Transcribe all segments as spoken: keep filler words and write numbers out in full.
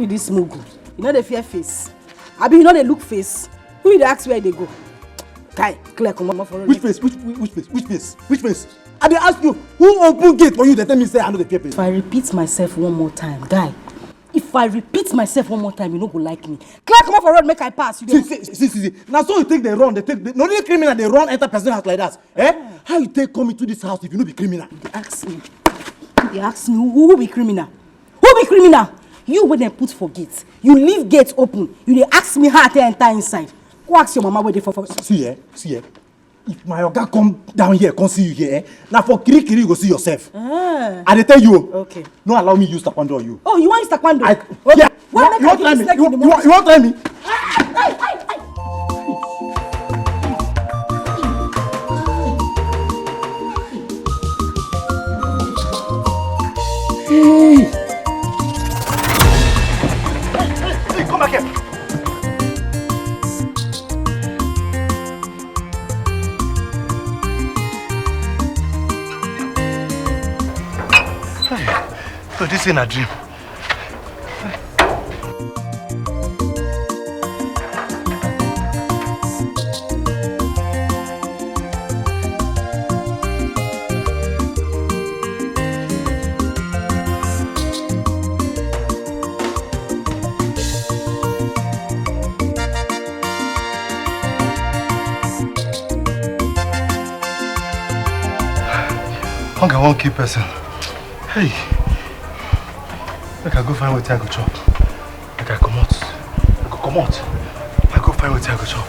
This mugu, you know the fear face. Abi you know they look face. Who you dey ask where they go? Guy, clear comot for road. Which face? Which which which face? Which face? Which face? I dey ask you, who open gate for you? They tell me say I know the fear face. If I repeat myself one more time, guy, if I repeat myself one more time, you no go like me. Clear comot for road, make I pass. You dey See, see, see, see, see. Now so you take the run, they take the, no only criminal they run enter person house like that. Eh? How you take come into this house if you no be criminal? You dey ask me. You dey ask me who, who be criminal? Who be criminal? You wey dem put for gate. You leave gate open. You dey ask me how I take enter inside. Go ask your mama where they for for. See eh, see eh. If my oga come down here, come see you here, eh? Now for kiri kiri you go see yourself. Ah. I dey tell you. Okay. No allow me use taekwondo on you. Oh, you want use taekwondo? I, okay. Yeah. Why you, make you I wan try me? You, you, you wan try me? Hey! Hey, come back here! Hey, so this is a dream. Hunger won't kill person. Hey, make I go find wetin I go chop. Make I comot. I go comot. I go find wetin I go chop.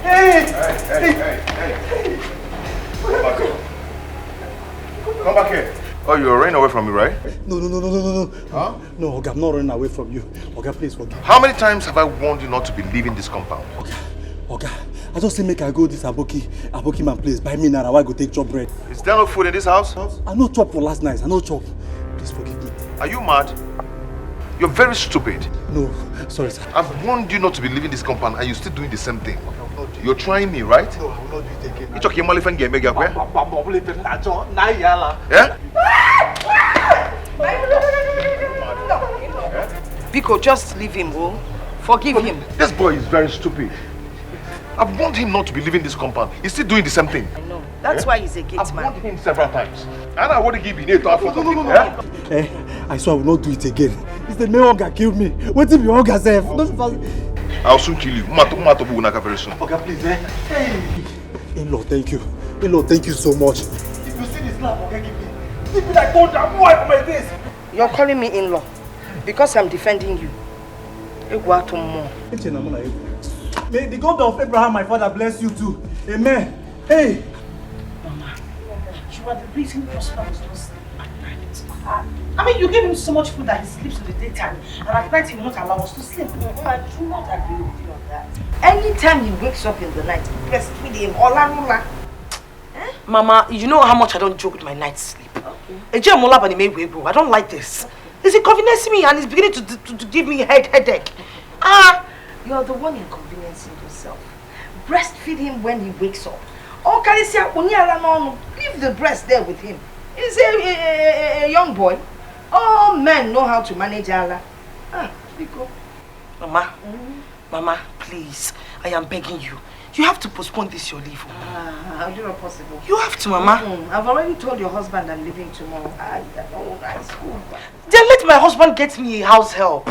Hey, hey, hey, hey, hey. Come back here. Come back here. Oh, you're running away from me, right? No, no, no, no, no, no, no. Huh? No, Oga, I'm not running away from you. Oga, please forgive. How many times have I warned you not to be leaving this compound? Oga, Oga, I just say make I go this Aboki, Aboki man place. Buy me now, I go take chop bread. Is there no food in this house? I no chop for last night. I no chop. Please forgive me. Are you mad? You're very stupid. No, sorry, sir. I've warned you not to be leaving this compound and you're still doing the same thing. You're trying me, right? No, I will not do it again. You talking about if I get mega where? Yeah? Biko, just leave him, oh. Forgive him. This boy is very stupid. I've warned him not to be leaving this compound. He's still doing the same thing. I know. That's why he's a gate man. I've warned him several times. And I want to give you a thought for some people. Eh? I swear I will not do it again. It's the main hunger killed me. Wetin be hunger sef? I'll soon kill you. Mato, mato, Bunaka very soon. Oga, please, eh? Hey. In-law, thank you. In-law, thank you so much. If you see this slap, Oga, give me. Give me like thunder. Why for my face? You're calling me in-law because I'm defending you. Egwu atụ mmụọ. Eche na mụ na egwu. May the God of Abraham, my father, bless you too. Amen. Hey! Mama, you are the reason Prosper was not sleeping at night. I mean, you gave him so much food that he sleeps in the daytime, and at night he will not allow us to sleep. I do not agree with you on that. Anytime he wakes up in the night, breastfeed him. Olanula. Eh? Mama, you know how much I don't joke with my night's sleep. Okay. Eje Mola Bani Mewe, I don't like this. It's inconveniencing me and it's beginning to, to, to give me head headache. Ah! You're the one inconveniencing yourself. Breastfeed him when he wakes up. Or Kalisia, Uniala no, leave the breast there with him. He's a, a, a, a young boy. All men know how to manage Allah. Ah, Biko. Mama, Mama, please, I am begging you. You have to postpone this your leave. Oh. Ah, how do you possible? You have to, Mama. Mm, I've already told your husband I'm leaving tomorrow. I, I don't high school. Then let my husband get me a house help.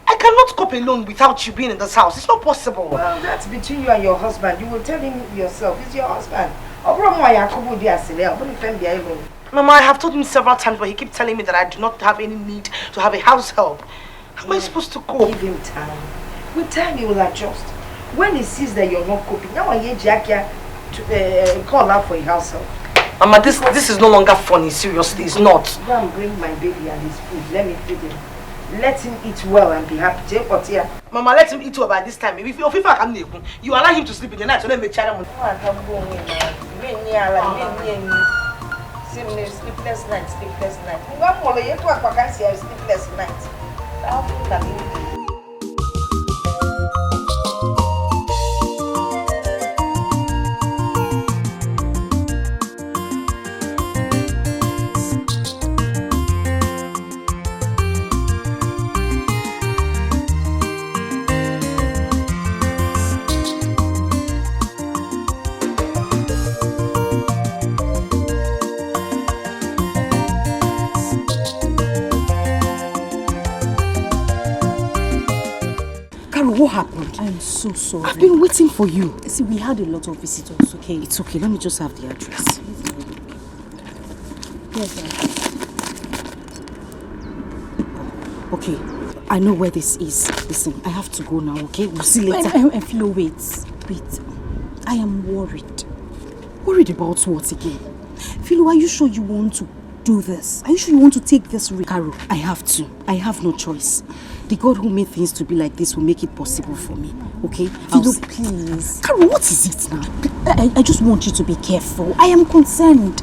I cannot cope alone without you being in this house. It's not possible. Well, that's between you and your husband. You will tell him yourself. He's your husband. Ọ bụrụ mụ ya akụbụ di asịrị, ọ bụrụ ife m bịa ịlụ. Mama, I have told him several times, but he keeps telling me that I do not have any need to have a house help. How am I supposed to cope? Give him time. With time, he will adjust. When he sees that you're not coping, now I hear Jackie to uh, call out for a house help. Mama, this this is no longer funny. Seriously, it's not. Go and bring my baby and his food. Let me feed him. Let him eat well and be happy. Take what here? Mama, let him eat well by this time. If you if I can, you allow him to sleep in the night, so let me tell him. Nwa aka gbuo onwe ya. Ime nne ya ala, ime nne ya nne. Sleepless night, sleepless night. Ngwa molo ye tu akwa kansi ya sleepless night. How can you Carol, what happened? I'm so sorry. I've been waiting for you. See, we had a lot of visitors, okay? It's okay. Let me just have the address. Yes, sir. Okay, I know where this is. Listen, I have to go now, okay? We'll see later. I, I, I feel wait, wait. I am worried. Worried about what again? Philo, are you sure you want to do this? Are you sure you want to take this risk? Carol, I have to. I have no choice. The God who made things to be like this will make it possible for me. Okay? Philo, please. Carol, what is it now? I, I just want you to be careful. I am concerned.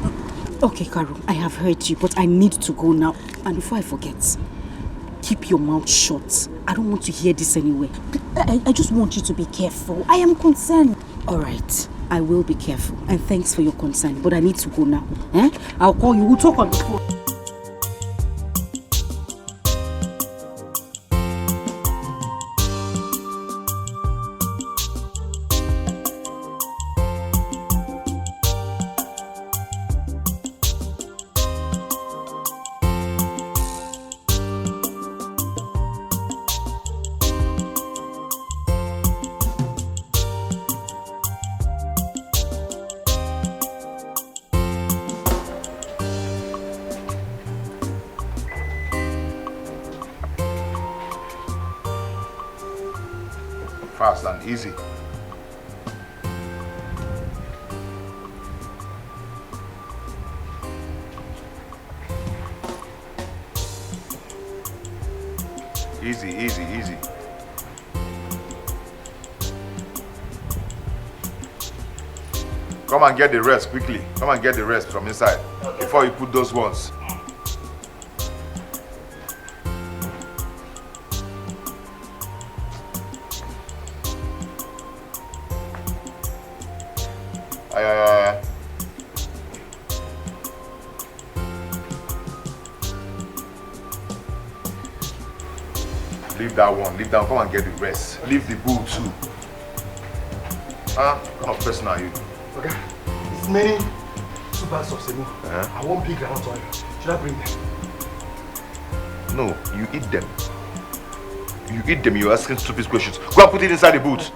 Okay, Carol, I have heard you, but I need to go now. And before I forget, keep your mouth shut. I don't want to hear this anywhere. I, I just want you to be careful. I am concerned. All right, I will be careful. And thanks for your concern, but I need to go now. Eh? I'll call you. We'll talk on the phone. Fast and easy. Easy, easy, easy. Come and get the rest quickly. Come and get the rest from inside before you put those ones. Ay, ay, ay, ay. Leave that one. Leave that one. Come and get the rest. Leave the bull too. Ah, what kind of person are you? Okay. It's many two bags of semo. Uh-huh. I want big groundnut oil. Should I bring them? No, you eat them. You eat them, you're asking stupid questions. Go and put it inside the boot.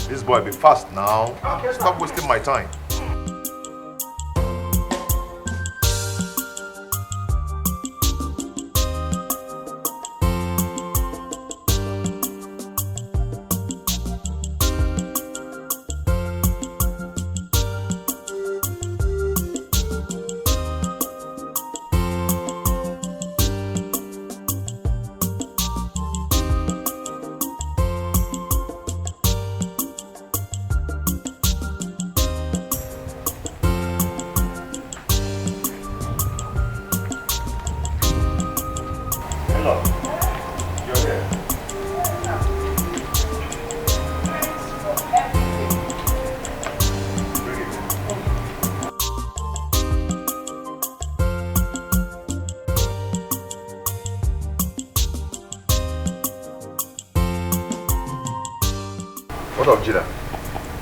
This boy be fast now. Stop wasting my time. Hello. You're here. Bring it. What of Jida?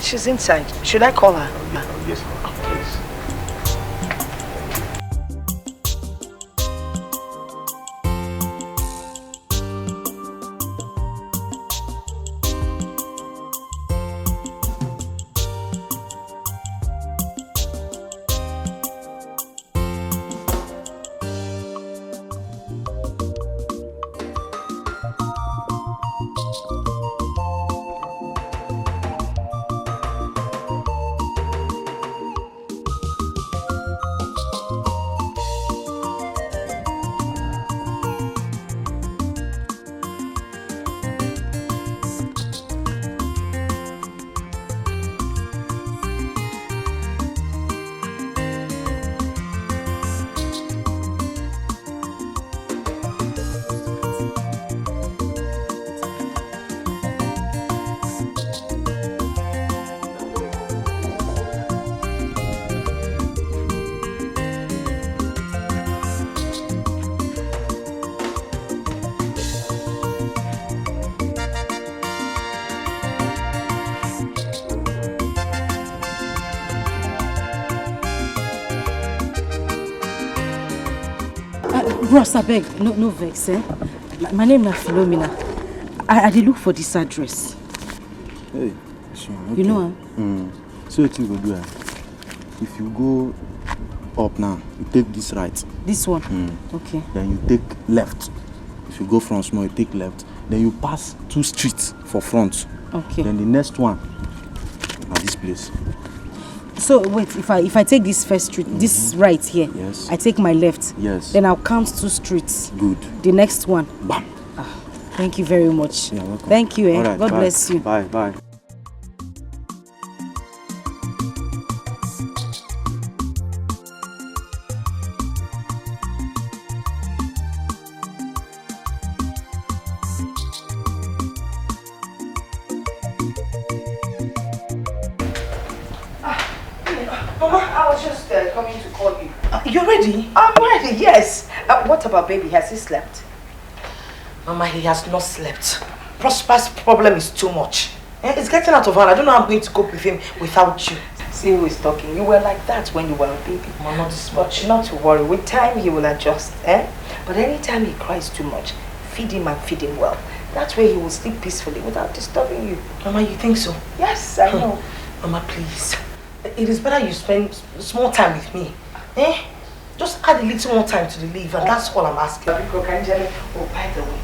She's inside. Should I call her? Oh, yes, ma'am. Please. Bros, abeg, no, no vex, eh? My, my name na Philomena. I, I dey look for this address. Hey, sure, okay. You know am? Mm. So wetin you go do am? If you go up now, you take this right. This one? Mm. Okay. Then you take left. If you go from small, you take left. Then you pass two streets for front. Okay. Then the next one na this place. So wait, if I if I take this first street, this right here, Yes. I take my left. Yes. Then I'll count two streets. Good. The next one. Bam. Thank you very much. You're welcome. Thank you, eh? All right, God bye. Bless you. Bye, bye. Mama, I was just uh, coming to call you. Uh, you're ready? I'm ready, yes. Uh, what about baby? Has he slept? Mama, he has not slept. Prosper's problem is too much. Eh, it's getting out of hand. I don't know how I'm going to cope with him without you. See who is talking. You were like that when you were a baby. Mama, not this But much. Not to worry. With time, he will adjust. Eh? But anytime he cries too much, feed him and feed him well. That way, he will sleep peacefully without disturbing you. Mama, you think so? Yes, I know. Mama, please. It is better you spend s- small time with me. Eh? Just add a little more time to the leave, and that's all I'm asking. Biko Kanjele, oh, by the way,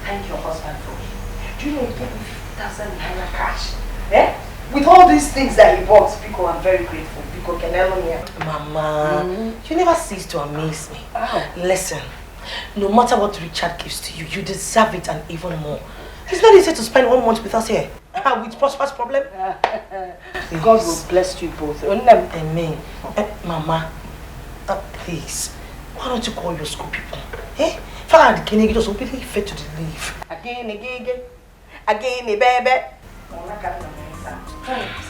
thank your husband for me. Do you know he gave me fifty thousand naira cash? Eh? With all these things that he bought, Biko, I'm very grateful. Biko Kenelo here. Mama, you never cease to amaze me. Wow. Listen, no matter what Richard gives to you, you deserve it and even more. It's not easy to spend one month with us here. Ah, with Prosper's problem. God will bless you both. Onem. Amen. Eh, Mama, uh, please, why don't you call your school people? Eh? Father, can you just open the fair to the leave? Again, again, again, again, baby.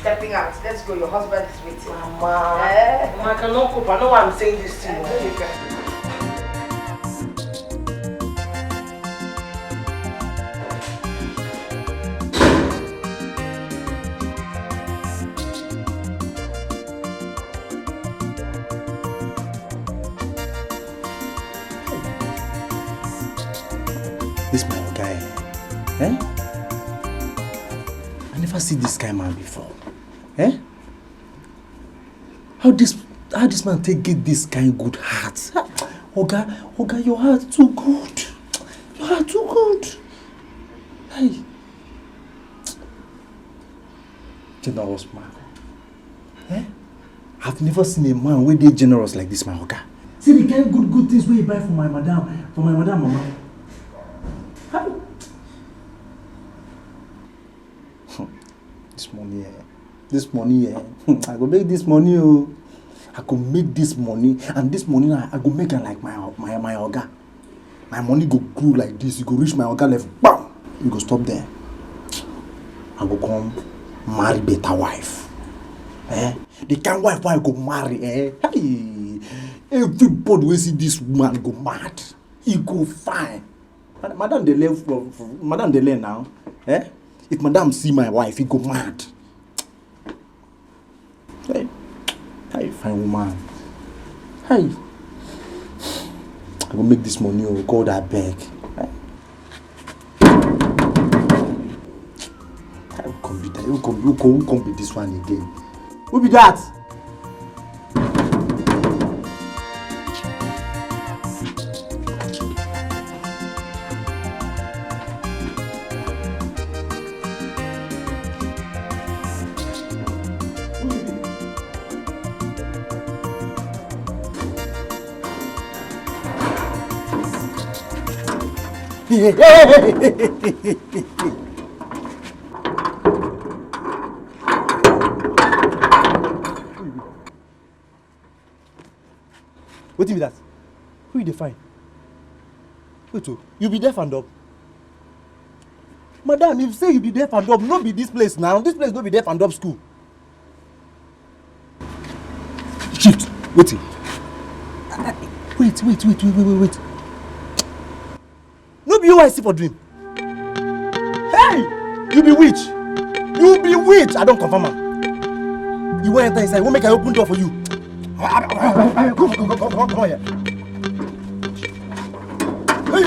Stepping out. Let's go. Your husband is waiting. Mama, Eh? Mama, I cannot cope. I know why I'm saying this thing. I know you can. This my guy. Eh? I never see this kind man before. Eh? How this how this man take get this kind good heart? Ha! Oga, Oga, your heart too good. Your heart too good. Hey. Generous man. Eh? I've never seen a man wey dey generous like this, my oga. See the kind good good things wey he buy for my madam, for my madam mama. How? This money, eh? This money, eh? I go make this money, oh. I go make this money, and this money now, I go make am like my my my oga. My money go grow like this, e go reach my oga level, bam! E go stop there. I go come marry better wife. Eh? The kind wife wey I go marry, eh? Hey! Everybody wey see this woman go mad. E go fine. Mad- Madam dey learn from, from madam dey learn now. Eh? If madam see my wife, e go mad. Hey, hey, fine woman. Hey, I go make this money, oh God, I beg. Hey. Who come be that? Who come, who come, who come be this one again? Who be that? Wetin be that? Who you dey find? Wait o, you be deaf and dumb? Madam, if say you be deaf and dumb, no be this place now. This place no be deaf and dumb school. Shift. Wetin? Wait, wait, wait, wait, wait, wait, wait. No be you I see for dream. Hey! You be witch. You be witch. I don confirm am. You wan enter inside. You wan make I open door for you. Come, come, come, come, come here. What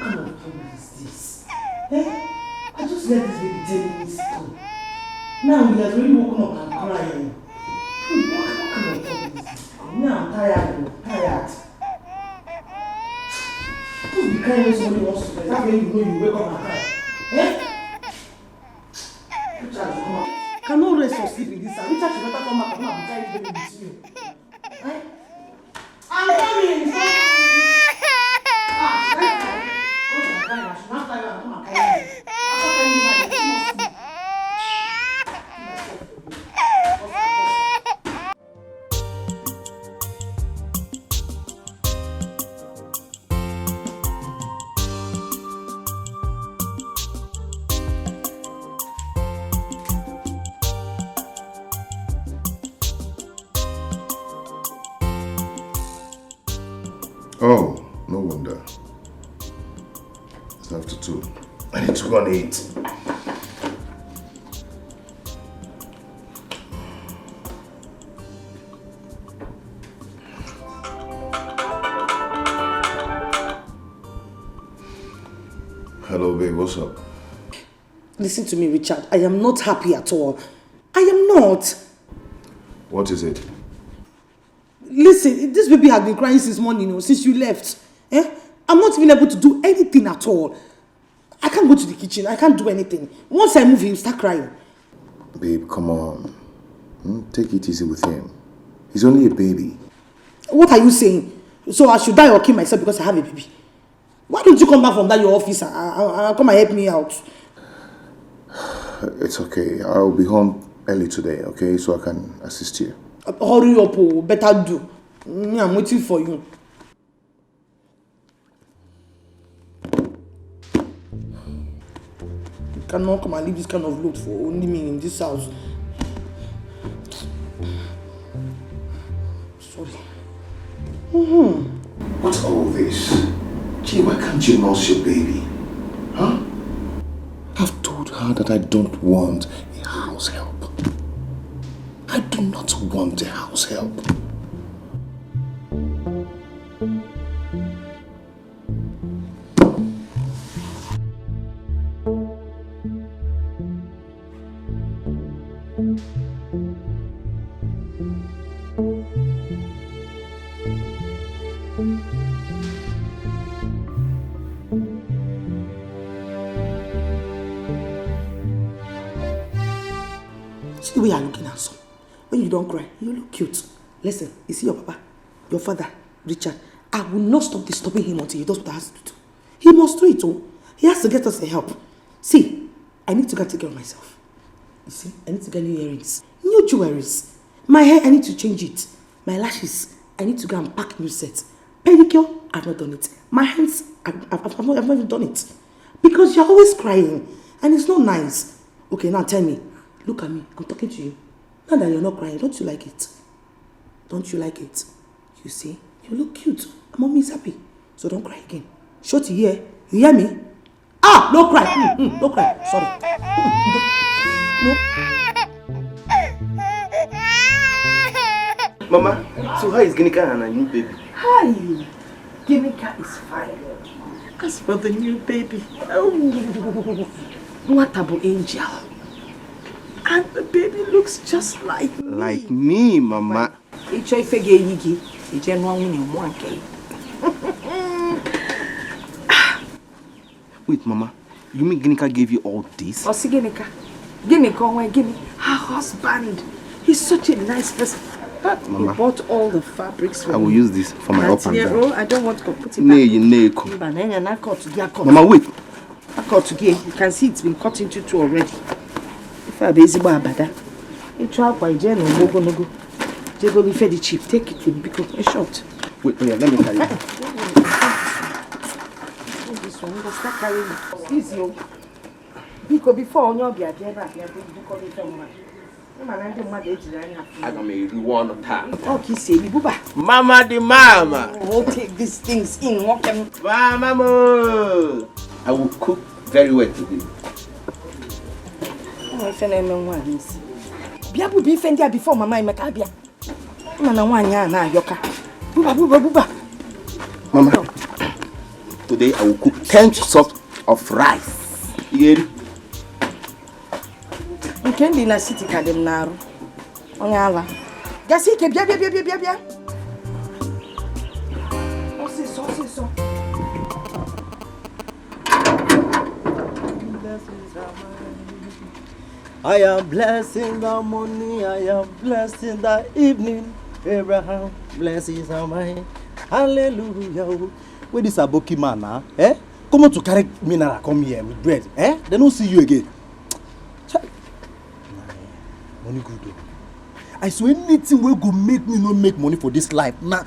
kind of problem is this? Eh? I just left this baby ten minutes ago. Now he has already woken up and crying. Hmm, what, what kind of problem is this? Me, I'm tired, I'm tired. Just be crying when somebody wants to rest. That's when you know you wake up and cry. Eh? Richard, come on. I cannot rest or sleep in this house. Richard should better come back and come and be carrying baby with you. Eh? I'm coming. Ah, eh? Go to the car, I should not carry am, come and carry me. After carrying me now, you must sleep. Oh, no wonder. It's after two. I need to go and eat. Hello, babe. What's up? Listen to me, Richard. I am not happy at all. I am not. What is it? Listen, this baby has been crying since morning, you know, since you left. Eh? I'm not even able to do anything at all. I can't go to the kitchen. I can't do anything. Once I move, he'll start crying. Babe, come on. Hmm? Take it easy with him. He's only a baby. What are you saying? So I should die or kill myself because I have a baby? Why don't you come back from that your office and, and, and come and help me out? It's okay. I'll be home early today, okay? So I can assist you. Uh, hurry up, oh, better do. Me, I'm waiting for you. You cannot come and leave this kind of load for only me in this house. Sorry. Mm-hmm. What's all this? Gee, why can't you nurse your baby? Huh? I've told her that I don't want a house help. I do not want a house help. See the way you're looking handsome. When you don't cry, you look cute. Listen, you see your papa, your father, Richard. I will not stop disturbing him until he does what he has to do. He must do it, oh. He has to get us a help. See, I need to go and take care of myself. You see, I need to get new earrings, new jewelries. My hair, I need to change it. My lashes, I need to go and pack new set. Pedicure, I've not done it. My hands, I've, I've, I've, not, I've not even done it. Because you're always crying, and it's not nice. Okay, now tell me. Look at me. I'm talking to you. Now that you're not crying, don't you like it? Don't you like it? You see, you look cute. And mommy is happy. So don't cry again. Short, you hear? You hear me? Ah, no cry. Mm, mm, no cry. Sorry. Mm, no. Mama, so how is Ginika and her new baby? Hi. Ginika is fine. As for the new baby, oh, what about Angel? And the baby looks just like me. Like me, Mama. Ị chọọ ife ga-eyi gị, ije nụọ nwunye mụọ nke gị. Wait, Mama. You mean Ginika gave you all this? Ọ sị Ginika? Ginika, oh my, Gini, her husband. He's such a nice person. Mama, he bought all the fabrics for me. I will use this for my up and down. Oh, I don't want to put it back. Nay, you nay, ko. Mba, na ya na cut, ya cut. Mama, wait. I cut again. You can see it's been cut into two already. If I be ezigbo abada. Ịchọ akwa ije na ụgbọ ogologo. Jegoro ife dị cheap, take it, biko, in short. Wait, oh yeah, let me carry it. This one, you go start carrying. Easy o. Biko, before onye ọbịa bịa ebe a bịa bukọrọ ife mmadụ. Ị ma na ndị mmadụ ejiri anya afụ. Aga m eriwe ọnụ taa. Ọ ka isi eri buba. Mama the mama. We'll take these things in, nwoke m. Mama mo. I will cook very well today. Ụmụ ife na-eme nwaanyị isi. Bịa buba ife ndị a before mama Emeka abịa. Ị ma na nwaanyị a na-ayọka. Buba, buba, buba. Mama, today I will cook ten cups of rice. Ị ga-eri? Nke ndị na city ka dị m n'arụ. Onye ala. Gasi ike, bịa, bịa, bịa, bịa, bịa, bịa. Ọsịsọ, ọsịsọ. I am blessing the morning, I am blessing the evening. Abraham, blessings are mine. Hallelujah. Where this Aboki man now? Eh? Come on to carry mineral, come here with bread. Eh? They don't see you again. Chai. Money good though. I swear anything will go make me no make money for this life. Now,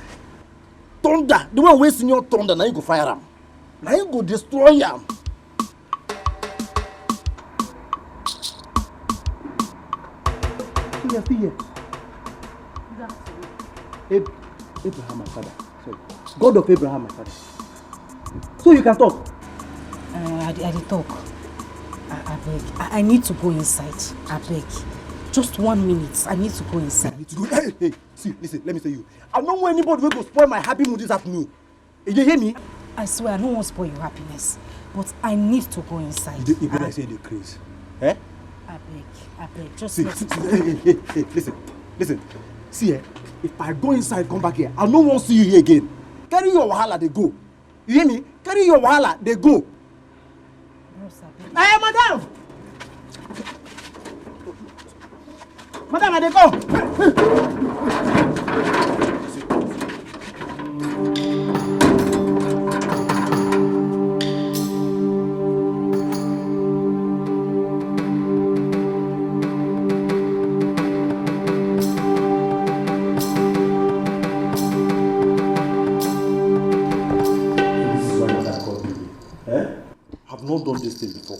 thunder, the one wey senior thunder, now you go fire am. Now you go destroy am. You are still here. Ab- Abraham, my father. Sorry. God of Abraham, my father. So you can talk. Uh, I, dey- I dey talk. I, I beg. I, I need to go inside. I beg. Just one minute. I need to go inside. You need to go. Hey, hey, see, listen, let me tell you. I don't want anybody wey go spoil my happy mood this afternoon. You dey hear me? I swear, I no wan spoil your happiness, but I need to go inside. You dey, you be like say you dey craze. Eh? Abeg, abeg, just see, let see, see, hey, hey, hey, hey, listen, listen. See, eh? If I go inside, come back here, I no wan see you here again. Carry your wahala, dey go. You hear me? Carry your wahala, dey go. Bros, abeg. Eh, madam! Madam, I dey come. This is why I called you. Eh? I've not done this thing before.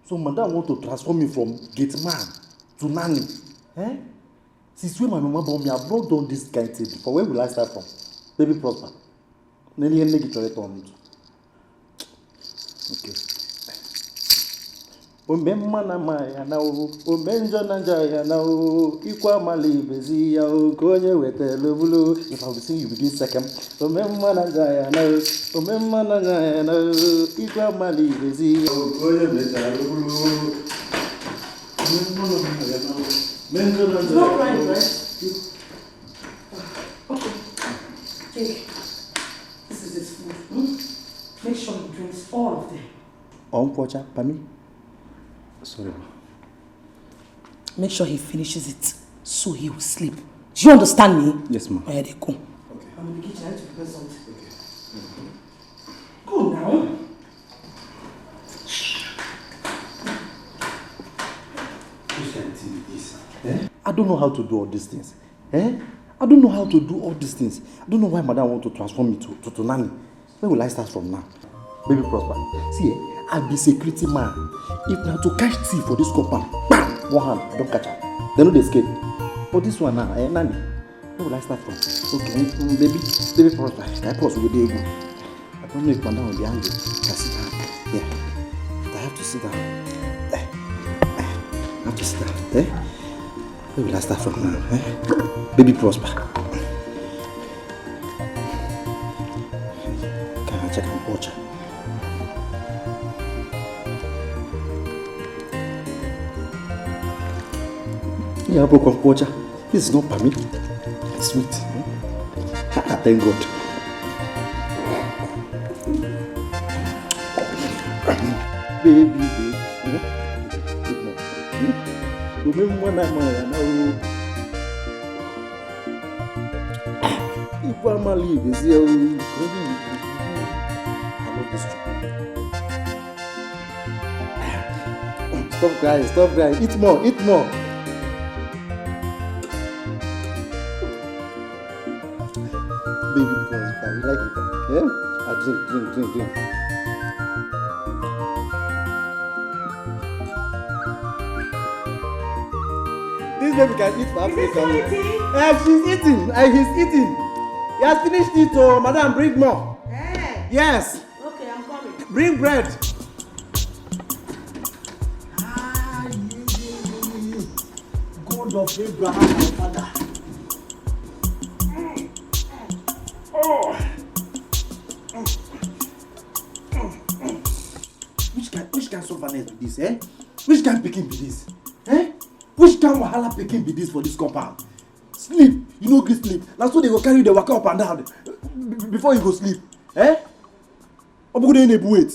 So madam want to transform me from gate man to nanny. Eh? Since when my mama born me, I've not done this kind thing before. Where will I start from? Baby Prosper. Nene nene ki chore to. Okay. Ome mma na mma ya na o, ome njọ na njọ ya na o, ikwa mali bezi ya o, ka onye wetara bulu. If I will sing, you begin second. Ome mma na njọ ya na o, ome mma na njọ ya na o, ikwa mali bezi ya o, ka onye wetara bulu. Ome mma na mma ya na o, ome njọ na njọ ya na o. It's not right, right? Okay. Take. This is his food. Hmm? Make sure he drinks all of them. Uncle Ocha, pami? Sorry, ma. Make sure he finishes it so he will sleep. Do you understand me? Yes, ma. Oya, dey go. Okay. I'm in the kitchen. I need to prepare something. Okay. Go now. Which kind of thing be this? Eh? I don't know how to do all these things. Eh? I don't know how to do all these things. I don't know why madam want to transform me to, to, to nanny. Where will I start from now? Baby Prosper, see, eh, I be security man. If na to catch thief for this compound, bam, one hand, I don catch am. They no dey escape. But this one now, eh, nanny, where will I start from? Okay, mm, mm, baby, baby Prosper, can I pause with the ego? I don't know if madam will be angry. Can I sit down? Yeah. I have to sit down. Eh, eh, I have to sit down. Eh? Where will I start from now? Eh? Baby Prosper. Can I check and watch? Yeah, Uncle Ocha. This is not pami. It's sweet. Ah, thank God. Baby, baby. Hmm? Good morning. Hmm? Ome mma na mma ya na o. Igwe amali bezi ya o. I love this chop. Stop crying, stop crying. Eat more, eat more. You like it? Yeah? I drink, drink, drink, drink. This baby can eat for Africa. Is this eating? Eh, she's eating. Eh, he's eating. He has finished it, oh, madam, bring more. Eh. Yes. Okay, I'm coming. Bring bread. Ah, you, you, you, you, you. God of Abraham, my father. Oh. Which kind, which kind sufferness be this, eh? Which kind pikin be this, eh? Which kind wahala pikin be this for this compound? Sleep, you no gree sleep. Na so they go carry you dey waka up and down, b-, before you go sleep, eh? Obugude na-ebu weight.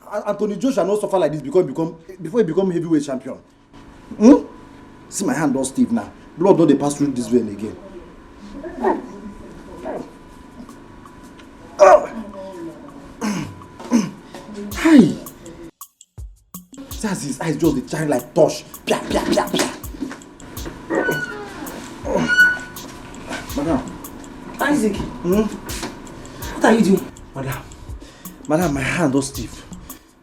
A-, Anthony Joshua no suffer like this because he become, before he become heavyweight champion. Hmm? See, my hand don stiff now. Blood don dey pass through this vein again. Ah! Hi! See as his eyes just dey shine like torch. Pia, pia, pia, pia. Madam. Isaac. Hmm? What are you doing? Madam. Madam, my hand don stiff.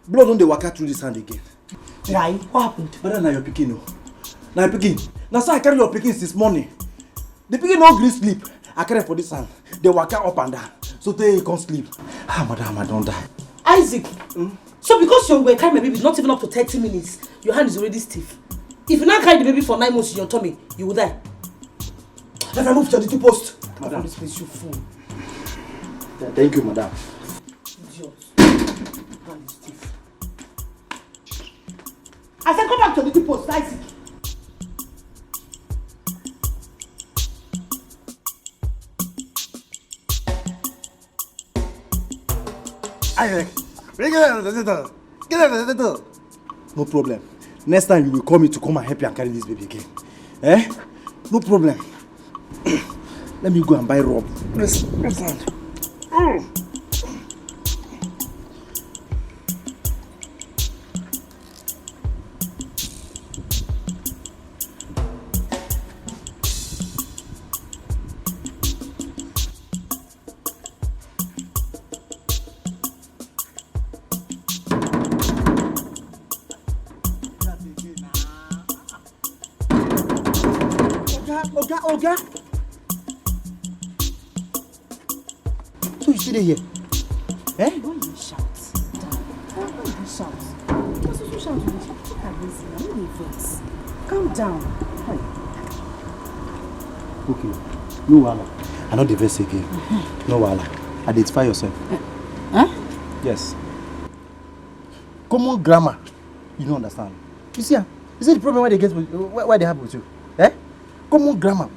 Blood don dey waka through this hand again. Why? What happened? Madam, na your pikin o. Na your pikin. Na so I carry your pikin since morning. The pikin no gree sleep. I carry for this hand. Dey waka up and down. So tey he come sleep. Ah, madam, I don die. Isaac. Hmm? So because you were carrying my baby, not even up to thirty minutes, your hand is already stiff. If you now carry the baby for nine months in your tummy, you will die. If I move to the two post. Madam. This place, you fool. Th-, thank you, madam. Idiot. Hand is stiff. I said go back to the two post, Isaac. Isaac, bring it out of the door. Get out of the door. No problem. Next time you will call me to come and help you and carry this baby again. Eh? No problem. Let me go and buy rub. Rest, rest hand. Mm. Oga, oga, oga. So you still dey here? Eh? Why you shout? Down. Why you shout? Because you shout, you dey shout. Look at this now. No dey vex. Calm down. Hi. Okay. No wahala. I no dey vex again. Mm-hmm. No wahala. Identify yourself. Eh? Huh? Yes. Common grammar. You no understand. You see, ah, you see the problem wey dey get with, wey, wey dey happen with you? Eh? Common grammar.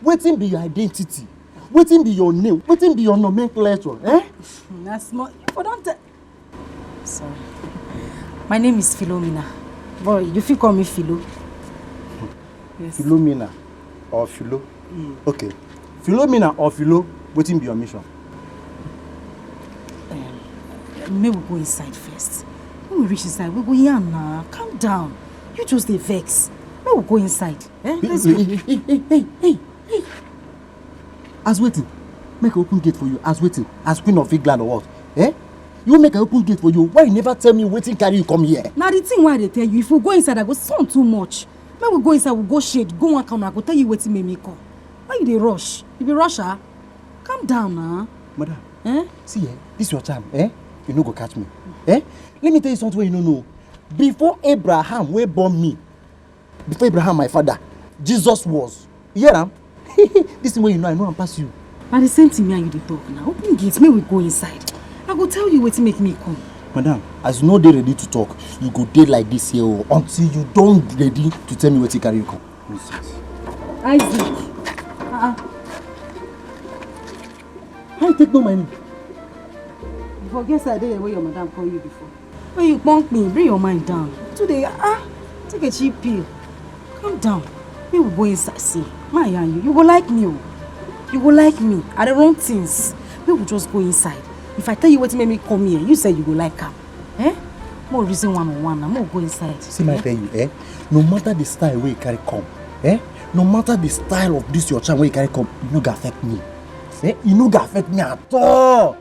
Wetin be your identity? Wetin be your name? Wetin be your nomenclature? Eh? Na small. You for don tell. Sorry. My name is Philomena. But you fit call me Philo. Yes. Philomena or Philo? Mm. Okay. Philomena or Philo, wetin be your mission? Um, make we go inside first. When we reach inside, we go yarn na. Calm down. You just dey vex. Make we go inside. Eh? Let's go. Hey, hey, hey, hey, hey, hey. As wetin? Make I open gate for you. As wetin? As Queen of England or what? Eh? You make I open gate for you. Why you never tell me wetin carry you come here? Na the thing wey I dey tell you. If we go inside, I go sound too much. Make we go inside, we go shade, go one corner, I go tell you wetin make me come. Why you dey rush? You be rusher? Calm down na. Madam, eh? See, eh? This your charm, eh? You no go catch me. Eh? Let me tell you something wey you no know. Before Abraham wey born me, before Abraham, my father, Jesus was. You hear am? This thing wey you know, I know am pass you. Na the same thing me and you dey talk now. Open gate, make we go inside. I go tell you wetin make me come. Madam, as you no dey ready to talk, you go dey like this here o, until you don ready to tell me wetin carry you come. Nonsense. Isaac. Uh-uh. How you take know my name? You forget say I dey here wey your madam call you before. When you punk me, bring your mind down. Today, ah, take a cheap pill. Calm down. Make we go inside. See, my and you, you go like me o. You go like me. I dey run things. Make we just go inside. If I tell you wetin make me come here, you say you go like am. Eh? More reason one on one now. Make we go inside. See, my, eh? Tell you, eh? No matter the style wey you carry come, eh? No matter the style of this your charm wey you carry come, e no go affect me. Eh, e no go affect me at all.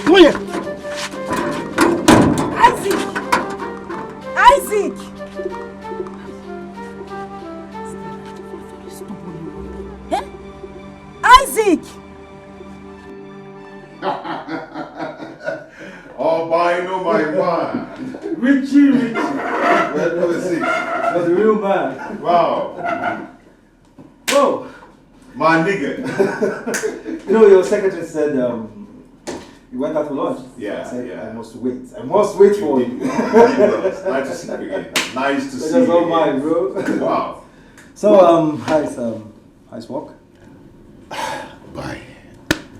Come here. Isaac! Isaac! Eh? Isaac! Albino, my man. Richie, Richie. Well, number six. You're the real man. Wow. Oh, my nigga. You know, your secretary said um, you went out for lunch. Yeah, I said, yeah. I must wait. I must wait you for did, you. Nice to see you again. Nice to see you. That's all mine, bro. Wow. So, um, how's, um, how's work? Bye.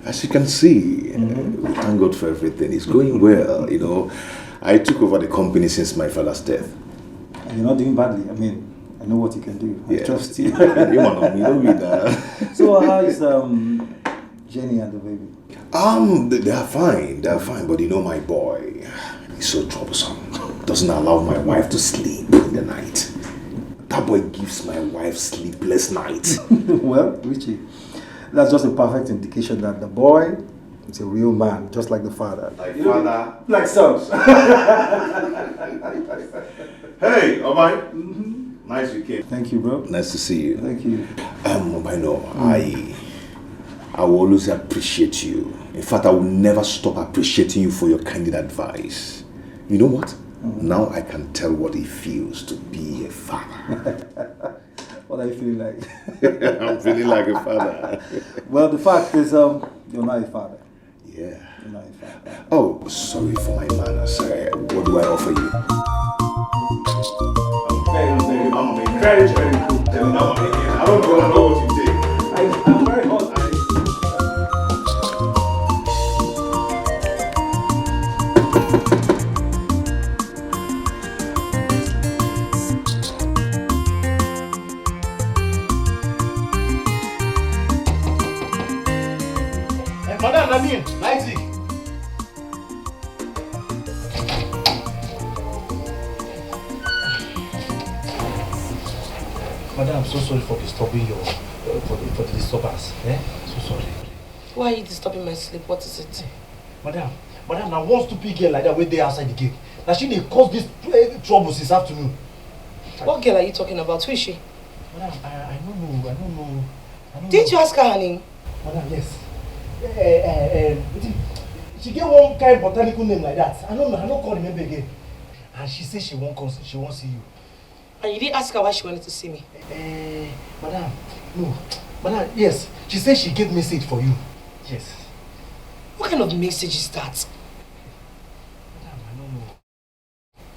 As you can see, mm-hmm. We thank God for everything. It's going well, you know. I took over the company since my father's death. And you're not doing badly. I mean, I know what you can do. I yes. Trust you. You want to know me that. So, how is um, Jenny and the baby? Um, they are fine. They are fine, but you know my boy, he's so troublesome. Doesn't allow my wife to sleep in the night. That boy gives my wife sleepless nights. Well, Richie, that's just a perfect indication that the boy is a real man, just like the father. Like father. Like sons. Hey, Omai. Mm-hmm. Nice weekend. Thank you, bro. Nice to see you. Thank you. Um, Omai, no, mm. I, I will always appreciate you. In fact, I will never stop appreciating you for your candid advice. You know what? Mm. Now I can tell what it feels to be a father. What are you feeling like? I'm feeling like a father. Well, the fact is, um, you're not a father. Yeah. You're not a father. Oh, sorry for my manners. Uh, what do I offer you? I'm very, very, I'm very, very good. I don't know, I know what you take. I, I'm very hot. Madam, na me, Isaac. Madam, I'm so sorry for disturbing you, uh, for, the, for the disturbance. Eh? So sorry. Why are you disturbing my sleep? What is it? Madam, madam, na one stupid girl like that wey dey outside the gate. Na she dey cause this uh, trouble since afternoon. What girl are you talking about? Who is she? Madam, I, I don't know, I don't know. I don't Didn't know. You ask her her name? Madam, yes. Uh, uh, uh, she get one kind botanical name like that. I don't know, I don't call remember again. And she say she won't come, she won't see you. And you didn't ask her why she wanted to see me? Eh, madam, no. Madam, yes. She said she gave message for you. Yes. What kind of message is that? Madam, I don't know.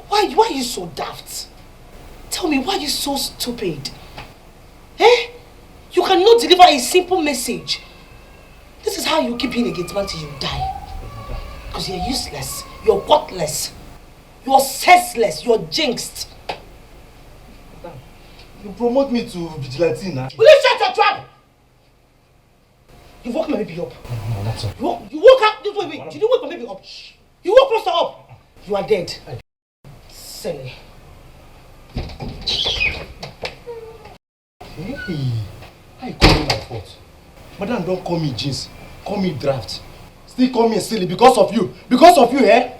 Why, why are you so daft? Tell me, why are you so stupid? Eh? You cannot deliver a simple message. This is how you keep being a gate man till you die. Because you're useless, you're worthless. You're senseless. You're jinxed. Madam, you promote me to vigilante now. Will you shut your trap? You woke my baby up. No, no, that's all. You woke, you woke up. This way, wait. Madam. Did you wake my baby up? Shh. You woke Pastor up. You are dead. Silly. Hey, how you call me my fault? Madam don't call me jeans, call me draft. Still call me silly because of you. Because of you, eh?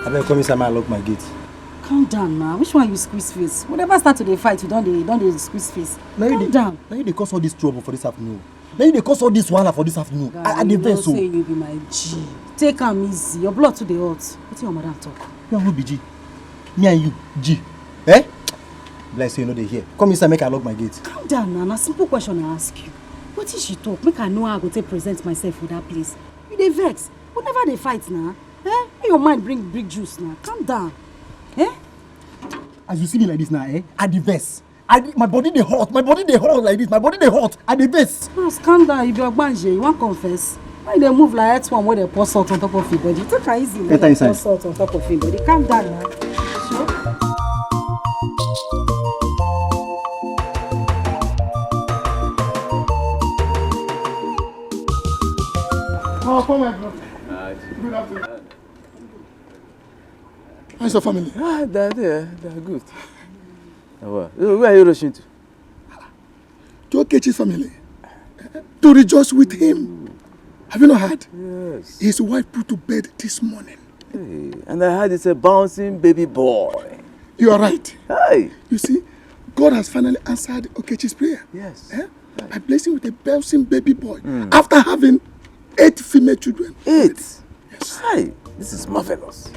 Abeg come inside, make I lock my gate. Calm down now. Which one you squeeze face? Whatever start to dey fight, you don dey don dey squeeze face. Calm down. Now you dey cause all this trouble for this afternoon. Now you dey cause all this wahala for this afternoon. I, I dey vex o. Guy, you know say you be my G. Take am easy. Your blood too dey hot. Wetin your madam talk? Me and who be G? Me and you, G. Eh? Be like say you no dey hear. Come inside, make I lock my gate. Calm down now. Na simple question I ask you. Wetin she talk? Make I know how I go take present myself for that place. You dey vex. We never dey fight na. Eh? Make your mind bring big juice na. Calm down. Eh? As you see me like this now, eh? I dey vex. I dey, my body dey hot. My body dey hot like this. My body dey hot. I dey vex. Bros, calm down. You be ogbanje. You wan confess? Why you dey move like earthworm wey dey pour salt on top of your body? Take am easy. Enter inside. Pour salt on top of your body. Calm down na. Sure. Oh, come, my brother. Uh, Good afternoon. How's your family? Ah, they're there. They're good. Ah, well, where are you rushing to? To Okechi's family. To rejoice with him. Have you not heard? Yes. His wife put to bed this morning. Hey, and I heard it's a bouncing baby boy. You are right. Hey. You see, God has finally answered Okechi's prayer. Yes. Eh? By blessing with a bouncing baby boy after having eight female children. Eight? Yes. Hi, this is marvelous.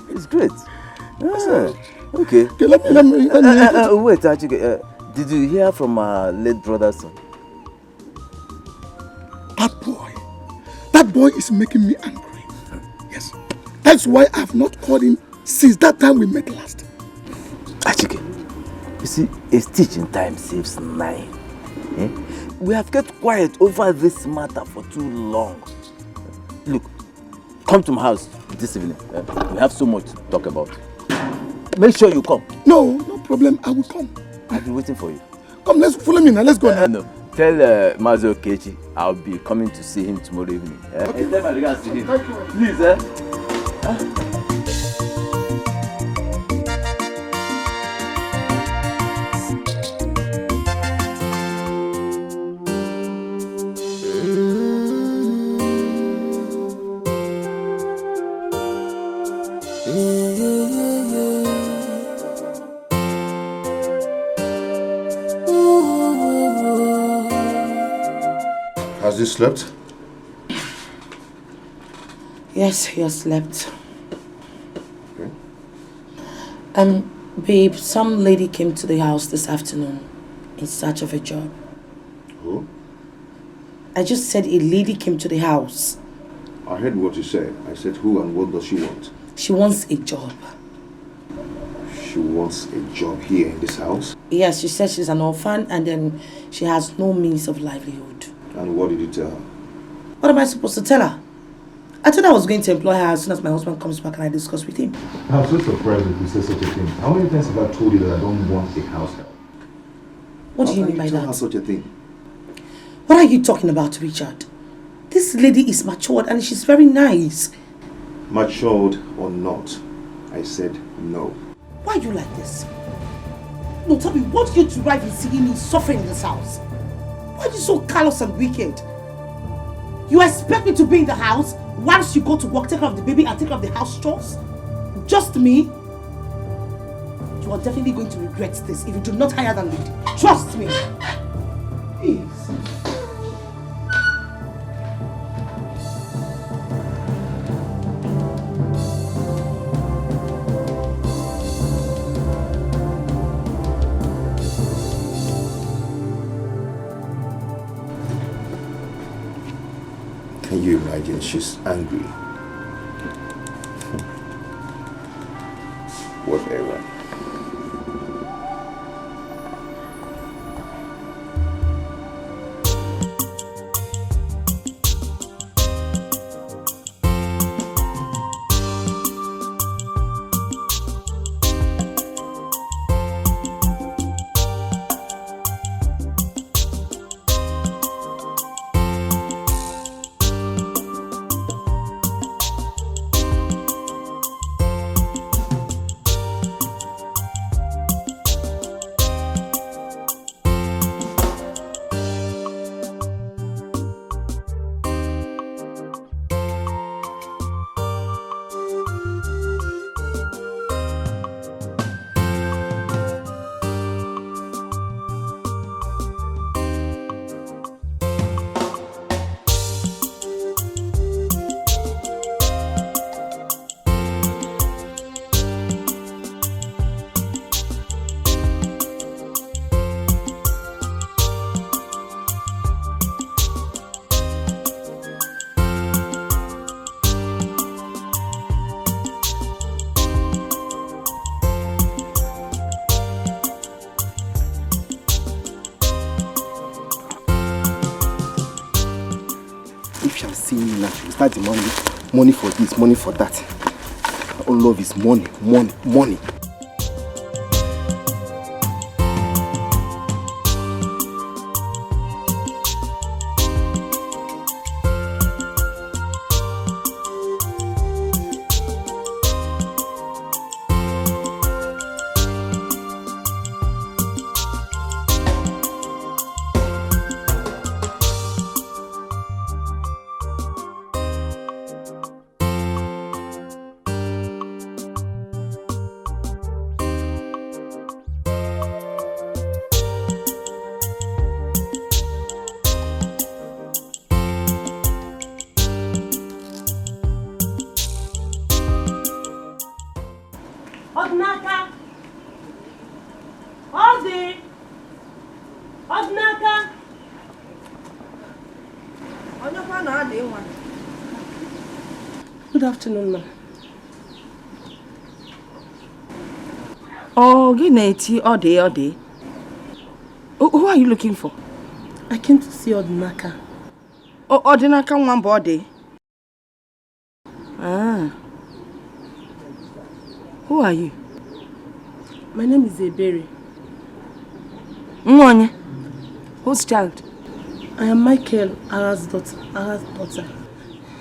It's great. Ah, okay. Okay, let me, let me, let me Uh, uh, uh, wait, actually, uh, did you hear from our late brother's son? That boy, that boy is making me angry. Yes. That's why I've not called him since that time we met last. Achike, you see, a stitch in time saves nine. Eh? We have kept quiet over this matter for too long. Look, come to my house this evening. Eh? We have so much to talk about. Make sure you come. No, no problem. I will come. I'll be waiting for you. Come, let's follow me now. Let's go now. Uh, no. Tell uh, Mazi Okechi I'll be coming to see him tomorrow evening. Eh? Okay. Tell my regards to him. Thank you. Please, eh? Has he slept? Yes, he has slept. Okay. Um, babe, some lady came to the house this afternoon in search of a job. Who? I just said a lady came to the house. I heard what you said. I said, "Who and what does she want?" She wants a job. She wants a job here in this house? Yes, she says she's an orphan and then she has no means of livelihood. And what did you tell her? What am I supposed to tell her? I thought I was going to employ her as soon as my husband comes back and I discuss with him. I'm so surprised that you say such a thing. How many times have I told you that I don't want a house help? What do you mean by that? How can you tell her such a thing? What are you talking about, Richard? This lady is matured and she's very nice. Matured or not, I said no. Why are you like this? No, tell me, what do you derive in seeing me suffering in this house? Why are you so callous and wicked? You expect me to be in the house whilst you go to work, take care of the baby, and take care of the house chores? Just me? You are definitely going to regret this if you do not hire that lady. Trust me. Please. Can you imagine? She's angry. Whatever. If she has seen me now, she will start demanding money for this, money for that. All love is money, money, money. Ọdịnaka. Onye kwa na adị nwa. Good afternoon, ma. Oh, gị na-eti ọ dị, ọ dị. Who who are you looking for? I came to see Ọdịnaka. Ọ- Ọdịnaka nwa mbụ ọ dị. Ah. Who are you? My name is Ebere. Nwa onye? Whose child? I am Michael Agha's daughter. Agha's daughter.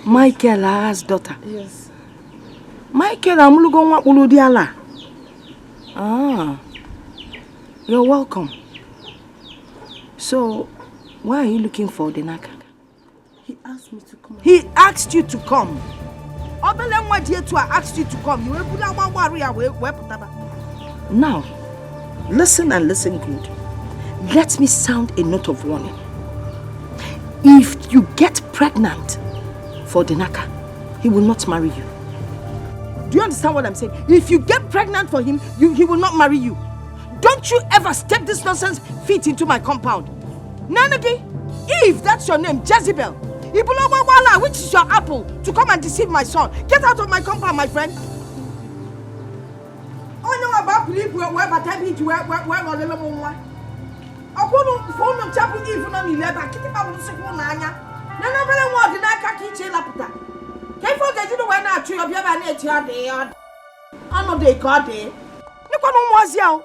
Michael Agha's daughter. Yes. Michael amụlụgo nwa kpụrụ ụdị ala. Ah. You're welcome. So, why are you looking for Ọdịnaka? He asked me to come. He asked you to come. Obele nwa dị etu a asked you to come. You wee bulu agbagbarụ ya wee wee pụtaba. Now, listen and listen good. Let me sound a note of warning. If you get pregnant for Ọdịnaka, he will not marry you. Do you understand what I'm saying? If you get pregnant for him, you, he will not marry you. Don't you ever step this nonsense feet into my compound. Nenegi, if that's your name, Jezebel, Ibulogwagwala, which is your apple, to come and deceive my son. Get out of my compound, my friend. Onye nwa bụ apụl ibu wee bata ebe iji wee wee wee ghọrịrị m nwa. Ọkwa unu mfe unu ncha bụ Eve nọ n'ile ebe a kịtịkpa bụ nsịkwa ụlọ anya. Nene obere nwa Ọdịnaka ka iche ịlapụta. Ka ife ọ ga-eji wee na-achụ ya ọbịa ebe a na-eche ọ dị ya ọ dị. Ọnụ dị ka ọ dị. Nekwanụ ụmụazị ahụ.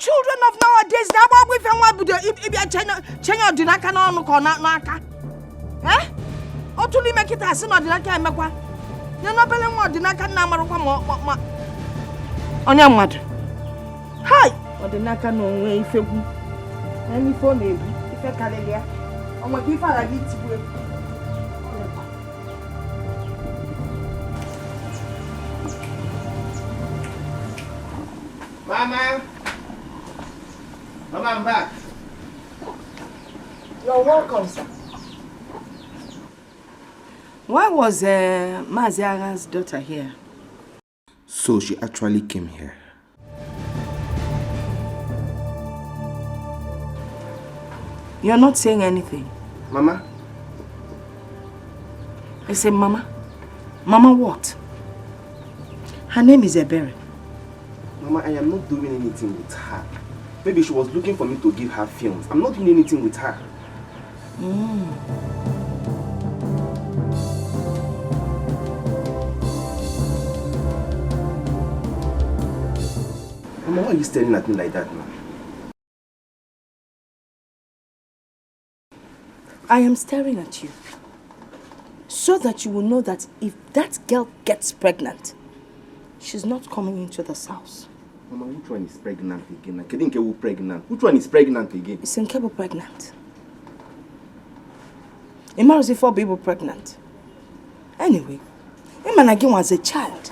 Children of nowadays na-agba ọgwụ ife nwa bido ib- ịbịa chenye chenye Ọdịnaka n'ọnụ ka ọ na- n'aka. Eh? Otu n'ime kịta asị na Ọdịnaka emekwa. Ya na obere nwa Ọdịnaka nna amarụkwa ma ọ- ma- ma- onye mmadụ. Hai! Ọdịnaka na onwe ifegwu. Ya n'ife ọ na-ebu, ife karịrị ya. O nwere ife ala gị tigbu egwu. Mama! Mama, I'm back. You're welcome, sir. Why was uh, Maziaga's daughter here? So she actually came here. You're not saying anything. Mama. I say, Mama. Mama, what? Her name is Ebere. Mama, I am not doing anything with her. Maybe she was looking for me to give her films. I'm not doing anything with her. Mm. Mama, why are you staring at me like that now? I am staring at you so that you will know that if that girl gets pregnant, she's not coming into this house. Mama, which one is pregnant again? Kedu nke wụ pregnant? Which one is pregnant again? It's Nkebo pregnant. Ị mara if ọ bụ pregnant. Anyway, ị ma na gị nwa as a child,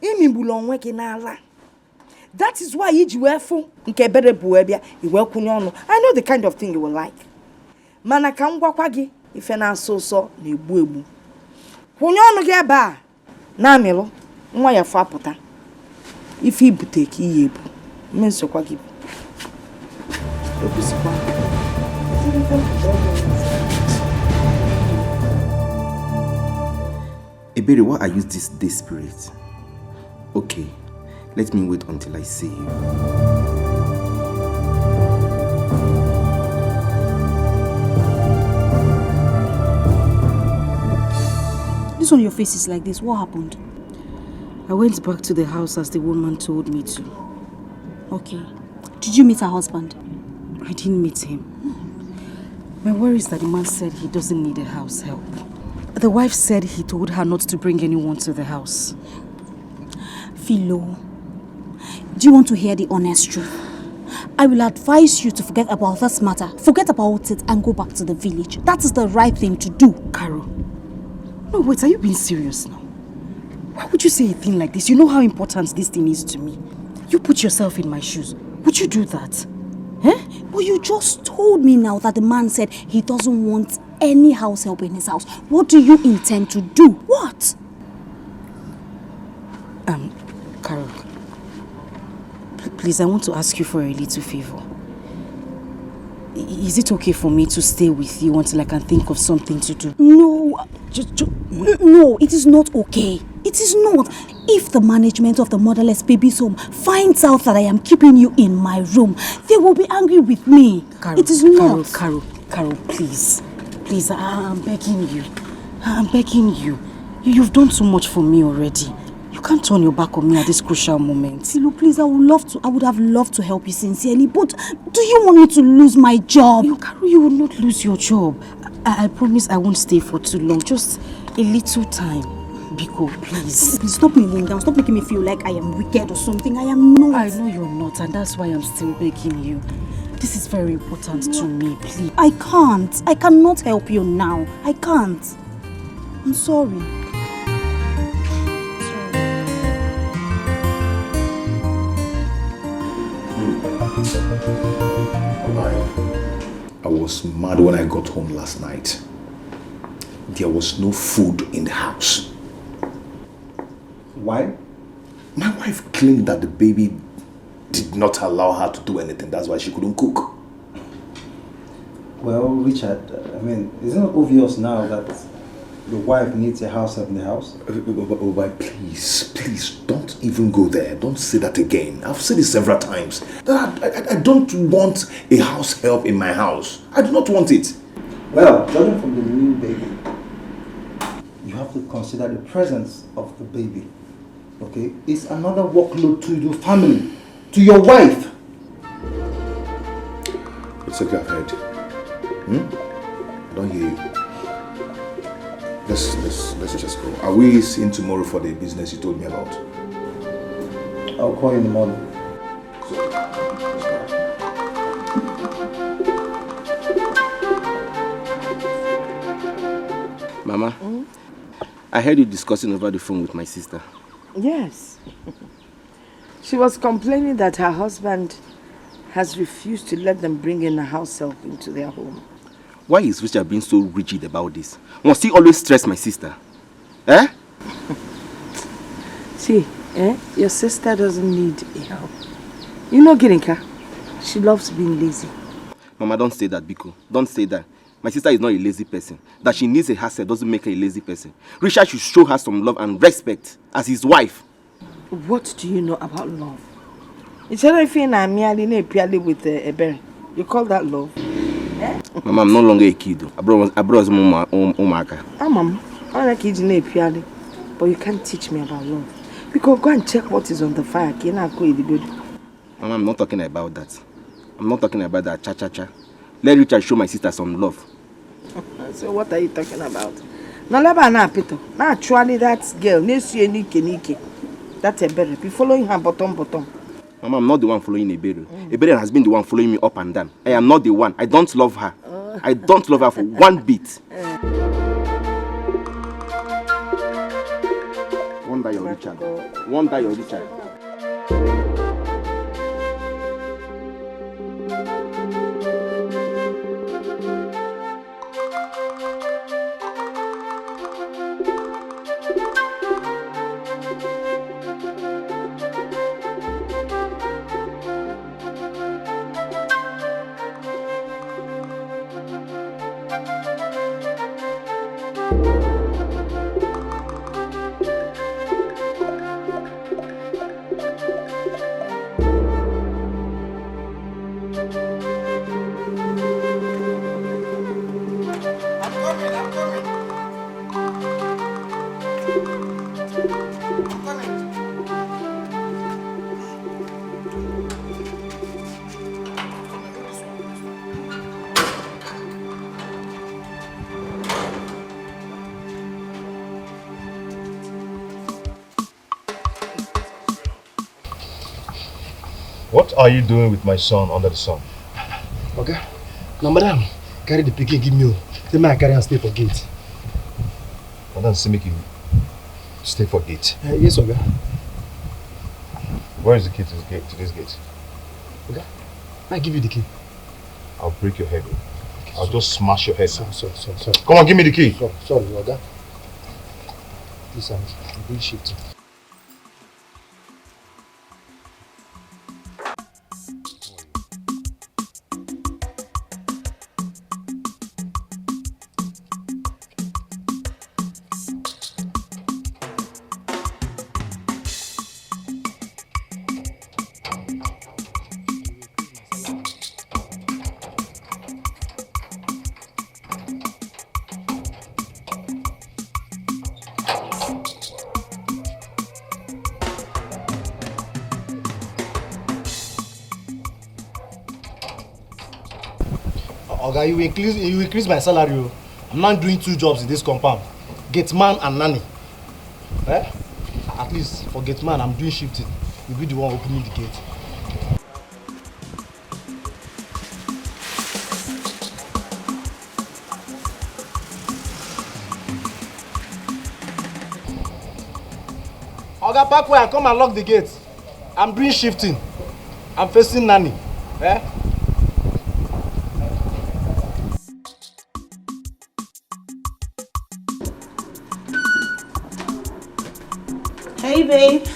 ị mịgburu onwe gị n'ala. That is why iji wee fụ nke Ebere bu wee bịa, i wee kwụnye ọnụ. I know the kind of thing you will like. Mana ka m gwakwa gị, ife na-asọ ụsọ na-egbu egbu. Kwụnye ọnụ gị ebe a, na-amịlụ, nwa ya fụ apụta. Ife ibute ka iyi ebu. Mme nsokwa gị bụ. Ekwusịkwa. Ebere, why are you this desperate? Okay, let me wait until I see you. This one, your face is like this. What happened? I went back to the house as the woman told me to. Okay. Did you meet her husband? I didn't meet him. My worry is that the man said he doesn't need a house help. The wife said he told her not to bring anyone to the house. Philo, do you want to hear the honest truth? I will advise you to forget about this matter. Forget about it and go back to the village. That is the right thing to do. Carol, no, wait, are you being serious now? Why would you say a thing like this? You know how important this thing is to me. You put yourself in my shoes. Would you do that? Eh? But you just told me now that the man said he doesn't want any house help in his house. What do you intend to do? What? Um, Carol, pl- Please, I want to ask you for a little favor. I- Is it okay for me to stay with you until I can think of something to do? No, ju- ju- n- no, it is not okay. It is not. If the management of the motherless babies home finds out that I am keeping you in my room, they will be angry with me. Carol, it is Carol, not. Carol, Carol, please. Please, I, I'm begging you. I'm begging you. You- You've done too much for me already. You can't turn your back on me at this crucial moment. Tilo, please, I would love to. I would have loved to help you sincerely, but do you want me to lose my job? You, Carol, you will not lose your job. I, I promise I won't stay for too long. Just a little time. Biko, please. Please stop me laying down. Stop making me feel like I am wicked or something. I am not. I know you're not, and that's why I'm still begging you. This is very important to me, please. I can't. I cannot help you now. I can't. I'm sorry. I was mad when I got home last night. There was no food in the house. Why? My wife claimed that the baby did not allow her to do anything. That's why she couldn't cook. Well, Richard, I mean, isn't it obvious now that your wife needs a house help in the house? Uh, uh, uh, uh, uh, please, please, don't even go there. Don't say that again. I've said it several times. That I, I, I don't want a house help in my house. I do not want it. Well, judging from the new baby, you have to consider the presence of the baby. Okay? It's another workload to your family, to your wife. It's okay, I've heard. Hmm? I don't hear you. Let's, let's, let's just go. Are we seeing tomorrow for the business you told me about? I'll call you in the morning. Mama, mm? I heard you discussing over the phone with my sister. Yes. She was complaining that her husband has refused to let them bring in a house help into their home. Why is Richard being so rigid about this? Must he always stress my sister? Eh? See, eh? Your sister doesn't need help. You know, Girinka, she loves being lazy. Mama, don't say that, Biko. Don't say that. My sister is not a lazy person. That she needs a house help doesn't make her a lazy person. Richard should show her some love and respect as his wife. What do you know about love? Instead of feeling I'm merely na piali with uh, a berry, you call that love? Mama, I'm no longer a kid. Abroad, abroad, umaka. Amam, I like it na piali, but you can't teach me about love. Because go and check what is on the fire. Kina ko idigodo. Mama, I'm not talking about that. I'm not talking about that. Cha cha cha. Let Richard show my sister some love. So what are you talking about? Nalaba na pito. Na actually that girl, Nesu Enike Nike. That Ebere. Be following her bottom bottom. Mama, I'm not the one following Ebere. Mm. Ebere has been the one following me up and down. I am not the one. I don't love her. Uh. I don't love her for one bit. Uh. One day you're Richard. One day you're Richard. What are you doing with my son under the sun? Okay. Now, madam, carry the pikin give me. Say make I carry and stay for gate. Madam say make you stay for gate. Uh, yes, okay. Where is the key to this gate? To this gate? Okay. I give you the key. I'll break your head. I'll just smash your head. Sorry, sorry, sorry, sorry. Come on, give me the key. Sorry, sorry, okay. This I'm doing shift. Oga, you increase, you increase my salary o. I'm now doing two jobs in this compound. Gate man and nanny. Eh? At least for gate man, I'm doing shifting. You be the one opening the gate. Oga, park where and come and lock the gate. I'm doing shifting. I'm facing nanny. Eh? Hey, babe.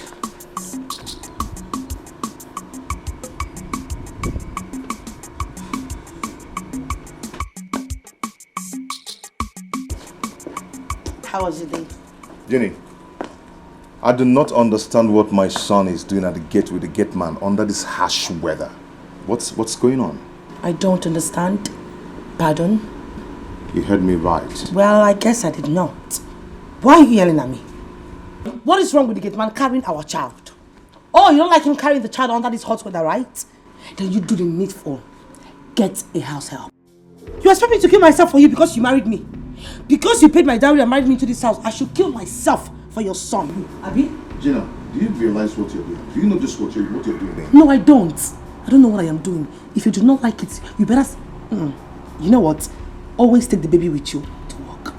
How was your day? Jenny, I do not understand what my son is doing at the gate with the gate man under this harsh weather. What's, what's going on? I don't understand. Pardon? You heard me right. Well, I guess I did not. Why are you yelling at me? What is wrong with the gate man carrying our child? Oh, you don't like him carrying the child under this hot weather, right? Then you do the needful. Get a house help. You expect me to kill myself for you because you married me? Because you paid my dowry and married me into this house, I should kill myself for your son. Abi? Gina, do you realize what you're doing? Do you know just what you're, what you're doing? No, I don't. I don't know what I am doing. If you do not like it, you better. S- Mm. You know what? Always take the baby with you to work.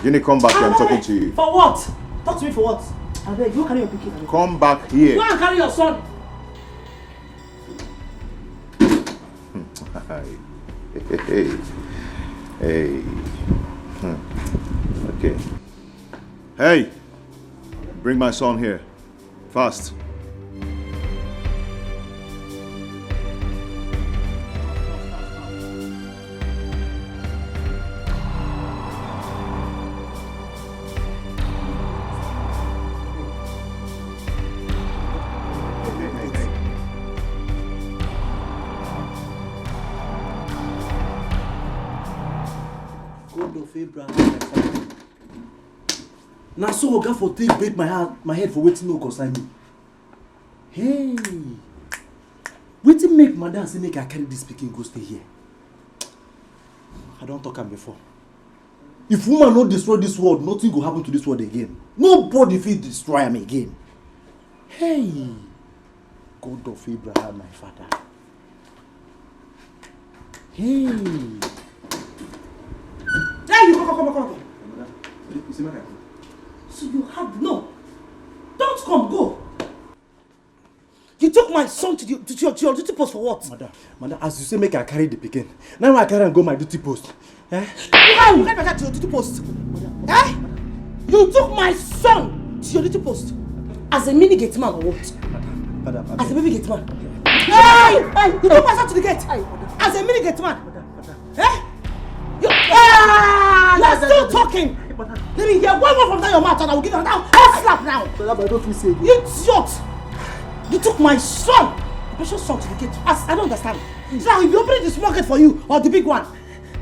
Jenny, come back here. I'm talking to you. For what? Talk to me for what? I beg, you carry your pikin. Come back here. Go and carry your son. Hey. Hey. Hmm. Okay. Hey, bring my son here. Fast. God of Abraham, my father. Na so oga for take break my heart, my head for wetin no concern me. Hey, wetin make madam say make I carry this pikin go stay here? I don talk am before. If woman no destroy this world, nothing go happen to this world again. Nobody fit destroy am again. Hey, God of Abraham, my father. Hey. Hey, you come, come, come, come, come. Madam, you see my car? So you have no. Don't come, go. You took my son to, the, to, your, to your duty post for what? Madam, madam, as you say, make I carry the pikin. Now I carry and go my duty post. Eh? How you carry my child to your duty post? Eh? You took my son to your duty post as a mini gate man or what? Madam, madam, madam. As a baby gate man. Hey! Hey! You took my son to the gate as a mini gate man. Eh? You, ah, you are still talking. Let me hear one word from that your mouth, and I will give you another hot slap now. Madam, I don't feel safe. You idiot! You took my son, my precious son, to the gate. As I don't understand. So now, if you open the small gate for you or the big one,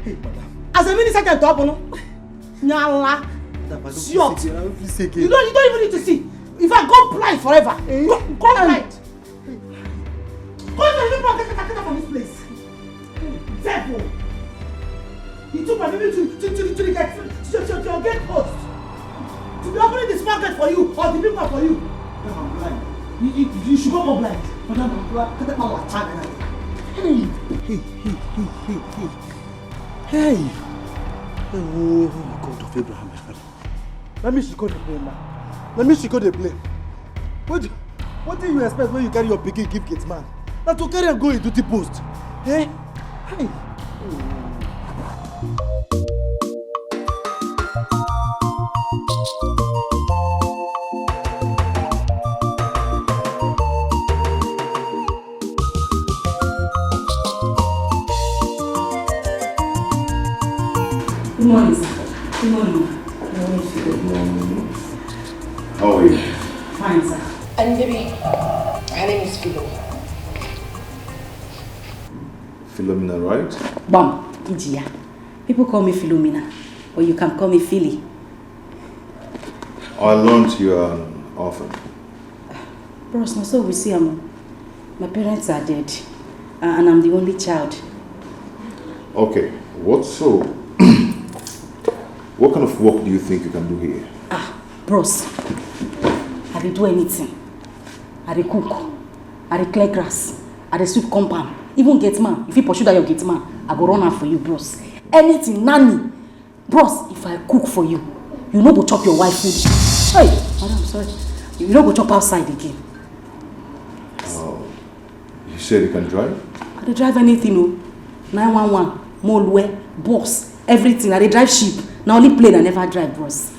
hey, madam. As a minister, can talk, no? Nyala. Madam, I don't feel safe. Idiot. I don't feel safe. You don't, you don't even need to see. If I go blind forever, eh? Go, go blind. Go to the people and get kata from this place. Devil. You took my baby to, to, to, to the gate, to, to, to your gate post. To be opening the small gate for you or the big one for you. Madam, I'm blind. You, you, you should go for blind. Madam, I'm blind. Kata power attack. Hey, hey, hey, hey, hey, hey. Hey. Oh, God of Abraham, my father. Na me she go dey blame now. Na me she go dey blame. What do, what do you expect when you carry your pikin give gate man? Na to carry am go him duty post. Eh? Hey. Good morning, sir. Good morning, ma. Good morning, sir. Good morning. How are you? Fine, sir. And baby, her name is Philo. Philomena, right? Bam, Ijiya. People call me Philomena, but you can call me Philly. I learned you are an orphan. Bros, na so we see am. My parents are dead, uh, and I'm the only child. Okay, what so? What kind of work do you think you can do here? Ah, bros, I dey do anything. I dey cook, I dey clear grass, I dey sweep compound. Even gate man, if you pursue that your gate man, I go run am for you, bros. Anything, nanny. Bros, if I cook for you, you no go chop your wife food. Hey, madam, sorry. You no go chop outside again. Oh, you said you can drive? I dey drive anything o. nine one one, Molue, bus, everything. I dey drive ship. Na only plane I never drive, bros.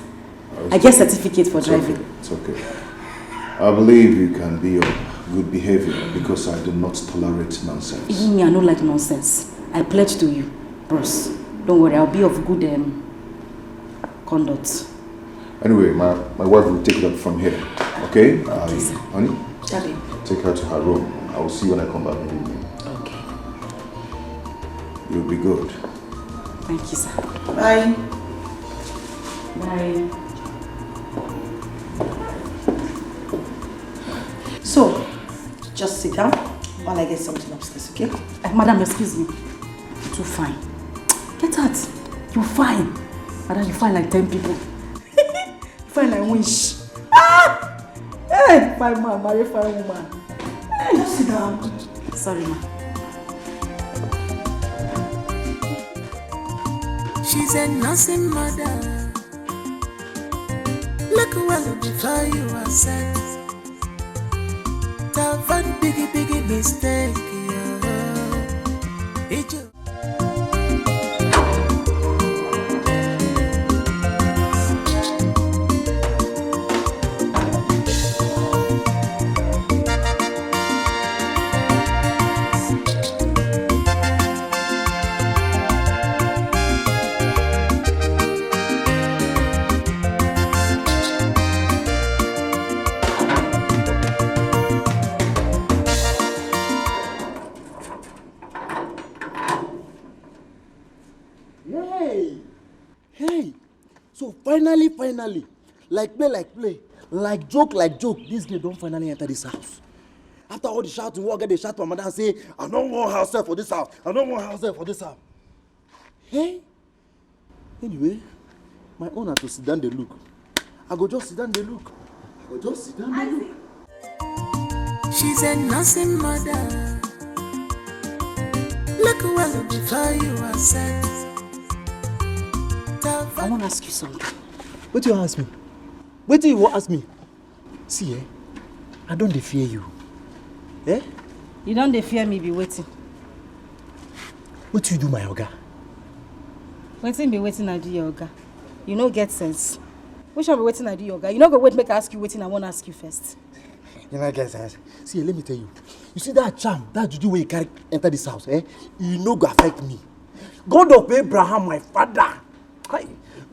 I get certificate for It's driving. Okay. It's okay. I believe you can be of good behavior because I do not tolerate nonsense. Even me, I no like nonsense. I pledge to you, bros. Don't worry, I'll be of good um, conduct. Anyway, my, my wife will take it up from here. Okay? Okay, sir. Honey, Daddy. Take her to her room. I will see you when I come back in the evening. Okay. You'll be good. Thank you, sir. Bye. Bye. So, just sit down while I get something upstairs, okay? Uh, madam, excuse me. Too fine. Get out. You fine. Madam, you fine like ten people. You fine like winch. Ah! Hey, fine man, marry fine woman. Hey, just sit down. Sorry, ma. She's a nursing mother. Look well before you accept. That one biggie, biggie mistake. Yeah. It ju- Hey! Hey! So finally, finally, like play, like play, like joke, like joke, this girl don finally enter this house. After all the shouting, we get dey shout for madam say, "I no wan house help for this house. I no wan house help for this house." Hey! Anyway, my own na to sit down dey look. I go just sit down dey look. I go just sit down dey look. She's a nursing mother. Look well before you accept. I wan ask you something. Wetin you ask me? Wetin you wan ask me? See, eh? I don dey fear you. Eh? You don dey fear me be wetin? Wetin you do my oga? Wetin be wetin I do your oga? You no get sense. Which one be wetin I do your oga? You no go wait make I ask you wetin I wan ask you first. You no get sense. See, let me tell you. You see that charm, that juju wey you carry enter this house, eh? E no go affect me. God of Abraham, my father. Hi.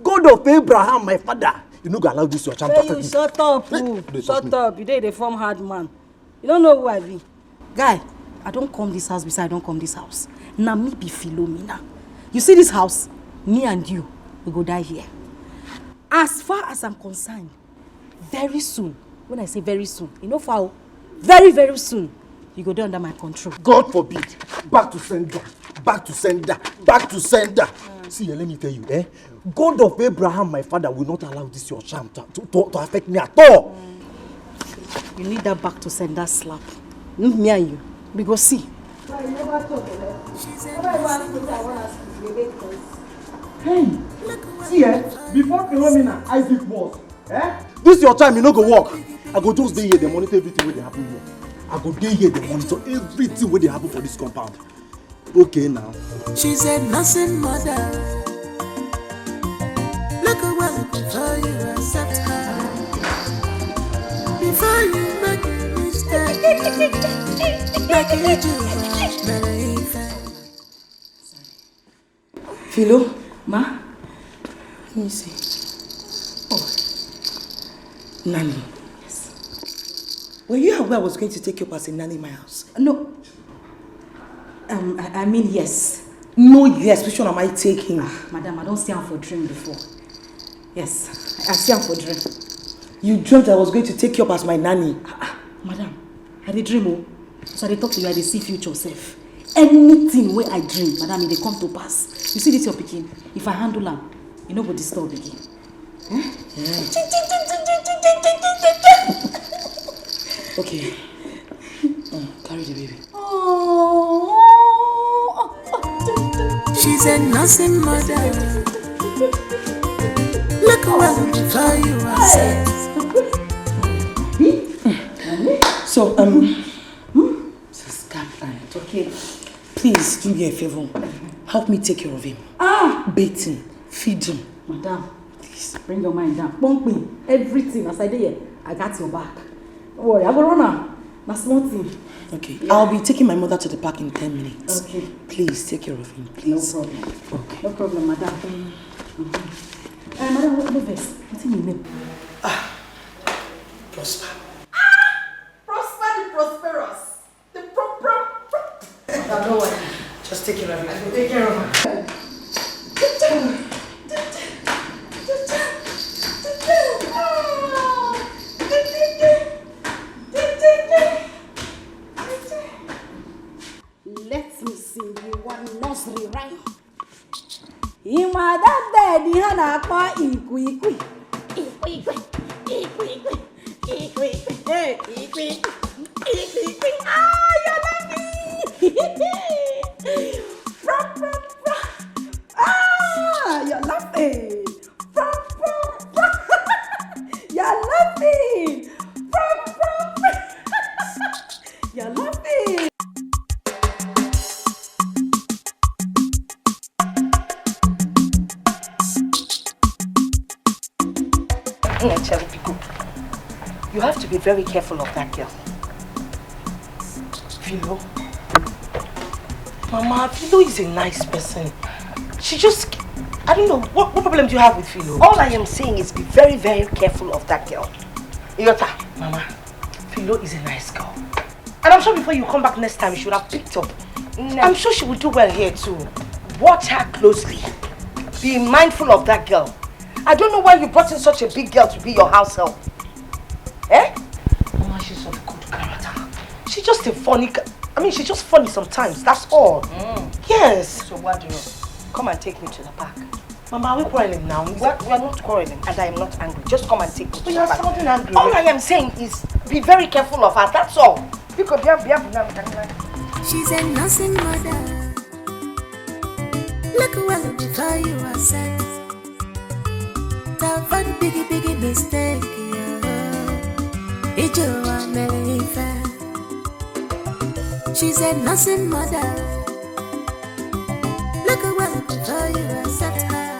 God of Abraham, my father. You no go allow this your charm to Hey, affect you me. Shut up, Hey, fool. don't touch Shut me. Up. You dey dey form hard man. You don't know who I be. Guy, I don come this house, beside I don come this house. Na me be Philomena. You see this house? Me and you, we go die here. As far as I'm concerned, very soon, when I say very soon, you know far o, very, very soon, you go dey under my control. God forbid. Back to sender. Back to sender. Back to sender. See, eh, let me tell you, eh? God of Abraham, my father, will not allow this your charm to, to, to, to affect me at all. You need that back to sender slap. Hmm, me and you, we go see. Hey, see, eh? Before Philomena, Isaac was. Eh? This your time, you no go work. I go just dey here, dey monitor everything wey dey happen here. I go dey here, dey monitor everything wey dey happen for this compound. Okay now. She's a nursing mother. Look well before you accept her. Before you make a mistake, make it do right, very fair. Philo? Ma? Let me see. Oh. Nanny. Yes. Were you aware I was going to take you up as a nanny in my house? No. Um, I, I mean, yes. No, yes. Which one am I taking? Madam, I don see am for dream before. Yes, I see am for dream. You dreamt I was going to take you up as my nanny. Ah, ah, madam, I dey dream o. So I dey talk to you, I dey see future sef. Anything wey I dream, madam, e dey come to pass. You see this your pikin, if I handle am, e no go disturb again. Okay. Mm, carry the baby. She's a nursing mother. Look well before you are set. So, um, hmm? Sis, calm down. Okay. Please do me a favor. Help me take care of him. Ah! Bathe him, feed him. Madam, please bring your mind down. Pumping, everything. As I dey here, I got your back. Don't worry, I go run am. Na small thing. Okay. Yeah. I'll be taking my mother to the park in ten minutes. Okay. Please take care of him, please. No problem. Okay. No problem, madam. Mm-hmm. Uh, madam, what, what vex? What's your name? Ah, Prosper. Ah! Prosper the prosperous. The pro pro pro. Madam, don't worry. Just take care of it. I will take care of her. Let me sing you one nursery rhyme. Him mother dead, the hand akpa ikwi ikwi. Ikwi ikwi, ikwi ikwi, ikwi ikwi, hey, ikwi ikwi, ikwi ikwi. Ah, you're laughing. Pro, pro, pro. Ah, you're laughing. Pro, pro, pro. You're laughing. Pro, pro, pro. You're laughing. Hey, Angelico, you have to be very careful of that girl. Philo. Mama, Philo is a nice person. She just, I don't know, what, what problem do you have with Philo? All I am saying is be very, very careful of that girl. Iota, Mama, Philo is a nice girl. And I'm sure before you come back next time, you should have picked up. No. I'm sure she will do well here too. Watch her closely. Be mindful of that girl. I don't know why you brought in such a big girl to be your house help. Eh? Mama, she's of good character. She's just a funny, I mean, she's just funny sometimes, that's all. Mm. Yes. So what do you know? Come and take me to the park. Mama, are we quarreling now? We're, we're not quarreling, and I am not angry. Just come and take me to the park. But you're sounding angry. All I am saying is, be very careful of her, that's all. Because bia bia buna mutangila. She's a nursing mother. Look well before you are set. That one biggie biggie mistake, yeah. Ijo wa mele ife. She's a nursing mother. Look well before you accept her.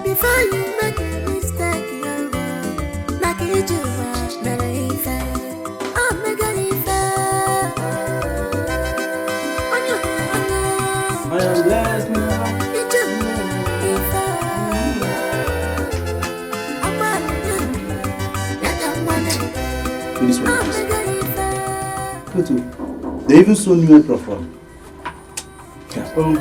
Before you make a mistake, you go like Ijuwa mere ife. Oh, mega ife. Onye, onye. I am blessed. Ijuwa ife. This one. Pluto, they even sew new apron for me. Yeah. Um,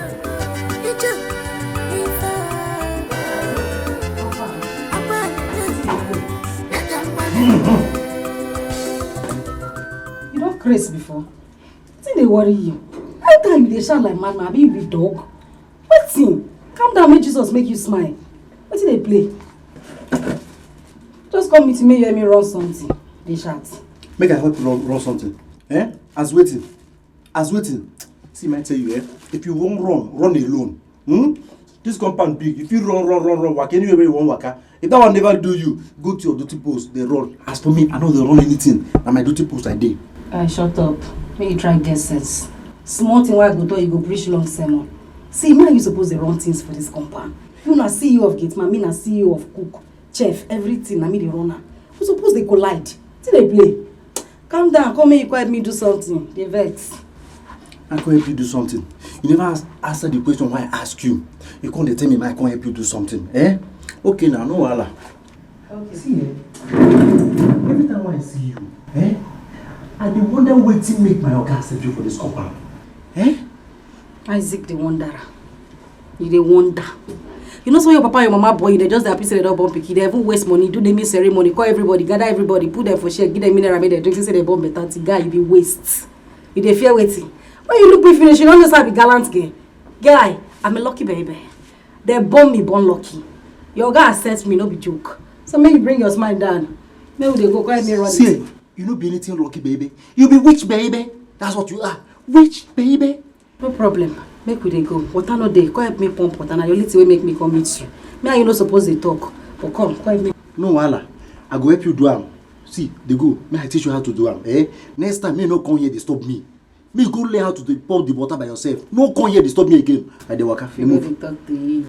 You don craze before? Wetin dey worry you? How time you dey shout like madman? Abi you be dog? Wetin? Calm down, make Jesus make you smile. Wetin dey play? Just come meet me, hear me run something. Dey shout. Make I help you run, run something. Eh? As wetin? As wetin? See, I tell you, eh? If you wan run, run alone. Hmm? This compound big. If you run, run, run, run, waka anywhere where you wan waka. If that one never do you, go to your duty post, dey run. As for me, I no dey run anything. Na my duty post I dey. Guy, shut up. Make you try get sense. Small thing wey I go talk, you go preach long sermon. See, me and you suppose dey run things for this compound. You na C E O of gate man, me na C E O of cook, chef, everything na me dey run am. We suppose dey collide. Wetin dey play? Calm down, come make you come help me do something. Dey vex. I come help you do something. You never ask, answer the question wey I ask you. You come dey tell me make I come help you do something. Eh? Okay now, no wahala. Okay. See, eh? Every time wey I see you, eh? I dey wonder wetin make my oga accept you for this compound. Eh? Isaac dey wonder. You dey wonder. You know, so your papa and your mama born you, they just dey happy say they don born pikin. They even waste money, do naming ceremony, call everybody, gather everybody, put them for share, give them mineral, make them drink, say they born better thing. Guy, you dey waste. You dey fear wetin? When you look me finish, you don't know say I be gallant girl. Guy, I'm a lucky baby. They born me, born lucky. Your guy accepts me, no be joke. So make you bring your smile down. Make we dey go, go help me run. See, you no be anything lucky baby. You be witch baby. That's what you are. Witch baby. No problem. Make we dey go. Water no dey. Come help me pump water. Na the only thing wey make me come meet you. Me and you no suppose dey talk. But come, come help me. No wahala. I go help you do am. See, dey go. May I teach you how to do am. Eh? Next time, me no come here disturb me. Me go learn how to dey pour the water by yourself. No come here disturb me again. I dey waka. Dey move. Talk to you.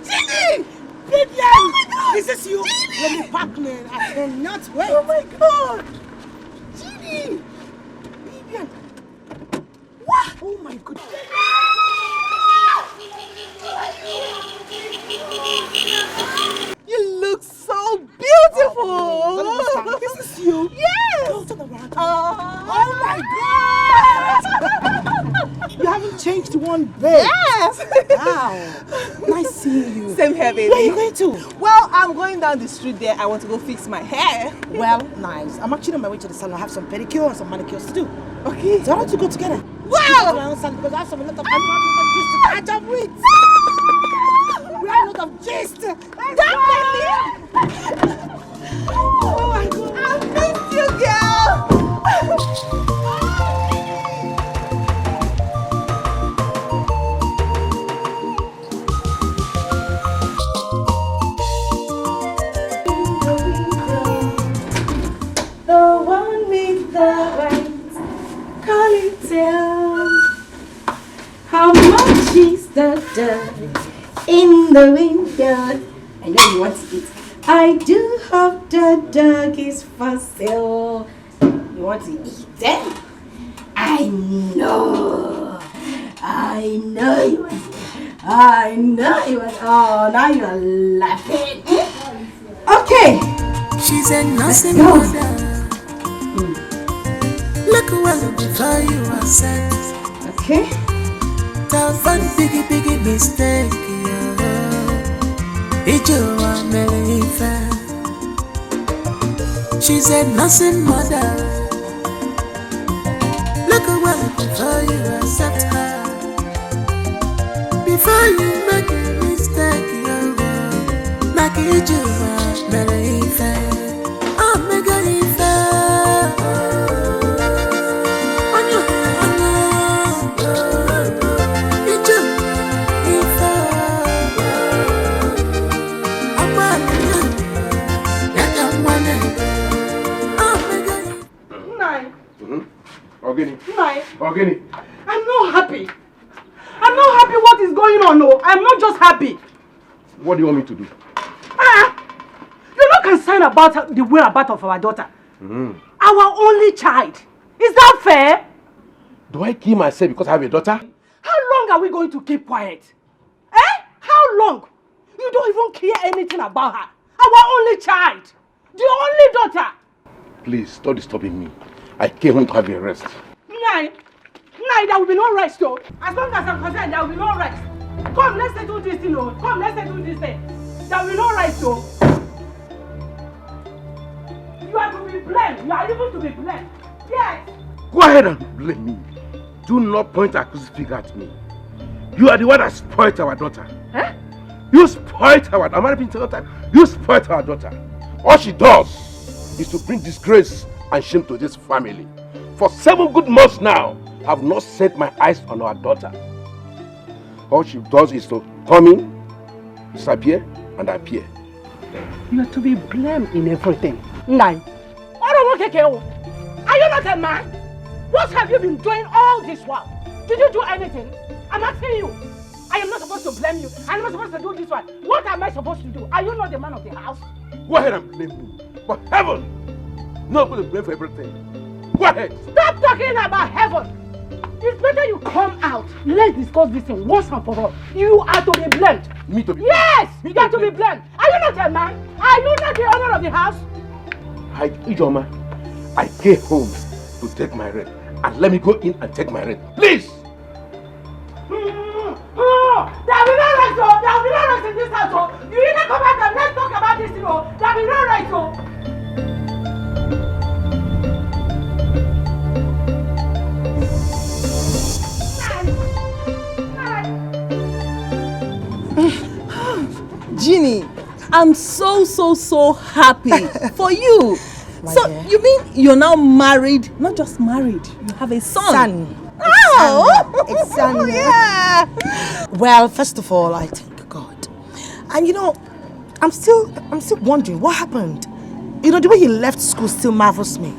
Chidi! Vivian! Oh my God! Is this you? Chidi! Let me pack me. I cannot wait. Oh my God! Chidi! Vivian! What? Oh my God! You look so beautiful! Oh, this is you? Yes! Go to the right. Oh. Oh my God! You haven't changed one bit. Yes! Wow! Nice seeing you. Same here, baby. Where are you going to? Well, I'm going down the street there. I want to go fix my hair. Well, nice. I'm actually on my way to the salon. I have some pedicure and some manicures to do. Okay. So I want to go together. Wow! Go to my own salon because I have some, a lot of, I have a lot of gist to catch up with. We have a lot of gist. Definitely. Oh my God. I missed you, girl. The one with the white curly tail. How much is the dog in the window? I know you want to eat. I do hope the dog is for sale. You want to eat, eh? I know. I know you want to. I know you want. Oh, now you are laughing. Okay. She's a nursing mother. Look well before you accept. Okay. Tell one biggie, biggie mistake. Ijua mere ife. She's a nursing mother. Look well before you accept her. Before you make a mistake, you go make it you mere ife. Oh, make it ife. Onye, onye, ije ife. Agba ya ka nwanne. Oh, make it. Nna anyị. Mm-hmm. Ogini. Nna anyị. Ogini. I'm not happy. I'm not happy what is going on. No, I'm not just happy. What do you want me to do? Ah, you no concern about the whereabouts of our daughter. Mm. Our only child. Is that fair? Do I kill myself because I have a daughter? How long are we going to keep quiet? Eh? How long? You don't even care anything about her. Our only child. The only daughter. Please, stop disturbing me. I came home to have a rest. Nai, Nai, there will be no rest, though. As long as I'm concerned, there will be no rest. Come, let's settle this thing, oh. Come, let's settle this thing. There will be no rest, though. You are to be blamed. You are even to be blamed. Yes. Go ahead and blame me. Do not point accusing finger at me. You are the one that spoiled our daughter. Eh? You spoiled our, am I repeating second time? You spoiled our daughter. All she does is to bring disgrace and shame to this family. For seven good months now, I've not set my eyes on our daughter. All she does is to come in, disappear, and appear. You are to be blamed in everything. Nai, Oro Nwoke Keo, are you not a man? What have you been doing all this while? Did you do anything? I'm asking you. I am not supposed to blame you. I'm not supposed to do this one. What am I supposed to do? Are you not the man of the house? Go ahead and blame me. But heaven, not going to blame for everything. Go ahead. Stop talking about heaven. It's better you come out. Let's discuss this thing once and for all. You are to be blamed. Me to be blamed? Yes, me you are to be blamed. Are you not a man? Are you not the owner of the house? I, Ijoma, I came home to take my rent. And let me go in and take my rent. Please! Oh, there will be no rest, oh. There will be no rest in this house, oh. You either come out and let's talk about this, you know. There will be no rest, oh. Jeannie, I'm so, so, so happy for you. My so, dear. You mean you're now married? Not just married, you have a son. Son. Oh! It's son. Yeah. Well, first of all, I thank God. And you know, I'm still, I'm still wondering what happened. You know, the way he left school still marvels me.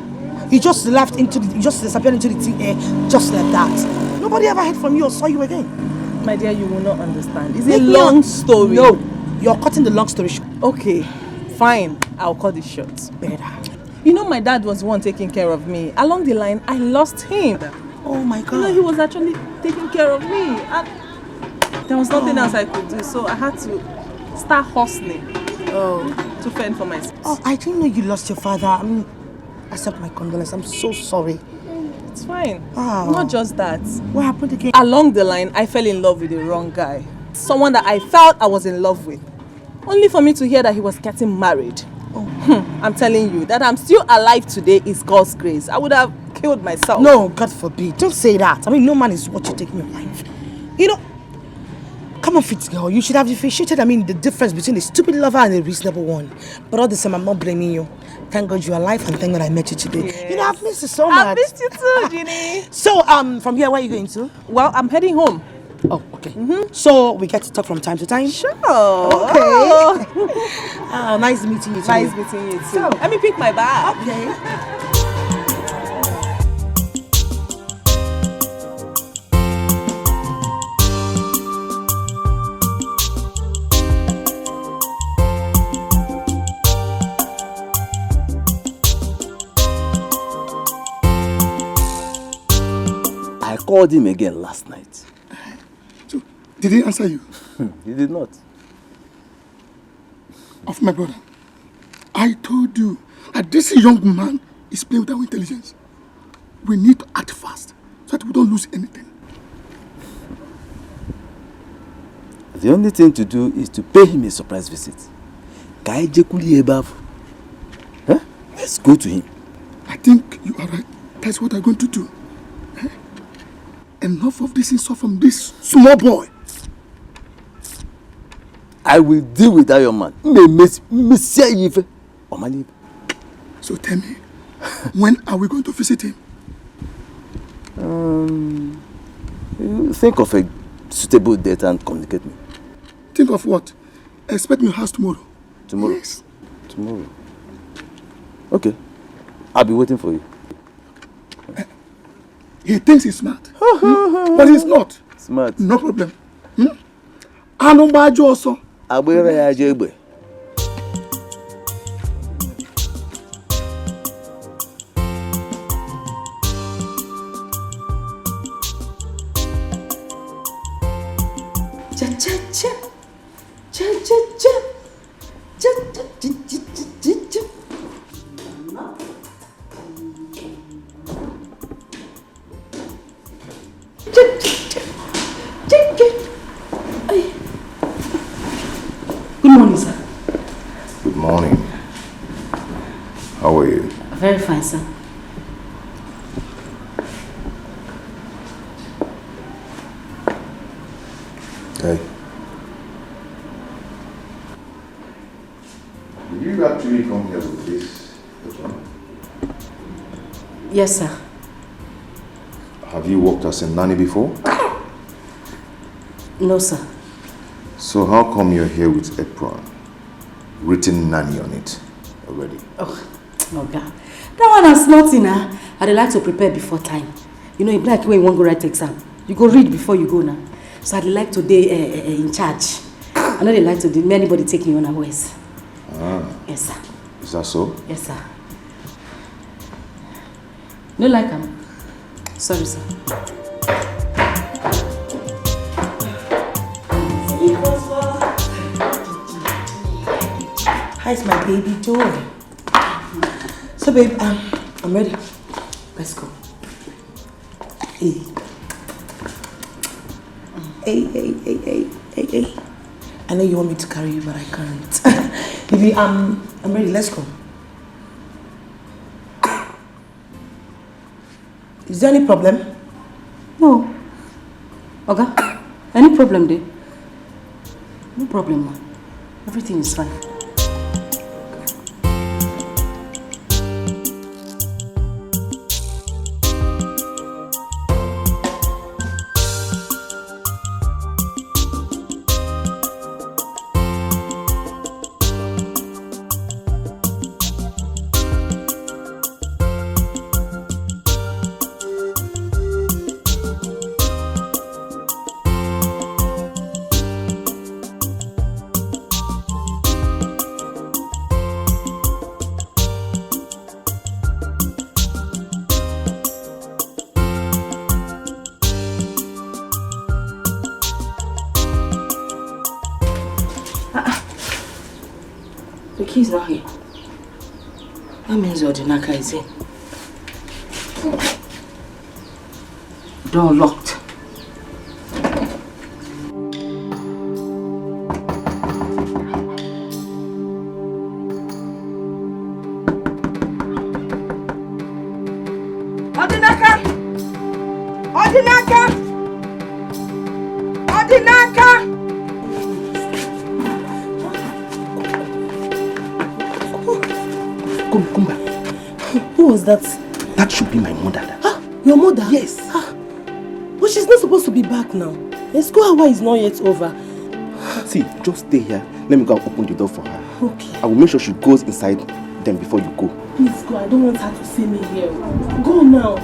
He just left into the, he just disappeared into the thin air just like that. Nobody ever heard from you or saw you again. My dear, you will not understand. It's a long story. No, you're cutting the long story short. Okay, fine. I'll cut it short. Better. You know, my dad was the one taking care of me. Along the line, I lost him. Oh my God. You know, he was actually taking care of me. And there was nothing else I could do, so I had to start hustling. Oh. To fend for myself. Oh, I didn't know you lost your father. I mean, accept my condolence. I'm so sorry. It's fine. Ah. Not just that. What happened again? Along the line, I fell in love with the wrong guy. Someone that I felt I was in love with. Only for me to hear that he was getting married. Oh. Hmm, I'm telling you, that I'm still alive today is God's grace. I would have killed myself. No, God forbid. Don't say that. I mean, no man is worth you taking your life. You know, come on, fit girl. You should have differentiated, I mean, the difference between a stupid lover and a reasonable one. But all the same, I'm not blaming you. Thank God you're alive and thank God I met you today. Yes. You know, I've missed you so much. I missed you too, Jeannie. So, um, from here, where are you going to? Well, I'm heading home. Oh, okay. Mm-hmm. So we get to talk from time to time? Sure. Okay. Oh. Ah, nice meeting you too. Nice meeting you too. So, let me pick my bag. Okay. I called him again last night. So, did he answer you? He did not. Of my brother, I told you that this young man is playing with our intelligence. We need to act fast so that we don't lose anything. The only thing to do is to pay him a surprise visit. Ka anyị jekwuru ya ebe ahụ. Huh? Let's go to him. I think you are right. That's what I'm going to do. Eh? Enough of this insult from this small boy. I will deal with that young man. M ga-emesi ya ife. Ọ mara ife. So tell me, when are we going to visit him? Um, you think of a suitable date and communicate me. Think of what? Expect me house tomorrow. Tomorrow? Yes. Tomorrow. Okay. I'll be waiting for you. He thinks he's smart. Hmm? But he's not. Smart. No problem. Hmm? Anụ mgba ajọ ọsọ. Agbịrị ya ajọ egbe. Cha cha cha. Cha cha cha. Cha cha cha cha cha cha. Good morning, sir. Good morning. How are you? Very fine, sir. Hey. Did you actually come here with this? Yes, sir. Have you worked as a nanny before? No, sir. So how come you're here with apron, written nanny on it already? Oh, oh God. That one is nothing, huh? I dey like to prepare before time. You know, e be like when you wan go write exam. You go read before you go now. So I dey like to dey uh, uh, in charge. I no dey like to dey make anybody take me unawares. Ah, Yes, sir. Is that so? Yes, sir. No like am. Sorry, sir. How's my baby doing? So, babe, um, I'm ready. Let's go. Hey. Hey, hey, hey, hey, hey, hey. I know you want me to carry you, but I can't. Baby, um, I'm ready. Let's go. Is there any problem? No. Oga, any problem dey? No problem, ma. Everything is fine. The key is not here. That means Odinaka is in. Door locked. Odinaka! Odinaka! Odinaka! Come, come back. Who was that? That should be my mother. Your mother? Yes. But she's not supposed to be back now. The school hour is not yet over. See, just stay here. Let me go and open the door for her. Okay. I will make sure she goes inside then before you go. Please go. I don't want her to see me here. Go now.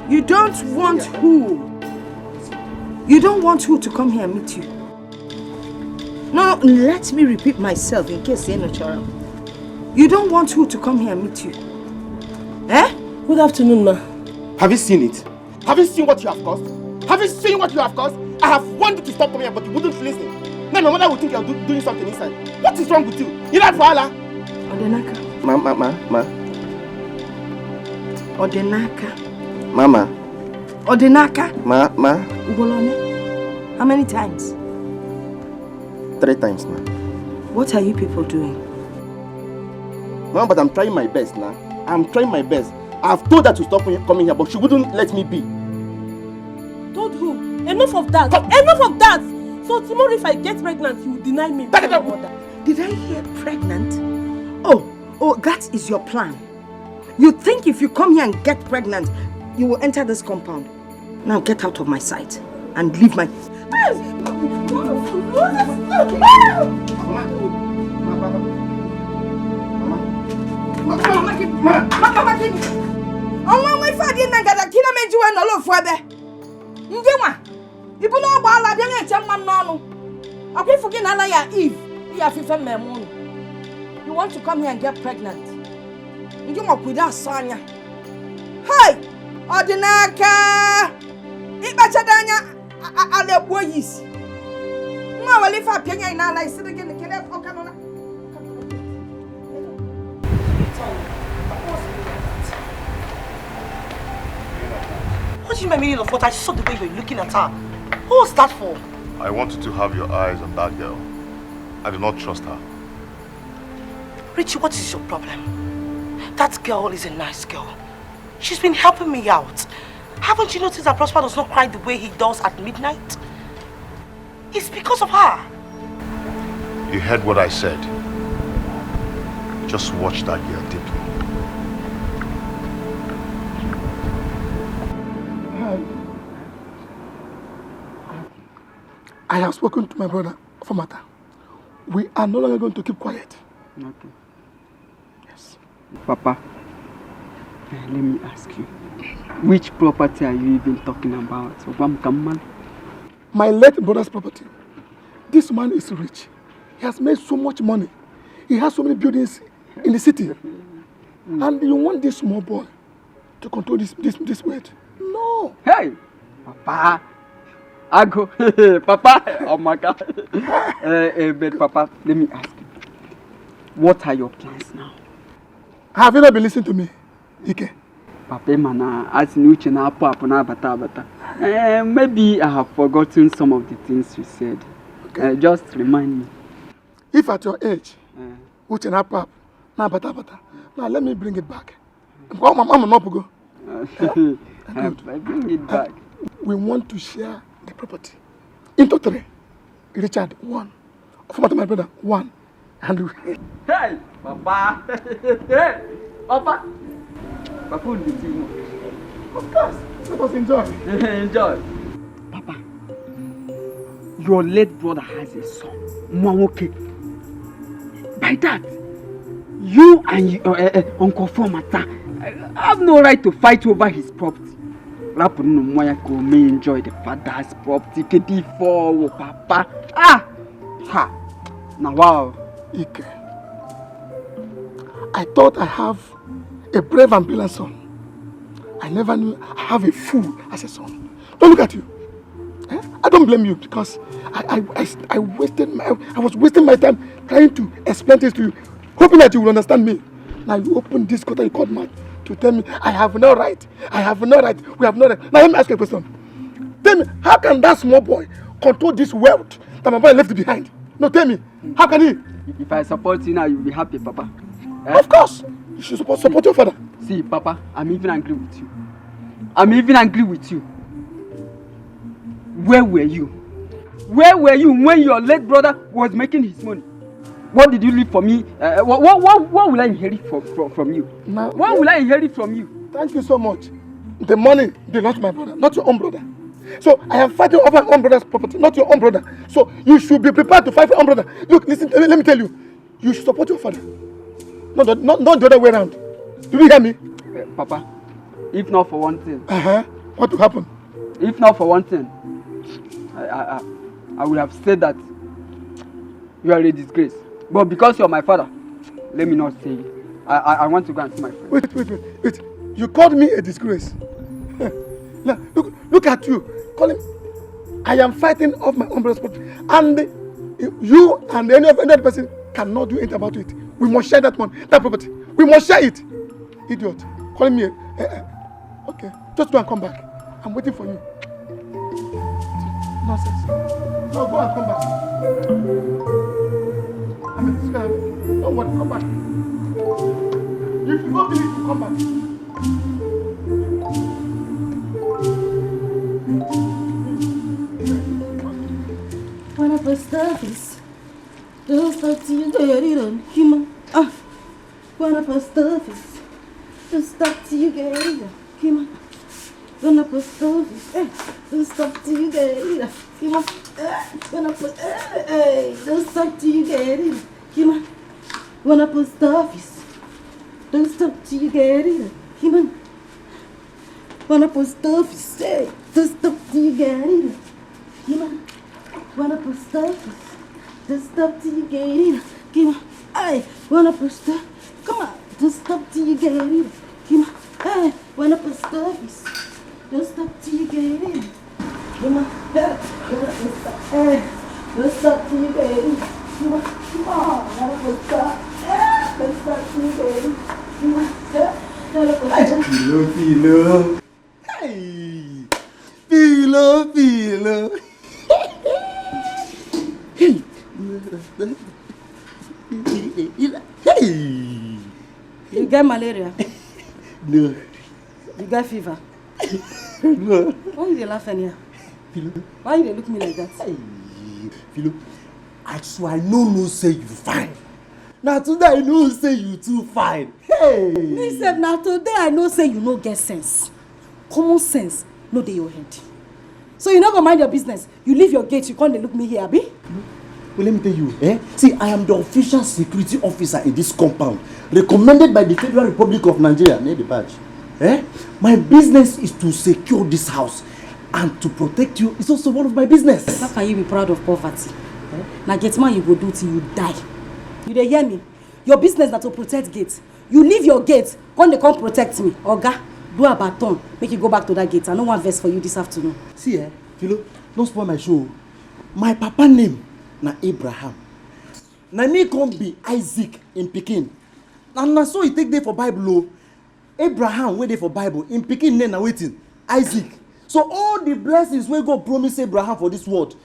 You don't want who? You don't want who to come here and meet you? No, let me repeat myself in case you know Chara. You don't want who to come here and meet you? Eh? Good afternoon, ma. Have you seen it? Have you seen what you have caused? Have you seen what you have caused? I have warned you to stop coming here, but you wouldn't listen. Now my mother will think you're do- doing something inside. What is wrong with you? You like Fala? Odinaka. Ma, ma, ma, ma. Odinaka. Mama. Odinaka. Ma, ma. Ugolone. How many times? Three times now. What are you people doing? Mama, but I'm trying my best now. I'm trying my best. I've told her to stop coming here, but she wouldn't let me be. Told who? Enough of that. Enough of that. So tomorrow if I get pregnant, you will deny me. That is My not- mother. Did I hear pregnant? Oh, oh, that is your plan. You think if you come here and get pregnant, you will enter this compound? Now get out of my sight and leave my. Ọnwa nwa ife adị na ngada kina meji wee nọrọ ofu ebe. Ndị nwa, ibu n'ọgba ala bịa na-eche mma n'ọnụ. Ọkwa ifu gị na ala ya Eve, ya afife mmemme unu. You want to come here and get pregnant? Ndị nwa kwudo asọ anya. Hey! Ọ dị n'aka! Ịkpachado anya a- a- ala egbuo ya isi. Nwa were ife apịa nya n'ala isi dị gịnị kele ọka nọ na. What do you mean, meaning of what? I saw the way you were looking at her. What was that for? I want you to have your eyes on that girl. I do not trust her. Richie, what is your problem? That girl is a nice girl. She's been helping me out. Haven't you noticed that Prosper does not cry the way he does at midnight? It's because of her. You heard what I said. Just watch that girl deeply. I have spoken to my brother for matter. We are no longer going to keep quiet. Okay. Yes. Papa, eh, let me ask you. Which property are you even talking about? Ogwam Kamal? My late brother's property. This man is rich. He has made so much money. He has so many buildings in the city. And you want this small boy to control this this this wealth? No. Hey, Papa. Ago. Papa. Oh my God. Uh, uh, but Papa, let me ask you. What are your plans now? Have you not been listening to me, Ike? Papa, mana as ni uche na-apụ apụ na-abata abata. Eh, maybe I have forgotten some of the things you said. Okay. Uh, just remind me. If at your age, uh, uche na-apụ apụ na-abata abata, now let me bring it back. Mama, mama, no go. Uh, I bring it back. Uh, we want to share the property into three. Richard, one. Ofumata, my brother, one. And we... Hey, Papa. Hey, Papa. Papa will be seeing. Of course. Let us enjoy. Enjoy. Papa, your late brother has a son, Mwawoke. By that, you and uh, uh, Uncle Ofumata have no right to fight over his property. Rapụ nụ nwa ya ka o mee enjoy the father's property. Kedu ife ọwụ, Papa? Ah! Ha! Na wow. Ike. I thought I have a brave and brilliant son. I never knew I have a fool as a son. Don't look at you. Eh? I don't blame you because I, I, I, I wasted my, I was wasting my time trying to explain this to you, hoping that you will understand me. Now you open this quarter, you called mouth to tell me I have no right. I have no right. We have no right. Now let me ask you a question. Tell me, how can that small boy control this wealth that my boy left behind? No, tell me, how can he? If I support you now, you'll be happy, Papa. Eh? Of course, you should support, support your father. See, Papa, I'm even angry with you. I'm even angry with you. Where were you? Where were you when your late brother was making his money? What did you leave for me? Uh, what, what, what, what will I inherit from, from, from you? Now, what will I inherit from you? Thank you so much. The money belongs to my brother, not your own brother. So I am fighting over my own brother's property, not your own brother. So you should be prepared to fight for your own brother. Look, listen, let me tell you. You should support your father. Not the, not, not the other way around. Do you hear me? Uh, Papa, if not for one thing. Uh-huh. What will happen? If not for one thing, I, I, I, I would have said that you are a disgrace. But because you're my father, let me not say it. I, I, I want to go and see my friend. Wait, wait, wait, wait. You called me a disgrace. Now, look, look at you. Calling. I am fighting off my own brother's property. And you and any of any other person cannot do anything about it. We must share that one, that property. We must share it. Idiot. Calling me a, a, a, okay. Just go and come back. I'm waiting for you. Nonsense. No, go and come back. I mean, this guy, don't worry, come back. If you go finish, you come back. When I first start this, don't stop till you get it on human. Ah, when I first start this, don't stop till you get it on human. When I first start this, eh, don't stop till you get it on human. Eh, when I first, eh, eh, don't stop till you get it on human. When I first start this, don't stop till you get it on human. Wanna post office, hey, just stop till you get it. Come on. Wanna post office, just stop till you get it. Come on. Hey, wanna post, come on, just stop till you get it. Come on. Hey, wanna post office, just stop till you get it. Come on. Hey, wanna post, hey, just stop till you get it. Come on. Come on. Wanna post, hey, just stop till you get it. Come on. Hey, wanna post. Filo, filo. Hey! Filo, filo. Hey! Hey! You get malaria? No. You get fever? No. Why you dey laugh anyhow? Filo. Why you dey look me like that? Hey! Filo, I swear I no know say you fine. Na today I know say you too fine. Hey! Me sef, na today I know say you no get sense. Common sense no dey your head. So you no go mind your business. You leave your gate, you come dey look me here, abi? Well, let me tell you, eh? See, I am the official security officer in this compound, recommended by the Federal Republic of Nigeria, near the badge. Eh? My business is to secure this house. And to protect you is also one of my business. How can you be proud of poverty? Eh? Na gate man you go do till you die. You dey hear me? Your business na to protect gate. You leave your gate, come dey come protect me. Oga, do about turn, make you go back to that gate. I no wan vex for you this afternoon. See, eh, Philo, no spoil my show. My papa name na Abraham. Na me come be Isaac in pikin. And na so e take dey for Bible o. Abraham wey dey for Bible, im pikin name na wetin? Isaac. So all the blessings wey God promise Abraham for this world,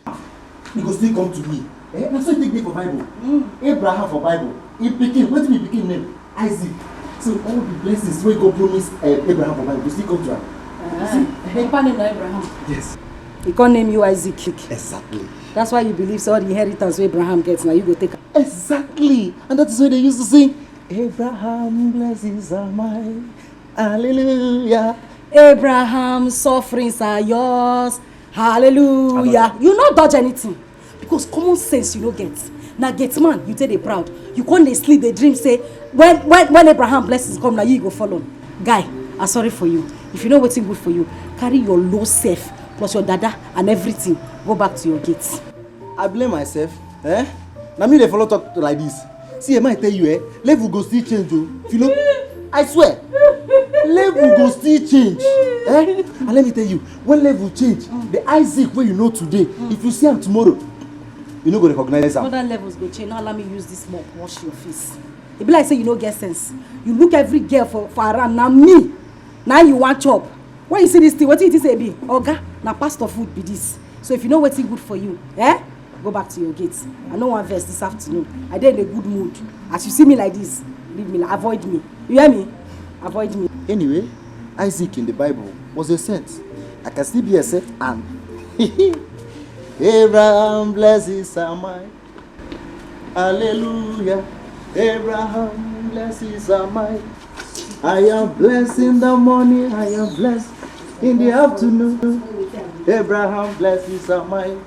e go still come to me. Eh? Na so e take dey for Bible. Mm. Abraham for Bible, im pikin, wetin be pikin name? Isaac. So all the blessings wey God promise uh, Abraham for Bible go still come to am. Ah. See? Im papa name na Abraham. Yes. He come name you Isaac. Exactly. That's why you believe say all the inheritance wey Abraham get na you go take am. Exactly. And that is why they used to sing, Abraham blessings are mine. Hallelujah. Abraham sufferings are yours. Hallelujah. You no dodge anything. Because common sense you no get. Na gate man, you take dey proud. You come dey sleep, dey dream say when when when Abraham blessings come, na you go follow. Guy, I sorry for you. If you know wetin good for you, carry your low self plus your dada and everything, go back to your gate. I blame myself. Eh? Na me dey follow talk like this. See, eh, I tell you, eh, level go still change o. Philo, I swear, level go still change. Eh? And let me tell you, when level change, the Isaac wey you know today, if you see am tomorrow, you no go recognize am. Other levels go change. No allow me use this mop wash your face. E be like say you no get sense. You look every girl for for around, na me na you wan chop. When you see this thing, wetin you think say e be? Oga, na pastor food be this. So if you know wetin good for you, eh? Go back to your gate. I no wan vex this afternoon. I dey in a good mood. As you see me like this, leave me, avoid me. You hear me? Avoid me. Anyway, Isaac in the Bible was a saint. I can still be a saint and Abraham blessings are mine. Hallelujah. Abraham blessings are mine. I am blessed in the morning. I am blessed in the afternoon. Abraham blessings are mine.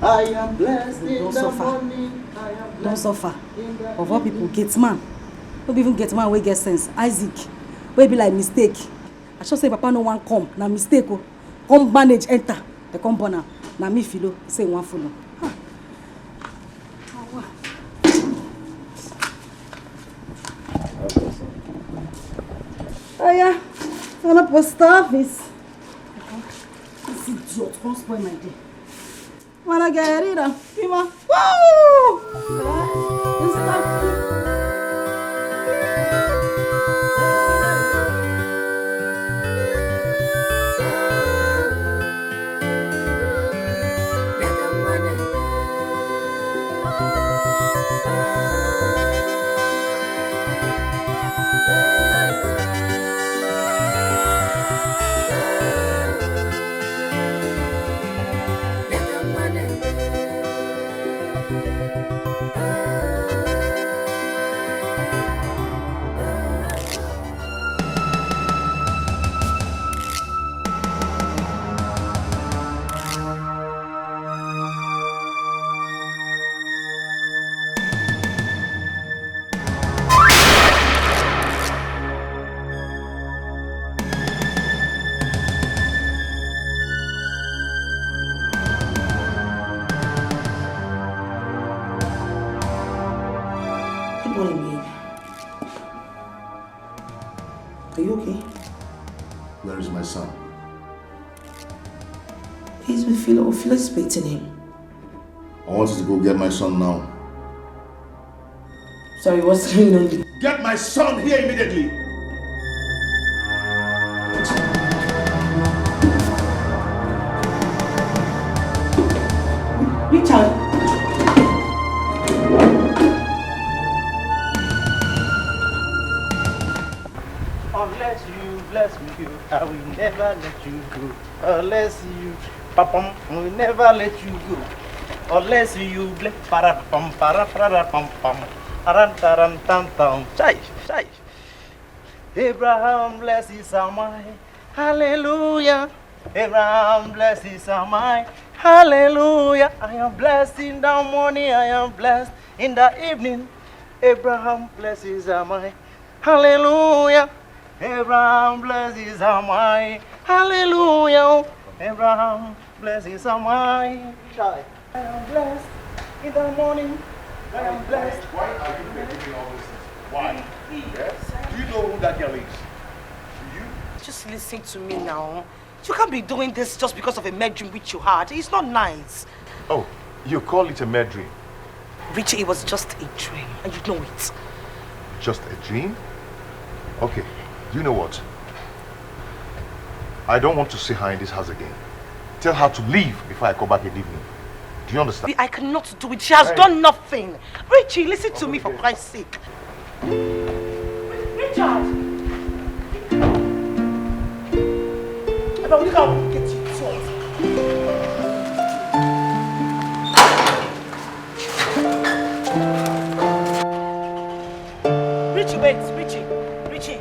I am blessed in the morning. I am blessed. Don't suffer. Of all people, gate man. No be even gate man wey get sense. Isaac, wey be like mistake. I sure say papa no wan come. Na mistake o. Come manage enter. They come born am. Na me Philo say wan follow. Ah. Oh yeah, on a post office. This idiot come spoil my day. Margarita, Pima. Woo! Good morning, babe. Are you okay? Where is my son? He's with Philo. Philo is expecting him. I want you to go get my son now. Sorry, what's going on? Get my son here immediately. Richard. Unless you bless me, I will never let you go. Unless you, papam, will never let you go. Unless you bless, para pam, para para pam pam, aran taran tan tan. Chai, chai. Abraham blesses are mine. Hallelujah. Abraham blesses are mine. Hallelujah. I am blessed in the morning. I am blessed in the evening. Abraham blesses are mine. Hallelujah. Abraham blesses are mine. Hallelujah. Abraham, blessings are mine. Child. I am blessed in the morning. I am blessed. Why are you making all this? Why? Yes? Do you know who that girl is? Do you? Just listen to me now. You can't be doing this just because of a mad dream which you had. It's not nice. Oh, you call it a mad dream? Richie, it was just a dream, and you know it. Just a dream? Okay, you know what? I don't want to see her in this house again. Tell her to leave before I come back in the evening. Do you understand? I cannot do it. She has done nothing. Richie, listen to me for Christ's sake. Richard! If I would get you Richie, wait, Richie, Richie.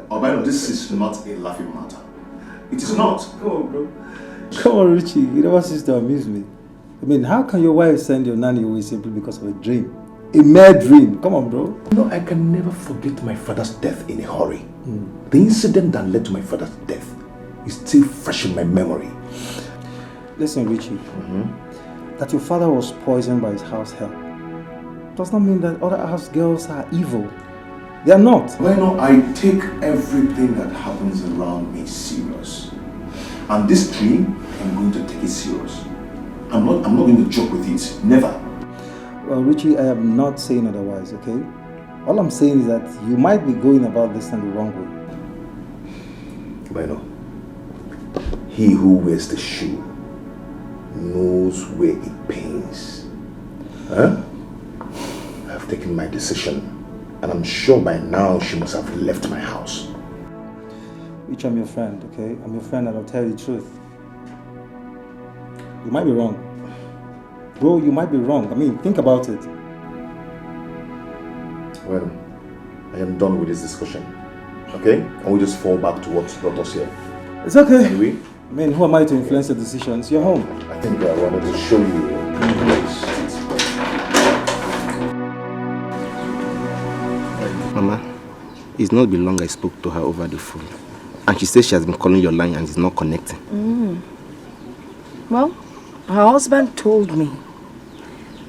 Obaino, this is not a laughing matter. It is not. Come on, bro. Come on, Richie. You never cease to amuse me. I mean, how can your wife send your nanny away simply because of a dream? A mere dream. Come on, bro. No, I can never forget my father's death in a hurry. The incident that led to my father's death is still fresh in my memory. Listen, Richie. That your father was poisoned by his house help does not mean that other house girls are evil. They are not. Well, no, I take everything that happens around me serious. And this dream, I'm going to take it serious. I'm not, I'm not going to joke with it. Never. Well, Richie, I am not saying otherwise, okay? All I'm saying is that you might be going about this thing the wrong way. Bueno, he who wears the shoe knows where it pains. Huh? I've taken my decision, and I'm sure by now she must have left my house. Rich, I'm your friend, okay? I'm your friend, and I'll tell you the truth. You might be wrong. Bro, you might be wrong. I mean, think about it. Well, I am done with this discussion. Okay? Can we just fall back to what brought us here? It's okay. Anyway. I mean, who am I to influence your decisions? You're home. I think I wanted to show you. Mama, it's not been long I spoke to her over the phone. And she says she has been calling your line and it's not connecting. Well, her husband told me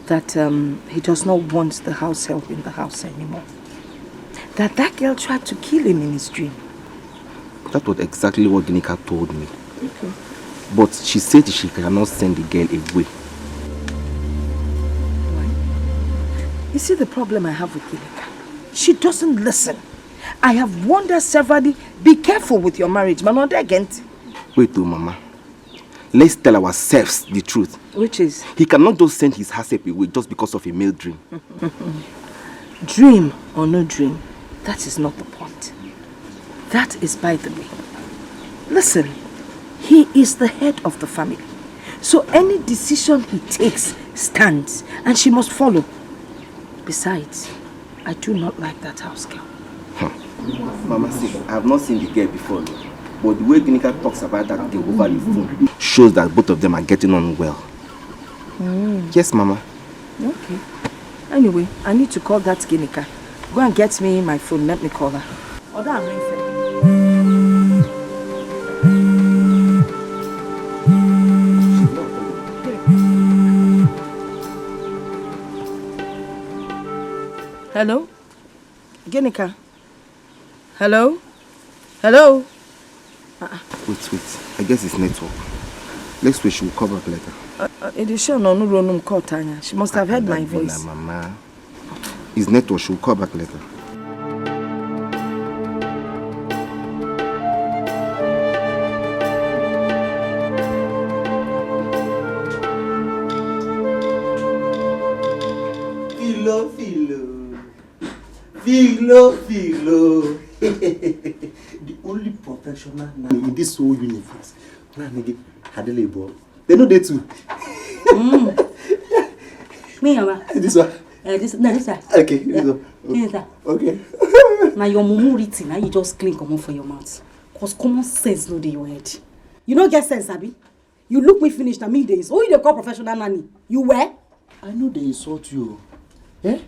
that um, he does not want the house help in the house anymore. That that girl tried to kill him in his dream. That was exactly what Ginika told me. Okay. But she said she cannot send the girl away. Why? You see the problem I have with Ginika? She doesn't listen. I have warned her severally, be careful with your marriage, man. Wait, oh, Mama. Let's tell ourselves the truth. Which is? He cannot just send his house help away just because of a male dream. Dream or no dream, that is not the point. That is by the way. Listen, he is the head of the family. So any decision he takes stands and she must follow. Besides, I do not like that house girl. Mama, see, I have not seen the girl before, no. But the way Ginika talks about that girl over the phone shows that both of them are getting on well. Yes, Mama. Okay. Anyway, I need to call that Ginika. Go and get me my phone. Let me call her. Oda Arinfe. Hello? Ginika? Hello? Hello? Wait, wait. I guess it's network. Let's wait. She will call back later. Uh, uh, it is sure no no no call Tanya. She must have heard my voice. Mama. It's network. She will call back later. Filo, filo. Filo, filo. The only professional nanny in this whole universe. Na nigga, Adelebo. They know they too. Me, Mama. This one. Uh, this, no, this one. Okay, this one. This one. Okay. Now your mumu written, now you just clean come off for your mouth. Cause common sense no dey your head. You no get sense, abi? You look me finish, na me dey insult. Who you dey call professional nanny? You were? I know they insult you. Eh?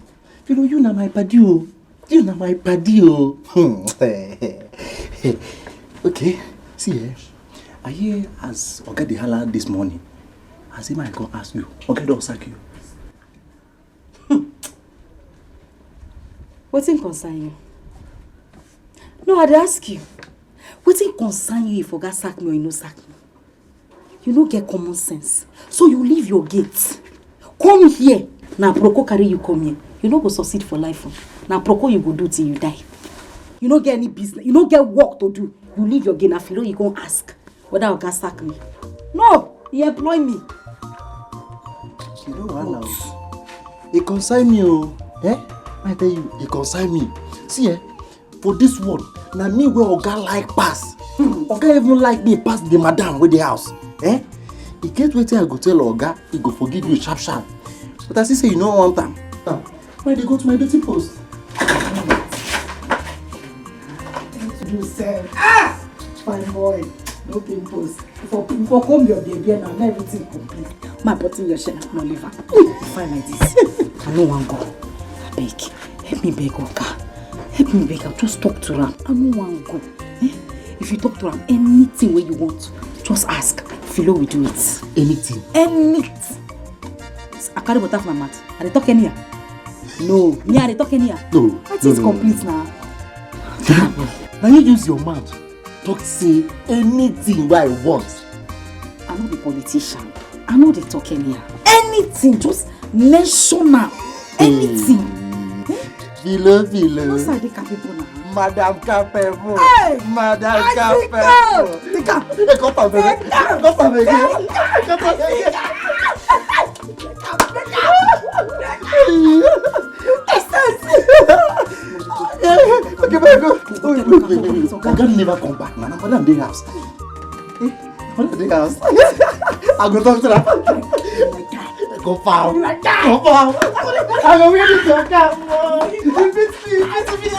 Philo, you na my paddy o. You na my paddy o. Hmm. Okay, see eh. I hear as Oga dey holla this morning. I say my God ask you. Oga don sack you. Wetin concern you? No, I dey ask you. Wetin concern you if Oga sack me or he no sack me? You no get common sense. So you leave your gate. Come here. Na proko carry you come here. You no go succeed for life o. Na proko you go do till you die. You no get any business. You no get work to do. You leave your gate. Na Philo you go ask whether Oga sack me. No, he employ me. You know what now? E concern me o. Eh? I tell you, e concern me. See eh, for this world, na me wey Oga like pass. Oga even like me pass the madam wey dey house. Eh? E get wetin I go tell Oga, he go forgive you sharp sharp. But I see say you no want am. Now, I dey go to my duty post. You sef. Ah! Fine boy. No pimples. For, for come your baby and everything complete. My button your shirt, no liver. Fine like this. I no wan go. Abeg, help me beg Oga. Help me beg am. Just talk to am. I no wan go. Eh? If you talk to am, anything wey you want, just ask. Philo will do it. Anything. Anything. I carry water for my mouth. I dey talk anyhow. No, me I dey talk anyhow. No, I think no, no, no. Complete now. Na you use your mouth talk say anything wey I want. I no be politician. I no dey talk anyhow. Anything, just mention am. Anything. Philo, Philo. No say I dey capable now. Madam Capable. Hey! Madam I think Capable. Take am. Hey, come on, baby. Come on, baby. Come on, baby. Okay, baby, go. Wait, wait, wait, wait, wait. Oga never come back, man. Madam dey house. Eh, madam dey house. I go talk to her. Go far. Go far. I go wear this your cap. You beat me. You beat me.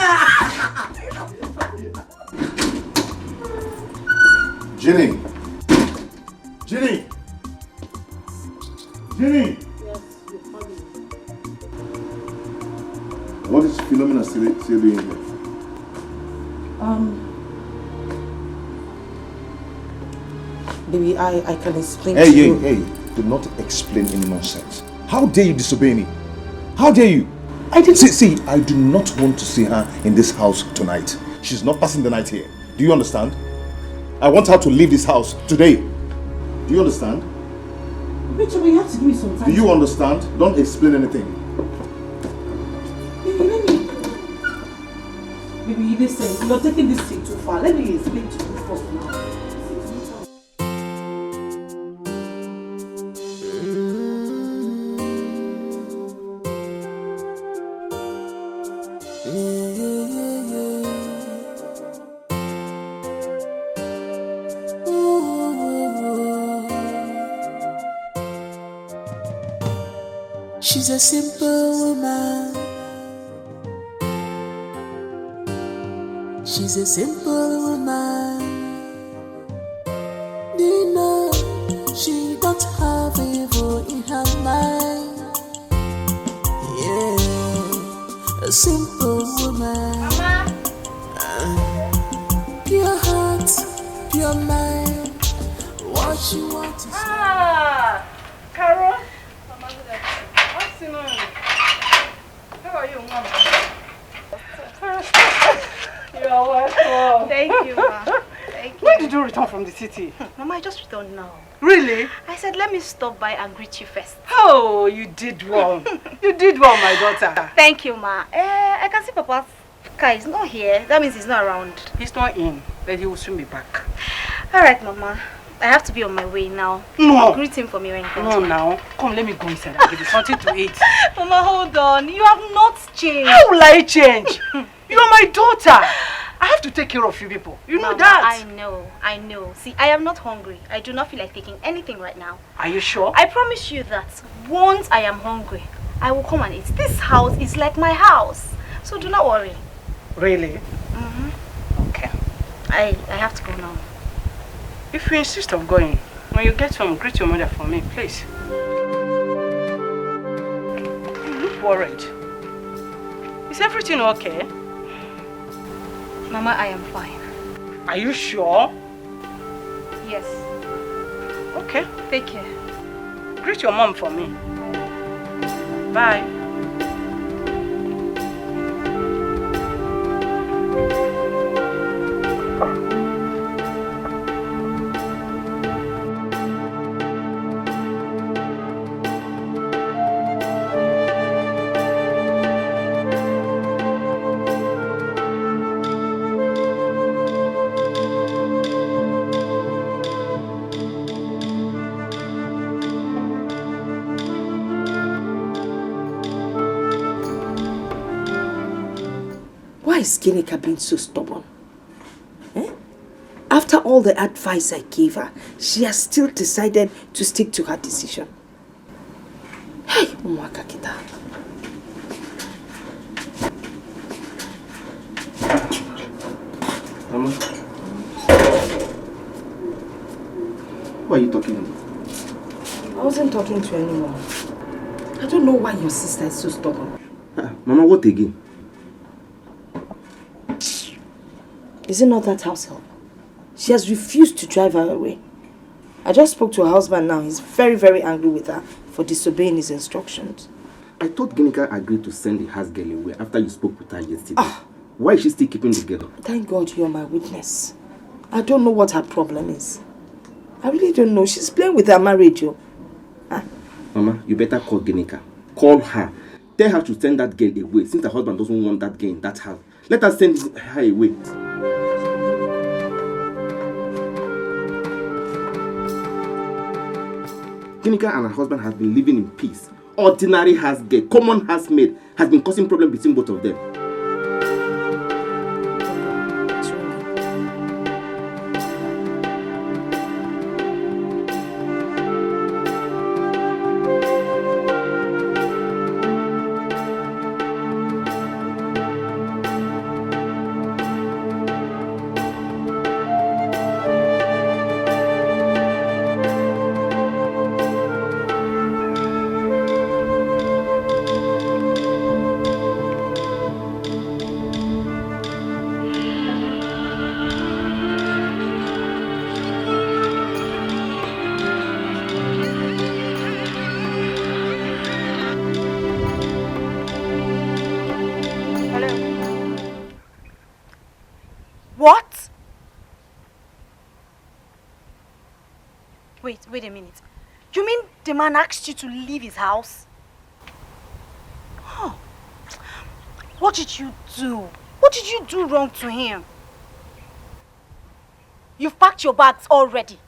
Jenny. Jenny. Jenny. What is Philomena still, still doing here? Um, baby, I, I can explain Hey, to hey, you. Hey, do not explain any nonsense. How dare you disobey me? How dare you? I didn't see, see, I do not want to see her in this house tonight. She's not passing the night here. Do you understand? I want her to leave this house today. Do you understand? Rachel, you have to give me some time. Do you understand? Don't explain anything. Baby, let me. Baby, listen, you're taking this thing too far. Let me explain to you first now. She's a simple woman. She's a simple woman. You know, she don't have evil in her mind. Yeah, a simple woman. Mama. Pure heart, pure mind. What you want to say? Ah, Carol. Mama, good afternoon. Afternoon. How are you, Mama? You are welcome. Thank you, Ma. Thank you. When did you return from the city? Mama, I just returned now. Really? I said, let me stop by and greet you first. Oh, you did well. You did well, my daughter. Thank you, Ma. Eh, I can see Papa's car is not here. That means he's not around. He's not in, but he will soon be back. All right, Mama. I have to be on my way now. No. I'll greet him for me when he comes. No, back. Now. Come, let me go inside and give you something to eat. Mama, hold on. You have not changed. How will I change? You are my daughter. I I have to take care of you people. You know Mama, that. I know, I know. See, I am not hungry. I do not feel like taking anything right now. Are you sure? I promise you that once I am hungry, I will come and eat. This house is like my house, so do not worry. Really? Mm-hmm. Okay. I I have to go now. If you insist on going, when you get home, greet your mother for me, please. You look worried. Is everything okay? Mama, I am fine. Are you sure? Yes. Okay. Take care. Greet your mom for me. Bye. Why is Ginika being so stubborn? Eh? After all the advice I gave her, she has still decided to stick to her decision. Hey, Umwaka Kita. Mama, who are you talking to? I wasn't talking to anyone. I don't know why your sister is so stubborn. Ah, Mama, what again? Is it not that house help? She has refused to drive her away. I just spoke to her husband now. He's very, very angry with her for disobeying his instructions. I thought Ginika agreed to send the house girl away after you spoke with her yesterday. Ah. Why is she still keeping the girl? Thank God you're my witness. I don't know what her problem is. I really don't know. She's playing with her marriage, yo. Ah. Mama, you better call Ginika. Call her. Tell her to send that girl away since her husband doesn't want that girl in that house. Let her send her away. Ginika and her husband have been living in peace. Ordinary house girl, common housemaid, has been causing problem between both of them. What? Wait, wait a minute. You mean the man asked you to leave his house? Huh. What did you do? What did you do wrong to him? You've packed your bags already.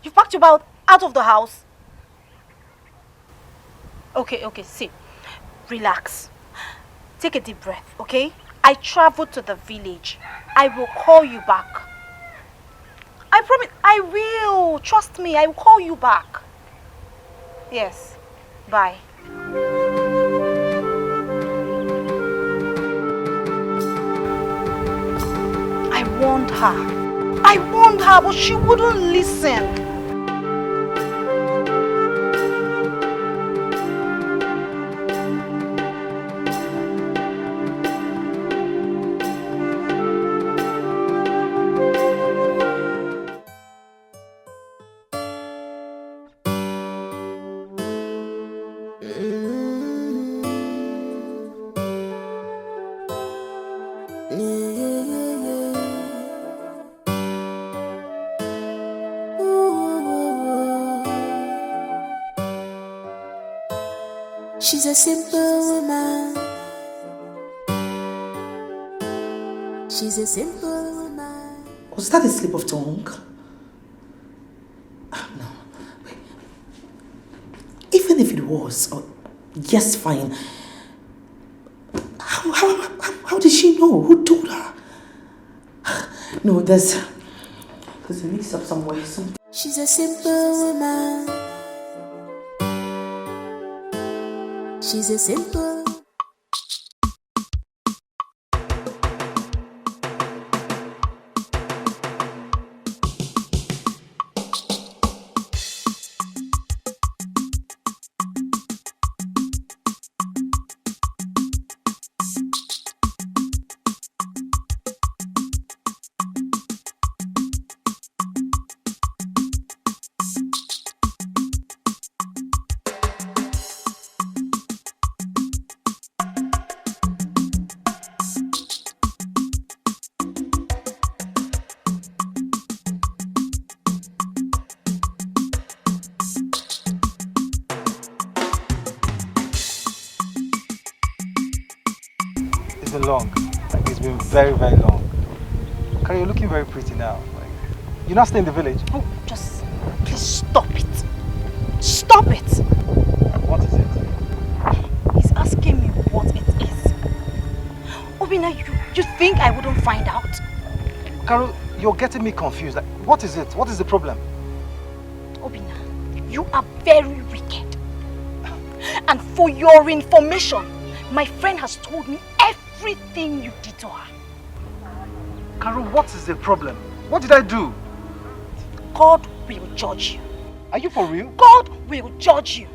You've packed your bag out of the house. Okay, okay, see. Relax. Take a deep breath, okay? I traveled to the village. I will call you back. I promise, I will. Trust me, I will call you back. Yes. Bye. I warned her. I warned her, but she wouldn't listen. She's a simple woman. She's a simple woman. Was that a slip of tongue? Ah, no. Wait. Even if it was, oh, yes, fine. How, how, how, how did she No, who told her? No, there's, there's a mix up somewhere. Something. She's a simple woman. She's a simple. It's been long. Like, it's been very, very long. Kari, you're looking very pretty now. Like, you not stay in the village? Oh, just please stop it. Stop it. What is it? He's asking me what it is. Obina, you, you think I wouldn't find out? Carol, you're getting me confused. Like, what is it? What is the problem? Obina, you are very wicked. And for your information, my friend has told me everything you did to her. Carol, what is the problem? What did I do? God will judge you. Are you for real? God will judge you.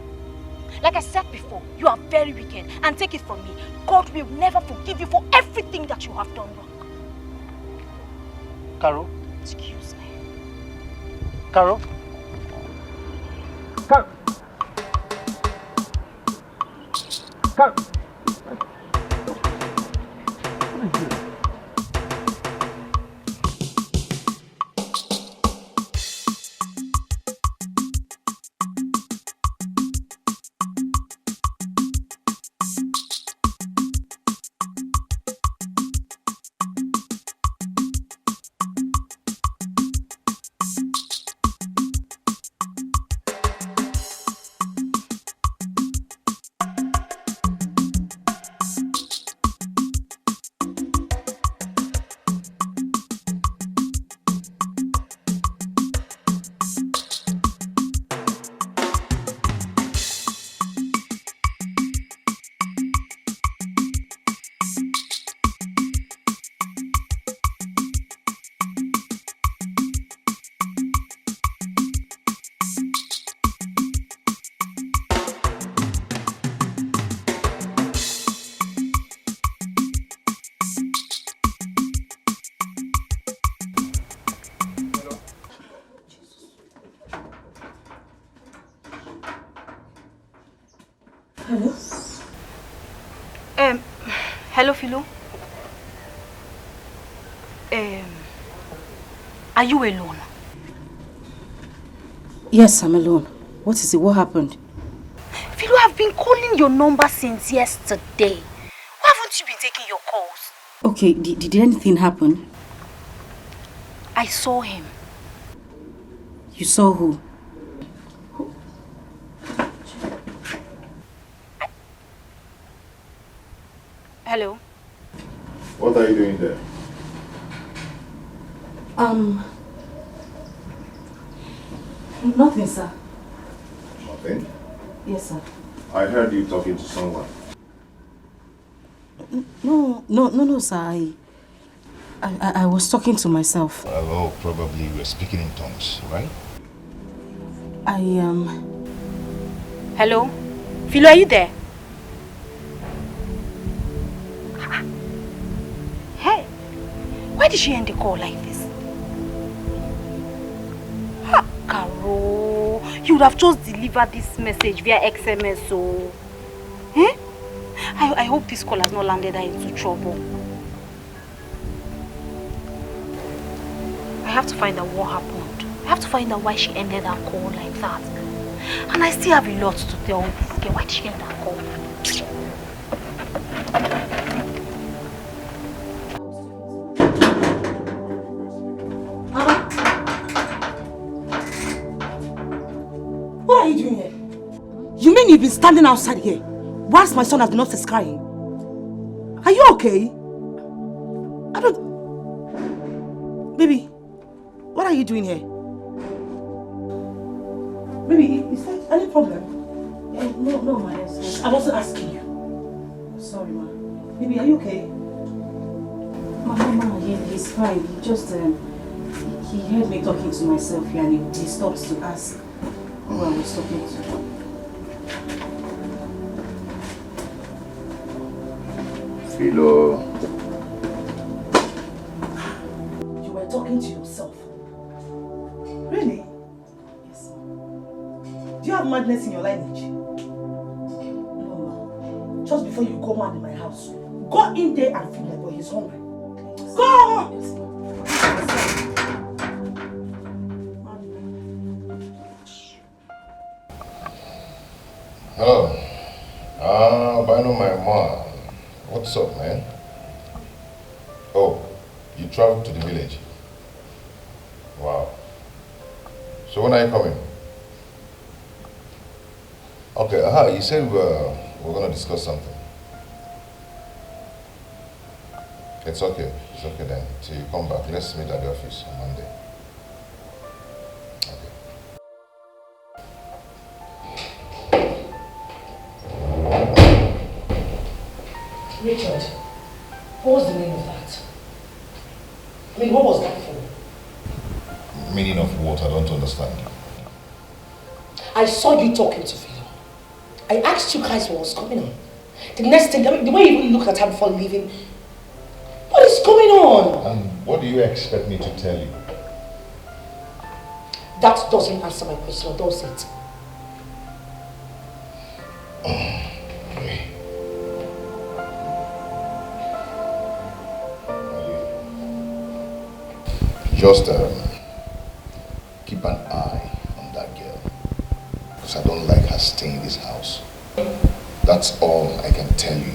Like I said before, you are very wicked, and take it from me, God will never forgive you for everything that you have done wrong. Carol? Excuse me. Carol? Carol? Carol? What is this? Hello? Um, hello, Philo. Um, are you alone? Yes, I'm alone. What is it? What happened? Philo, I've been calling your number since yesterday. Why haven't you been taking your calls? Okay, did, did anything happen? I saw him. You saw who? Hello? What are you doing there? Um, nothing, sir. Nothing? Yes, sir. I heard you talking to someone. N-, no, no, no, no, sir. I, I, I, I was talking to myself. Well, oh, probably you were speaking in tongues, right? I, um, Hello? Philo, are you there? Ah, hey, why did she end the call like this? Ha, Caro, you would have just delivered this message via X M S, so. Eh? I, I hope this call has not landed her into trouble. I have to find out what happened. I have to find out why she ended her call like that. And I still have a lot to tell this girl. Why did she end her call? Mama! What are you doing here? You mean you've been standing outside here whilst my son has been upstairs crying? Are you okay? Baby, what are you doing here? Baby, is there any problem? Eh, no, no, my dear. I wasn't asking you. Sorry, ma. Baby, are you okay? Ma, ma, ma, he, he's fine. He just, um, he heard me talking to myself here and he, he stopped to ask who I was talking to. Philo. You were talking to yourself. Really? Yes, ma. Do you have madness in your lineage? No, ma. Just before you go mad in my house, go in there and feed my boy. He's hungry. Go! Yes, ma. Hello. Ah, Albino, my man. What's up, man? Oh, you traveled to the village? Wow. So when are you coming? Okay, aha, you said we were, we were gonna discuss something. It's okay. It's okay then. Till you come back, let's meet at the office on Monday. Okay. Richard, what was the meaning of that? I mean, what was that for? Meaning of what? I don't understand. I saw you talking to Philo. I asked you guys what was going on. The next thing, I mean, the way you even looked at her before leaving, what is going on? And what do you expect me to tell you? That doesn't answer my question, does it? Just um, keep an eye on that girl. Because I don't like her staying in this house. That's all I can tell you.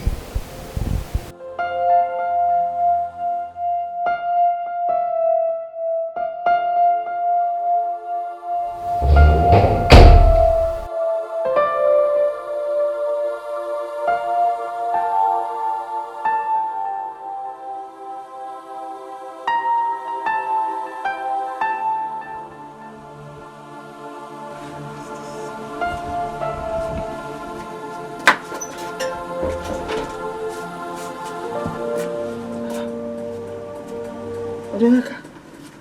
Odinaka.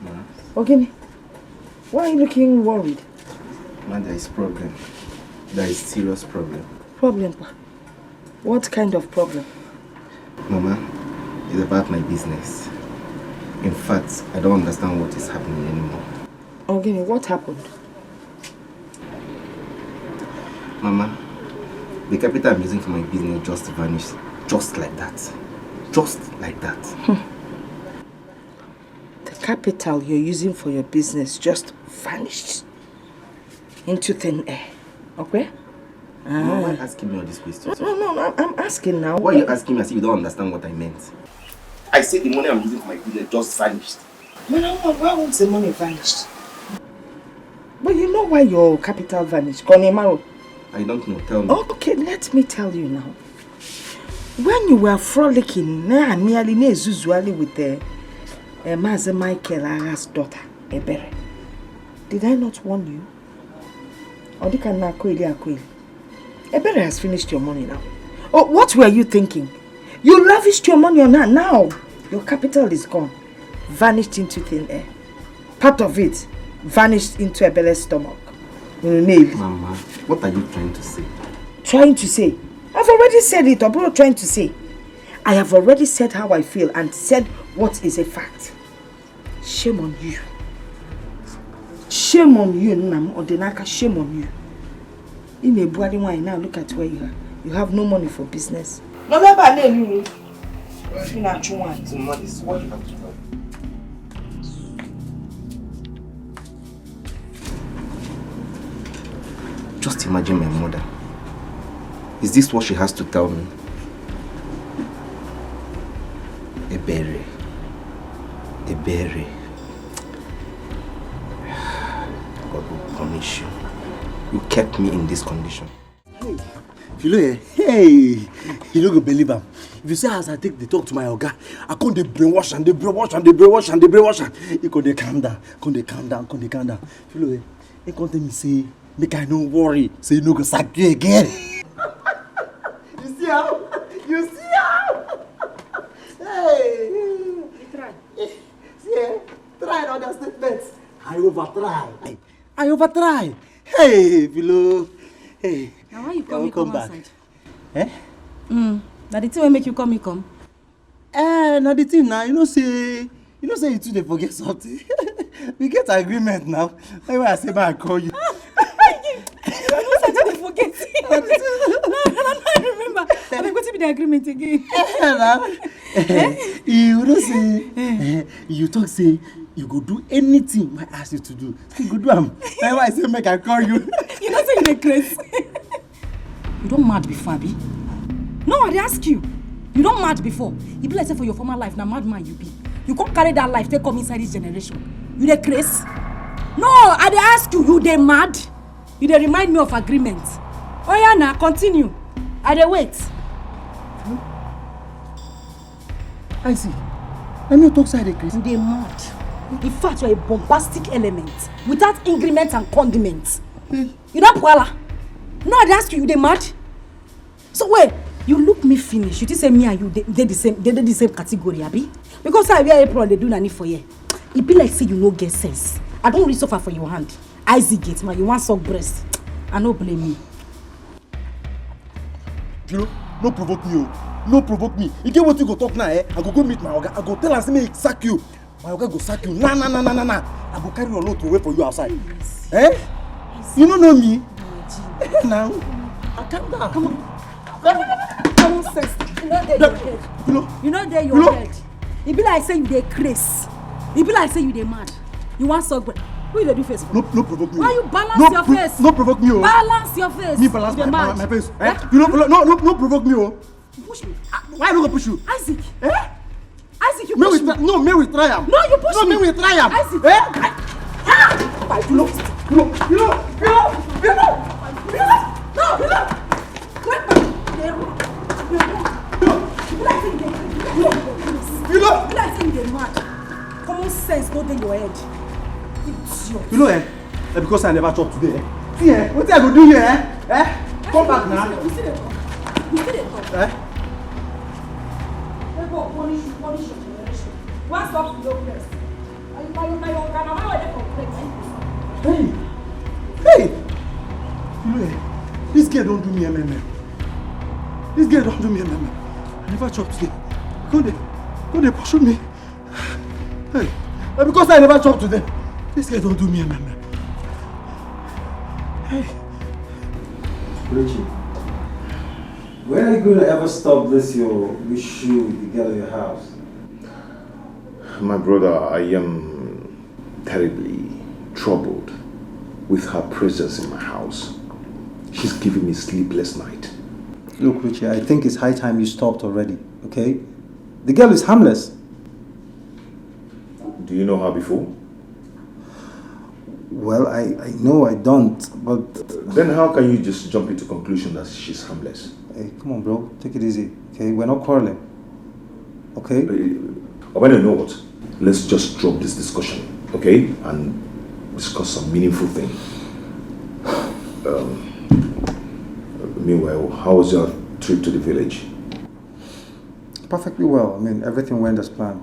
Ma? Ogini, why are you looking worried? Ma, there is problem. There is serious problem. Problem? What kind of problem? Mama, it's about my business. In fact, I don't understand what is happening anymore. Ogini, what happened? Mama, the capital I'm using for my business just vanished. Just like that. Just like that. Hmm. The capital you're using for your business just vanished into thin air. Okay? Ah. Mama, why asking me all these questions? No, no, no, I'm, I'm asking now. Why are you asking me as if you don't understand what I meant? I said the money I'm using for my business just vanished. Mama, why won't the money vanish? But you know why your capital vanished, Konemaro? I don't know. Tell me. Okay, let me tell you now. When you were frolicking, na nearly na zuzuali with the uh, Mazi Michael Ara's daughter, Ebere, did I not warn you? Odika na akweli akweli. Ebere has finished your money now. Oh, what were you thinking? You lavished your money on her. Now, your capital is gone. Vanished into thin air. Part of it vanished into Ebere's stomach. Unu na-eli. Mama, what are you trying to say? Trying to say? I've already said it, Obro, trying to say. I have already said how I feel and said what is a fact. Shame on you. Shame on you, Nnam Odinaka, shame on you. Ị na-ebugharị nwaanyị, now look at where you are. You have no money for business. Nọ n'ebe a na-elu uru. Ị na-achụ nwaanyị. What is what you have to do? Just imagine my mother. Is this what she has to tell me? Ebere. Ebere. God will punish you. You kept me in this condition. Philo, eh? Hey, you no go believe am. If you see as I take dey talk to my oga, I come dey brainwash am, dey brainwash am, dey brainwash am, dey brainwash am. He come dey calm down, come dey calm down, come dey calm down. Philo, eh? He come tell me say make I no worry, say he no go sack you again. You see how? You see how? Hey! You try. See, eh? Try an understatement. I over try. I over try. Hey, Philo. Hey. Now why you call me come outside? Eh? Mm. Now the thing will make you call me come. Eh, now the thing now, you know say, you know say you two dey forget something. We get agreement now. That's why I say, man, I call you. You know say you dey forget. No, no, no, I remember. I mean, wetin be the agreement again? Eh, na. You know say, eh, you talk say you go do anything I ask you to do. You go do am. That's why I say make I call you. You know say you dey craze. You don mad before, abi? No, I dey ask you. You don mad before? E be like say for your former life, na madman you be. You come carry that life take come inside this generation. You dey craze? No, I dey ask you, you dey mad? You dey remind me of agreement. Oya na, continue. I dey wait. I see. Let me talk side, Chris. You dey mad. In fact, you're a bombastic element without increment and condiment. You don pwala. No, I dey ask you, you dey mad? So wait, you look me finish. You think say me and you dey dey the same dey dey the same category, abi? Because I wear apron, dey do nani for here. E be like say you no get sense. I don really suffer for your hand. Isaac gate man, you wan suck breast. I no blame you. Philo, no provoke me o. No provoke me. E get wetin you go talk now, eh? I go go meet my oga. I go tell am say make he sack you. My oga go sack you. Na na na na na na. I go carry your load away for you outside. Eh? You no know me? Now. Ah, calm down. Come on. Common sense. You no dey your head. Philo. You no dey your head. E be like say you dey craze. E be like say you dey mad. You wan suck breath. Who you dey do face for? No, no provoke me. Why you balance your face? No provoke me o. Balance your face. Me balance my, my, my face. Eh? You no, no, no, no provoke me o. You push me. Ah, why I no go push you? Isaac. Eh? Isaac, you push me. No, may we try am. No, you push me. No, may we try am. Isaac. Eh? Ah! You know, you know, you know, you know, you know, you know, no, you know. Wait, man. Dey run. Dey run. You like say you dey, you like say you dey mad. Common sense no dey your head. Idiot. You know, eh? Eh, because I never chop today, eh? See, eh? Wetin I go do here, eh? Eh? Come back now. You still dey talk. You still dey talk. Eh? Hey, God, punish you, punish your generation. Wan stop the low press. Hey! Hey! You know, eh, this girl don do me M M M. This girl don do me M M M. I never chop today. Come dey, come dey pursue me. Hey! Na because I never chop today. This girl don do me M M M. Hey! Richie, when are you going to ever stop this your issue with the girl in your house? My brother, I am terribly troubled with her presence in my house. She's giving me sleepless night. Look, Richie, I think it's high time you stopped already, okay? The girl is harmless. Do you know her before? Well, I, I know I don't, but... Then how can you just jump into conclusion that she's harmless? Hey, come on, bro. Take it easy, okay? We're not quarreling. Okay? Uh, well, you know what? Let's just drop this discussion, okay? And discuss some meaningful thing. Um, meanwhile, how was your trip to the village? Perfectly well. I mean, everything went as planned.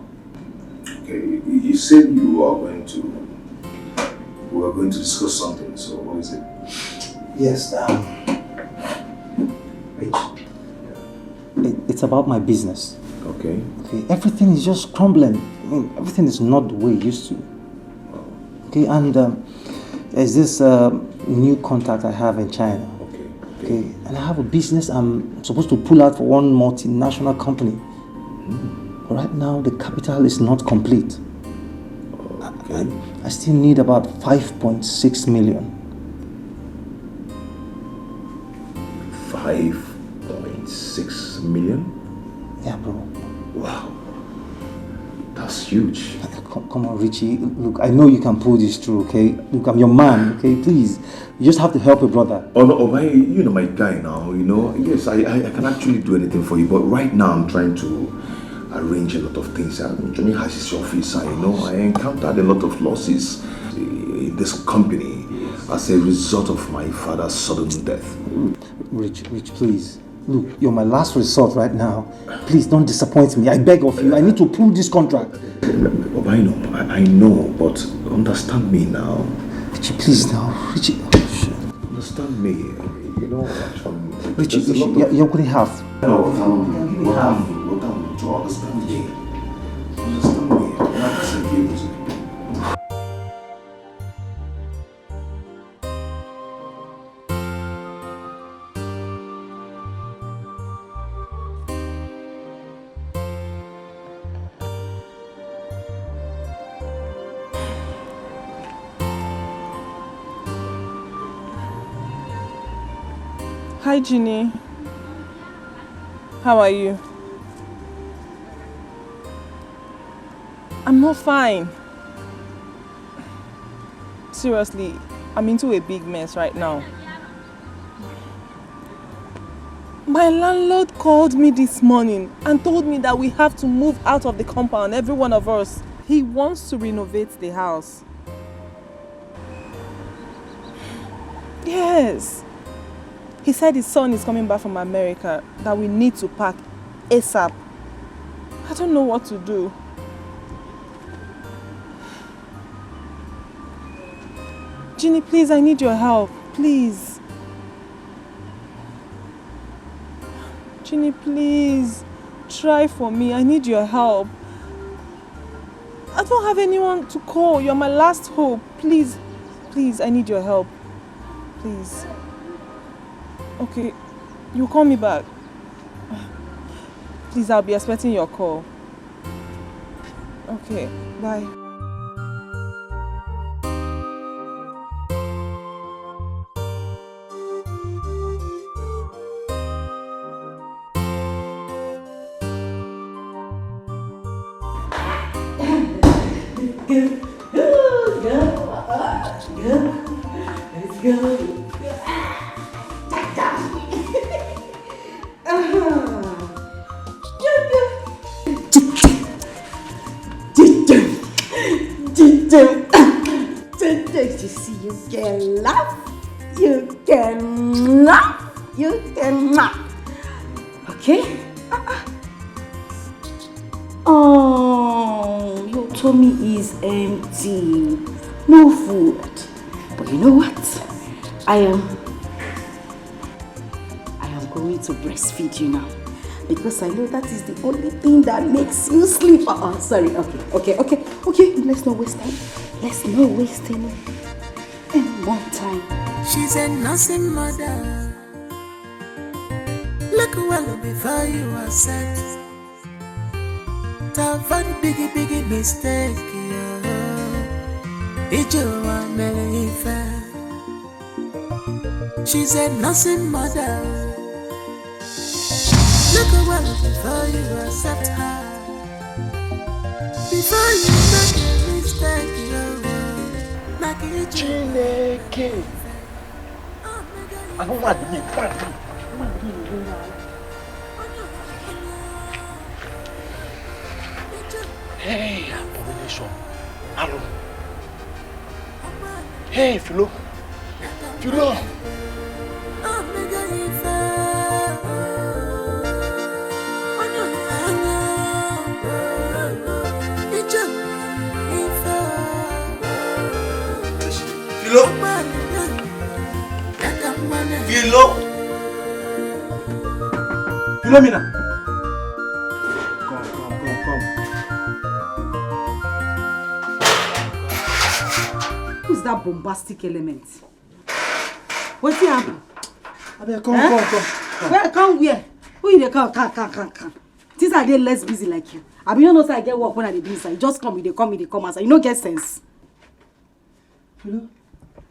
Okay, you, you said you are going to, we are going to discuss something, so what is it? Yes, um, Rich. It, it's about my business. Okay. Okay, everything is just crumbling. I mean, everything is not the way it used to. Okay, and um, there's this uh, new contact I have in China. Okay. Okay, and I have a business I'm supposed to pull out for one multinational company. But right now, the capital is not complete. Okay. I, I still need about five point six million. Five point six million? Yeah, bro. Wow. That's huge. Come, come on, Richie. Look, I know you can pull this through, okay? Look, I'm your man, okay? Please, you just have to help a brother. Oh no, Obai, you know my guy now, you know. Yes, I, I, I can actually do anything for you, but right now I'm trying to arrange a lot of things. And Johnny has his office, and you know, I encountered a lot of losses in this company as a result of my father's sudden death. Rich, Rich, please. Look, you're my last resort right now. Please don't disappoint me. I beg of you. I need to pull this contract. Obaino, I, I know, but understand me now. Richie, please now. Richie. Understand me. You know, um, Richie, there's a Richie, lot you're, of you're going to have. No, no, no, no, no, understand me. Understand me. I'm not saying you. Hi, Jeannie. How are you? I'm not fine. Seriously, I'm into a big mess right now. My landlord called me this morning and told me that we have to move out of the compound, every one of us. He wants to renovate the house. Yes. He said his son is coming back from America, that we need to pack ASAP. I don't know what to do. Jeannie, please, I need your help. Please. Jeannie, please. Try for me. I need your help. I don't have anyone to call. You're my last hope. Please, please, I need your help. Please. Okay, you call me back. Please, I'll be expecting your call. Okay, bye. Today, today, today, you can laugh, you can laugh, you can laugh. Okay? Uh-uh. Oh, your tummy is empty. No food. But you know what? I am I am going to breastfeed you now. Because I know that is the only thing that makes you sleep. Uh-uh, sorry. Okay, okay, okay, okay. Let's not waste time. Let's not waste any, any more time. She's a nursing mother. Look well before you accept. To avoid biggie, biggie mistake, yeah. Ijeoma mere ife. She's a nursing mother. Look well before you accept her. Before you make a mistake, yeah. Make it Chineke. Anụ mmadụ bi, mmadụ bi, mmadụ bi na-ere ya. Hey, abomination. Alụ. Hey, Philo. Philo. Philo. Philo. Philomena. Come, come, come, come. Who's that bombastic element? Wetin happen? Abeg, come, eh? Come, come, come. Where, come where? Who you dey call? Come, come, come, come. Since I dey less busy like you. I be no know say I get work when I dey do inside. You just come, you dey come, you dey come outside. You no get sense. You know,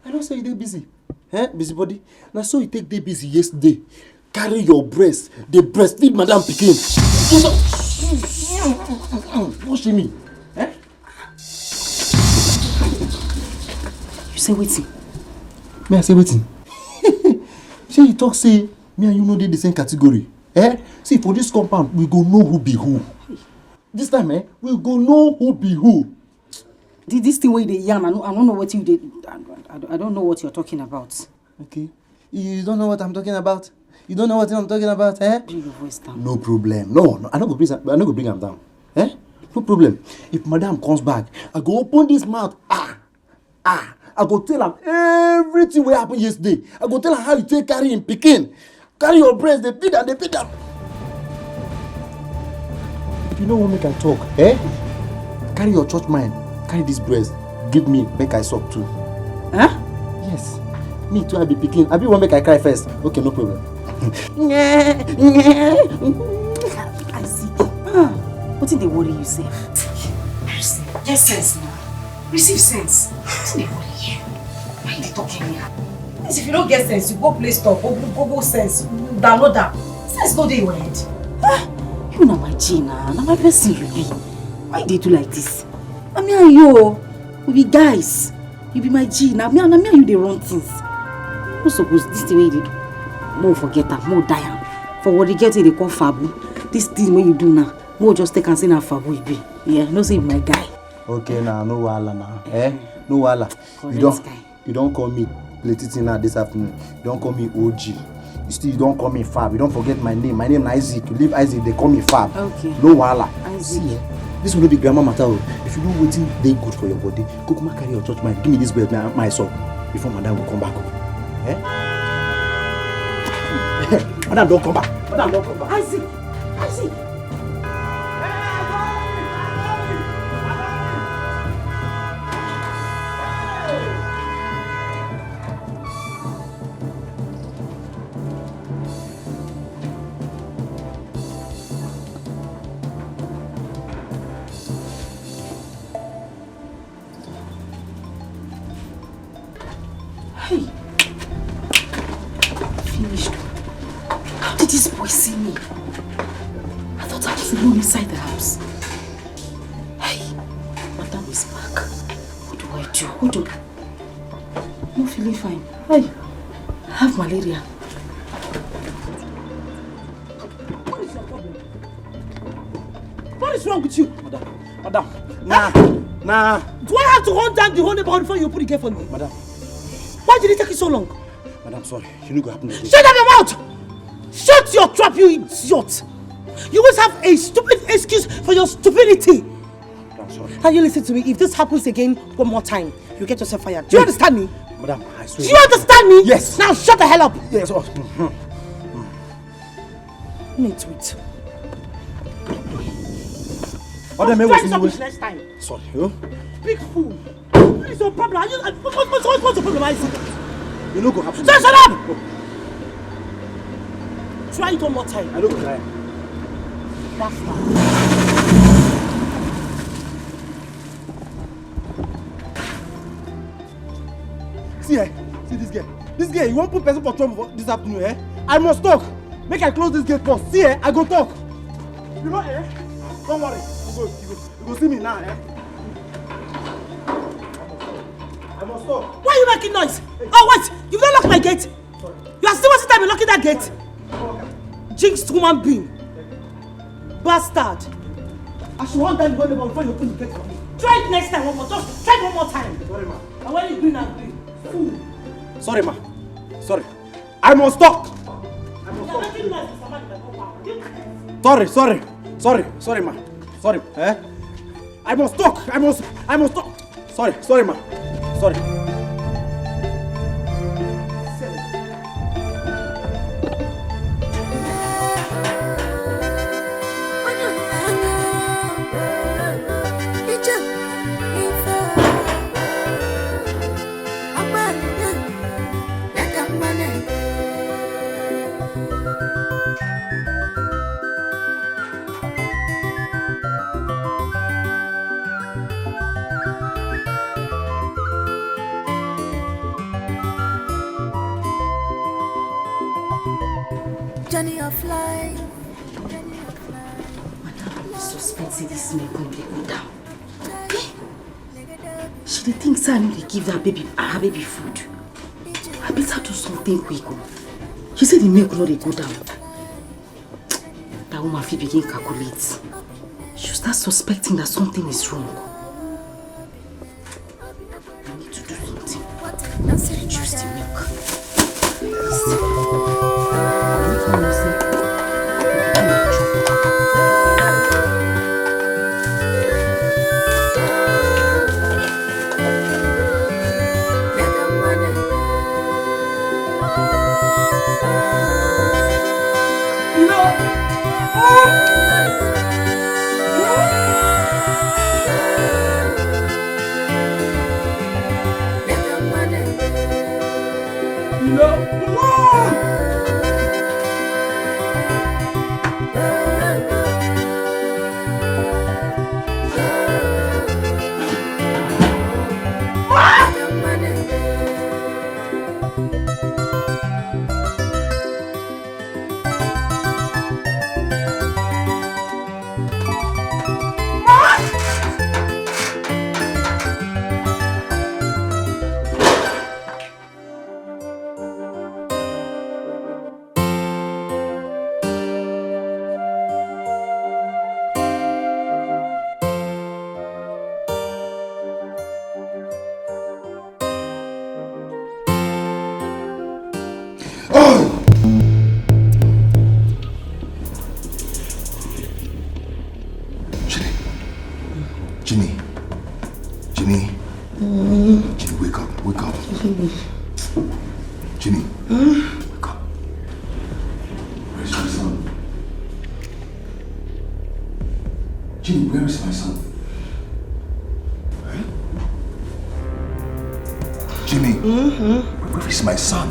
I know say you dey busy. Eh, busybody. Na so you take dey busy yesterday. Carry your breast, dey breastfeed madam pikin. You know, what she mean? Eh? Say wetin? Me, I say wetin? Shey you talk say me and you no dey the same category? Eh? See, for this compound, we go know who be who. This time, eh, we go know who be who. This thing wey you dey yarn, I no, I no know wetin you dey, I, I, I don't know what you're talking about. Okay. You don't know what I'm talking about? You don't know what I'm talking about, eh? Bring your voice down. No problem. No, no, I no go bring am, I no go bring am down. Eh? No problem. If madam comes back, I go open this mouth. Ah! Ah! I go tell am everything wey happen yesterday. I go tell am how you take carry him pikin. Carry your breast, dey beat am, dey beat am. If you no wan make I talk, eh? Carry your church mind, carry this breast, give me, make I suck too. Huh? Yes. Me too, I be pikin. Abi you wan make I cry first? Okay, no problem. Isaac, ah, wetin dey worry you sef? Get sense now. Receive sense. Wetin dey worry you? Why you dey talk anyhow? Yes, if you no get sense, you go Play Store, go Google sense, download am. Sense no dey your head. Ah, you na my G na, na my person you be. Why you dey do like this? Na me and you o, we be guys. You be my G, na me, na me and you dey run things. No suppose this thing wey you dey do. Mo forget am, mo die am. For what you get, you dey call fabu. This thing wey you do now, mo just take am say na fabu you be. Yeah, no say you be my guy. Okay na, no wahala na. Eh? No wahala. You don, you don call me plenty thing now this afternoon. You don call me O G. You still, you don call me Fab. You don forget my name. My name na Isaac. You leave Isaac, dey call me Fab. Okay. No wahala. Isaac. See, eh, this one no be grammar matter o. If you know wetin dey good for your body, kukuma carry your church mind. Give me this bread, my, my son. Before madam go come back o. Eh? Madam don come back. Madam don come back. Isaac. Isaac. Hey! Finished. How did this boy see me? I thought I was alone inside the house. Hey! Madam is back. What do I do? What do I... No feeling fine. Hey! I have malaria. What is your problem? What is wrong with you? Madam, madam, nah, nah. Do I have to hunt down the whole neighborhood before you open the gate for me? Madam. Why did it take you so long? Madam, sorry. You no go happen again. Shut up your mouth! Shut your trap, you idiot! You always have a stupid excuse for your stupidity. Madam, sorry. Can you listen to me? If this happens again one more time, you get yourself fired. Do you understand me? Madam, I swear. Do you understand me? Yes. Now shut the hell up. Yes. Oh. Nitwit. Other men will see you next time. Sorry, oh. Big fool. What is your problem? Are you, uh, what, what, what, what's your problem, Isaac? You no go happen. Shut, shut up! Oh. Try it one more time. I don't try. That's fine. See, eh? See this girl. This girl, you wan put person for trouble for this afternoon, eh? I must talk. Make I close this gate first. See, eh? I go talk. You know, eh? Don't worry. You go, you go, you go see me now, eh? I must talk. Why are you making noise? Oh, wait! You've not locked my gate. You are still wasting time in locking that gate. Jinxed human being. Bastard. I should want that one before you open the gate for me. Try it next time, one more. Just try it one more time. Sorry, ma. And when you green, I'm green. Fool. Sorry, ma. Sorry. I must talk. I must talk. Sorry, sorry. Sorry, sorry, ma. Sorry, eh? I must talk. I must, I must talk. Sorry, sorry, ma. Sorry. Journey of life. Madam, I suspect say this man come dey go down. Eh? She dey think say I no dey give that baby, her baby food. I better do something quick o. She say the milk no dey go down. That woman fit begin calculate. She start suspecting that something is wrong. I need to do something. Reduce the milk. Jenny. Jenny. Jenny. Jenny, wake up, wake up. Jenny. Wake up. Where's my son? Jenny, where is my son? Eh? Jenny, where is my son?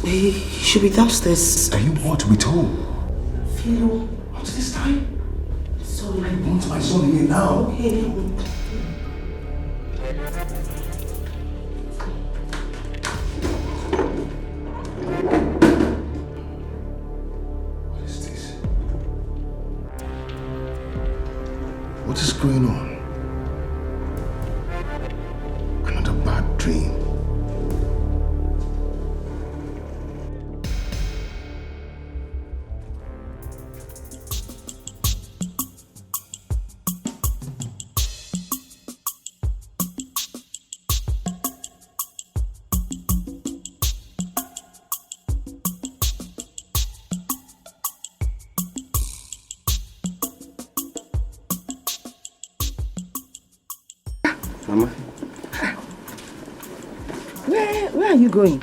He should be downstairs. Are you what with who? Philo. At this time? Sorry. I want my son here now. Hey. What is this? What is going on? Another bad dream. Mama. Where, where are you going?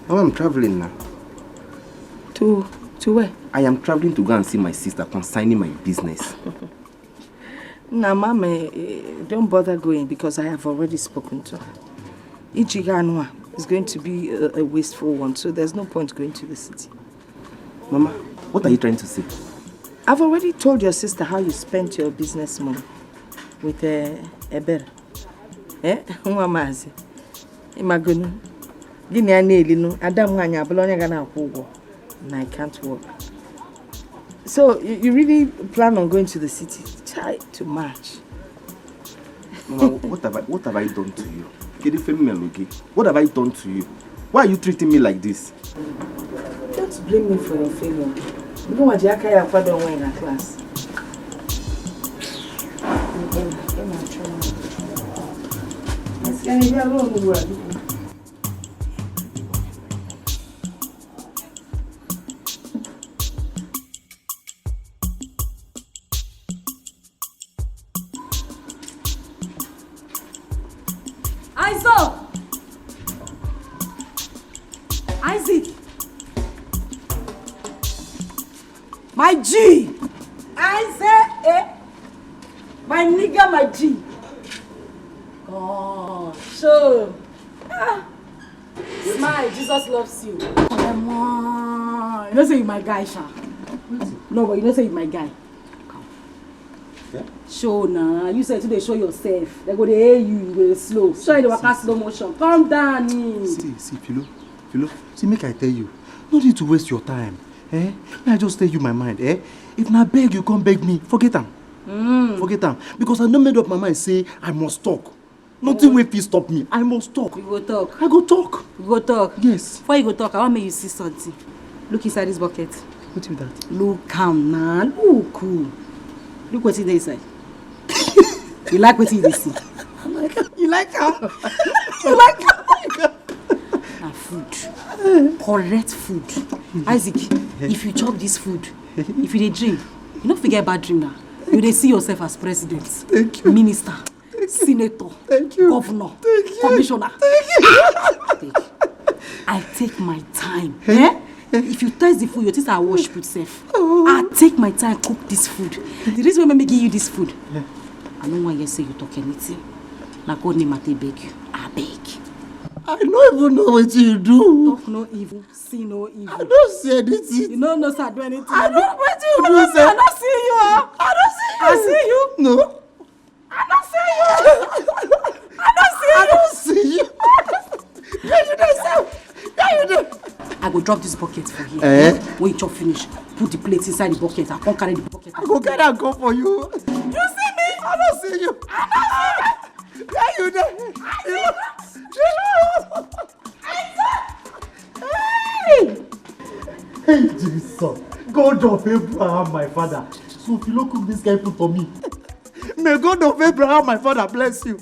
Mama, I'm traveling now. To, to where? I am traveling to go and see my sister concerning my business. Nah, Mama, eh, eh, don't bother going because I have already spoken to her. Ichiganwa is going to be a, a wasteful one, so there's no point going to the city. Mama, what are you trying to say? I've already told your sister how you spent your business money with, uh, Ebere. Eh? Nwa Mazi. Imagunu. Gini ya na-eli nu, ada m nwaanyị abụla onye ga na-akwụ ụgwọ. And I can't work. So, you, you really plan on going to the city? Chai, to match. Mama, what have I, what have I done to you? Kedu ife m melụ gị? What have I done to you? Why are you treating me like this? Don't blame me for your failure. Mgbe nwa ji aka ya akwado onwe ya na class. Ị na-achọ m. Esi anyị bịa ruo ugbu a, biko. Isaac! Isaac! My G! Isaac! Eh? My nigga, my G! God, so. Ah. Smile, Jesus loves you. Come on. You know say you my guy, sha. No, but you know say you my guy. Come. Yeah? Show now. You said today show yourself. They go dey hail you, you go dey slow. Show you the waka slow motion. Come down. See, see, Philo, Philo. See, make I tell you. No need to waste your time. Eh? May I just tell you my mind, eh? If na beg you come beg me, forget am. Forget am. Because I don made up my mind say I must talk. Nothing wey fit stop me. I must talk. You go talk. I go talk. You go talk. Yes. Before you go talk, I wan make you see something. Look inside this bucket. Wetin be that? Look am na. Look o. Look wetin dey inside. You like wetin you dey see? You like am? You like am? Na food. Correct food. Isaac, if you chop this food, if you dey dream, you no fit get bad dream na. You dey see yourself as president, minister, senator, governor, commissioner. Take. I take my time. Eh? If you taste the food, you think I wash put sef. I take my time cook this food. The reason why I give you this food, I no wan hear say you talk anything. Na God name I take beg you. I beg. I no even know wetin you do. Talk no evil, see no evil. I don't see anything. You no know say I do anything. I don't wetin you do sef. I don't see you. I don't see you. I see you. No. I don't see you. I don't see you. I don't see you. Where you dey sef? Where you dey? I go drop this bucket for here. Eh? When you chop finish, put the plate inside the bucket. I come carry the bucket. I go carry am come for you. You see me? I don't see you. I don't see you. Where you dey? I see you. Hey! Hey, Jesus. God of Abraham, my father. So if you no cook this kind food for me, may God of Abraham, my father, bless you.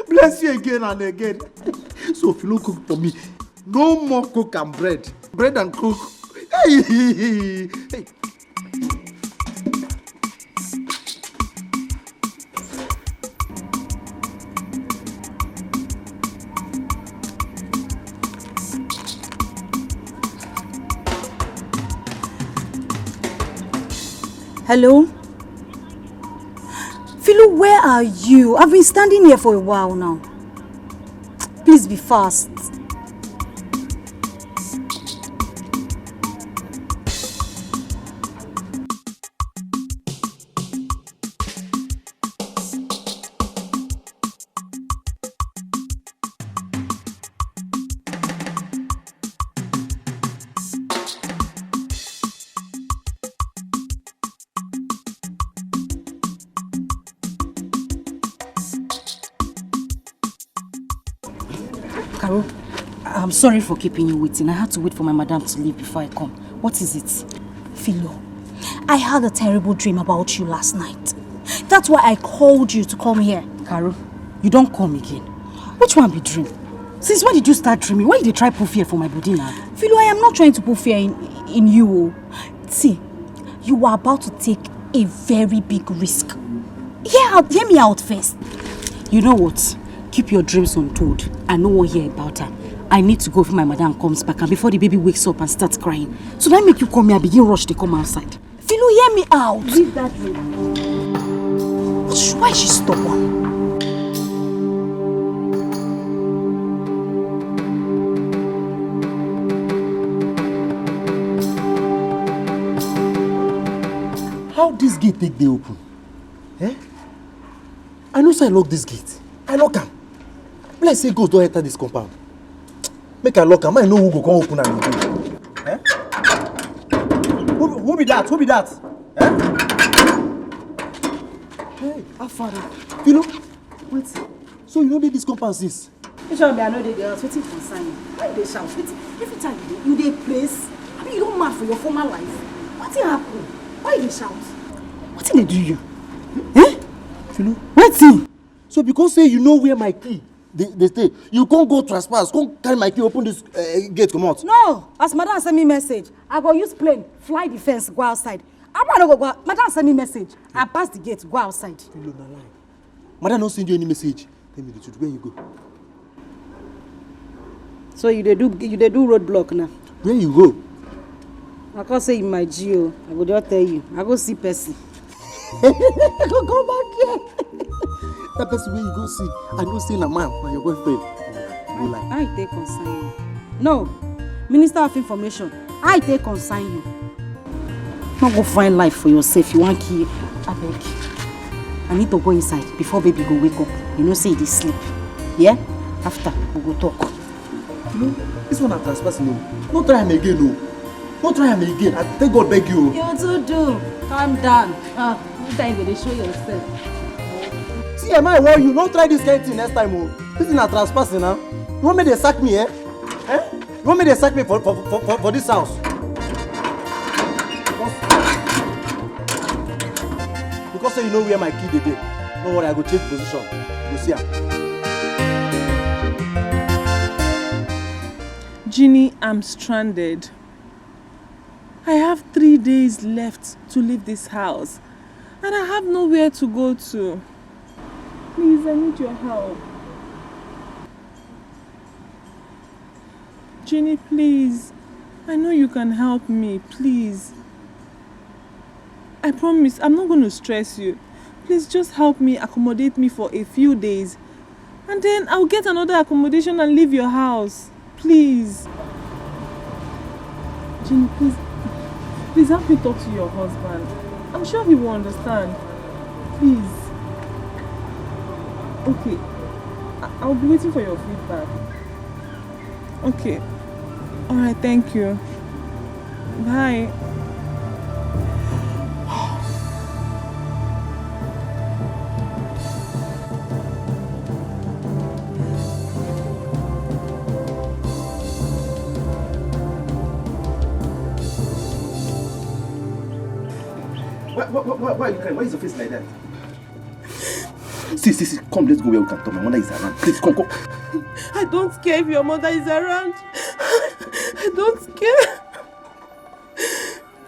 Bless you again and again. So if you no cook for me, no more coke and bread. Bread and coke. Hey, hey, hey, hey. Hello? Philo, where are you? I've been standing here for a while now. Please be fast. Carol, I'm sorry for keeping you waiting. I had to wait for my madam to leave before I come. What is it? Philo, I had a terrible dream about you last night. That's why I called you to come here. Carol, you don't come again. Which one be dream? Since when did you start dreaming? Why you dey try put fear for my body now? Philo, I am not trying to put fear in, in you o. See, you are about to take a very big risk. Hear out, hear me out first. You know what? Keep your dreams untold. I no wan hear about her. I need to go before my madam comes back and before the baby wakes up and starts crying. So that make you come here, begin rush, they come outside. Philo, hear me out. Leave that room. Why is she stubborn? How this gate take dey open? Eh? I know say I lock this gate. I lock am. Be like say ghost don enter this compound. Make I lock am. I know who go come open am again. Eh? Who, who be that? Who be that? Eh? Hey, how far? Philo, wait. So you no dey this compound since? Which one be I no dey the house? Wetin concern you? Why you dey shout? Wetin? Every time you dey, you dey praise. I mean, you don mad for your former life. Wetin happen? Why you dey shout? Wetin dey do you? Eh? Philo. Wetin? So because say you know where my key dey, dey stay, you come go trespass, come carry my key, open this uh, gate, come out. No, as madam send me message, I go use plane, fly the fence, go outside. I wan no go go. Madam send me message. I pass the gate, go outside. Philo, na lie. Madam no send you any message. Tell me the truth. Where you go? So you dey do you dey do roadblock now? Where you go? I come say you my G O. I go just tell you. I go see person. Go come back here. That person wey you go see, I know say na man, na your boyfriend. Go lie. How e take concern you? No, Minister of Information, how e take concern you? No go find life for yourself, you wan kill. Abeg, I need to go inside before baby go wake up. You know say e dey sleep. Yeah? After, we go talk. You know, this one na trespassing o. No try am again o. No try am again. I thank God beg you o. You too do. Calm down. Ah. This time you go dey show yourself. See, am I warn you? No try this kind thing next time, oh. This thing na trespassing now. You want me to sack me, eh? Eh? You want me to sack me for for, for, for, for this house? Because, because say you know where my key dey dey. No worry, I go change position. You go see am. Jeannie, I'm stranded. I have three days left to leave this house, and I have nowhere to go to. Please, I need your help. Jeannie, please. I know you can help me, please. I promise I'm not going to stress you. Please just help me, accommodate me for a few days. And then I'll get another accommodation and leave your house. Please. Jeannie, please. Please help me talk to your husband. I'm sure he will understand. Please. Okay. I- I'll be waiting for your feedback. Okay. All right, thank you. Bye. Why, why, why, why are you crying? Why is your face like that? See, see, see, come, let's go where we can talk. My mother is around. Please, come, come. I don't care if your mother is around. I don't care.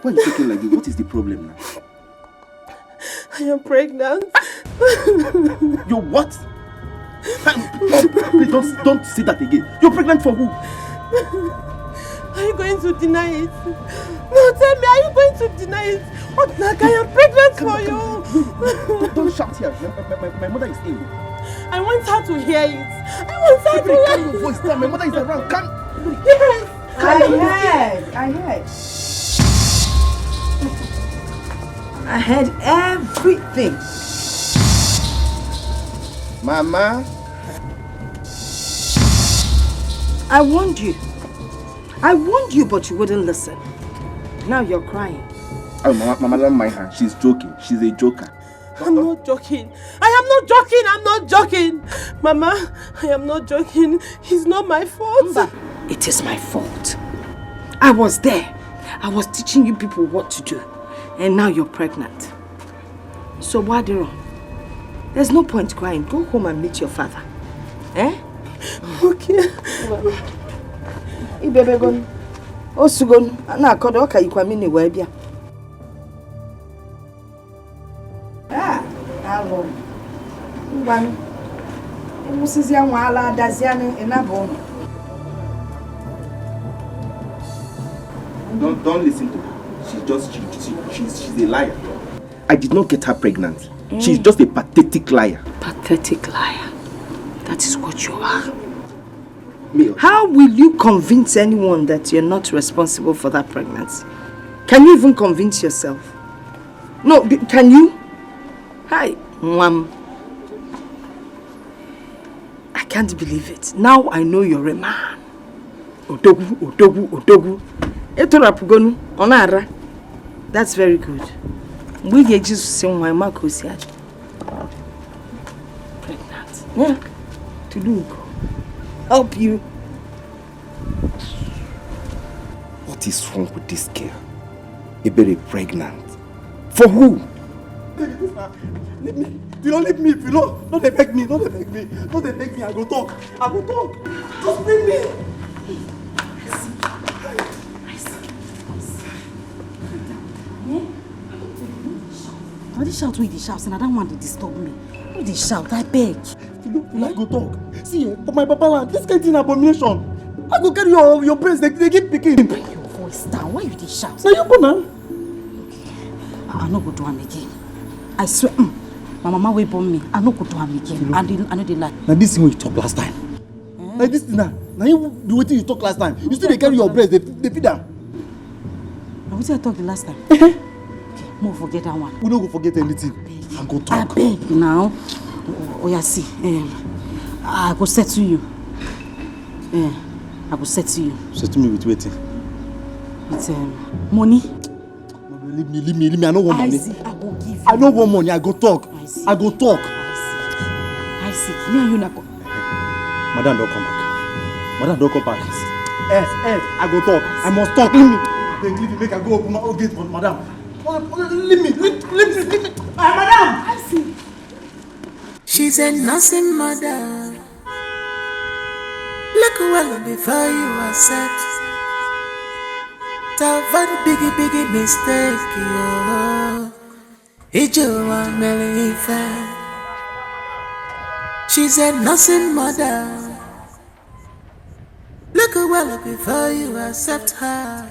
Why are you talking like this? What is the problem now? I am pregnant. You're what? Please don't, don't say that again. You're pregnant for who? Are you going to deny it? No, tell me, are you going to deny it? What, like, I am pregnant for you. Don't, don't shout here. My, my, my, my mother is ill. I want her to hear it. I want her to Baby, hear calm it. Your voice down. My mother is around. Calm. Yes. I heard. I heard. I heard everything. Mama. I warned you. I warned you, but you wouldn't listen. Now you're crying. Oh, Mama, Mama, don't mind her. She's joking. She's a joker. I'm not joking. I am not joking. I'm not joking. Mama, I am not joking. It's not my fault. It is my fault. I was there. I was teaching you people what to do. And now you're pregnant. So what do you want? There's no point crying. Go home and meet your father. Eh? Okay. Ibebe gon. Osugon. Na kodo ka ikwamini webia. Ah, alụ. Ngwanụ. Ịmụsịzịa nwa ala adazianụ ịnabụ ụnụ. Don't, don't listen to her. She's just, she, she, she's, she's a liar. I did not get her pregnant. She's just a pathetic liar. Pathetic liar. That is what you are. Me, How will you convince anyone that you're not responsible for that pregnancy? Can you even convince yourself? No, d- can you? Hi, Mwam. I can't believe it. Now I know you're a man. Odogwu, Odogwu, Odogwu. Etorapugonu, Onara. That's very good. Mgbe ị ga-eji sị nwa, ị ma ka o si adị. Pregnant. Yeah. To do go. Help you. What is wrong with this girl? Ebere pregnant. For who? Leave me. If you don't leave me, if you don't, no dey beg me, no dey beg me, no dey beg me. I go talk. I go talk. Just leave me. Na this shout wey you dey shout, say na that one dey disturb me. No dey shout, I beg. If you don't, I go talk. See, eh, for my papa land, this kind thing abomination. I go carry your your brains, they, they give pikin. Bring your voice down. Why you dey shout? Now you go now. I, I no go do am again. I swear, mm, my mama wey born me, I no go do am again. I, dey, I no dey lie. Now this thing wey you talk last time. Now this thing now, now you do wetin you talk last time. You still dey carry your brains, they, they feed am. Na wetin I talk the last time? Okay, make we forget that one. We no go forget anything. I go talk. Abeg now. Oya see, um, I go settle you. Eh, I go settle you. Settle me with wetin? With um, money. Leave me, leave me, leave me. I no want money. I go give I no want money, I go talk. I see. I go talk. I see. I see. Me and you na go. Madam don come back. Madam don come back. Eh, eh, I go talk. I must talk. Leave me. Then leave me, make I go open my own gate for madam. Oh, oh, leave me, leave, leave me, leave me. Ah, madam! I see. She's a nursing mother. Look well before you accept. Avoid biggie, biggie mistake, yo. Ijeoma mere ife. She's a nursing mother. Look well before you accept her.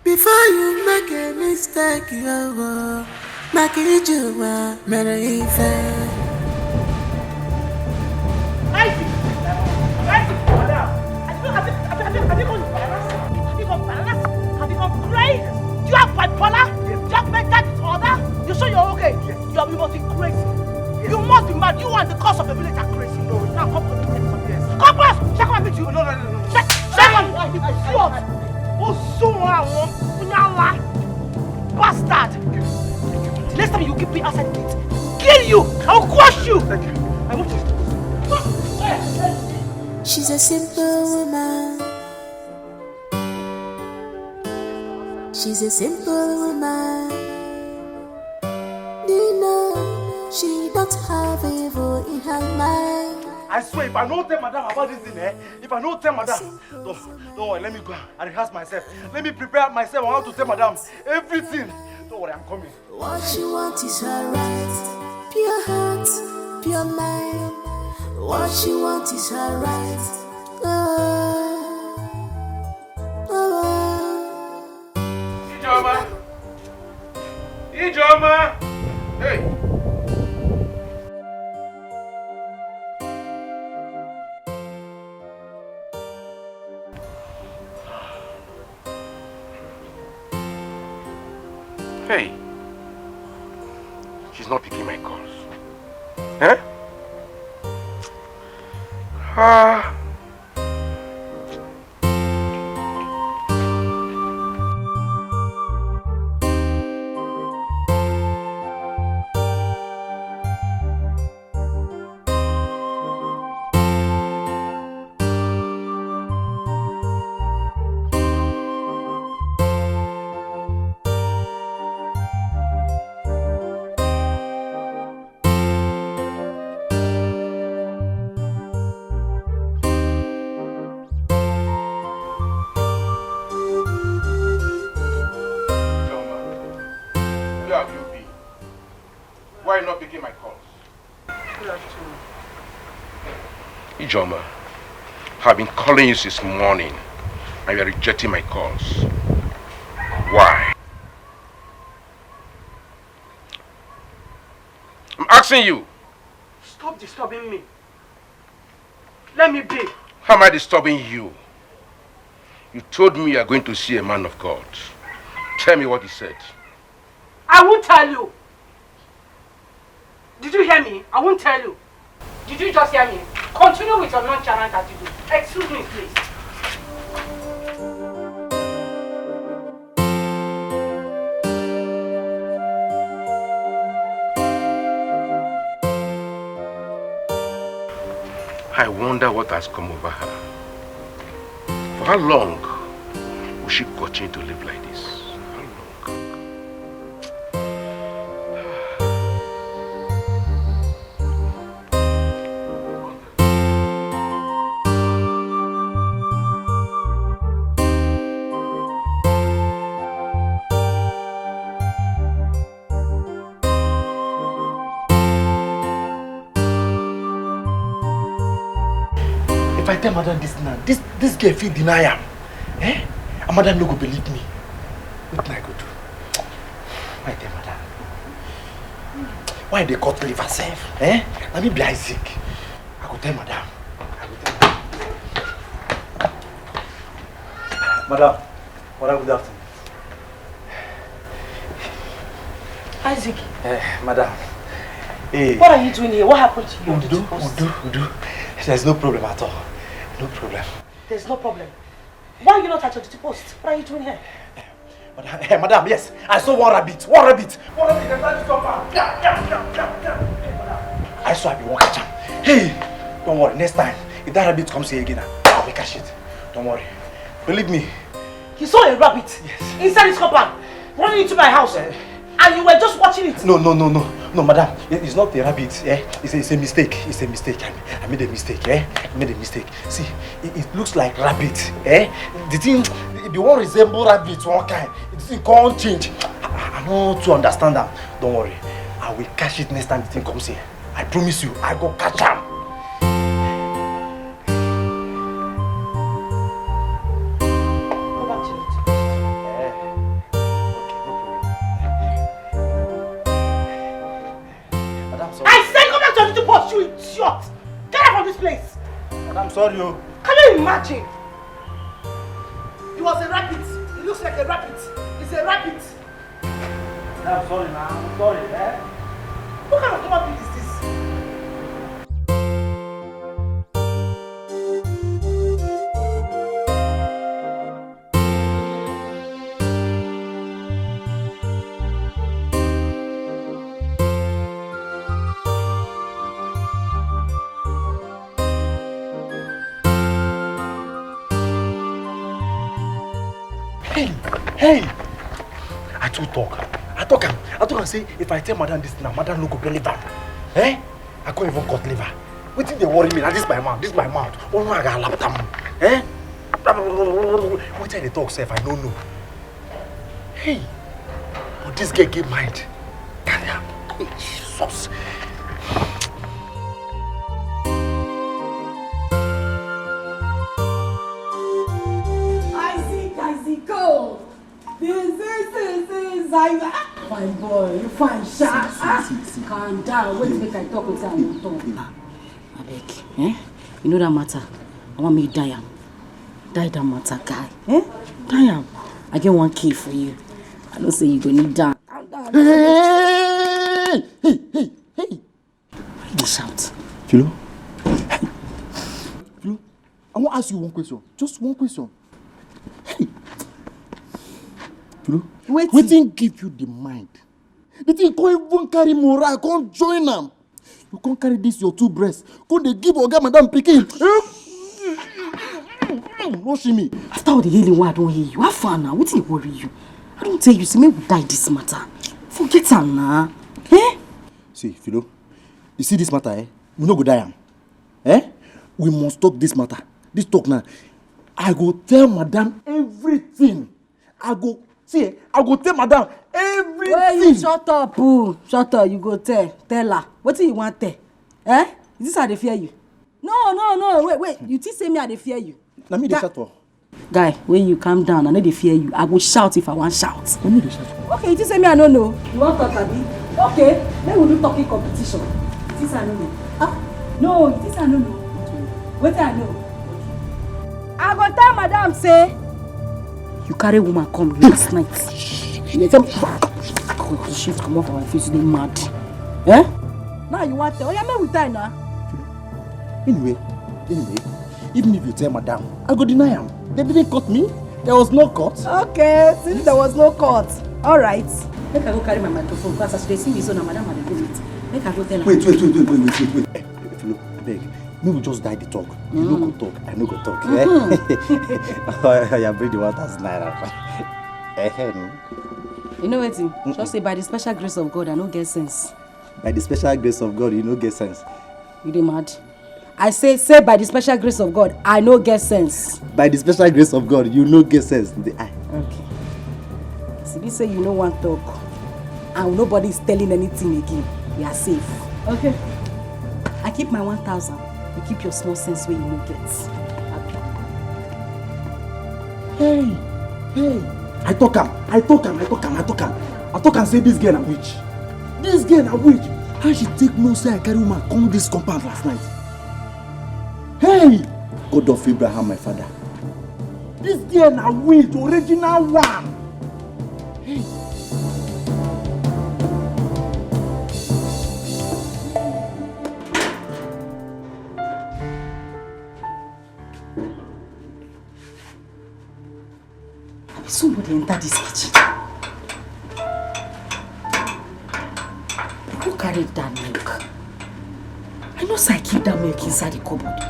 Before you make a mistake, yo, make Ijeoma mere ife. Isaac! Isaac! Madam! Have you, have you, have you, have you, have you gone bananas? Have you gone bananas? Have you gone crazy? Do you have bipolar? Do you have mental disorder? You sure you're okay? You, are, you must be crazy. You must be mad. You and the cause of the village are crazy. No, now come to me. Come, boss! Check on me, you. No, no, no, no. Check, check on me. Idiot! Oh, so I want. Bastard! The next time you keep me outside gate, kill you! I'll crush you! Thank you. I want you. She's a simple woman. She's a simple woman. Do you know she don't have evil in her mind? I swear, if I don't tell madam about this thing, eh? If I don't tell madam, don't, don't worry, let me go and rehearse myself. Let me prepare myself on how to tell madam everything. Don't worry, I'm coming. What she want is her right. Pure heart, pure mind. What she want is her right. Oh, oh, oh. Ijeoma. Ijeoma. Hey. Hey, she's not picking my calls. Eh? Ah. Why not picking my calls? Good afternoon. Ijeoma, I've been calling you since morning and you are rejecting my calls. Why? I'm asking you. Stop disturbing me. Let me be. How am I disturbing you? You told me you are going to see a man of God. Tell me what he said. I won't tell you. Did you hear me? I won't tell you. Did you just hear me? Continue with your nonchalant attitude. Excuse me, please. I wonder what has come over her. For how long will she continue to live like this? How long? If I tell madam this now, this, this girl fit deny am. Eh? And madam no go believe me. Wetin I go do? I tell madam. Why they cut liver sef? Eh? Na me be Isaac. I go tell madam. I go tell madam. Madam, madam, good afternoon. Isaac. Eh, madam. Hey. What are you doing here? What happened to you? Udo, Udo, Udo. There's no problem at all. No problem. There's no problem. Why are you not at your duty post? What are you doing here? Madam, hey, madam, yes, I saw one rabbit, one rabbit, one rabbit. Enter this compound. Yeah, yeah, yeah, yeah, yeah. Hey, madam. I saw I be one catch am. Hey, don't worry. Next time, if that rabbit comes here again, I will catch it. Don't worry. Believe me. You saw a rabbit inside this compound, running into my house, and you were just watching it. No, no, no, no, no, madam. It- It's not a rabbit. Eh? It's a, it's a mistake. It's a mistake. I, I made a mistake. Eh? I made a mistake. See, it, it looks like rabbit. Eh? The thing, the, the one resemble rabbit one kind. The thing can't change. I, I, I don't to understand them. Don't worry. I will catch it next time the thing comes here. I promise you, I go catch am. Go back to it. Eh, okay, no problem. Madam, sorry. I said go back to the post, you idiot! Get out from this place! Madam, sorry, oh. Can you imagine? It was a rabbit. It looks like a rabbit. It's a rabbit. I'm sorry, man. I'm sorry, eh? What kind of human being is this? Hey, hey! I too talk. I talk am. I talk am say if I tell madam this now, madam no go believe am. Eh? I can't even cut liver. Wetin dey worry me na this my mouth, this my mouth. One I go allow am. Eh? Wetin I dey talk sef, I no know. Hey, but this girl get mind. Carry am. Hey, Jesus. Isaac, Isaac, go! This is, this is, this is, I, ah, fine boy, you fine, sha. Ah, calm down, wait make I talk with you, I go talk. Abeg, eh? You know that matter? I want me die am. Die that matter, guy. Eh? Die am. I get one key for you. I know say you go need that. Calm down. Hey, hey, hey, hey. Why you dey shout? Philo? Philo, I wan ask you one question. Just one question. Hey! Philo, wetin give you the mind? The thing come even carry morale, come join am. You come carry this your two breasts, come dey give oga madam pikin. No see me. After all the healing wey I don heal you, how far now? Wetin dey worry you? I don tell you, say make we die this matter. Forget am na. Eh? See, Philo, you see this matter, eh? We no go die am. Eh? We must talk this matter. This talk now. I go tell madam everything. I go, see, eh, I go tell madam everything. Wey you shut up, oh. Shut up, you go tell. Tell her. Wetin you wan tell? Eh? Is this how I dey fear you? No, no, no, wait, wait. You think say me I dey fear you? Na me dey shout for. Guy, when you calm down, I no dey fear you. I go shout if I wan shout. Na me dey shout for. Okay, you think say me I no know? You wan talk, abi? Okay, make we do talking competition. You think say I no know? Ah, no, you think say I no know? Wetin I know? I go tell madam say you carry woman come last night. You dey tell me, God, the shit comot for my face, you dey mad. Eh? Now you wan tell? Oya, make we die na. Anyway, anyway, even if you tell madam, I go deny am. They didn't cut me. There was no cut. Okay, since there was no cut, all right. Make I go carry my microphone, 'cause as she dey sing this song, na madam I dey go meet. Make I go tell her. Wait, wait, wait, wait, wait, wait, wait, wait. Eh, Philo, abeg, make we just die the talk. You no go talk, I no go talk. Eh? Oya, bring the one thousand naira. Eh, eh, no. You know wetin? Just say by the special grace of God, I no get sense. By the special grace of God, you no get sense. You dey mad? I say, say by the special grace of God, I no get sense. By the special grace of God, you no get sense. The, ah. Okay. See, this say you no wan talk, and nobody is telling anything again. You are safe. Okay. I keep my one thousand. You keep your small sense wey you no get. Hey, hey. I talk am, I talk am, I talk am, I talk am. I talk am say this girl na witch. This girl na witch. How she take know say I carry woman come this compound last night? Hey! God of Abraham, my father. This girl na witch, original one. Hey! Somebody enter this kitchen. Who carried that milk? I know say I keep that milk inside the cupboard.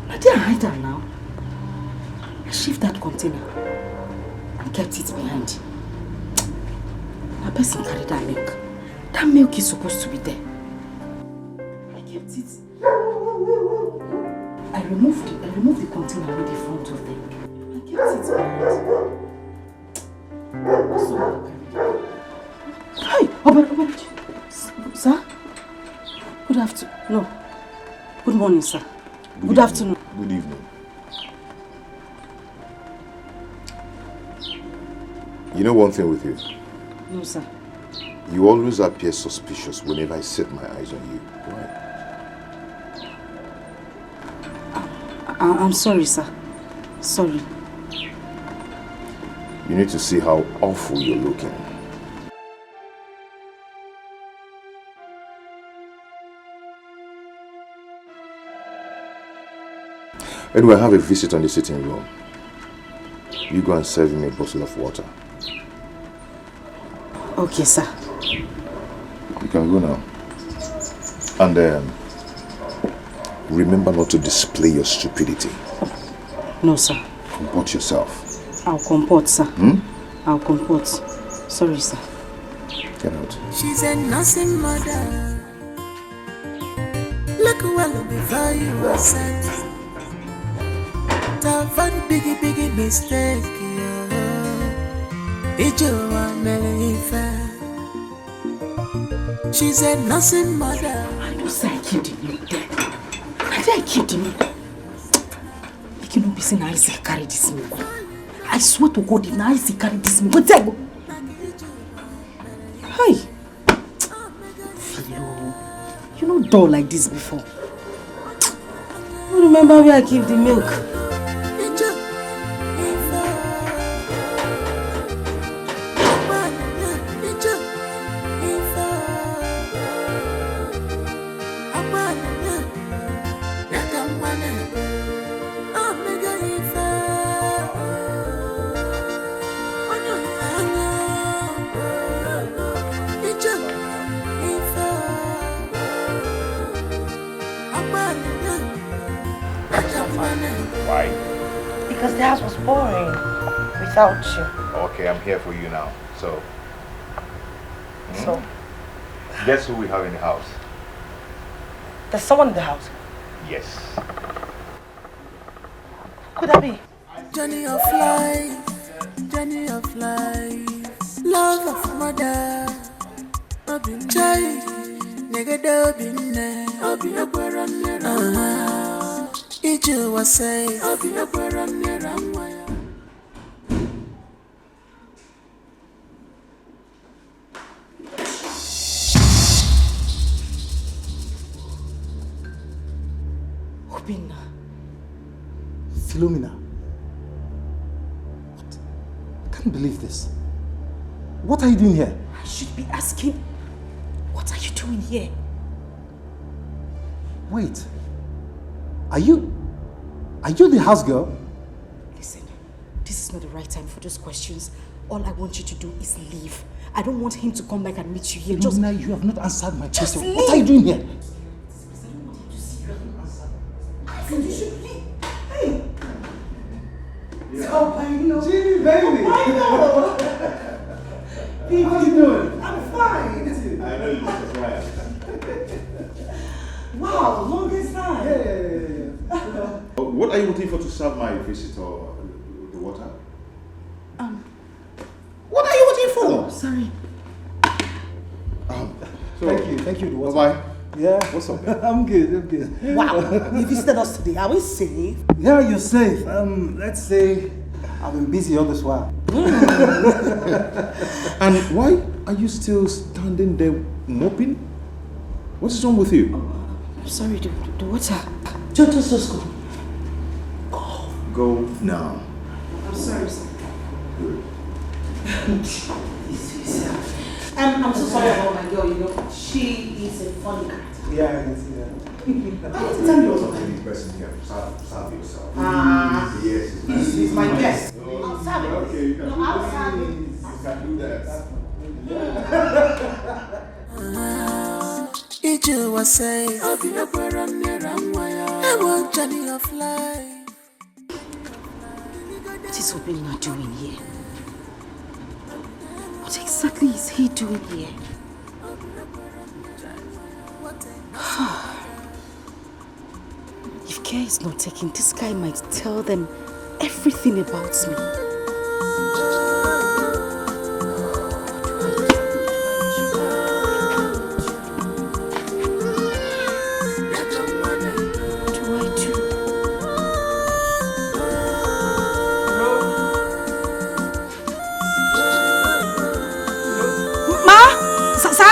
Na there I hide am now. I shift that container and kept it behind. Na person carry that milk. That milk is supposed to be there. I kept it. I removed the, I removed the container with the front of them. I kept it behind. What's the matter? Hi, Obere, Obere. S-, sir? Good afternoon. No. Good morning, sir. Good Good evening. afternoon. Good evening. You know one thing with you? No, sir. You always appear suspicious whenever I set my eyes on you. Why? I, I'm sorry, sir. Sorry. You need to see how awful you're looking. Anyway, I have a visitor in the sitting room. You go and serve him a bottle of water. Okay, sir. You can go now. And um, remember not to display your stupidity. No, sir. Comport yourself. I'll comport, sir. Hmm? I'll comport. Sorry, sir. Get out. She's a nursing mother. Look well before you accept. To avoid biggie, biggie mistake, yeah. Ijewa mere ife. She's a nursing mother. I know say I keep the milk there. I say I keep the milk. Make you no be say na I say carry this milk. I swear to God, if na I say carry this milk, wetin I go? Hey! Philo, you no dull like this before. You remember where I keep the milk? Why? Because the house was boring without you. Okay, I'm here for you now. So, hmm? So, guess who we have in the house? There's someone in the house. Yes. Who could that be? Journey of life, journey of life. Love of mother. Obi chai, negede obi nne. Obi ekwere mmiri. Ah, ije ụwa say. Obi ekwere mmiri nwa ya. Obinna. Philomena. What? I can't believe this. What are you doing here? I should be asking, what are you doing here? Wait. Are you, are you the house girl? Listen, this is not the right time for those questions. All I want you to do is leave. I don't want him to come back and meet you here. Just Philomena, you have not answered my question. Leave. What are you doing here? I said you should leave. Hey! Jimmy, baby! How you doing? I'm fine. I know you just smile. Wow, longest time. Yeah, yeah, yeah, yeah. Uh, what are you waiting for to serve my visitor the water? Um, What are you waiting for? Sorry. Um, so, thank you, thank you, the water. Bye-bye. Yeah. What's up, man? I'm good, I'm good. Wow, you visited us today. Are we safe? Yeah, you're safe. Um, let's say I've been busy all this while. And why are you still standing there moping? What is wrong with you? Oh, I'm sorry, the, the, the water. Just, just, just go. Go. Go now. I'm sorry, sir. Good. I'm, I'm so sorry about my girl, you know. She is a funny character. Yeah, I can see that. I want to tell you something. This person here, serve, serve yourself. Ah, yes, she's my guest. No. Okay, you can do this. You can do that. Ije was say, I want journey of life. What is Obinna doing here? What exactly is he doing here? If care is not taken, this guy might tell them everything about me. What do I do? Ma? Sa, sa?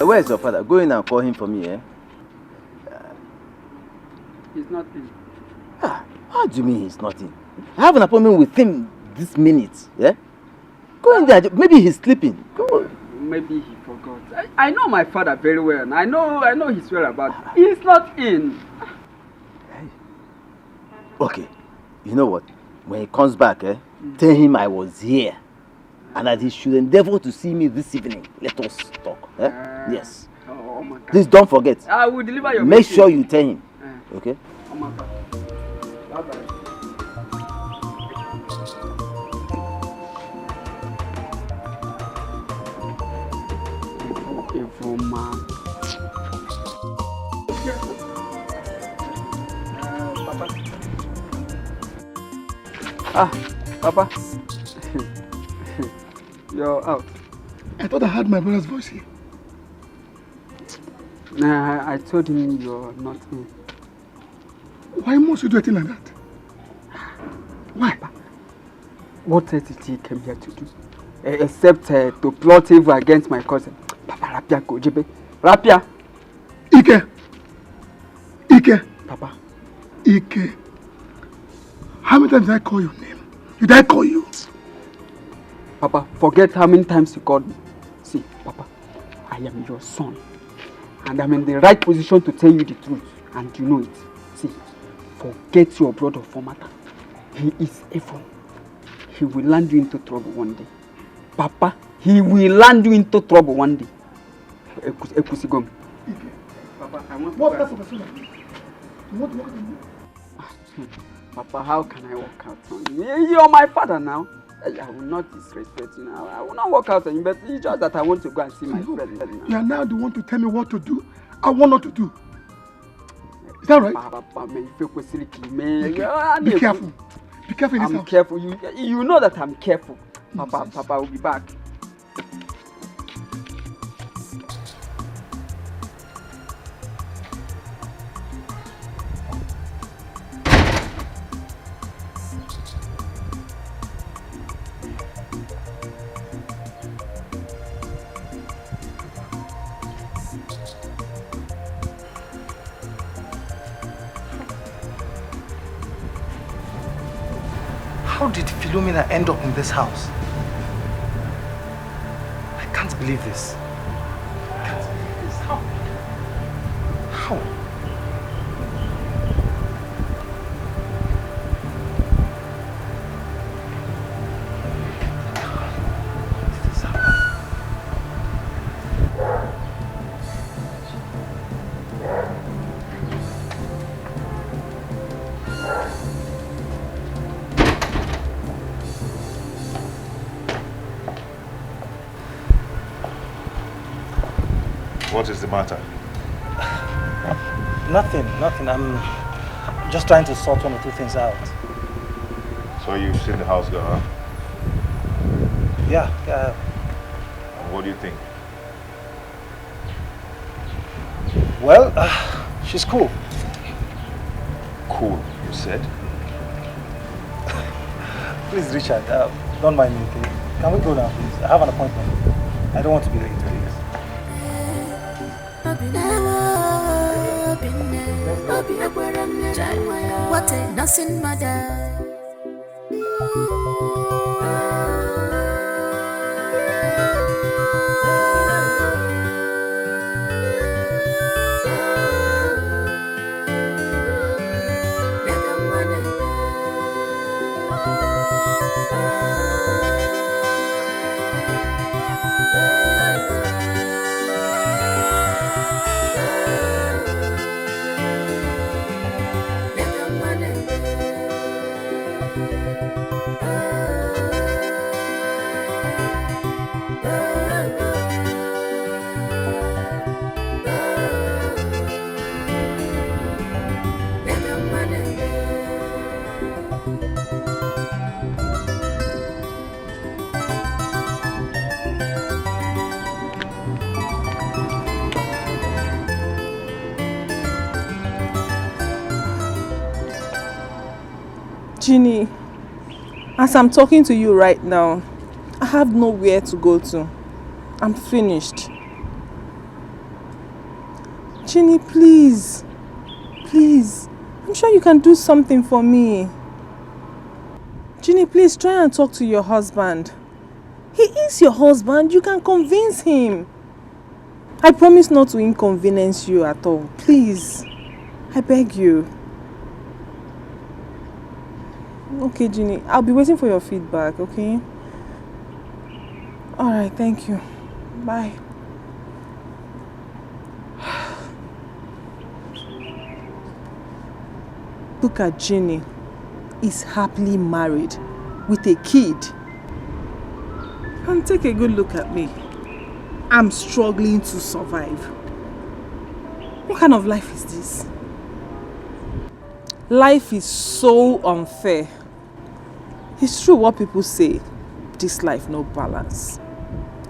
Where is your father? Go in and call him for me, eh? He's not in. Ah, how do you mean he's not in? I have an appointment with him this minute, yeah? Go in there. Maybe he's sleeping. Go. Maybe he forgot. I, I know my father very well. I know I know his whereabouts. He's not in. Okay, you know what? When he comes back, eh, tell him I was here and that he should endeavor to see me this evening. Let us talk. Eh? Uh, yes. Oh, oh my God. Please don't forget. I will deliver your Make message. Sure you tell him. Uh, okay? Oh my God. Bye bye. Evil man. Ah, Papa. You're out. I thought I heard my brother's voice here. Nah, I told him you're not in. Why must you do a thing like that? Why? What else did he come here to do? Eh, except uh, to plot evil against my cousin. Papa Rapia Kojibe. Rapia! Ike! Ike! Papa. Ike. How many times did I call your name? Did I call you? Papa, forget how many times you called me. See, Papa, I am your son. And I'm in the right position to tell you the truth. And you know it. See, forget your brother for matter. He is evil. He will land you into trouble one day. Papa, he will land you into trouble one day. Ekwusigo m. Papa, I want to... What type of person are you? You want to work on me? Papa, how can I work out on you? You're my father now. I will not disrespect you now. I will not work out on you, but it's just that I want to go and see my friend now. You are now the one to tell me what to do and what not to do. Is that right? Papa, man, if you could sleep, man. Be careful. Be careful in this house. I'm careful. You, you know that I'm careful. Papa, Papa will be back. How did Philomena end up in this house? I can't believe this. I can't believe this. How? How? What is the matter? Nothing, nothing. I'm just trying to sort one or two things out. So you've seen the house girl, huh? Yeah, yeah. And what do you think? Well, uh, she's cool. Cool, you said? Please, Richard, uh, don't mind me, okay? Can we go now, please? I have an appointment. I don't want to be late, please. What a nursing mother. Jeannie, as I'm talking to you right now, I have nowhere to go to. I'm finished. Jeannie, please. Please. I'm sure you can do something for me. Jeannie, please try and talk to your husband. He is your husband. You can convince him. I promise not to inconvenience you at all. Please. I beg you. Okay, Jeannie. I'll be waiting for your feedback, okay? All right, thank you. Bye. Look at Jeannie. Is happily married with a kid. And take a good look at me. I'm struggling to survive. What kind of life is this? Life is so unfair. It's true what people say, this life no balance.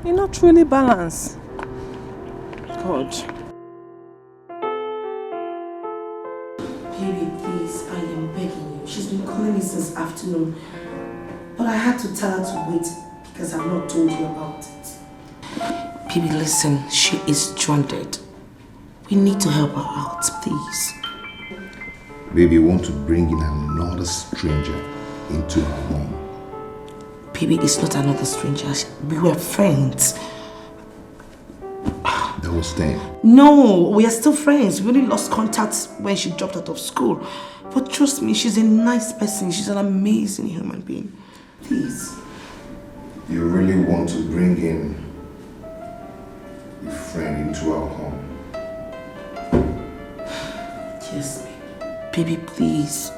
E no truly balance. God. Baby, please, I am begging you. She's been calling me since afternoon. But I had to tell her to wait because I've not told you about it. Baby, listen, she is stranded. We need to help her out, please. Baby, you want to bring in another stranger into our home. Baby, it's not another stranger. We were friends. That was then. No, we are still friends. We only lost contact when she dropped out of school. But trust me, she's a nice person. She's an amazing human being. Please. You really want to bring in a friend into our home? Yes, baby. Baby, please.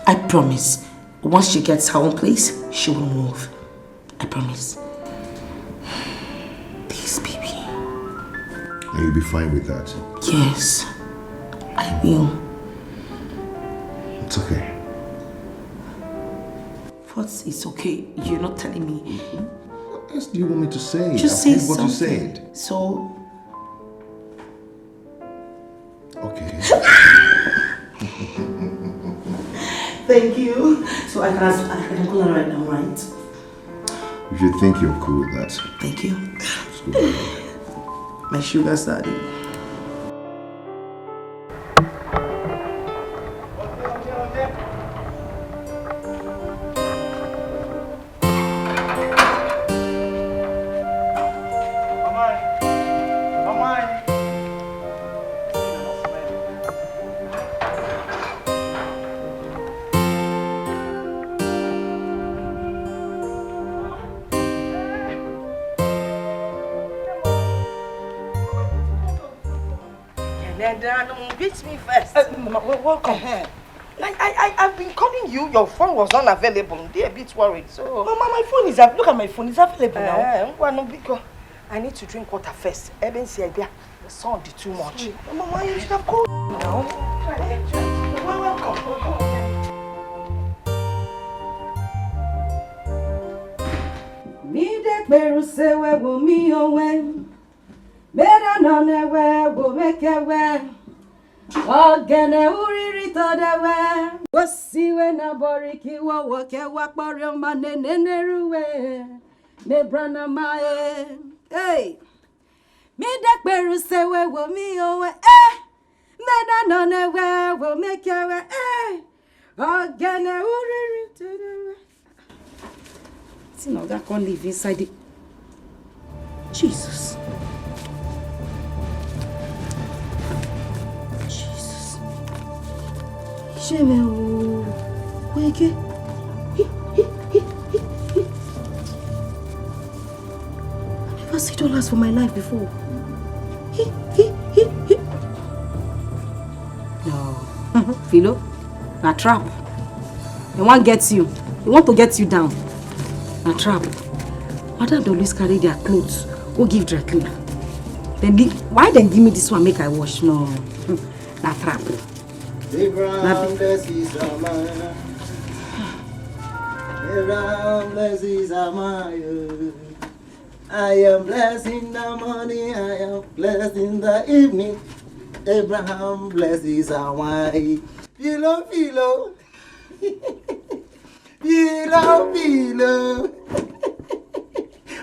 I promise. Once she gets her own place, she will move. I promise. Please, baby. And you'll be fine with that? Yes, I will. It's okay. What? It's okay. You're not telling me. What else do you want me to say? Just I've say heard what something. You said. So, Okay. Thank you. So I can, I can call her right now, right? If you think you're cool with that. Thank you. Just go ahead. My sugar daddy. Then, then, um, beat me first. Uh, Mama, wel- welcome. Uh-huh. I, I, I, I've been calling you. Your phone was unavailable. I'm a bit worried. So. Mama, my phone is av- look at my phone. It's available now. Uh, ngwa, no, biko. I need to drink water first. Ebe m si abịa, the sun dị too much. Mama, you should have called me now. Well, welcome. Mide kperusewe wo mi owe. Mera nọ n'ewe wo mekewe. Ogene uriri todewe. Wosiwe na boriki wo woke wa kpọrọ ma neneneruwe. Me brana ma e. Hey. Mide kperusewe wo mi owe. Eh. Mera nọ n'ewe wo mekewe. Eh. Ogene uriri todewe. Wetin oga come leave inside the Jesus. Jesus. Shame o. Wege. I never see dollars for my life before. No. Philo, na trap. They wan get you. They want to get you down. Na trap. Madam dey always carry their clothes go give dry cleaner. Then the, why dem give me this one make I wash? No. Na trap. Abraham blesses Amaya. Abraham blesses Amaya. I am blessed in the morning, I am blessed in the evening. Abraham blesses Amaya. Philo, Philo. Pillow, pillow.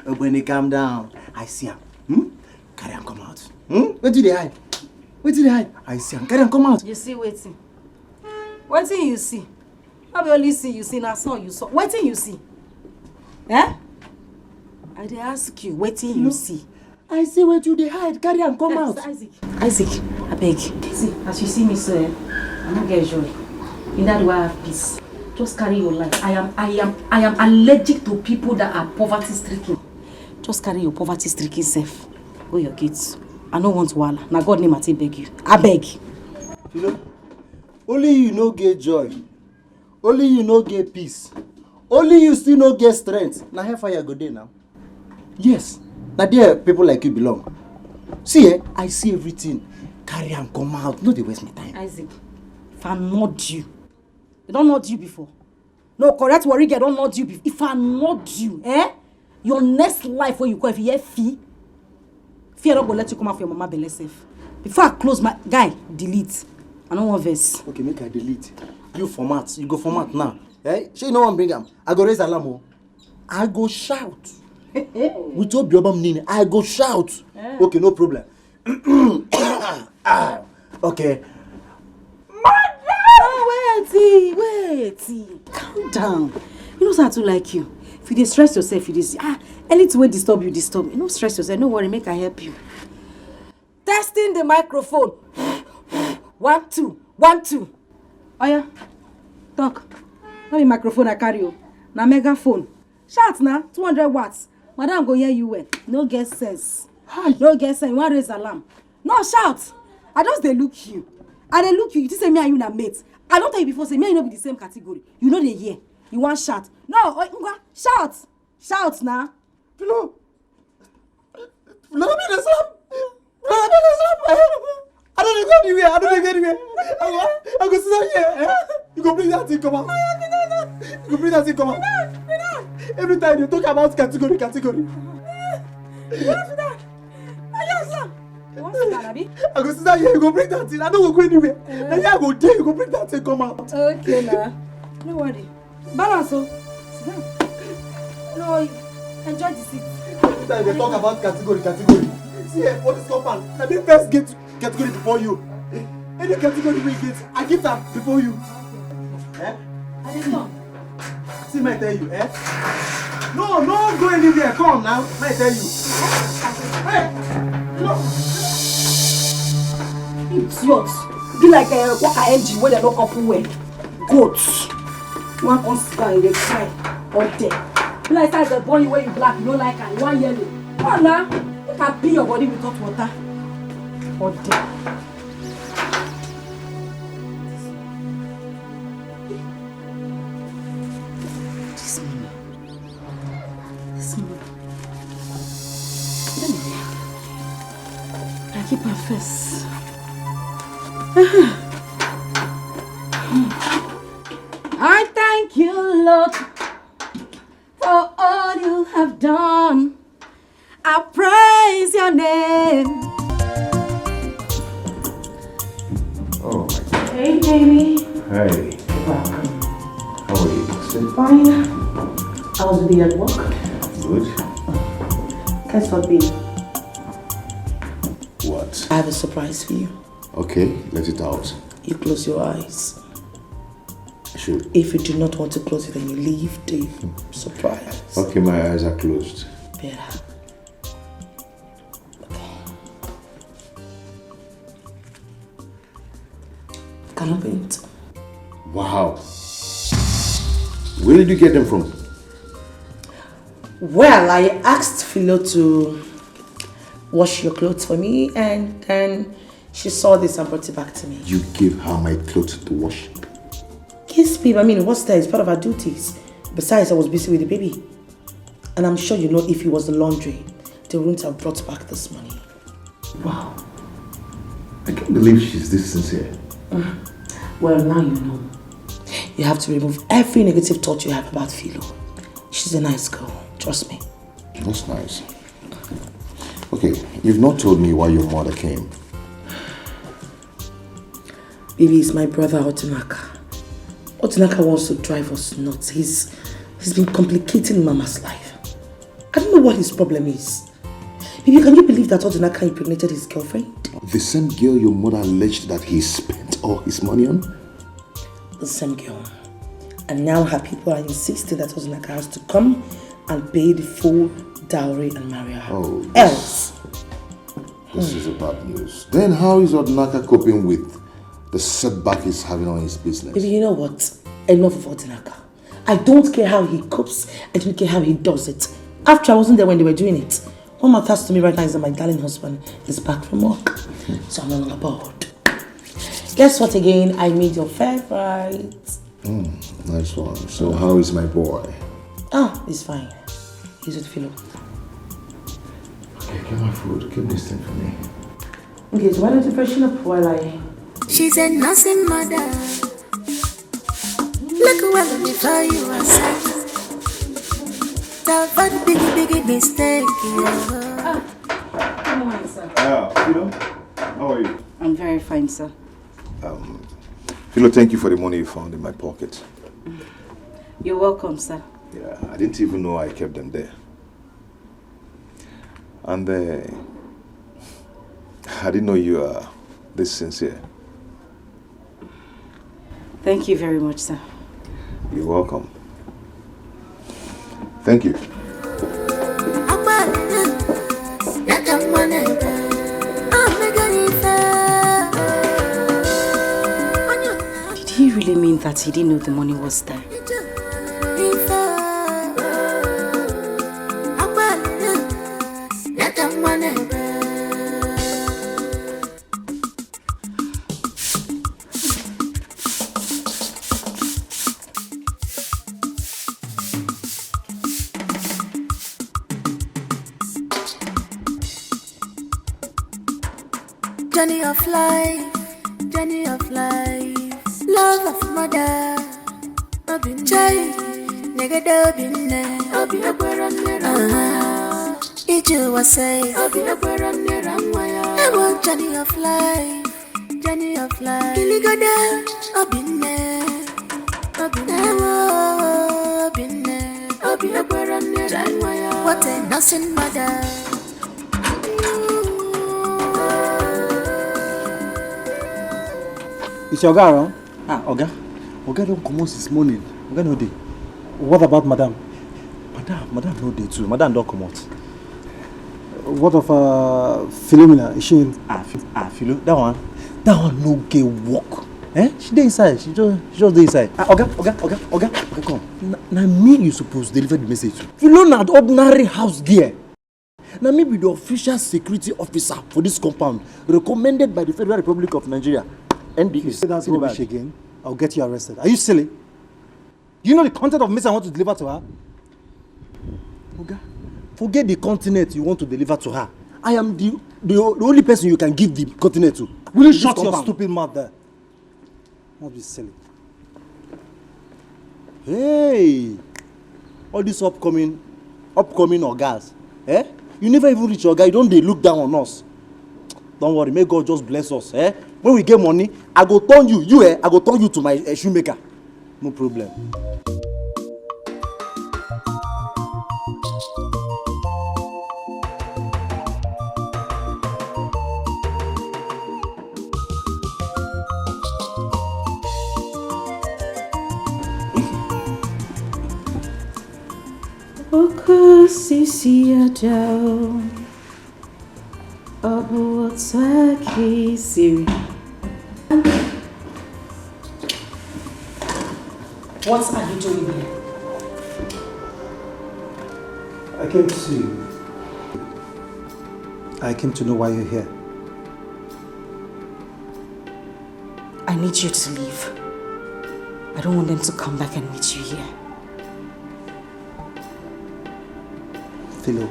Ogbeni, calm down. I see am. Hmm? Carry am come out. Hmm? Wetin you dey hide? Wetin you dey hide? I see am. Carry am come out. You see wetin? Wetin you see? No be only see you see, na so you saw. Wetin you see? Eh? I dey ask you, wetin you see? I see wetin you dey hide. Carry am come out. Isaac, Isaac, abeg. See, as you see me so, eh, I no get joy. In that way, I have peace. Just carry your life. I am, I am, I am allergic to people that are poverty stricken. Just carry your poverty stricken self. Go your kids. I no want wahala. Na God name I take beg you. I beg. You know, only you no get joy. Only you no get peace. Only you still no get strength. Na hellfire go dey now. Yes, na there people like you belong. See, eh, I see everything. Carry am come out. No dey waste my time. Isaac, if I nod you, they don't nod you before. No, correct worry girl don't nod you before. If I nod you, eh? Your next life when you call, if you hear fee, fear not go let you come out for your mama belle safe. Before I close my guy, delete. I don't want verse. Okay, make I delete. You format. You go format now. Eh? Shey you no wan bring am. I go raise alarm o. I go shout. With Obi Obam Nini, I go shout. Eh. Okay, no problem. Ah, okay. Oh, wait, wait. Calm down. You know say I too like you. If you dey stress yourself, you dey see. Ah, anything wey disturb you, disturb. You no stress yourself. No worry, make I help you. Testing the microphone. One, two, one, two. Oya, talk. No be microphone I carry o. Na megaphone. Shout na, two hundred watts. Madam go hear you well. No get sense. Hi. No get sense. You wan raise alarm? No shout. I just dey look you. I dey look you. You think say me and you na mate? I don tell you before say me and you no be the same category. You no dey hear. You wan shout? No, oh, ngwa, shout. Shout na. Flo. Flo, me dey slap. Flo, me dey slap. I don't go anywhere. I don't go anywhere. I go, I go sit down here. Eh? You go bring that thing come out. You go bring that thing come out. Every time you talk about category, category. You wan sit down? You wan sit down, abi? I go sit down here. You go bring that thing. I don't go go anywhere. Now here I go there. You go bring that thing come out. Okay, na. No worry. Balance o. Sit down. No, enjoy the seat. Every time they talk about category, category. See, eh, for this compound, na me first get category before you. Any category we get, I get am before you. Eh? I dey come. See, me tell you, eh? No, no go anywhere. Come now, me tell you. Hey, no. Idiot. Be like a worker engine wey dem no couple well. Goat. You wan come sit down, you dey cry all day. Be like say I dey born you wey you black, you no like am, you wan yellow. Come on na, make I pee your body with hot water. All day. This morning. This morning. Anyway, I keep am first. I thank you, Lord, for all you have done. I praise your name. Oh my God. Hey, Jamie. Hey. Welcome. How are you? Sit. Fine. How's the day at work? Good. Guess what, babe? What? I have a surprise for you. Okay, let it out. You close your eyes. I should. If you do not want to close it, then you leave the surprise. Okay, my eyes are closed. Better. Can open it. Wow. Where did you get them from? Well, I asked Philo to wash your clothes for me, and then she saw this and brought it back to me. You gave her my clothes to wash? Yes, babe. I mean, what's that? It's part of her duties. Besides, I was busy with the baby. And I'm sure you know if it was the laundry, they wouldn't have brought back this money. Wow. I can't believe she's this sincere. Well, now you know. You have to remove every negative thought you have about Philo. She's a nice girl. Trust me. That's nice. Okay, you've not told me why your mother came. Baby, it's my brother Otunaka. Odinaka wants to drive us nuts. He's, he's been complicating Mama's life. I don't know what his problem is. Baby, can you believe that Odinaka impregnated his girlfriend? The same girl your mother alleged that he spent all his money on? The same girl. And now her people are insisting that Odinaka has to come and pay the full dowry and marry her. Oh, this, else, this is a bad news. Then how is Odinaka coping with the setback he's having on his business? Baby, you know what? Enough of Odinaka. I don't care how he copes. I don't care how he does it. After, I wasn't there when they were doing it. What matters to me right now is that my darling husband is back from work. So I'm no longer bored. Guess what again? I made your favorite. Mm, nice one. So how is my boy? Ah, he's fine. He's with Philo. Okay, get my food. Keep this thing for me. Okay, so why don't you freshen up while I... She's a nursing mother. Look well before you are sick. Avoid big, big mistake. Yeah. Ah, come on, sir. Yeah, Philo, how are you? I'm very fine, sir. Um, Philo, thank you for the money you found in my pocket. You're welcome, sir. Yeah, I didn't even know I kept them there. And uh, I didn't know you are this sincere. Thank you very much, sir. You're welcome. Thank you. Did he really mean that he didn't know the money was there? Journey of life, journey of life. Love of mother, Obinne. Chai, negede Obinne. Obi agbara nne ra nwa ya. Ije ụwa say. Obi agbara nne ra nwa ya. Ewo, journey of life, journey of life. Kiligode Obinne, Obinne. Ewo, Obinne. Obi agbara nne ra nwa ya. What a nursing mother. Is your guy around? Ah, Oga. Oga don comot since morning. Oga no dey. What about madam? Madam, madam no dey too. Madam don comot. What of uh, Philomena? Is she in? Ah, Phi- ah, Philo, that one, that one no get work. Eh? She dey inside. She just, she just dey inside. Ah, Oga, Oga, Oga, Oga, Oga, come. Na, na me you suppose deliver the message to. Philo na ordinary house girl. Na me be the official security officer for this compound, recommended by the Federal Republic of Nigeria, N D A. If you say that rubbish again, I'll get you arrested. Are you silly? Do you know the content of message I want to deliver to her? Oga, forget the continent you want to deliver to her. I am the, the, the only person you can give the continent to. Will you shut your stupid mouth there? Not be silly. Hey! All these upcoming, upcoming ogas, eh? You never even reach oga, you don dey look down on us. Don't worry, may God just bless us, eh? When we get money, I go turn you, you, eh? I go turn you to my eh, shoemaker. No problem. Oku sisi ada o, ọ bụ otu aka i siri. What are you doing here? I came to see you. I came to know why you're here. I need you to leave. I don't want them to come back and meet you here. Philo,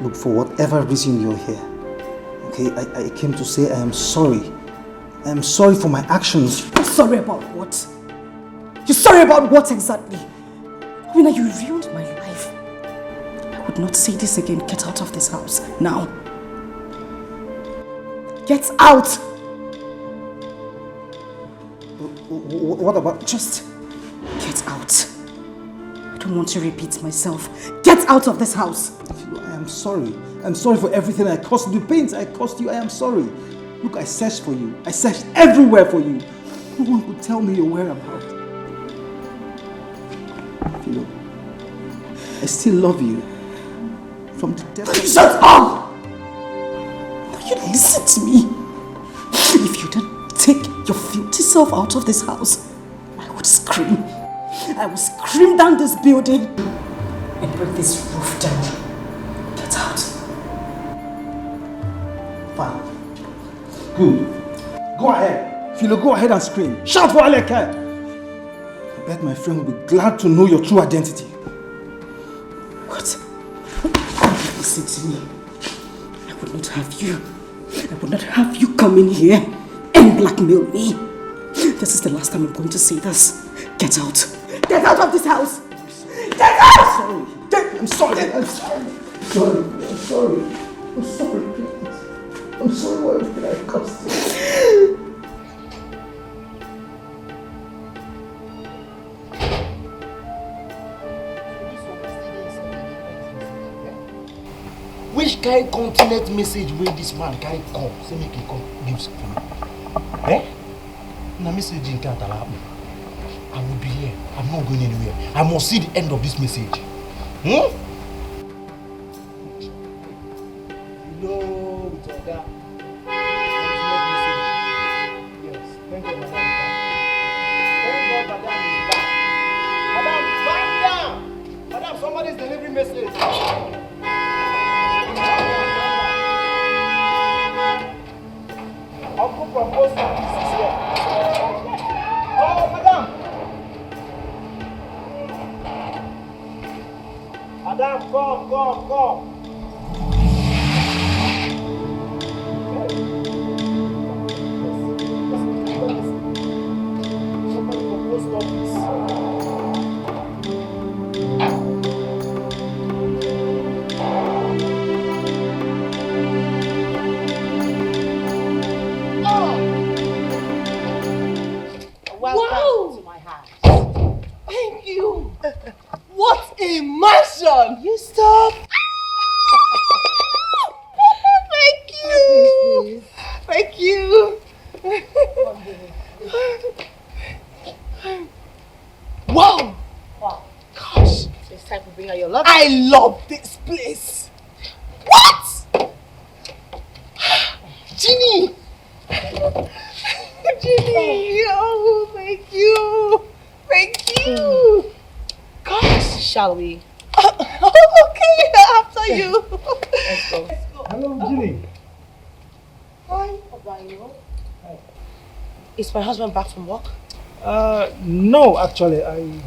look, for whatever reason you're here, okay, I, I came to say I am sorry. I am sorry for my actions. You're sorry about what? You're sorry about what exactly? Obinna, you ruined my life. I would not say this again. Get out of this house now. Get out! Wh- wh- What about? Just get out. I don't want to repeat myself. Get out of this house. I am sorry. I'm sorry for everything I caused you. The pains I caused you, I am sorry. Look, I searched for you. I searched everywhere for you. No one could tell me your whereabouts. Philo, I still love you. From the depth of Shut up! Now you listen to me. If you don't take your filthy self out of this house, I would scream. I will scream down this building and break this roof down. Get out. Fine. Good. Go ahead. Philo, go ahead and scream. Shout for all I care. I bet my friend will be glad to know your true identity. What? Listen to me. I would not have you. I would not have you come in here and blackmail me. This is the last time I'm going to say this. Get out. Get out of this house. Get out! Sorry. Get I'm sorry. I'm sorry. Sorry. I'm sorry. I'm sorry. Please. I'm sorry. Why did I cause this? Which kind continent message wey this man carry come? Say make he come give some. Eh? Na message in Katalapu. I will be here. I'm not going anywhere. I must see the end of this message. Hmm? Hello, Mister Oga. Continent message. Yes, thank God madam is back. Thank God madam is back. Madam, calm down. Madam, somebody is delivering message. Uncle from post office is here. Oh, madam. Madam, come, come, come. Welcome to my house. Thank you. What a mansion! You stop. Thank you. Thank you. Wow. Wow. Gosh. It's time to bring out your love. I love this place. What? Jeannie! Jeannie! Oh, thank you! Thank you! Gosh! Shall we? Okay, after you. Let's go. Hello, Jeannie. Hi, Obayo. Is my husband back from work? Uh, no, actually, I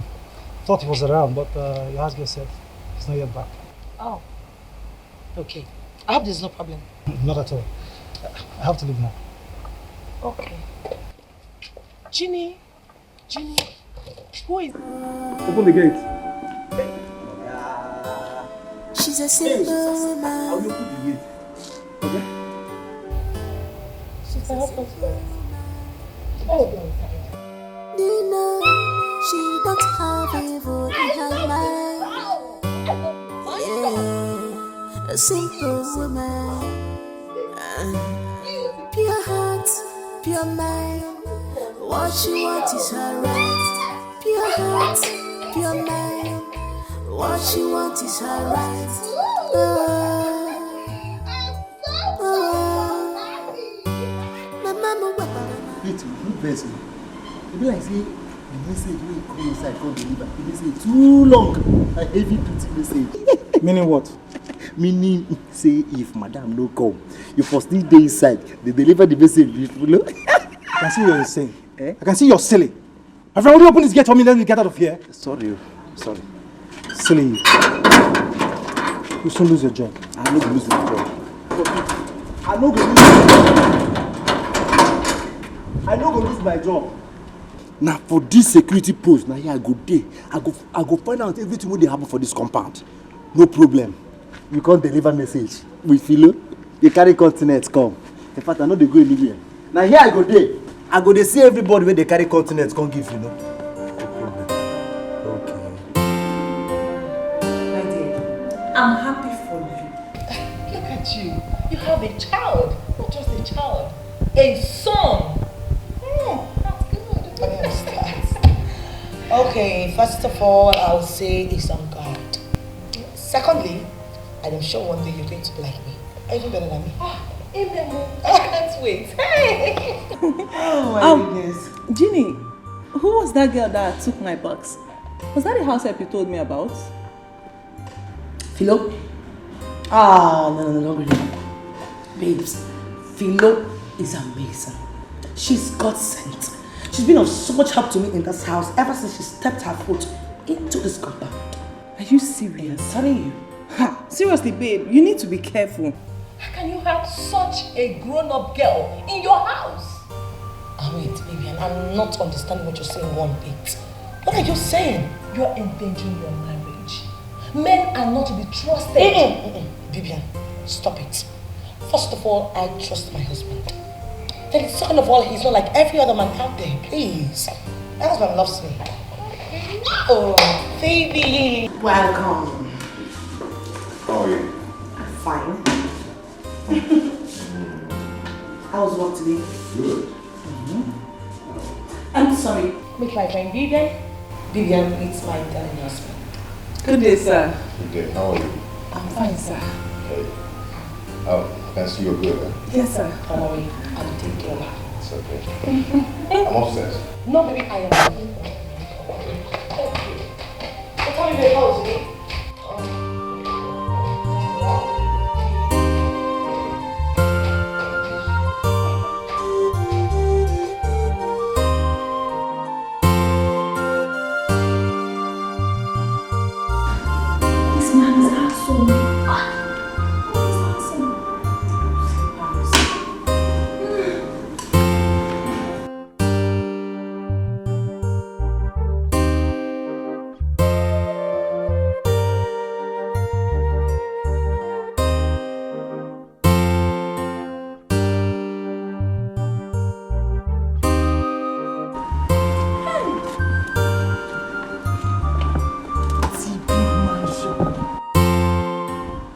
thought he was around, but uh, your husband said he's not yet back. Oh, okay. I hope there's no problem. Not at all. I have to leave now. Okay. Jeannie, Jeannie, who is? Open the gate. She's a simple woman. How you open the gate? Okay. She's a simple woman. Oh. Nina, she don't have evil in her mind. Yeah, a simple woman. Pure heart, pure mind. What you want is her right. Pure heart, pure mind. What you want is her right. Oh, oh. My mama, what? Wait, no vex o. E be like say the message wey come inside come deliver. The message too long. A heavy duty message. Meaning what? Meaning say if madam no come, you for still dey inside. Dey deliver the message with flow. I can see you're insane. Eh? I can see you're silly. My friend, will you open this gate for me? Let me get out of here. Sorry, sorry. Silly. You soon lose your job. I no go lose my job. I no go lose. I no go lose my job. Na for this security post, na here I go dey. I go, I go find out everything wey dey happen for this compound. No problem. You come deliver message with Philo. You carry continent come. In fact, I no dey go anywhere. Na here I go dey. I go dey see everybody wey dey carry continent come give you, no? No problem. Okay. My dear, I'm happy for you. Look at you. You have a child. Not just a child. A son. Hmm, that's good. Let me start. Okay, first of all, I'll say it's on God. Secondly, I'm sure one day you're going to be like me. Even better than me. Ah, amen. I can't wait. Hey! Oh my Um, goodness. Jeannie, who was that girl that took my box? Was that the house help you told me about? Philo? Ah, no, no, no, no, no. Babes, Philo is amazing. She's God sent. She's been of so much help to me in this house ever since she stepped her foot into this compound. Are you serious? I'm telling you. Ha! Seriously, babe, you need to be careful. How can you have such a grown-up girl in your house? Ah, wait, Vivian, I'm not understanding what you're saying one bit. What are you saying? You're endangering your marriage. Men are not to be trusted. Mm-mm, mm-mm. Vivian, stop it. First of all, I trust my husband. Then second of all, he's not like every other man out there. Please. My husband loves me. Oh, baby. Welcome. How are you? I'm fine. How was work today? Good. I'm sorry. Meet my friend Vivian. Vivian meets my darling husband. Good day, sir. Good day. How are you? I'm fine, sir. Hey. Oh, I can see you're good, huh? Yes, sir. Don't worry, I'll take care of her. It's okay. I'm upstairs. No, baby, I am. Thank you. What time you house, eh? This man is handsome. Ah, this man is handsome.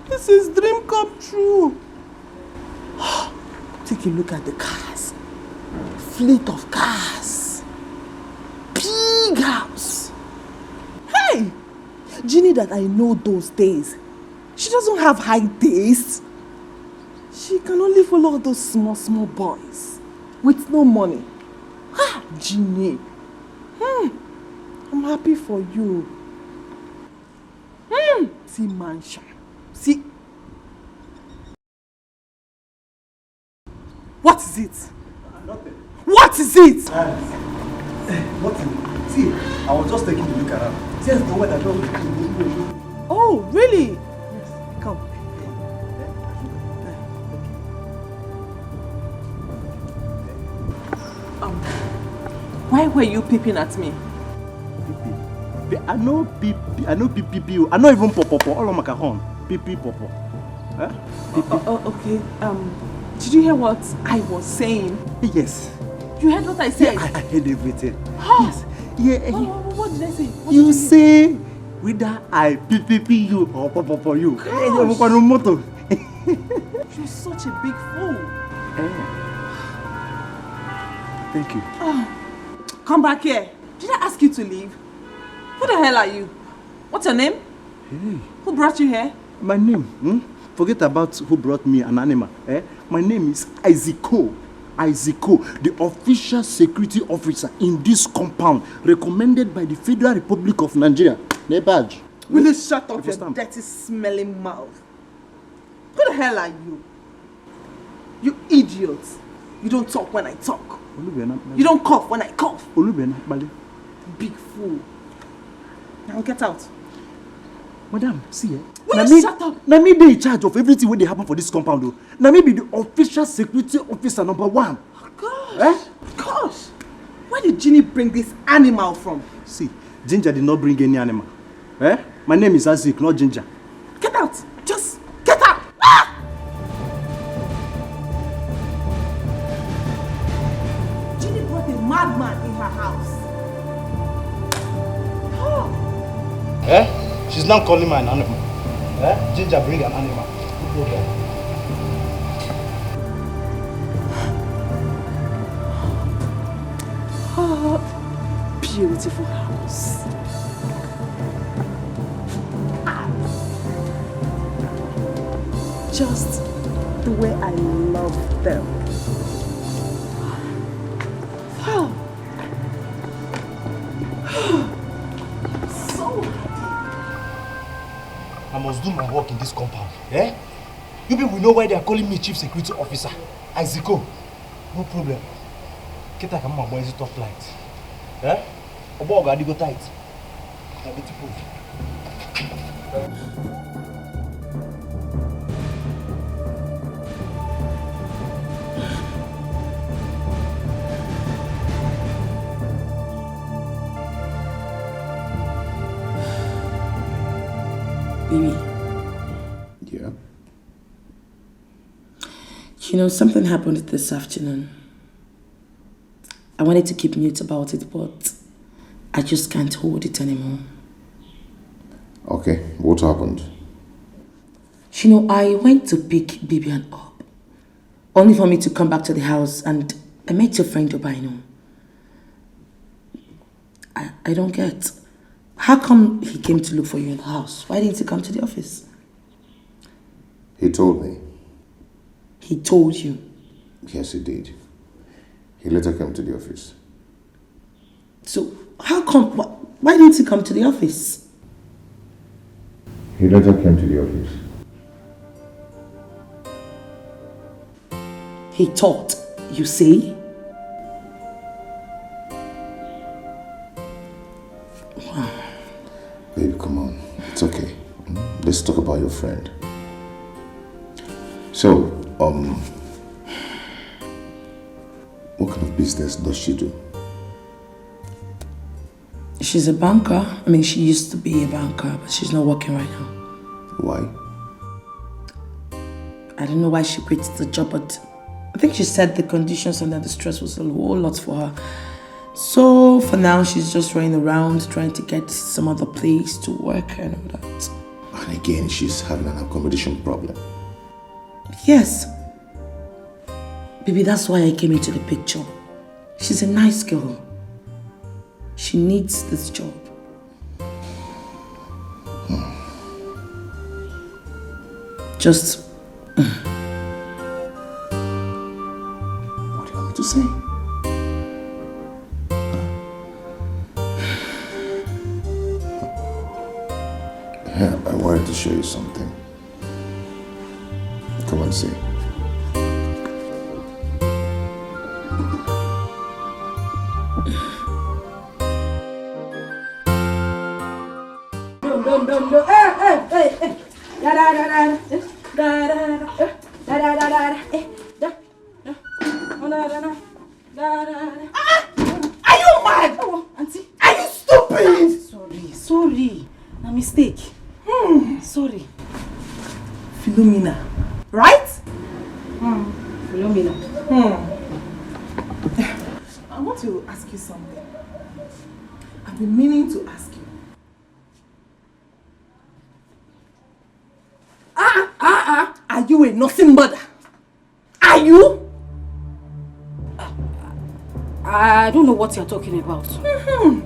This is dream come true. Take a look at the cars. Fleet of cars. Big house. Hey! Jeannie that I know those days, she doesn't have high taste. She can only follow all those small, small boys with no money. Ah, Jeannie. Hmm. I'm happy for you. Hmm. See mansion. See. What is it? Nothing. What is it? Nothing. See, I was just taking a look around. Since the weather don't. Oh, really? Come. Um, why were you peeping at me? Be- I know B B, I know B B B. I know even popopo. All of my cajon. B B popo. Huh? Oh, oh, okay. Um, did you hear what I was saying? Yes. You heard what I said? I, I heard everything. Huh? Yes. Yeah. What, what, what did I say? What You did say whether I P P P you or popopo you. Gosh. Moto. You're such a big fool. Thank you. Oh, come back here. Did I ask you to leave? Who the hell are you? What's your name? Hey. Who brought you here? My name, hmm? Forget about who brought me an animal. Eh? My name is Isaac Cole. Isaac Cole, the official security officer in this compound, recommended by the Federal Republic of Nigeria. Nebaj. Will you shut up your Understand? Dirty smelling mouth? Who the hell are you? You idiot. You don't talk when I talk. Olubiana. You don't cough when I cough. Olubiana Bali. Big fool. Now get out. Madam, see eh? Will Na you me, shut up? na me dey in charge of everything wey dey happen for this compound o. Na me be the official security officer number one. Gosh. Eh? Gosh. Where did Jeannie bring this animal from? See, Ginger did not bring any animal. Eh? My name is Azik, not Ginger. Get out. Just get out. Ah! Jeannie Bad man in her house. Eh? She's not calling me an animal. Eh? Ginger, bring an animal. No problem. Oh, beautiful house. Just the way I love them. Wow. So happy. I must do my work in this compound. Eh? You people know why they are calling me chief security officer. Isiko. No problem. Kita kama boys top light. Eh? Obo ga digo tight. Na beautiful. Baby. Yeah. You know, something happened this afternoon. I wanted to keep mute about it, but I just can't hold it anymore. Okay, what happened? You know, I went to pick Bibian up, only for me to come back to the house and I met your friend Obaino. I, I don't get. How come he came to look for you in the house? Why didn't he come to the office? He told me. He told you? Yes, he did. He later came to the office. So, how come? Wh- why didn't he come to the office? He later came to the office. He thought, you say? Babe, come on. It's okay. Hmm? Let's talk about your friend. So, um, what kind of business does she do? She's a banker. I mean, she used to be a banker, but she's not working right now. Why? I don't know why she quit the job, but I think she said the conditions and the stress was a whole lot for her. So for now, she's just running around trying to get some other place to work and all that. And again, she's having an accommodation problem. Yes. Baby, that's why I came into the picture. She's a nice girl. She needs this job. Just. What do you want me to say? Yeah, I wanted to show you something. Come and see. No, no, no, no. Hey, hey, hey, hey. Da, da, da, da. Eh, da, da, da, da. Eh, da, da, da, da, da. Da, da, da, da. Ah! Are you mad? Oh, auntie. Are you stupid? Sorry, sorry. A mistake. Hmm. Sorry. Philomena. Right? Hmm. Philomena. Hmm. I want to ask you something. I've been meaning to ask you. Ah, ah, ah, ah. Are you a nursing mother? Are you? I don't know what you're talking about. Mm-hmm.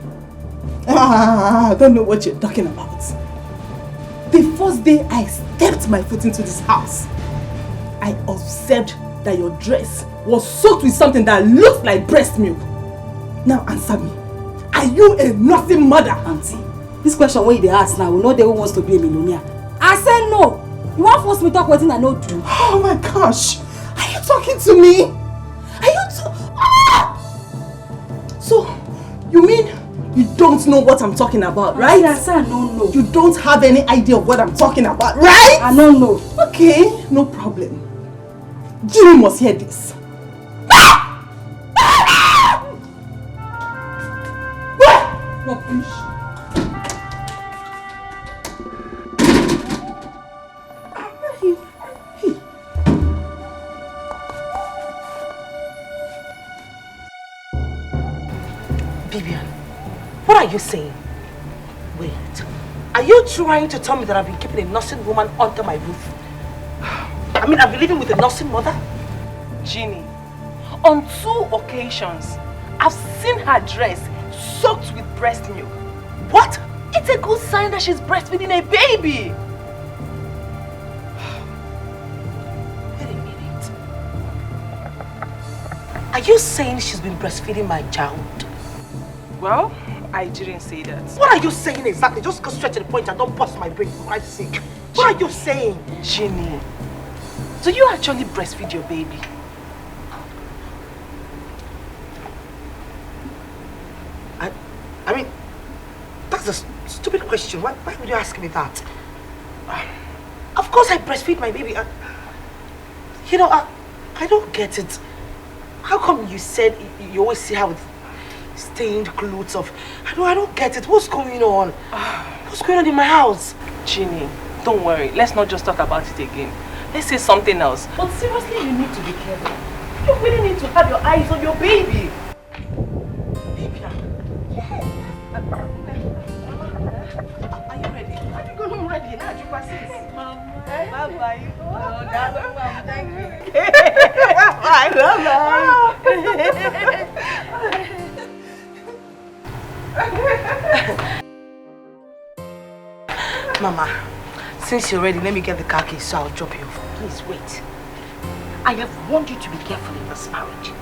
Ah, I don't know what you're talking about. The first day I stepped my foot into this house, I observed that your dress was soaked with something that looked like breast milk. Now answer me. Are you a nursing mother? Auntie, this question wey you dey ask now, we know the who wants to be a millionaire. I say no. You wan force me talk wetin I no do? Oh my gosh. Are you talking to me? Are you t- ah! So, you mean you don't know what I'm talking about, right? I say I no know. You don't have any idea of what I'm talking about, right? I no know. Okay, no problem. Jimmy must hear this. Rubbish. Vivian, what are you saying? Wait, are you trying to tell me that I've been keeping a nursing woman under my roof? I mean, I've been living with a nursing mother? Jeannie, on two occasions, I've seen her dress soaked with breast milk. What? It's a good sign that she's breastfeeding a baby. Wait a minute. Are you saying she's been breastfeeding my child? Well, I didn't say that. What are you saying exactly? Just go straight to the point and don't bust my brain for Christ's sake. What are you saying? Jeannie, do you actually breastfeed your baby? I, I mean, that's a s- stupid question. Why, why would you ask me that? Of course I breastfeed my baby. I, you know, I, I don't get it. How come you said y- you always see her with stained clothes of... I don't, I don't get it. What's going on? What's going on in my house? Jeannie, don't worry. Let's not just talk about it again. Let's say something else. But seriously, you need to be careful. You really need to have your eyes on your baby. Baby, ah, yes. Are you ready? Are you going ready? Now you pass it. Mama, bye bye. Oh, darling, Mama, thank you. Bye, Mama. Mama, since you're ready, let me get the car keys so I'll drop you off. Please wait. I have warned you to be careful in this marriage.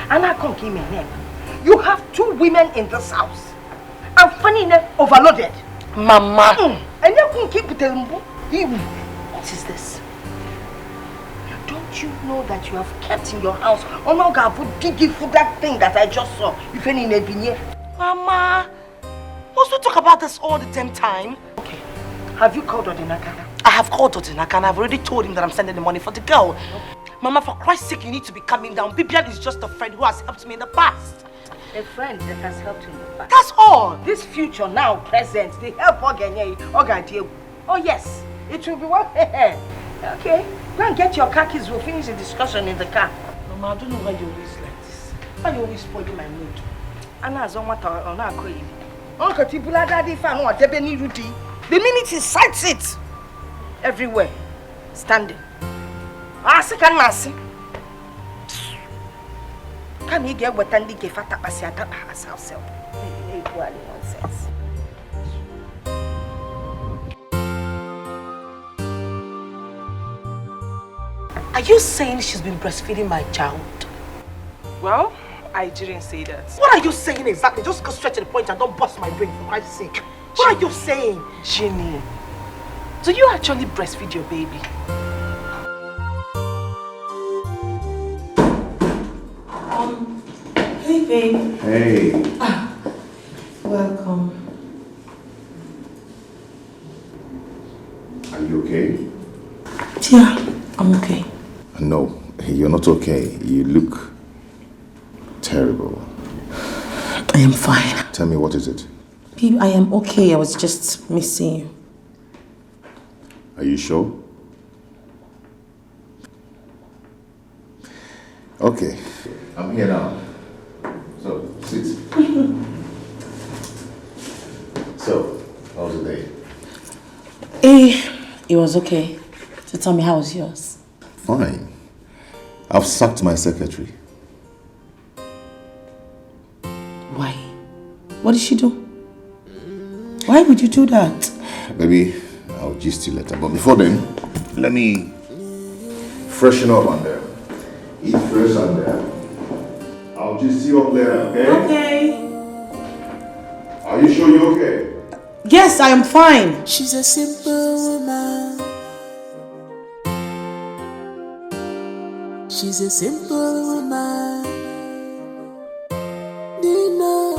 And I can't give me a name. You have two women in this house. And funny enough, overloaded. Mama. Mm. And you couldn't keep the mbu. Ew. What is this? Don't you know that you have kept in your house? Onoga food, digi food, that thing that I just saw. If any nebinye. Mama, must we talk about this all the damn time? Okay. Have you called Odinaka? I have called Odinaka and I've already told him that I'm sending the money for the girl. Mama, for Christ's sake, you need to be calming down. Bibian is just a friend who has helped me in the past. A friend that has helped you in the past. That's all. This future now, present, the help Ogenye, Ogadiegu. Oh yes, it will be one. Okay, go and get your car keys. We'll finish the discussion in the car. Mama, I don't know why you always like this. Why you always spoiling my mood? Ana azọ nwata ọ na-akọ ili. Ọ kata ibula daddy fan ọ debe n'iru di. The minute he sights it, everywhere, standing. Asị ka m na-asị. Kama ị ga-eweta ndị ga-efe atakpasị atakpa as house help. Na-ekwughali nonsense. Are you saying she's been breastfeeding my child? Well, I didn't say that. What are you saying exactly? Just go straight to the point and don't bust my brain for Christ's sake. What are you saying? Jeannie, do you actually breastfeed your baby? Um, hey, babe. Hey. Ah, welcome. Are you okay? Yeah, I'm okay. No, you're not okay. You look terrible. I am fine. Tell me, what is it? Babe, I am okay. I was just missing you. Are you sure? Okay, I'm here now. So, sit. So, how was the day? Eh, it was okay. So tell me, how was yours? Fine. I've sacked my secretary. Why? What did she do? Why would you do that? Maybe I'll gist you later. But before then, let me freshen up and uh, eat fresh and uh, I'll gist you up later, okay? Okay. Are you sure you're okay? Yes, I am fine. She's a simple woman. She's a simple woman. Dina,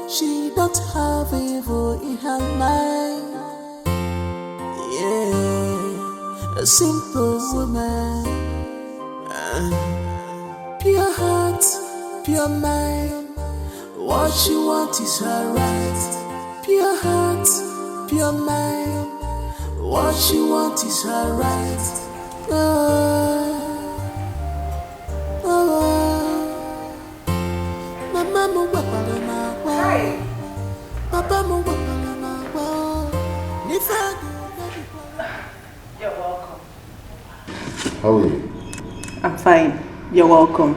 she don't have evil in her mind. Yeah, a simple woman. Uh, pure heart, pure mind. What you want is her right. Pure heart, pure mind. What you want is her right. Oh, oh, oh. Mama m gwakwara m agwa. Hi, How are you? I'm fine. You're welcome.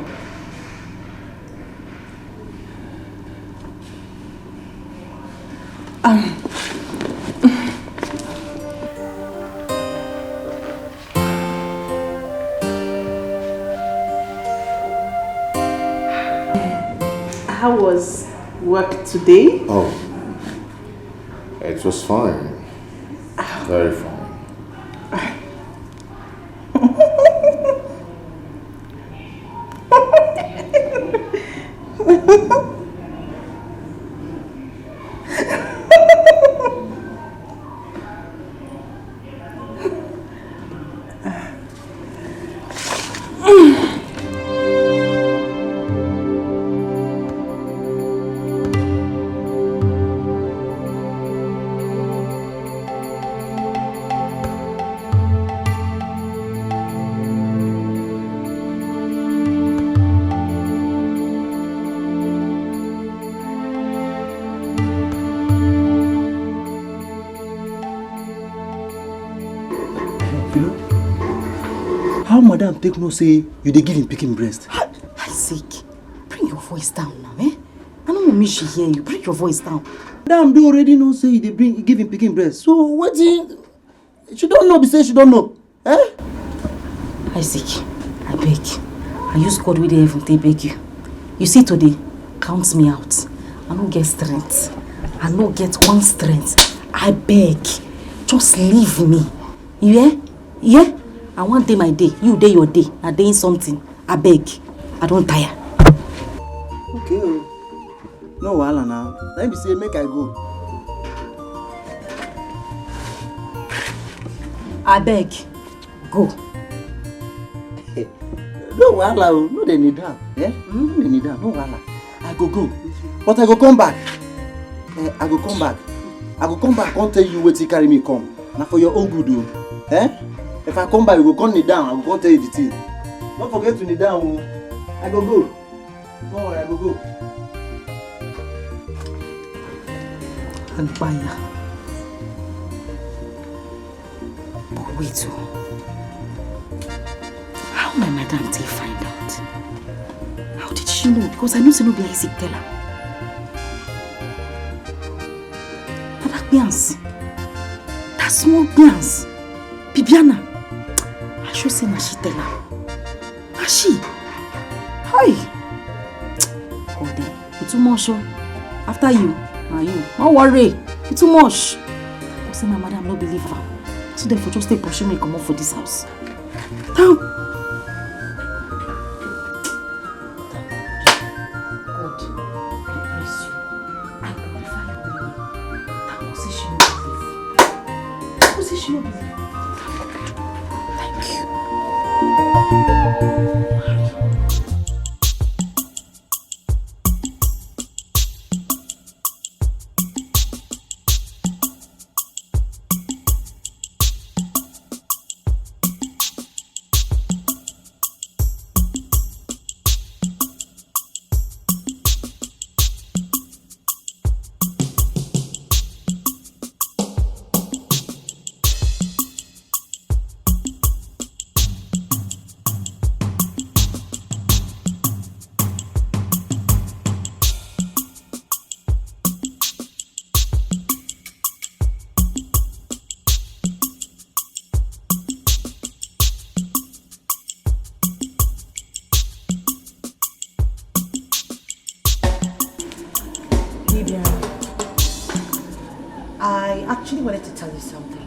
Um, how was work today? Oh, it was fine. Very fine. How madam take know say you dey give him pikin breast? Isaac, bring your voice down now, eh? I no wan make she hear you. Bring your voice down. Madam do already know say you dey bring give him pikin breast. So wetin? She don know be say she don know. Eh? Isaac, I beg. I use God wey dey heaven take beg you. You see today, count me out. I no get strength. I no get one strength. I beg. Just leave me. You hear? Yeah? I wan dey my day. You dey your day. I dey in something. I beg. I don tire. Okay o. No wahala now. Let me say make I go. I beg. Go. No wahala o. No dey kneel down. Eh? No dey kneel down. No wahala. I go go. But I go come back. Eh, I go come back. I go come back. Come tell you wetin carry me come. Na for your own good o. Eh? If I come back, you go come kneel down. I go come tell you the thing. No forget to kneel down o. I go go. No worry, I go go. Agbaya. But wait o. How my madam take find out? How did she know? Because I know say no be Isaac tell her. Na that Beyonce. That small Beyonce. Bibiana. I sure say na she tell her. Na she. Hi. God eh. You too much o. After you, na you. No worry. You too much. I say my madam no believe am. So therefore just take pursue me comot for this house. Thank God. I bless you. I glorify your name. Thank God say she no believe. Thank God say she no believe. Thank you. I actually wanted to tell you something.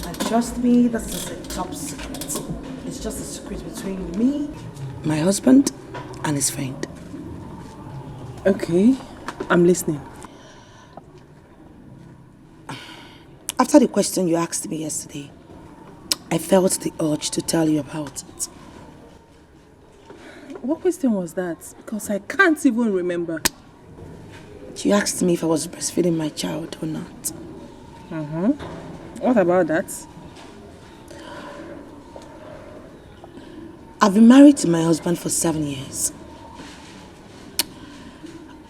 And trust me, this is a top secret. It's just a secret between me, my husband, and his friend. Okay, I'm listening. After the question you asked me yesterday, I felt the urge to tell you about it. What question was that? Because I can't even remember. You asked me if I was breastfeeding my child or not. Mm-hmm. What about that? I've been married to my husband for seven years.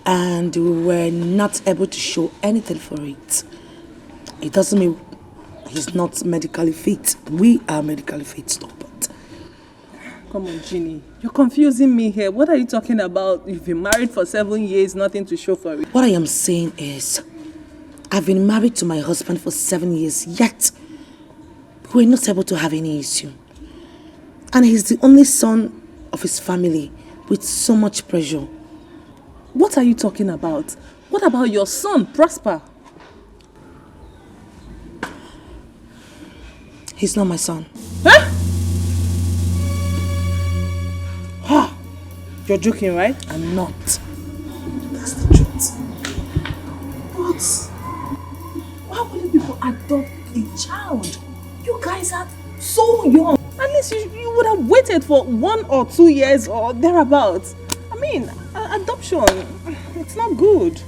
And we were not able to show anything for it. It doesn't mean he's not medically fit. We are medically fit, stop it. Come on, Jeannie. You're confusing me here. What are you talking about? You've been married for seven years, nothing to show for it. What I am saying is, I've been married to my husband for seven years, yet we're not able to have any issue. And he's the only son of his family with so much pressure. What are you talking about? What about your son, Prosper? He's not my son. Huh? Ha! You're joking, right? I'm not. That's the truth. But why would you people adopt a child? You guys are so young. At least you, you would have waited for one or two years or thereabouts. I mean, a- adoption, it's not good.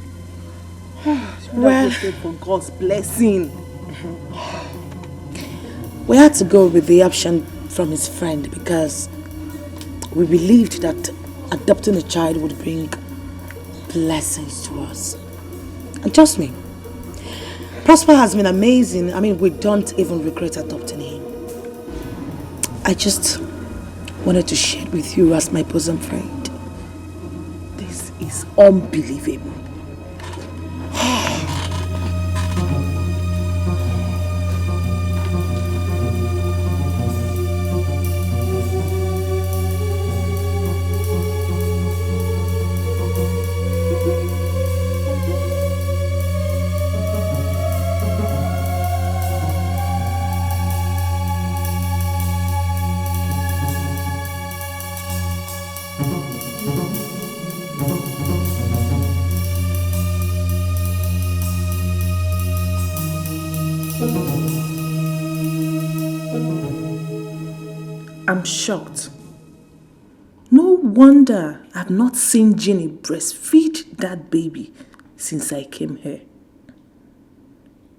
Well, waited for God's blessing. We had to go with the option from his friend because we believed that adopting a child would bring blessings to us. And trust me, Prosper has been amazing. I mean, we don't even regret adopting him. I just wanted to share it with you as my bosom friend. This is unbelievable. I'm shocked. No wonder I've not seen Jeannie breastfeed that baby since I came here.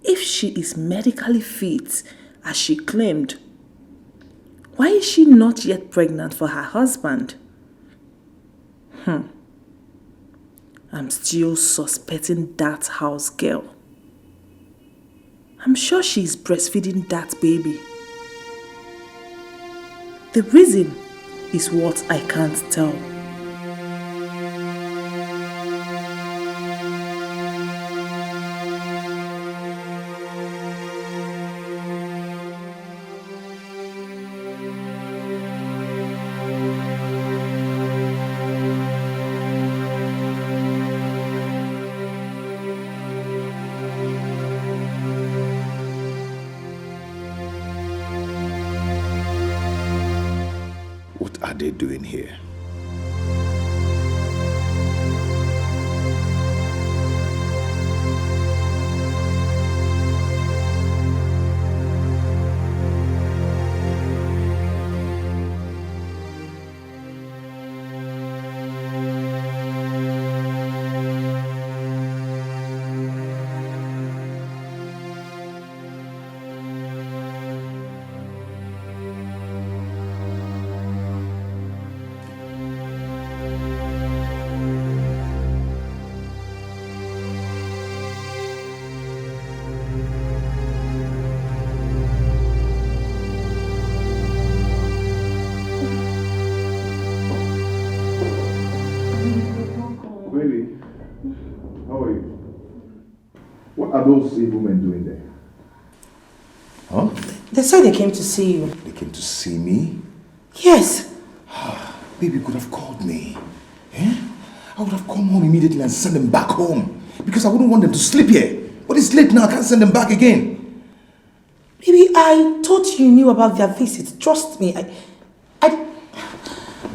If she is medically fit, as she claimed, why is she not yet pregnant for her husband? Hmm. I'm still suspecting that house girl. I'm sure she is breastfeeding that baby. The reason is what I can't tell. What are they doing here? Baby, how are you? What are those evil men doing there? Huh? They said they came to see you. They came to see me? Yes. Baby, you could have called me. Eh? I would have come home immediately and sent them back home. Because I wouldn't want them to sleep here. But it's late now, I can't send them back again. Baby, I thought you knew about their visit. Trust me, I, I...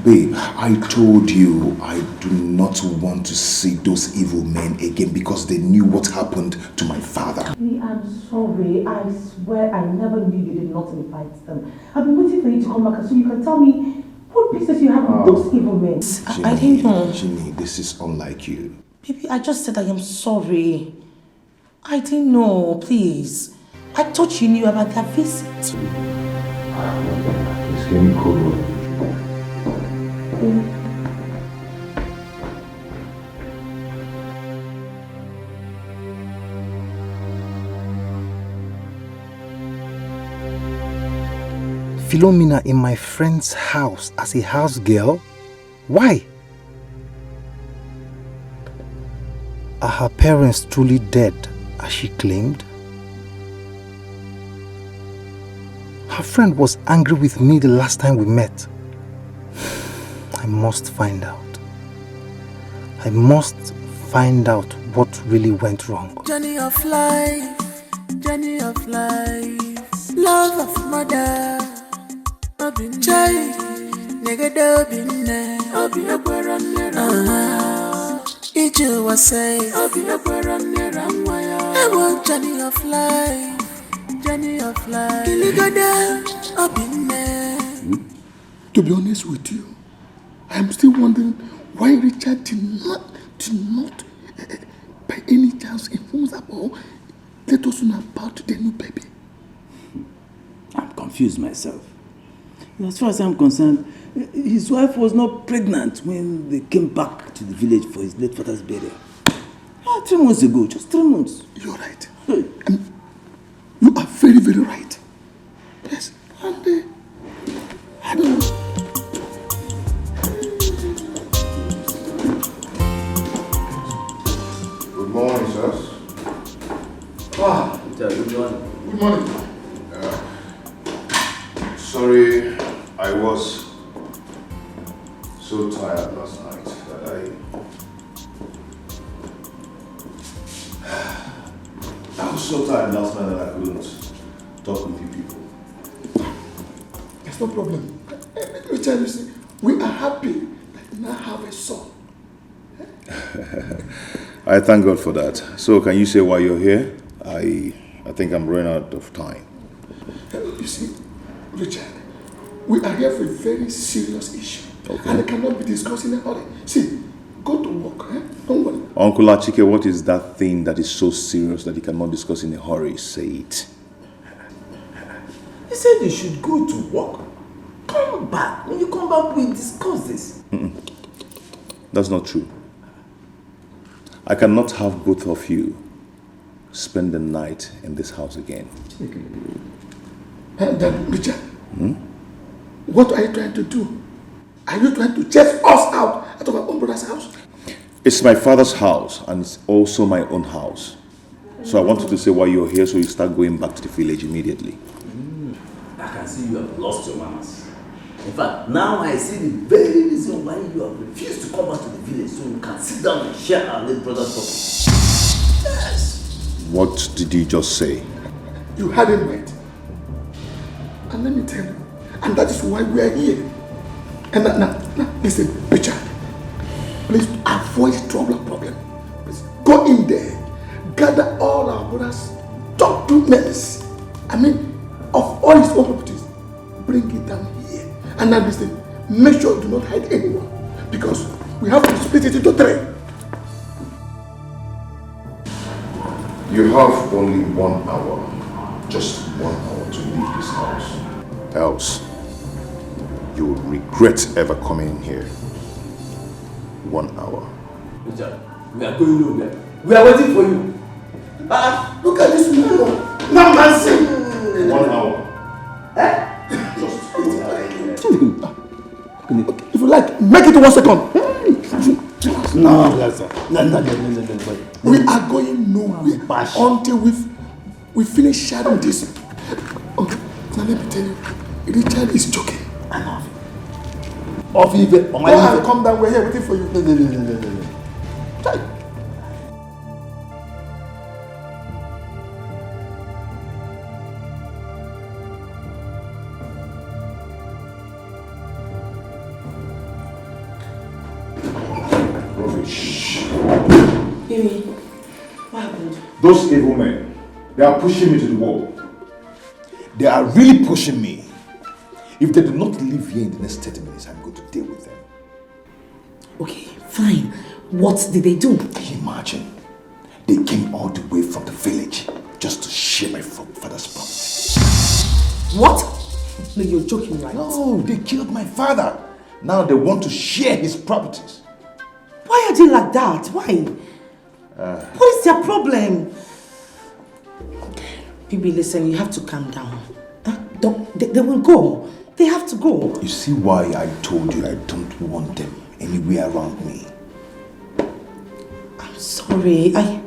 Babe, I told you I do not want to see those evil men again because they knew what happened to my father. Baby, I'm sorry. I swear I never knew you did not invite them. I've been waiting for you to come back so you can tell me what business you have with those evil men. I, I didn't know. Jeannie, this is unlike you. Baby, I just said I am sorry. I didn't know, please. I thought you knew about their visit. Please give me cold water. Philomena in my friend's house as a house girl? Why? Are her parents truly dead, as she claimed? Her friend was angry with me the last time we met. I must find out. I must find out what really went wrong. Journey of life, journey of life, love of mother. Chai, nigga, obi nne, obi ekwere nne ra nwa ya. Ije ụwa say, obi ekwere nne ra nwa ya. Ewo, journey of life, journey of life. Iligode, obi nne. To be honest with you, I am still wondering why Richard did not, did not, eh, eh, by any chance inform us about, let us know about the new baby. I'm confused myself. As far as I'm concerned, his wife was not pregnant when they came back to the village for his late father's burial. Ah, three months ago, just three months. You're right. Hey. Um, you are very, very right. Yes. And uh, I don't know. Good morning, sirs. Ah, good morning. Good morning. Uh, sorry, I was so tired last night that I I was so tired last night that I couldn't talk with you people. There's no problem. Eh, eh, Richard, you see, we are happy that you now have a son. I thank God for that. So, can you say why you're here? I, I think I'm running out of time. Eh, you see, Richard, we are here for a very serious issue. Okay. And it cannot be discussed in a hurry. See, go to work, eh? Don't worry. Uncle Achike, what is that thing that is so serious that you cannot discuss in a hurry? Say it. He said you should go to work. Come back. When you come back, we discuss this. That's not true. I cannot have both of you spend the night in this house again. Eh, then, Richard, what are you trying to do? Are you trying to chase us out, out of our own brother's house? It's my father's house, and it's also my own house. So I wanted to say why you're here, so you start going back to the village immediately. I can see you have lost your manners. In fact, now I see the very reason why you have refused to come back to the village, so you can sit down and share our late brother's property. Yes. What did you just say? You had him right. And let me tell you, and that is why we are here. And now, now, now, listen, Richard, please avoid trouble and problem. Please go in there, gather all our brother's documents, I mean, of all his own properties, bring it down here. And now, listen, make sure you do not hide anyone, because we have to split it into three. You have only one hour, just one hour to leave this house. Else, you will regret ever coming in here. One hour. Richard, we are going nowhere. We are waiting for you. Ah, look at this man. Now, man, see. One hour. Eh? Just one hour. If you like, make it one second. No, no, no, no, no, no, no. We are going nowhere until we we finish sharing this. Okay, now let me tell you, Richard is joking. Enough. Off even. Go and come down. We're here waiting for you. No, no, no, no, no, no. Chai. Rubbish. Baby, what happened? Those evil men, they are pushing me to the wall. They are really pushing me. If they do not leave here in the next thirty minutes, I'm going to deal with them. Okay, fine. What did they do? Can you imagine? They came all the way from the village just to share my fa-, father's property. What? No, you're joking, right? No, they killed my father. Now they want to share his properties. Why are they like that? Why? Uh. What is their problem? Okay. Baby, listen, you have to calm down. Huh? Don't, they, they will go. They have to go. You see why I told you I don't want them anywhere around me? I'm sorry. I,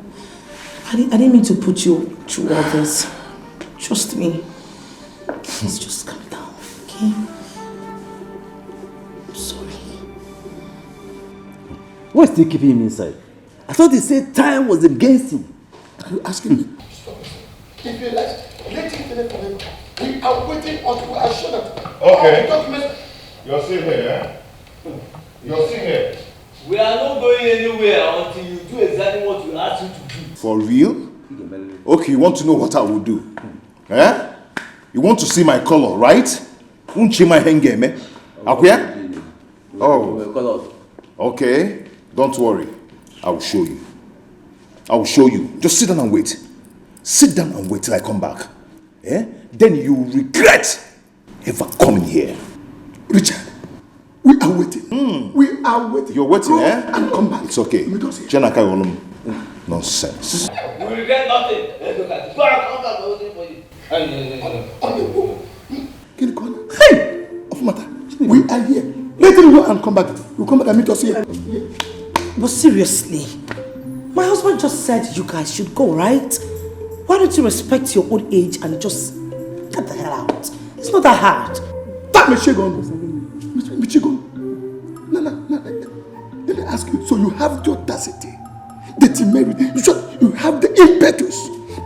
I, didn't, I didn't mean to put you through all this. Trust me. Please just calm down, okay? I'm sorry. What's still keeping him inside? I thought he said time was against him. Are you asking me? If you like, let him finish forever. We are waiting until we are sure that all the Okay. documents You're still here, eh? You're still here. We are not going anywhere until you do exactly what we asked you to do. For real? Okay, you want to know what I will do? Eh? You want to see my color, right? Unchi my henge me. Akuya? Oh. Okay. Don't worry. I will show you. I will show you. Just sit down and wait. Sit down and wait till I come back. Eh? Then you will regret ever coming here. Richard, we are waiting. We are waiting. You're waiting, Go eh? And come back. It's okay. Meet us here. Jenaka Olum. Nonsense. We regret nothing. Go and come back, we're waiting for you. On the go. Hey! Of matter. We are here. Let him go and come back. We'll come back and meet us here. But seriously, my husband just said you guys should go, right? Why don't you respect your own age and just get the hell out? It's not that hard. That Michigan. Michigan. No, no, no, no. Let me ask you. So you have the audacity, the temerity, you should, you have the impetus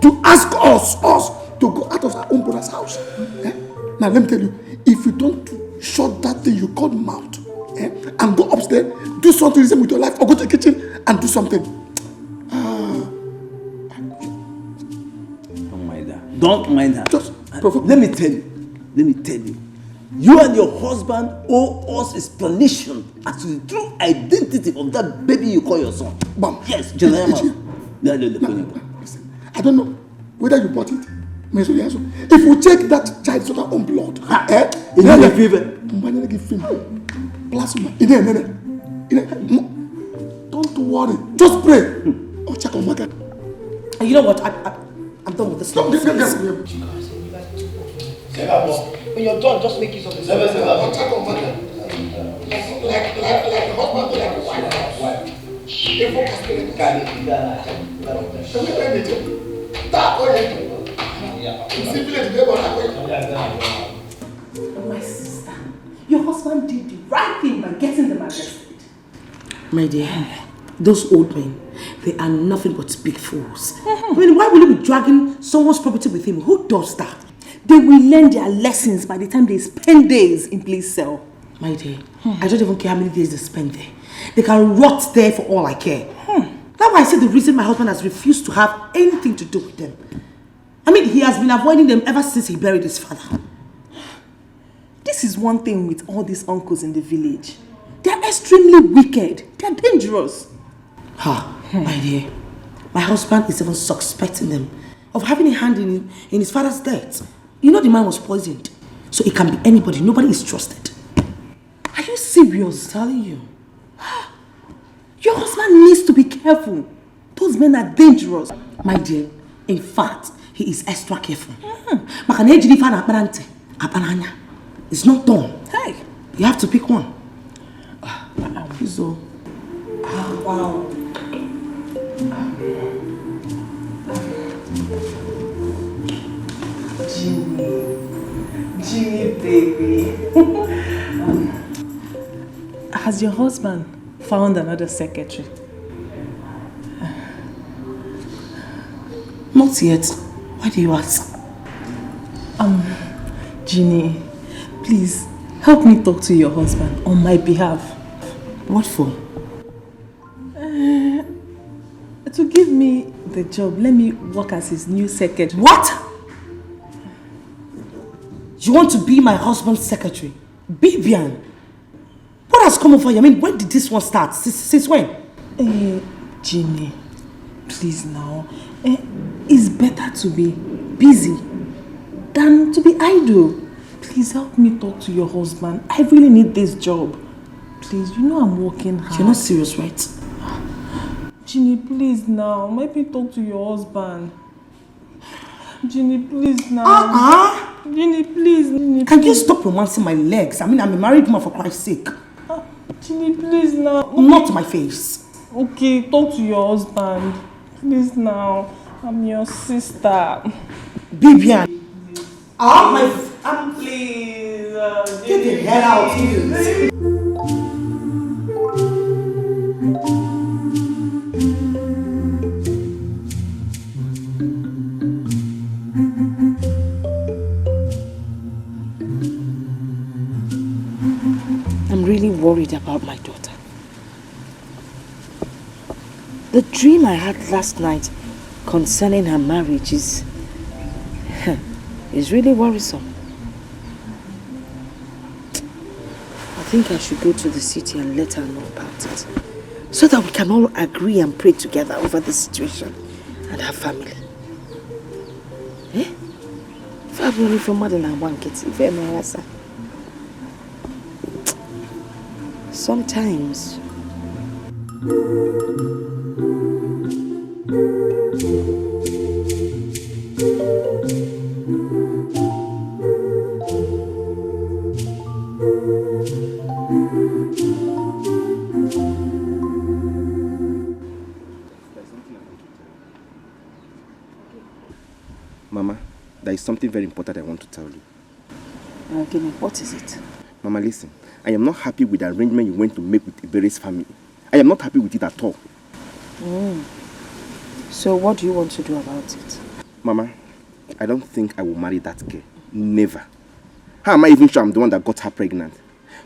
to ask us, us to go out of our own brother's house. Eh? Now let me tell you, if you don't shut that thing you call mouth, eh, and go upstairs, do something reason with your life, or go to the kitchen and do something. Ah, Don't mind her. Don't mind her. Just provoke. Let me tell you. Let me tell you. You and your husband owe us explanation as to the true identity of that baby you call your son. Bam. Yes, General. Richie. No, no, no, no, no. Listen, I don't know whether you bought it. If you take that child's own blood, eh? You know the fever. Plasma. Don't worry. Just pray. Oh, check on my God. And you know what? I, I, I'm done with this. Stop. Get, get, get. When you're done, just make use of this. Oh, check on my God. Like, like, like, like a husband, like a wife. If we can spend it, can we spend it? That way, you see, village, they want to My sister, your husband did the right thing by getting them arrested. My dear, those old men, they are nothing but big fools. I mean, why will you be dragging someone's property with him? Who does that? They will learn their lessons by the time they spend days in police cell. My dear, I don't even care how many days they spend there. They can rot there for all I care. That's why I said the reason my husband has refused to have anything to do with them. I mean, he has been avoiding them ever since he buried his father. This is one thing with all these uncles in the village. They are extremely wicked. They are dangerous. Ha, my dear. My husband is even suspecting them of having a hand in, in his father's death. You know the man was poisoned. So it can be anybody. Nobody is trusted. Are you serious? I'm telling you. Your husband needs to be careful. Those men are dangerous. My dear, in fact, he is extra careful. Maka na ejiri ife a na-akpara ntị, akpara anya. It's not done. Hey, you have to pick one. Please, oh. Wow. Jeannie. Jeannie, baby. Um, has your husband found another secretary? Not yet. Why do you ask? Um, Jeannie, please help me talk to your husband on my behalf. What for? Uh, to give me the job, let me work as his new secretary. What? You want to be my husband's secretary? Bibian? What has come over you? I mean, when did this one start? Since, since when? Eh, Jeannie, please now. Eh, it's better to be busy than to be idle. Please help me talk to your husband. I really need this job. Please, you know I'm working hard. You're not serious, right? Jeannie, please now. Let me talk to your husband. Jeannie, please now. Uh-uh. Jeannie, please. Jeannie, Can you please. Stop romancing my legs? I mean, I'm a married woman, for Christ's sake. Jeannie, please now. Not my face. Okay, talk to your husband. Please now. I'm your sister. Bibian. Ah, my. I'm please. Uh, Get the hell out, please. I'm really worried about my daughter. The dream I had last night concerning her marriage is, is really worrisome. I think I should go to the city and let her know about it, so that we can all agree and pray together over the situation and her family. Eh? If I bring from mother and one kid, if I may ask her. Sometimes. Mama, there is something very important I want to tell you. Uh, Gini, what is it? Mama, listen. I am not happy with the arrangement you went to make with Ibere's family. I am not happy with it at all. Mm. So what do you want to do about it? Mama, I don't think I will marry that girl. Never. How am I even sure I'm the one that got her pregnant?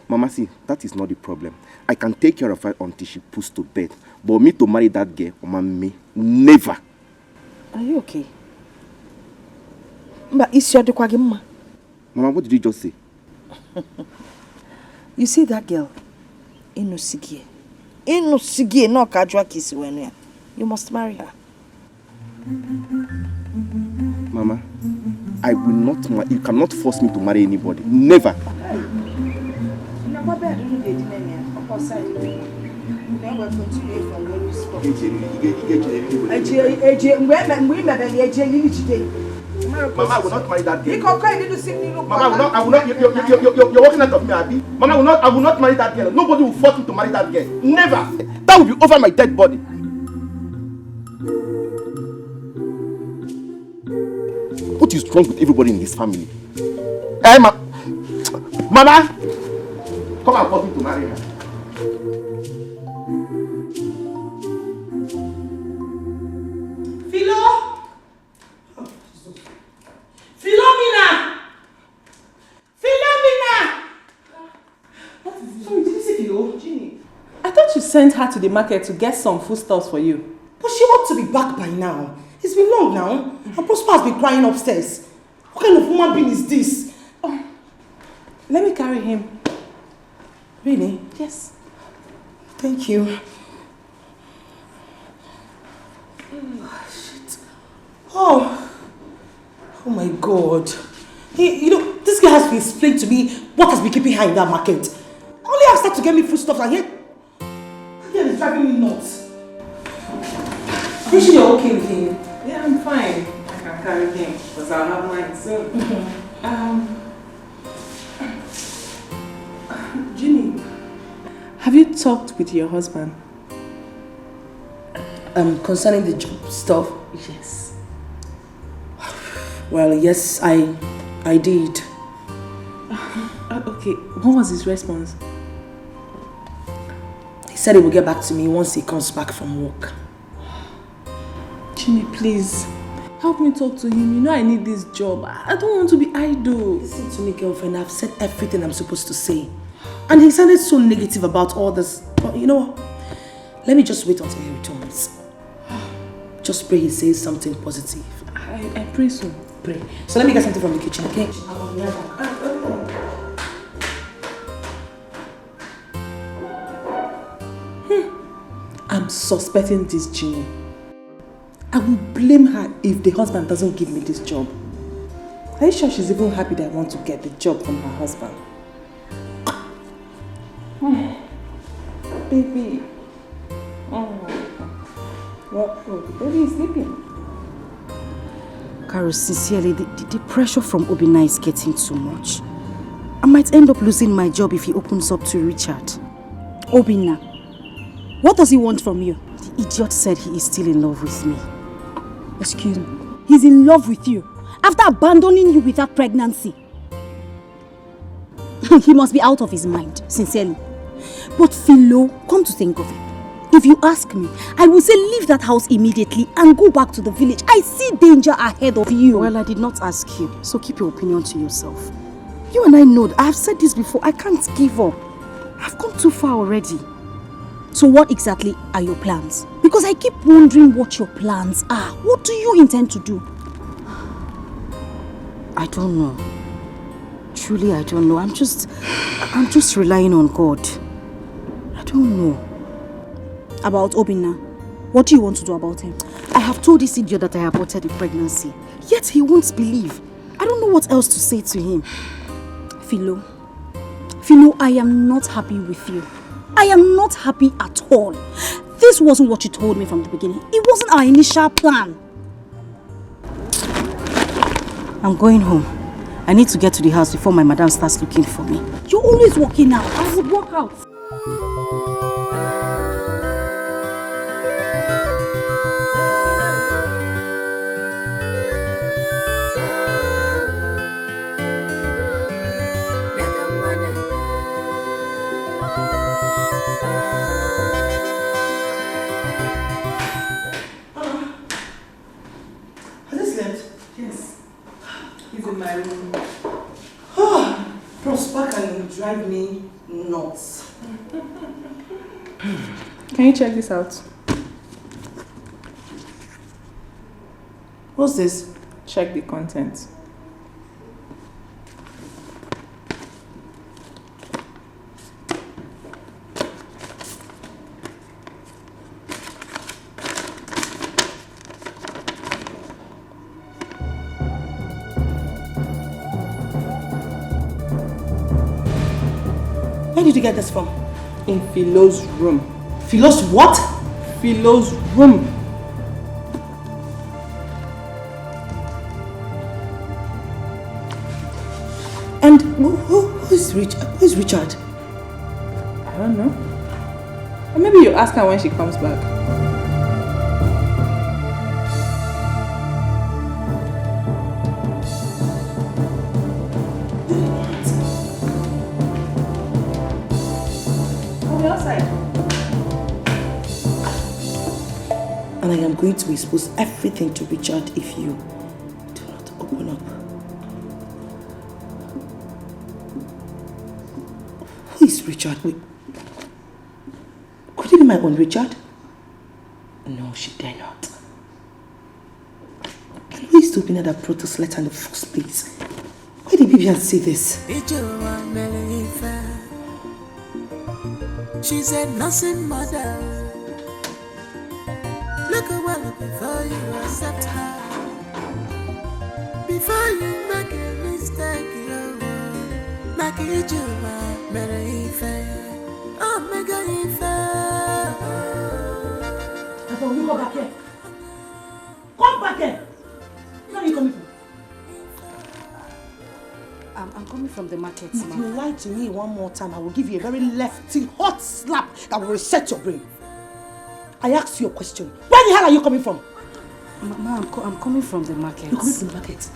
Mama, see, that is not the problem. I can take care of her until she puts to bed. But me to marry that girl, Mama, me, never. Are you okay? Mba, isi ọ dịkwa gị mma? Mama, what did you just say? You see that girl? Inusigie. Inusigie, no kajwa kisi wenu ya. You must marry her. Mama, I will not ma- you cannot force me to marry anybody. Never. Eje, eje, mgbe eme- mgbe ị mebere ya, eje lili jide. Mama, I will not marry that girl. Biko, kọ ilu si n'ilu. Mama, I will not, I will not, you, you, you, you, you, you're walking out of me, Abi. Mama, I will not, I will not marry that girl. Nobody will force me to marry that girl. Never. That will be over my dead body. What is wrong with everybody in this family? Eh, ma- Mama! Come and force me to marry her. Philo! Philomena! Philomena! What is it? Sorry, did you see Philo? Jeannie. I thought you sent her to the market to get some foodstuffs for you. But she ought to be back by now. It's been long now. And Prosper has been crying upstairs. What kind of human being is this? Oh, let me carry him. Really? Yes. Thank you. Oh, shit. Oh. Oh my God. Hey, you know, this girl has to explain to me what has been keeping her in that market. I only asked her to get me foodstuffs and yet, this girl is driving me nuts. Are you sure you're okay with him? Yeah, I'm fine. I can carry him because I'll have mine soon. Um, Jimmy. Have you talked with your husband? Um, concerning the job stuff? Yes. Well, yes, I, I did. Uh, okay, what was his response? He said he will get back to me once he comes back from work. Jimmy, please, help me talk to him. You know I need this job. I I don't want to be idle. Listen to me, girlfriend. I've said everything I'm supposed to say. And he sounded so negative about all this. But you know what? Let me just wait until he returns. Just pray he says something positive. I, I pray so. Pray. So let me get something from the kitchen, okay? I'll be right back. Hmm. I'm suspecting this Jeannie. I will blame her if the husband doesn't give me this job. Are you sure she's even happy that I want to get the job from her husband? Hmm. Baby. Oh. What? Oh, the baby is sleeping. Carol, sincerely, the, the, the pressure from Obina is getting too much. I might end up losing my job if he opens up to Richard. Obina, what does he want from you? The idiot said he is still in love with me. Excuse me. He's in love with you after abandoning you with that pregnancy. He must be out of his mind, sincerely. But Philo, come to think of it, if you ask me, I will say leave that house immediately and go back to the village. I see danger ahead of you. Well, I did not ask you, so keep your opinion to yourself. You and I know, I have said this before, I can't give up. I've come too far already. So what exactly are your plans? Because I keep wondering what your plans are. What do you intend to do? I don't know. Truly, I don't know. I'm just, I'm just relying on God. I don't know. About Obina, what do you want to do about him? I have told this idiot that I aborted the pregnancy, yet he won't believe. I don't know what else to say to him. Philo, Philo, I am not happy with you. I am not happy at all. This wasn't what you told me from the beginning. It wasn't our initial plan. I'm going home. I need to get to the house before my madam starts looking for me. You're always walking out. I would walk out. Drive me nuts. Can you check this out? What's this? Check the content. Where did you get this from? In Philo's room. Philo's what? Philo's room. And who, who, who is Rich? Who is Richard? I don't know. Or maybe you ask her when she comes back. And I am going to expose everything to Richard if you do not open up. Who is Richard? Wait. Could it be my own Richard? No, she dare not. And who is the Obina that brought this letter in the first place? Why did Vivian say this? She's a nursing mother. Look well before you accept her. Before you make a mistake, you make it you mere ife. Oh, mega ife. Come back here. Come back here. Where are you coming from? I'm, I'm coming from the market, if you lie to me one more time, I will give you a very lefty hot slap that will reset your brain. I asked you a question. Where the hell are you coming from? Ma, I'm, co I'm coming from the market. You're coming from the market?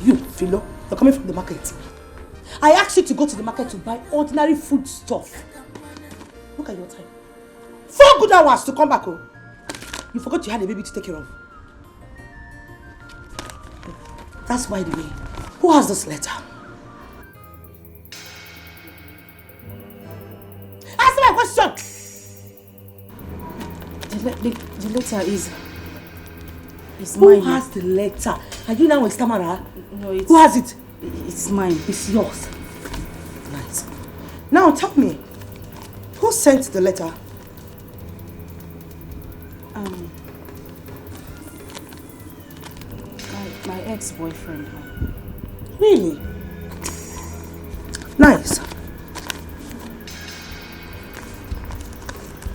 You, Philo, you're coming from the market. I asked you to go to the market to buy ordinary food stuff. Look at your time. Four good hours to come back home. Oh. You forgot you had a baby to take care of. That's by the way. Who has this letter? Answer my question! The, the, the letter is, is Who mine. Who has the letter? Are you now a stammerer? No, it's... Who has it? It's mine. It's yours. Nice. Now tell me, who sent the letter? Um, my, my ex-boyfriend. Really? Nice.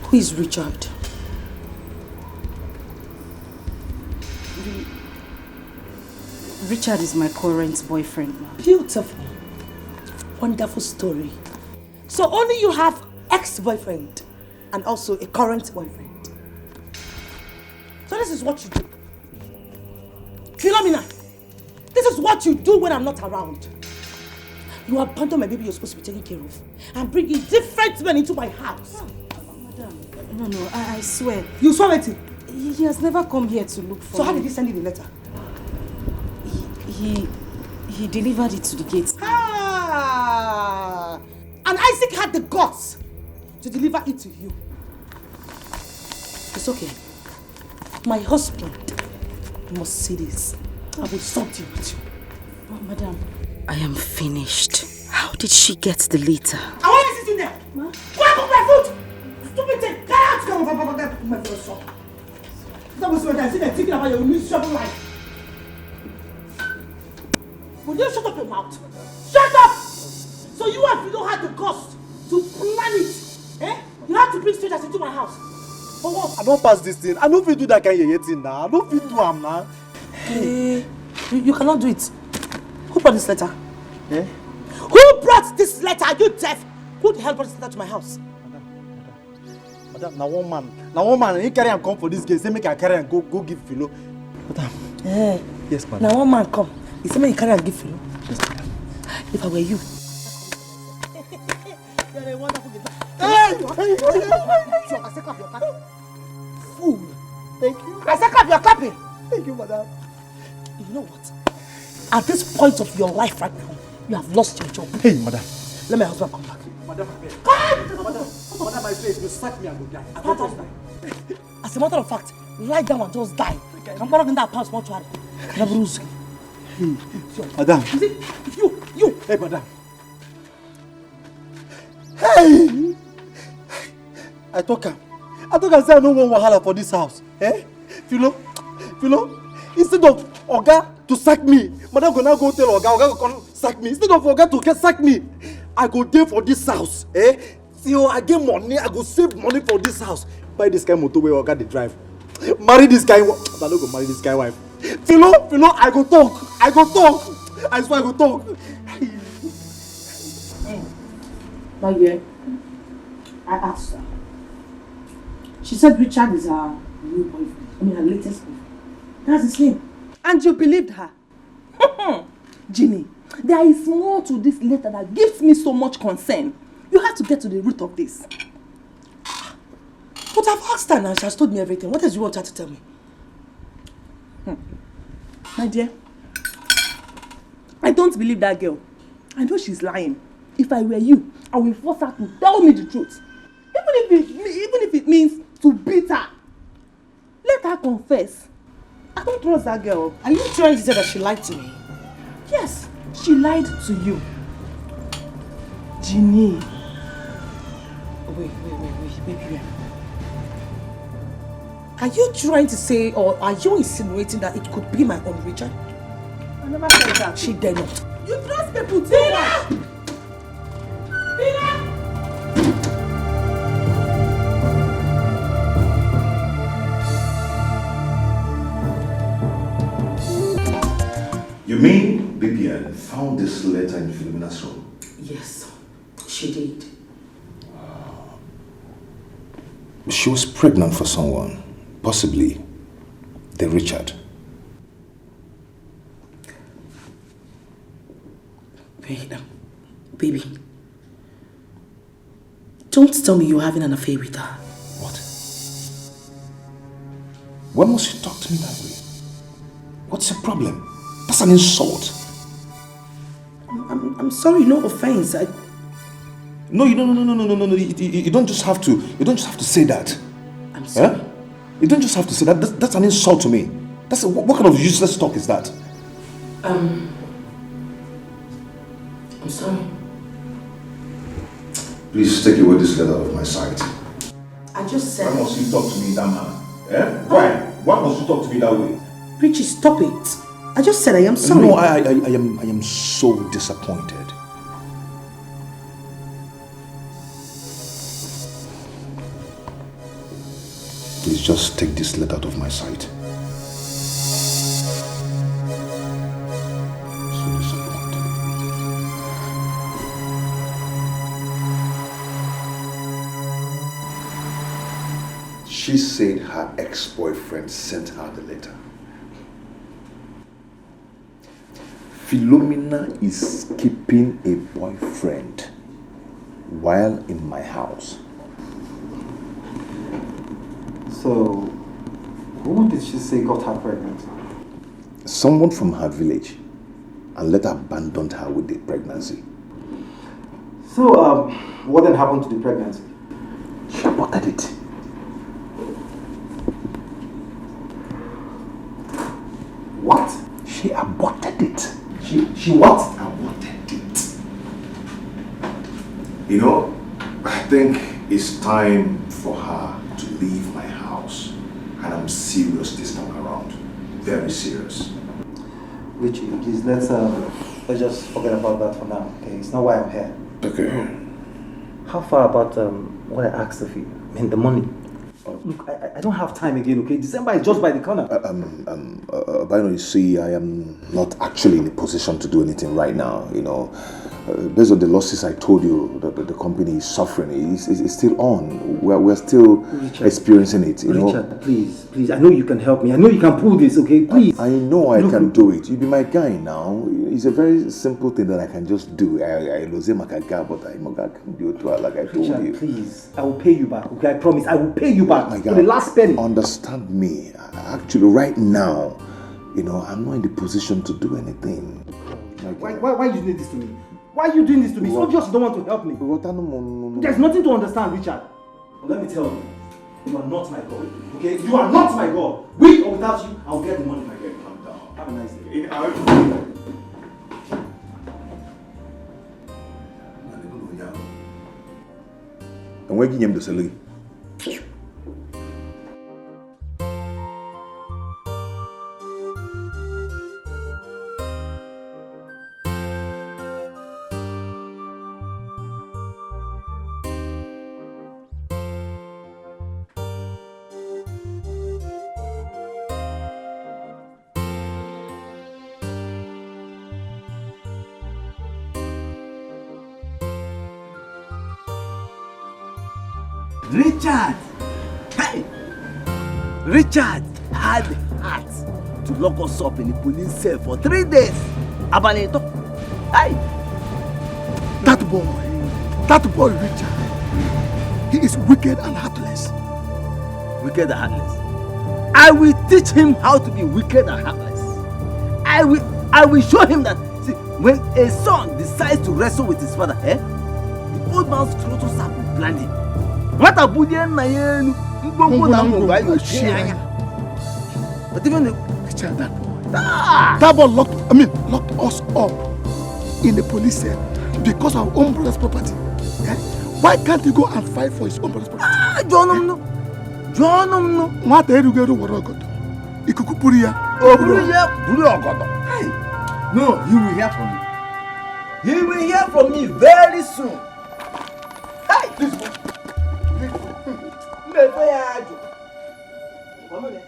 Who is Richard? The, Richard is my current boyfriend, ma. Beautiful. Wonderful story. So only you have ex-boyfriend and also a current boyfriend. So this is what you do. Philomena, this is what you do when I'm not around. You abandon my baby you're supposed to be taking care of and bringing different men into my house. Madam, no, no, I, I swear. You swear wetin? He, he has never come here to look for So how me. Did he send you the letter? He, he, he delivered it to the gate. Ah! And Isaac had the guts to deliver it to you. It's okay. My husband must see this. I will sort you with you. Ma- Madam. I am finished. How did she get the letter? I want to sit in there. Ma? Go and cook my food. Stupid thing. Get out. Come on, come on, come on, come on, come on. That was what I said. I'm thinking about your miserable life. Will you shut up your mouth? Shut up! So you have you don't have the cost to plan it. Eh? You have to bring strangers into my house. For what? I don't pass this thing. I don't feel do that kind of thing now. I don't feel do am now. Eh, you, you cannot do it. Who brought this letter? Eh? Who brought this letter? Are you deaf? Who the hell brought this letter to my house? Madam, na one man, na one man, he carry am come for this gate, say make I carry am go, go give Philo. Madam. Eh. Yes, madam. Na one man come. He say make you carry am give Philo. Yes, madam. If I were you. You're a wonderful guy. Hey! Hey! Hey! Hey! Hey! I say clap your clap. Fool. Thank you. I say clap your clapping. Thank you, madam. You know what? At this point of your life right now, you have lost your job. Hey, madam. Let my husband come back. Madam, abeg. Come! Madam, madam, I swear, if you sack me, I go die. I don't die. As a matter of fact, lie down and just die. Come out of that past mortuary. Never lose. Madam. You see, you, you. Hey, madam. Hey! I talk am. I talk am say I no want wahala for this house. Eh? Philo, Philo, instead of Oga to sack me, madam go now go tell Oga, Oga go come sack me. Instead of Oga to get sack me, I go dey for this house. Eh? Till I get money, I go save money for this house. Buy this kind motor wey Oga dey drive. Marry this kind wife. I no go marry this kind wife. Philo, Philo, I go talk. I go talk. I swear I go talk. My dear, I asked her. She said Richard is her new boyfriend. I mean, her latest boyfriend. That's his name. And you believed her? Jeannie, there is more to this letter that gives me so much concern. You have to get to the root of this. But I've asked her now. She has told me everything. What else do you want her to tell me? Hmm. My dear, I don't believe that girl. I know she's lying. If I were you, I will force her to tell me the truth. Even if it, even if it means to beat her. Let her confess. I don't trust that girl. Are you trying to say that she lied to me? Yes, she lied to you. Jeannie. Wait, wait, wait, wait, wait, wait. Are you trying to say, or are you insinuating that it could be my own Richard? I never said that. She dare not. You trust people too much. You mean B P N found this letter in Philomena's room? Yes, she did. She was pregnant for someone, possibly the Richard. Wait, um, baby. Don't tell me you're having an affair with her. What? When must you talk to me that way? What's your problem? That's an insult. I'm, I'm, I'm sorry, no offense. I... No, you no no no no no no no. You, you, you don't just have to. You don't just have to say that. I'm sorry. Eh? You don't just have to say that. That's, that's an insult to me. That's a, what, what kind of useless talk is that? Um, I'm sorry. Please take away this letter out of my sight. I just said. Why must you talk to me in that manner? Eh? Why? Why must you talk to me that way? Richie, stop it. I just said I am sorry. No, I, I, I, I am, I am so disappointed. Please just take this letter out of my sight. She said her ex-boyfriend sent her the letter. Philomena is keeping a boyfriend while in my house. So, who did she say got her pregnant? Someone from her village, and later abandoned her with the pregnancy. So, um, what then happened to the pregnancy? She aborted it. What? She aborted it. She, she what? Aborted it. You know, I think it's time for her to leave my house. And I'm serious this time around. Very serious. Richie, please, let's, uh, let's just forget about that for now, okay? It's not why I'm here. Okay. How far about, um, what I asked of you? I mean, the money. Look, I, I- I don't have time again, okay? December is just by the corner. Um, um, uh, uh, Bino, you see, I am not actually in a position to do anything right now, you know. Uh, based on the losses I told you that the, the company is suffering, it's, it's, it's still on. We're, we're still Richard. experiencing it, you know. Richard, please, please. I know you can help me. I know you can pull this, okay? Please. I know I Look, can look. do it. You be my guy now. It's a very simple thing that I can just do. I, I lose him like a guy, but I'm a guy can do it too, like I told Richard, you. Please. I will pay you back, okay? I promise. I will pay you back My for guy, the last penny. Understand me. Actually, right now, you know, I'm not in the position to do anything. My Why, guy. why, why are you doing this to me? Why are you doing this to me? It's What? Obvious you don't want to help me. What? No, no, no, no. There's nothing to understand, Richard. But let me tell you, you are not my God. Okay? You are not my God. With or without you, I'll get the money. My guy, calm down. Have a nice day. In our Enweghị ihe m dosere gị. Richard! Hey! Richard had the heart to lock us up in the police cell for three days. Abalị ịtọ. Hey! That boy, that boy Richard, he is wicked and heartless. Wicked and heartless. I will teach him how to be wicked and heartless. I will, I will show him that, see, when a son decides to wrestle with his father, eh, the old man's scrotum sack will blind him. Nwata bulie nna ya elu, ngwongwo na ngwongwo anyị gochie anya. But even the Richard, that boy, ah, that boy locked, I mean, locked us up in the police cell because of our own brother's property. Eh? Why can't he go and fight for his own brother's property? ah, jụọnụ m nụ. Jụọnụ m nụ. Nwata erughị eru were ọgọdọ. Ikuku buru ya. O buru ya, buru ọgọdọ. Hey. No, he will hear from me. He will hear from me very soon. Hey, please go. Please go. Mmepe ya ajụ. Ọmụnụ.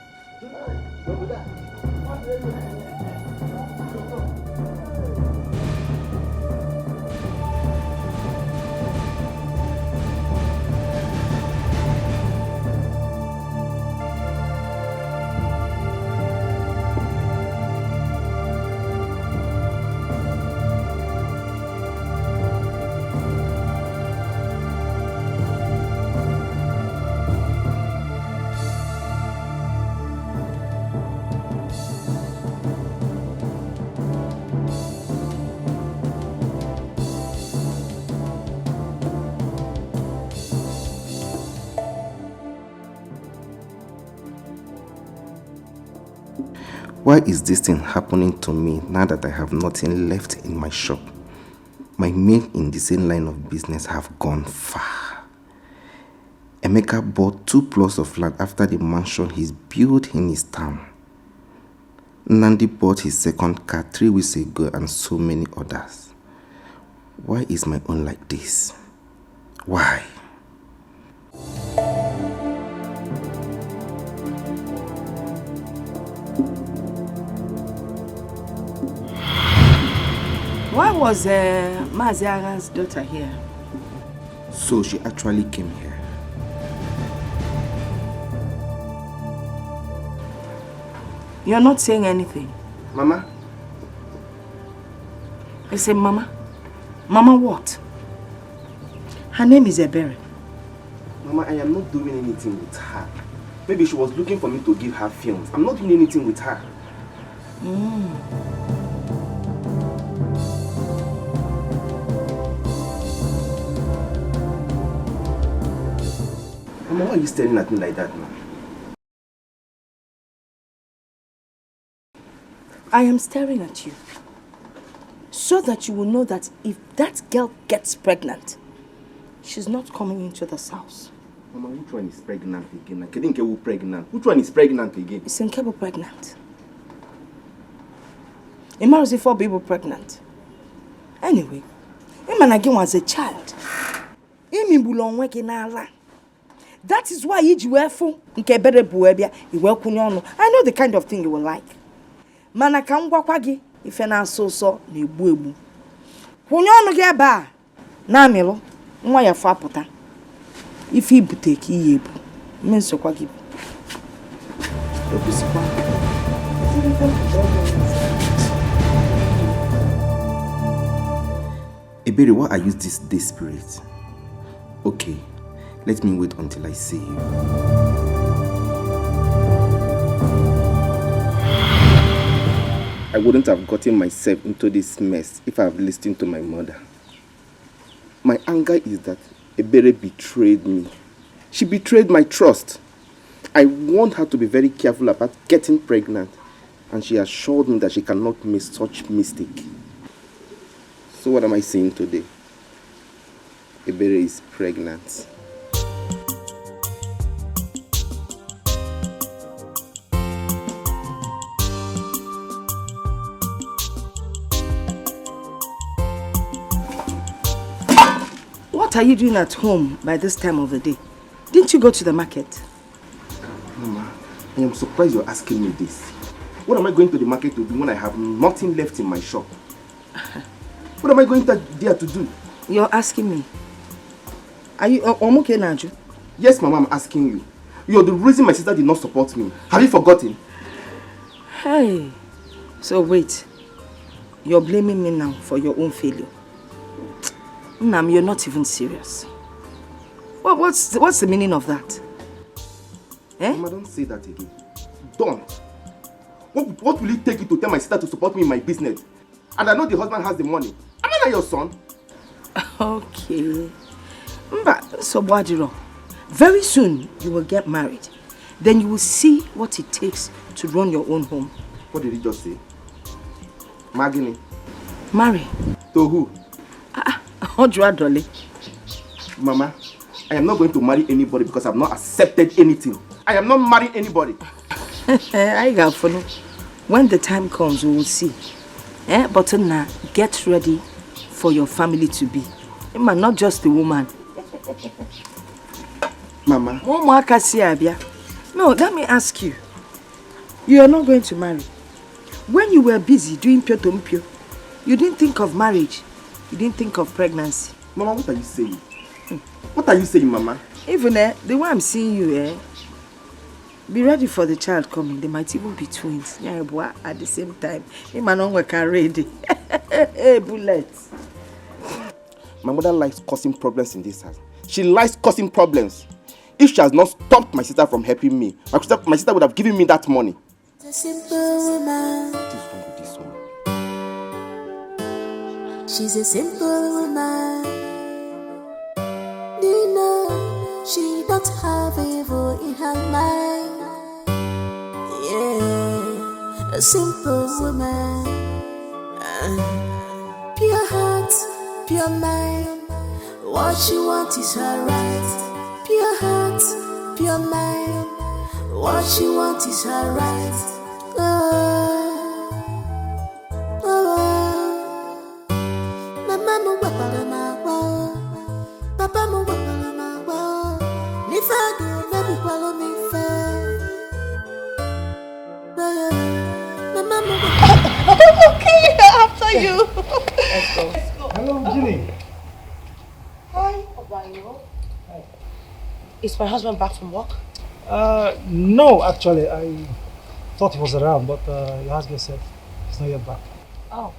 Why is this thing happening to me now that I have nothing left in my shop? My men in the same line of business have gone far. Emeka bought two plots of land after the mansion he's built in his town. Nandi bought his second car three weeks ago and so many others. Why is my own like this? Why? Why was uh, Mazi Agha's daughter here? So she actually came here. You're not saying anything. Mama. I say, Mama. Mama what? Her name is Ebere. Mama, I am not doing anything with her. Maybe she was looking for me to give her films. I'm not doing anything with her. Mm. Mama, why are you staring at me like that now? I am staring at you so that you will know that if that girl gets pregnant, she's not coming into this house. Mama, which one is pregnant again? I didn't get who pregnant. Which one is pregnant again? It's Nkebo pregnant. Imaruzi for people pregnant. Anyway, Imanagin was a child. Imi bulonwe kinala. That is why iji wee fụ nke Ebere bu wee bịa, i wee kwụnye ọnụ. I know the kind of thing you will like. Mana ka m gwakwa gị, ife na-asọ ụsọ na-egbu egbu. Kwụnye ọnụ gị ebe a, na-amịlụ, nwa ya fụ apụta. Ife ibute ka iyi ebu. Mme nsokwa gị. Ekwusịkwa. Ebere, why are you this desperate? Okay, let me wait until I see you. I wouldn't have gotten myself into this mess if I have listened to my mother. My anger is that Ebere betrayed me. She betrayed my trust. I warned her to be very careful about getting pregnant, and she assured me that she cannot make such mistake. So what am I seeing today? Ebere is pregnant. What are you doing at home by this time of the day? Didn't you go to the market? Mama, I am surprised you're asking me this. What am I going to the market to do when I have nothing left in my shop? What am I going to, there to do? You're asking me. Are you uh, Omuke Naju? Yes, Mama, I'm asking you. You're the reason my sister did not support me. Have you forgotten? Hey, so wait. You're blaming me now for your own failure. Nam, you're not even serious. What, what's, what's the meaning of that? Eh? Mama, don't say that again. Don't. What, what will it take you to tell my sister to support me in my business? And I know the husband has the money. Am I not your son? Okay. Mba, so Bwadiro, very soon you will get married. Then you will see what it takes to run your own home. What did he just say? Magini. Marry. To who? Ah, ah, Odra Dolly. Mama, I am not going to marry anybody because I've not accepted anything. I am not marrying anybody. I got for no. When the time comes, we will see. Eh? But now, get ready for your family to be. Emma, not just the woman. Mama. Mama, Kasia, no, let me ask you. You are not going to marry. When you were busy doing pio to mpio, you didn't think of marriage. You didn't think of pregnancy. Mama, what are you saying? What are you saying, Mama? Even eh, the way I'm seeing you, eh, be ready for the child coming. They might even be twins. Yeah, boy, at the same time. Him and Onwe can ready. Hey, bullet. My mother likes causing problems in this house. She likes causing problems. If she has not stopped my sister from helping me, my sister, my sister would have given me that money. A simple woman. What is wrong with this woman? She's a simple woman. Do you know she don't have evil in her mind? Yeah, a simple woman. Uh, pure heart, pure mind. What she want is her right. Pure heart, pure mind. What she want is her right. Oh, oh, oh. Mama m gwakwara m agwa. Papa m gwakwara m agwa. N'ife a ga-emebikwara m ife. Mama m gwakwara m. Okay, after you. Let's go. Hello, Jimmy. Hi, Obayo. Is my husband back from work? Uh, no, actually, I Thought he was around, but uh, he has been said he's not yet back. Oh,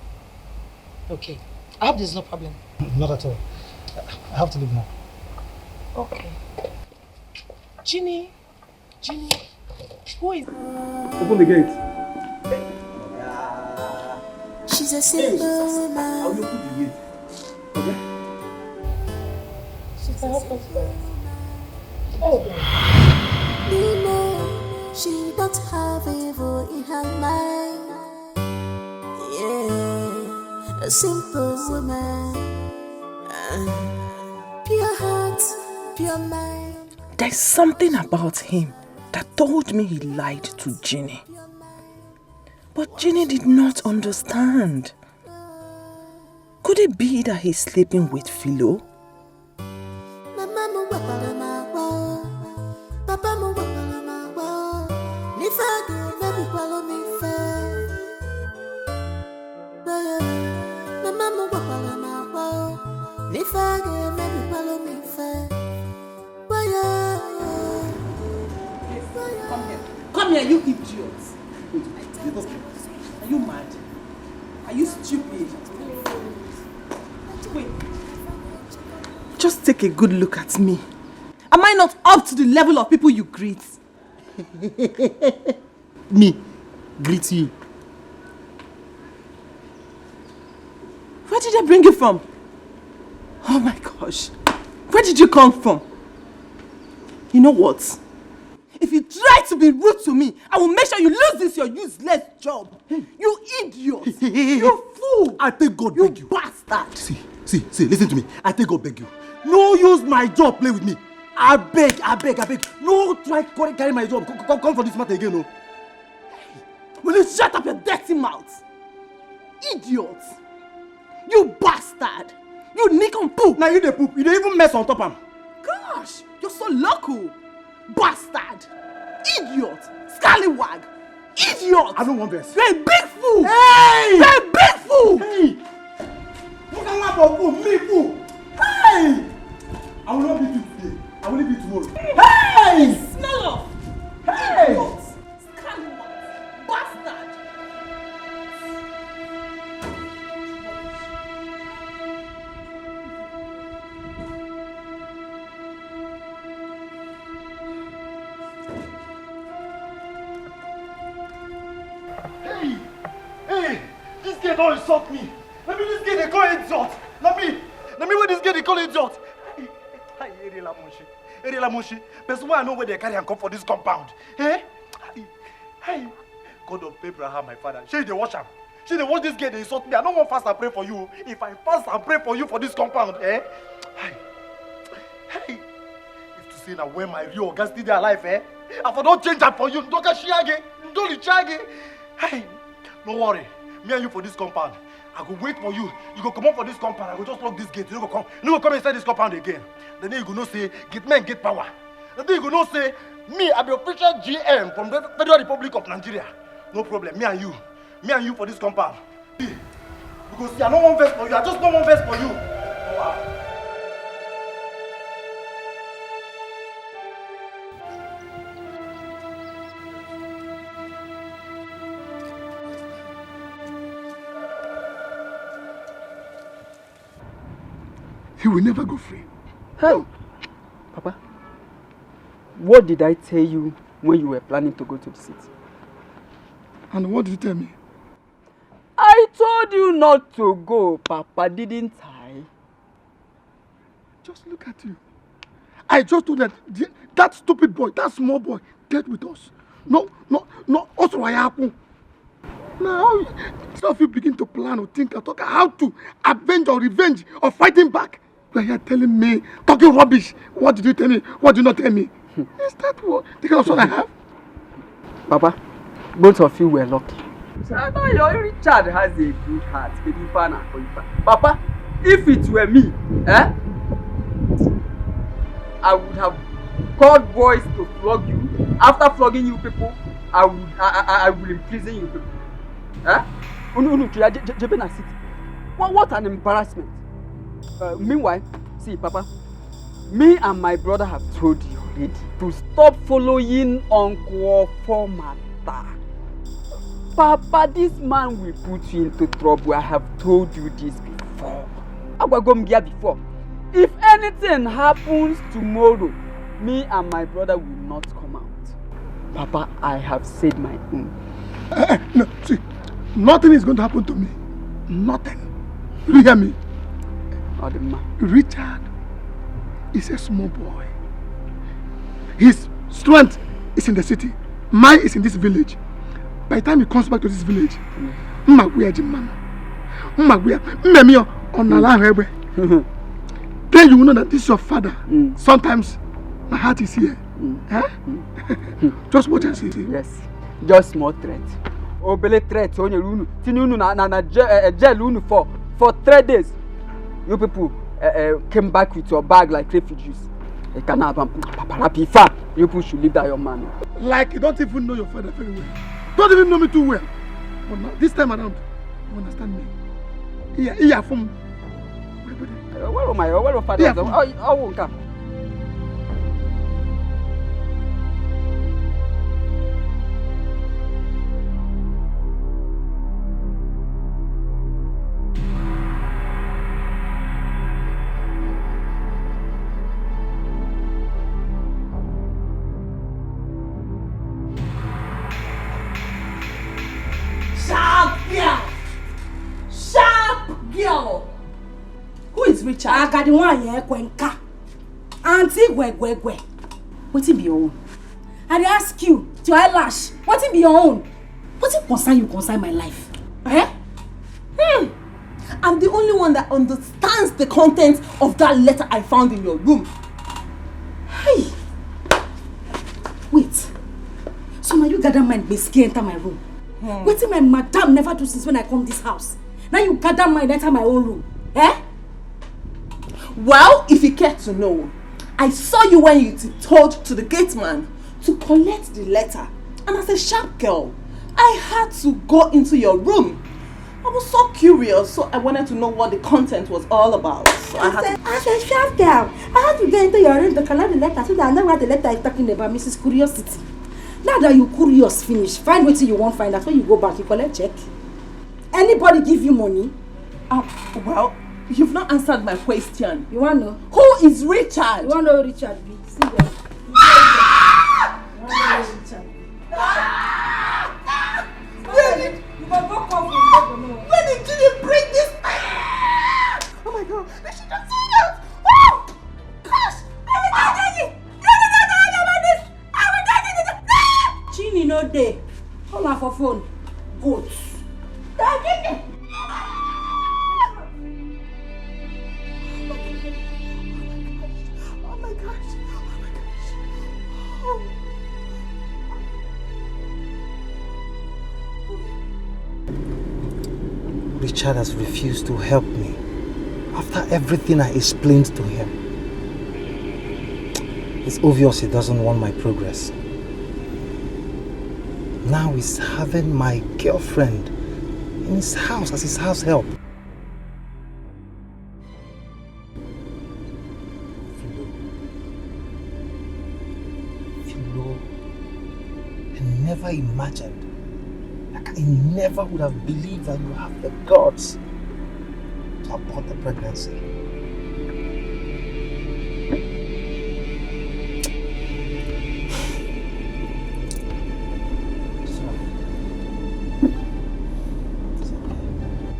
okay. I hope there's no problem. Not at all. I have to leave now. Okay. Ginny, Ginny, who is? Open the gate. She's a simple woman. Open the gate. Okay? She's a husband. Oh, You know, she don't have evil in her mind. Yeah, a simple woman. Uh, pure heart, pure mind. There's something about him that told me he lied to Ginny. But Ginny did not understand. Could it be that he's sleeping with Philo? Mama m gwakwara m agwa o. Papa m gwakwara m agwa o. N'ife a ga-emebikwalụ m ife. Mama m gwakwara m agwa o. N'ife a ga-emebikwalụ m ife. Waya. Come here. Come here, you idiot. Are you mad? Are you stupid? Wait. Just take a good look at me. Am I not up to the level of people you greet? Me greet you. Where did they bring you from? Oh my gosh. Where did you come from? You know what? If you try to be rude to me, I will make sure you lose this your useless job. You idiot. You fool. I take God You beg you. Bastard. See, see, see, listen to me. I take God beg you. No use my job play with me. I beg, I beg, I beg. No try carry, carry my job. Come, come, come for this matter again, no. Will you shut up your dirty mouth? Idiot. You bastard. You nick and poop. Now you dey poop. You dey even mess on top am. Gosh, you're so local. Bastard. Idiot. Scallywag. Idiot. I no wan vex. You're a big fool. Hey! You're a big fool. Hey! Look at my fool, me fool. Hey! I will not beat you today. I will beat you tomorrow. Hey! Smell off. Hey! Idiot. Scallywag. Bastard. Hey! Hey! This girl don insult me. Na me this girl dey call insult. Na me, na me wey this girl dey call insult. Hey, hey, Eriela Munshi. Eriela Munshi. Person wey I know wey dey carry am come for this compound. Eh? Hey, hey. God of Abraham, my father. Shey you dey watch am? Shey you dey watch this girl dey insult me? I no wan fast and pray for you. If I fast and pray for you for this compound, eh? Hey, hey. If to say na when my real oga still dey alive, eh? I for don change am for you. Ndoka shiage, ndoli chage. Hey, no worry. Me and you for this compound. I go wait for you. You go comot for this compound. I go just lock this gate. You no go come. You no go come inside this compound again. Then you go know say gate men get power. Then you go know say me, I be official G M from the Federal Republic of Nigeria. No problem. Me and you. Me and you for this compound. Because see, I no wan vex for you. I just no wan vex for you. He will never go free. Hey, Papa, what did I tell you when you were planning to go to the city? And what did you tell me? I told you not to go, Papa, didn't I? Just look at you. I just told that the- that stupid boy, that small boy, dead with us. No, no, no, us were happen. Now, some of you begin to plan or think and talk how to avenge or revenge or fighting back. You are here telling me, talking rubbish. What did you tell me? What did you not tell me? Is that what the kind of son I have? Papa, both of you were lucky. Richard has a good heart. Papa, if it were me, eh, I would have called boys to flog you. After flogging you people, I would I, I, I will imprison you people. Eh? Unu unu kia jebe na city. What, what an embarrassment. Uh, meanwhile, see, Papa, me and my brother have told you already to stop following Uncle Ofo matter. Papa, this man will put you into trouble. I have told you this before. Agwago m gị ya before. If anything happens tomorrow, me and my brother will not come out. Papa, I have said my own. Eh, eh, no, see, nothing is going to happen to me. Nothing. You hear me? Ọ dị mma. Richard is a small boy. His strength is in the city. Mine is in this village. By the time he comes back to this village, mma gwa ya ji mmanụ. Mma gwa ya, mmemi ya, ọ nala ahụ egbe. Then you will know that this is your father. Mm. Sometimes my heart is here. Mm. Eh? Just watch and see. Yes. Just small threat. Obele threat o nyere unu. Tinye unu na, na, na je-, eh, eh, jail unu for, for three days. You people, eh, eh, came back with your bag like refugees. You can have a paparapi fan. You people should leave that young man. Like you don't even know your father very well. Don't even know me too well. But now, this time around, you understand me. Iya, iya, from Where my, where my father? Yeah. Oh, oh, oh, Sharp girl! Sharp girl! Who is Richard? Agadi nwanyị ekwe nka. Auntie Gwegwegwe. Wetin be your own? I dey ask you, to eyelash. Wetin be your own? Wetin concern you concern my life? Eh? Hmm. I'm the only one that understands the content of that letter I found in your room. Hey! Wait. So now you gather mind gbege enter my room. Hmm. Wetin my madam never do since when I come this house. Now you gather mind enter my own room. Eh? Well, if you care to know, I saw you when you tiptoed to the gate man to collect the letter. And as a sharp girl, I had to go into your room. I was so curious, so I wanted to know what the content was all about. So I had to... As a sharp girl, I had to go into your room to collect the letter so that I know what the letter is talking about, Missus Curiosity. Now that you curious finish, find wetin you wan find out. When you go back, you collect check. Anybody give you money? Uh, well, you've not answered my question. You wan know? Who is Richard? You wan know who Richard be? See there. You wan know who Richard be? Where did, you go go come from there for now. Where did you bring this? Oh my God, they should have seen that. Oh! Gosh! Chini no dey. Call her for phone. Goat. Oh my gosh. Oh my gosh. Oh. Richard has refused to help me after everything I explained to him. It's obvious he doesn't want my progress. Now he's having my girlfriend in his house as his house help. Philo. Philo, I never imagined, like, I never would have believed that you have the guts to abort the pregnancy. Sorry. It's okay.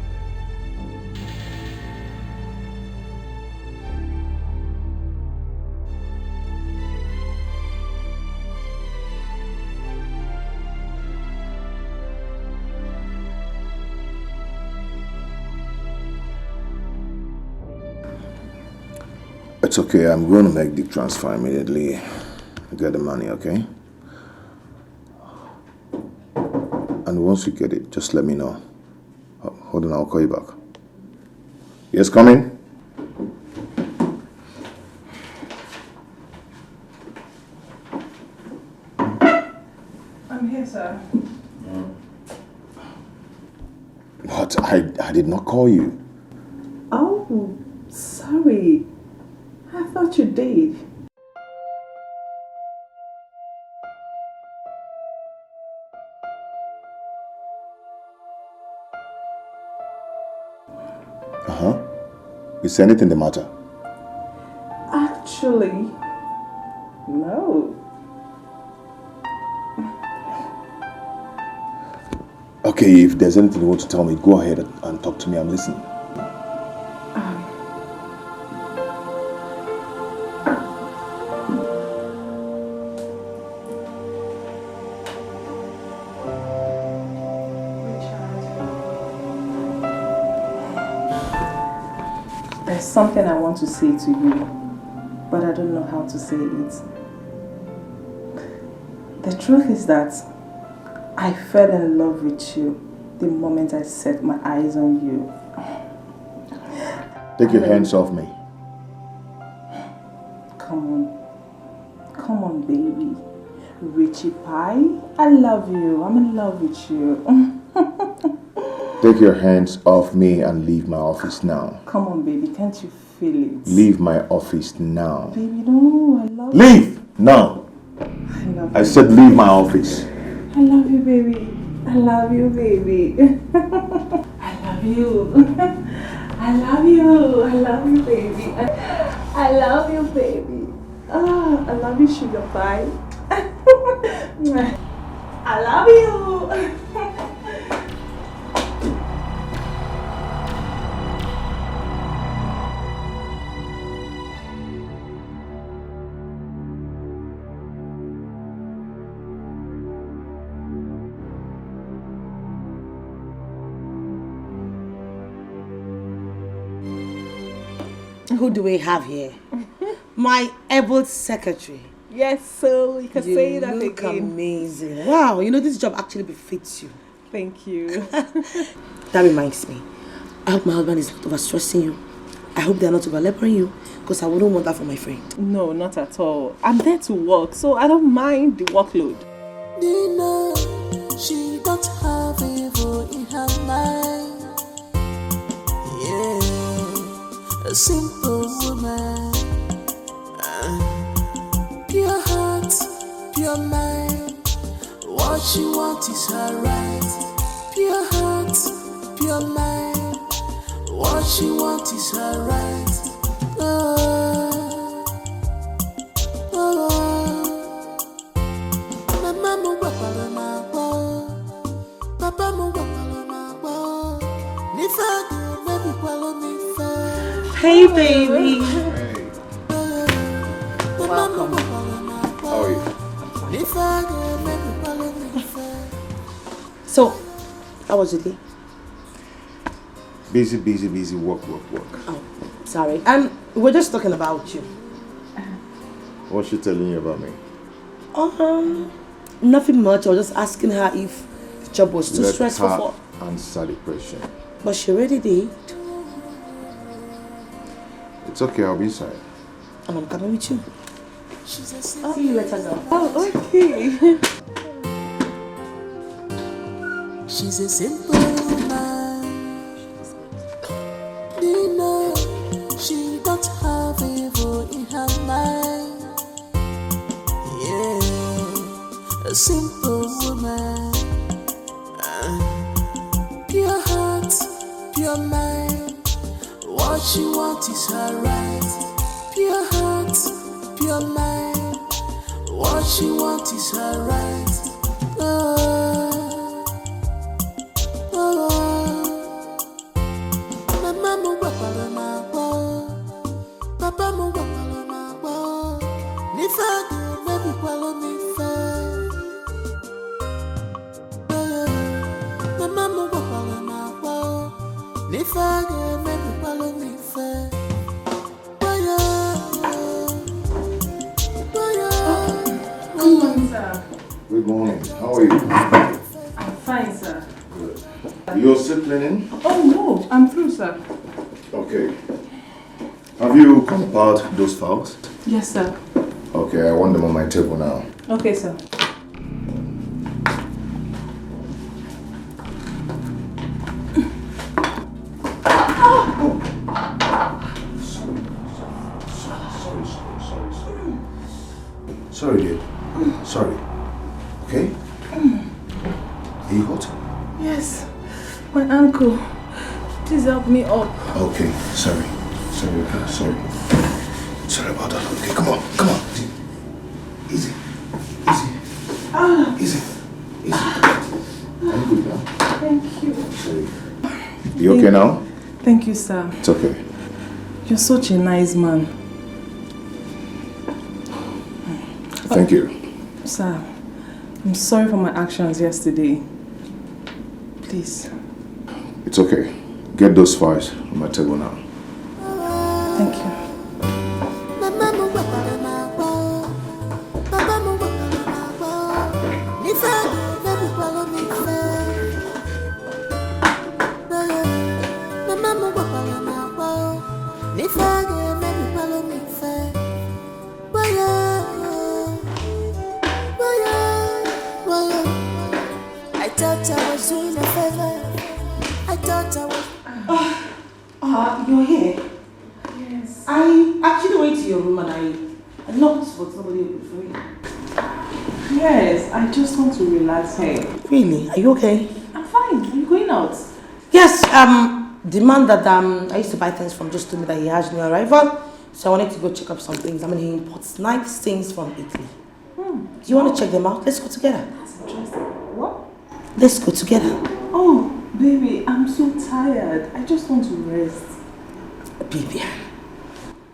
It's okay, I'm going to make the transfer immediately. Get the money, okay? And once you get it, just let me know. Ho-, hold on, I'll call you back. Yes, come in. I'm here, sir. But I, I did not call you. Oh, sorry. I thought you did. Is anything the matter? Actually, no. Okay, if there's anything you want to tell me, go ahead and talk to me. I'm listening. There's something I want to say to you, but I don't know how to say it. The truth is that I fell in love with you the moment I set my eyes on you. Take your hands off me. Come on. Come on, baby. Richie Pie, I love you. I'm in love with you. Take your hands off me and leave my office now. Come on, baby. Can't you feel it? Leave my office now. Baby, no, I love Leave now. I love I said leave my office. I love you, baby. I love you, baby. I love you. I love you. I love you, baby. I, I love you, baby. Ah, I love you, sugar pie. I love you. Who do we have here? My able secretary. Yes, so you can You say that look again. Amazing. Wow, you know this job actually befits you. Thank you. That reminds me. I hope my husband is not overstressing you. I hope they're not overlaboring you, because I wouldn't want that for my friend. No, not at all. I'm there to work, so I don't mind the workload. Nina, she don't have evil in her mind. Yeah, a simple woman. Uh, pure heart, pure mind. What she want is her right. Pure heart, pure mind. What she want is her right. Oh, oh, oh. Mama m gwakwara m agwa. Papa m gwakwara m agwa. N'ife a ga-emebikwala m ife. Hey, baby. Mama m gwakwara m agwa. How are you? N'ife a ga-emebikwala m ife. So, how was your day? Busy, busy, busy, work, work, work. Oh, sorry. Um, we're just talking about you. What's she telling you about me? Um, nothing much. I was just asking her if the job was too Let stressful her for. Answer the question. But she already did. It's okay, I'll be inside. And I'm coming with you. She's a I'll see you later, girl. Oh, okay. She's a simple woman. Nina, she don't have evil in her mind. Yeah, a simple woman. Uh, pure heart, pure mind. What she want is her right. Pure heart, pure mind. What she want is her right. Oh, oh, oh. Mama m gwakwara m agwa. Papa m gwakwara m agwa. N'ife a ga-emebikwala m ife. Mama m gwakwara m agwa. N'ife a ga-emebikwala m ife. Waya, waya, Good morning, sir. Good morning. How are you? I'm fine, sir. Good. You're still cleaning? Oh, no, I'm through, sir. Okay. Have you compiled those files? Yes, sir. Okay, I want them on my table now. Okay, sir. Sorry, sorry, sorry, sorry, sorry. Sorry, dear. Sorry. Okay? Are you hot? Yes, my ankle. Please help me up. Okay, sorry. Sorry. Sorry about that. Okay, come on. Come on. Easy. Easy. Easy. Easy. Easy. Are you good now? Thank you. Sorry. You okay now? Thank you, sir. It's okay. You're such a nice man. Thank you. Sir, I'm sorry for my actions yesterday. Please. It's okay. Get those files on my table now. Thank you. I thought I was doing a favor. I thought I was. Ah, ah, you're here. Yes. I actually went to your room and I, I knocked, but nobody opened for me. Yes, I just want to relax here. Really? Are you okay? I'm fine. I'm going out. Yes, um, the man that um, I used to buy things from just told me that he has new arrival. So I wanted to go check up some things. I mean, he imports nice things from Italy. Hmm. Do you want to check them out? Let's go together. That's interesting. What? Let's go together. Oh, baby, I'm so tired. I just want to rest. Baby,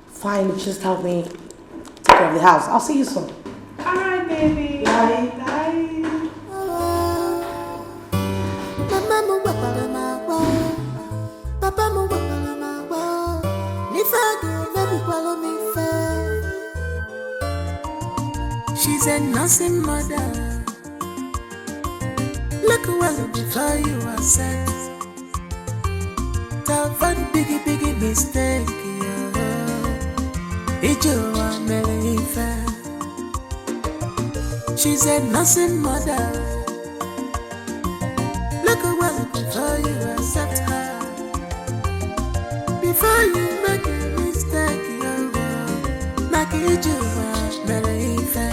fine, just help me take care of the house. I'll see you soon. All right, baby. Bye. Bye. Mama, mo gbàgbọ́dọ̀ máa gbọ́. Papa, mo gbàgbọ́dọ̀ máa gbọ́. Nífẹ̀ẹ́ dùn, baby, follow me, fair. She's a nursing mother. Look well before you accept. To avoid biggie, biggie mistake, yeah. Ijó wa mere ife. She's a nursing mother. Look well before you accept her. Before you make a mistake, yeah. Make Ijó wa mere ife.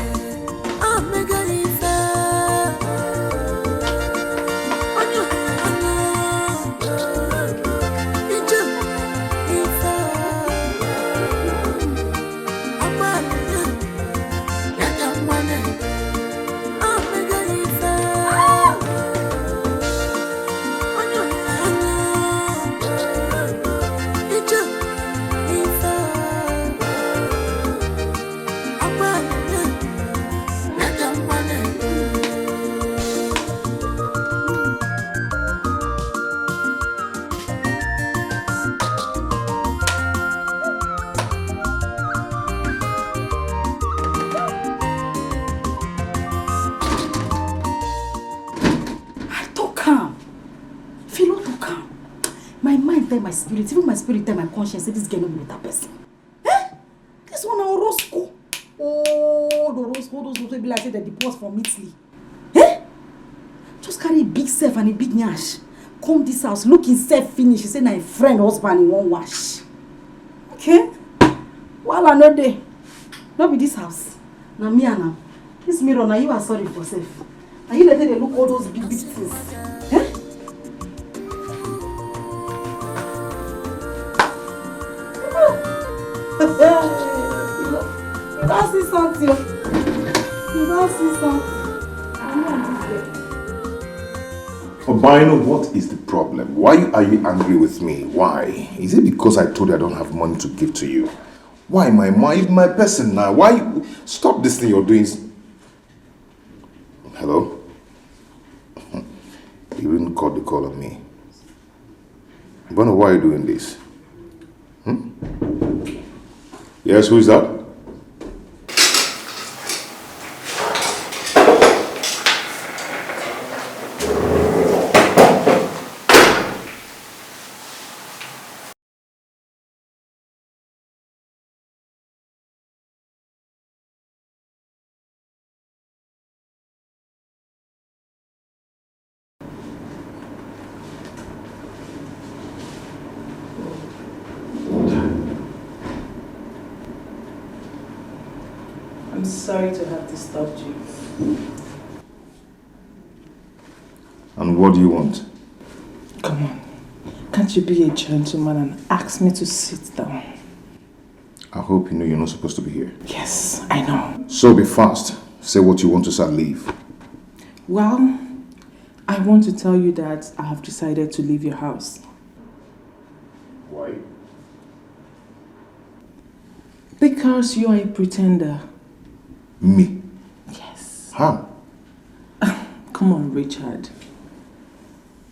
I talk am. If you no talk am, my mind tell my spirit, even my spirit tell my conscience say this girl no be better person. Eh? This one na Orozco. Oh, the Orozco, those people be like say they deport from Italy. Eh? Just carry a big self and a big nyash. Come this house, look himself finish. He say na him friend husband he wan wash. Okay? Wahala no dey. No be this house. Na me and am. This mirror, na you are sorry for sef. Na you later dey look all those big big things. Eh? You don see something. You don see something. I know this girl. Obino, what is the problem? Why are you angry with me? Why? Is it because I told you I don't have money to give to you? Why, my, my, my person now? Why? Stop this thing you're doing. Hello? You didn't cut the call on me. Bono, why are you doing this? Hmm? Yes, who is that? I'm sorry to have disturbed you. And what do you want? Come on. Can't you be a gentleman and ask me to sit down? Hope you know you're not supposed to be here. Yes, I know. So be fast. Say what you want to say and leave. Well, I want to tell you that I have decided to leave your house. Why? Because you are a pretender. Me? Yes. How? Come on, Richard.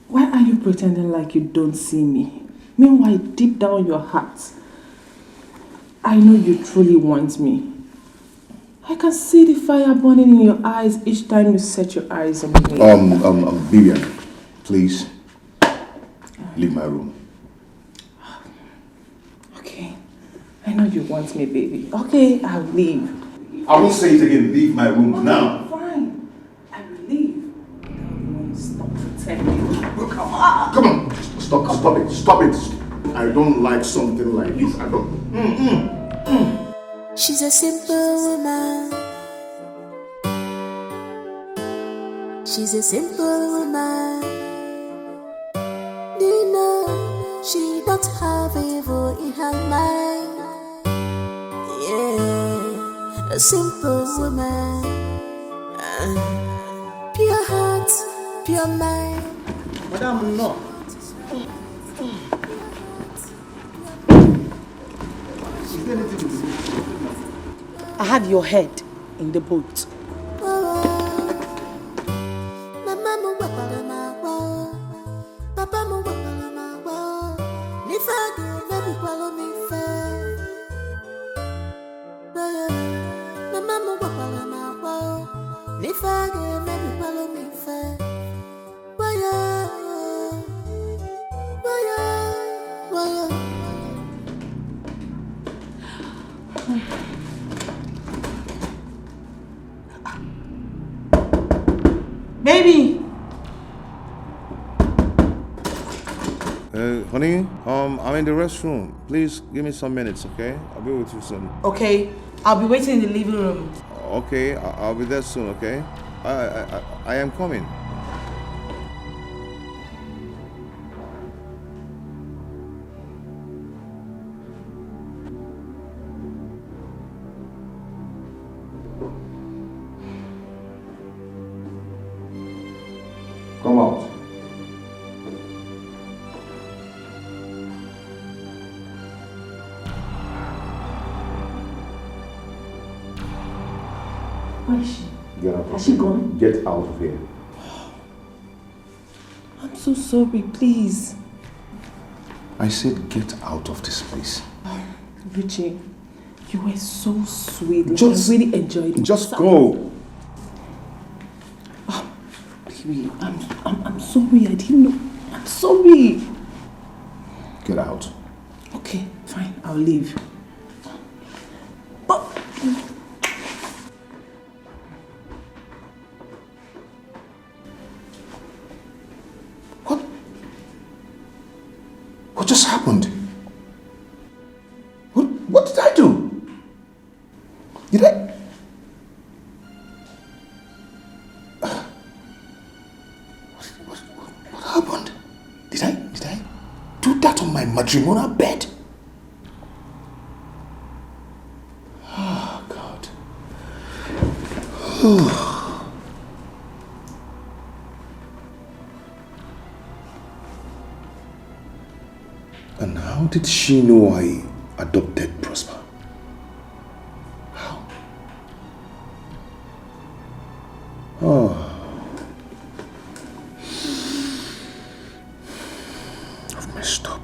Why are you pretending like you don't see me? Meanwhile, deep down your heart, I know you truly want me. I can see the fire burning in your eyes each time you set your eyes on me. Um, um, um, Vivian, please leave my room. Okay. I know you want me, baby. Okay, I'll leave. I won't say it again. Leave my room now. Fine. I will leave. Without you when you stop pretending. Come on. Come on. Stop, stop it. Stop it. I don't like something like this. I don't. Mm-mm. She's a simple woman. She's a simple woman. You know, she don't have evil in her mind. Yeah, a simple woman. Uh, pure heart, pure mind. Madam, no. I have your head in the boat. Mama m gwakwara m agwa o, papa m gwakwara m agwa o, n'ife a ga-emebikwara m ife. Mama m gwakwara m agwa o, n'ife a ga-emebikwara m ife. Wayo, wayo, wayo. Baby! Uh, honey, um, I'm in the restroom. Please give me some minutes, okay? I'll be with you soon. Okay, I'll be waiting in the living room. Okay, I- I'll be there soon, okay? I, I, I, I am coming. Come out. Where is she? Get out of Has she here. Gone? Get out of here. I'm so sorry, please. I said get out of this place. Richie, you were so sweet. Like, Just- I really enjoyed it. Just go. Baby, I'm, I'm, I'm sorry. I didn't know. I'm sorry. Get out. Okay, fine. I'll leave. But What? What just happened? What, what did I do? Did I? What, what, what, what happened? Did I, did I do that on my matrimonial bed? Oh, God. And how did she know I adopted Prosper? How? Oh. I've messed up.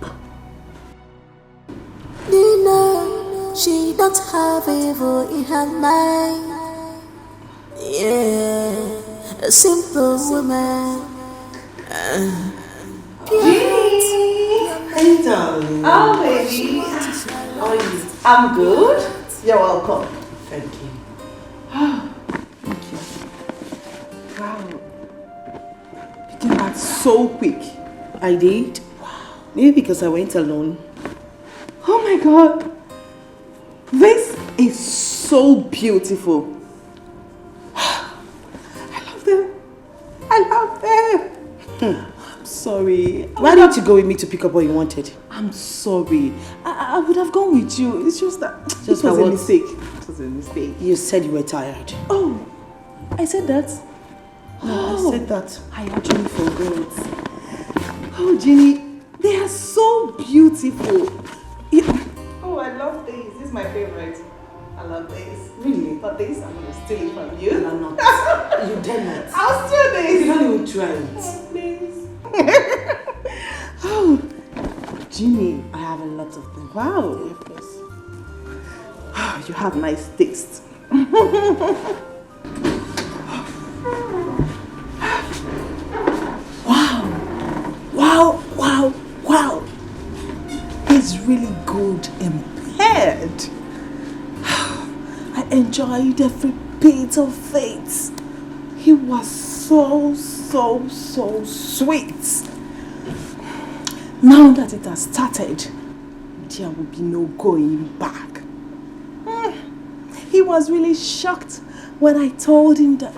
You know, she don't have evil in her mind. Yeah, a simple woman. Uh, pure heart. Hey, darling. Oh, baby. How are you? I'm good. You're welcome. Thank you. Thank you. Wow. You came back so quick. I did. Maybe because I went alone. Oh my God. This is so beautiful. I love them. I love them. I'm sorry. Why didn't you go with me to pick up what you wanted? I'm sorry. I, I would have gone with you. It's just that it Just was that a what? mistake. It was a mistake. You said you were tired. Oh, I said that. No, I Oh, said that. I actually forgot. Oh, Jeannie, they are so beautiful. You... Oh, I love these. This is my favorite. I love these. Really? But these, I'm going to steal it from you. You are not. You dare not. I'll steal You these. don't even try it. Oh, please. Oh, Jeannie, I have a lot of them. Wow. Of course. Oh, you have nice taste. Wow. Wow, wow, wow. He's really good in bed. I enjoyed every bit of it. He was so, so, so sweet. Now that it has started, there will be no going back. Hmm. He was really shocked when I told him that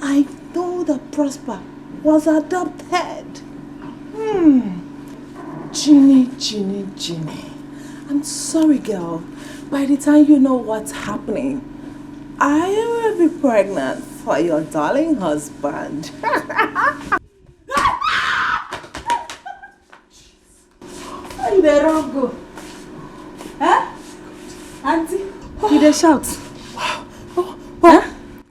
I know that Prosper was adopted. Hmm. Jeannie, Jeannie, Jeannie. I'm sorry, girl. By the time you know what's happening, I will be pregnant for your darling husband. Where you dey run go? Huh? Auntie, you dey shout. What,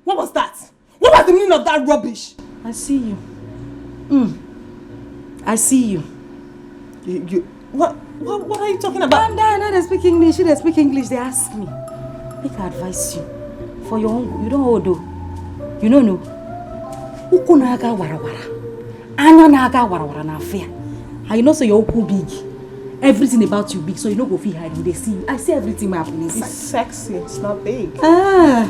what was that? What was the meaning of that rubbish? I see you. Mm. I see you. You, you, what, what, what are you talking about? Calm down, I no dey speak English. You dey speak English, dey ask me. Make I advise you. For your own, you don old o. You no know. Ukwu na-aga warawara. Anya na-aga warawara na afia. And you know say your ukwu big. Everything about you big, so you no go fit hide. We dey see you. I see everything wey happen It's inside. Sexy, it's not big. Ah,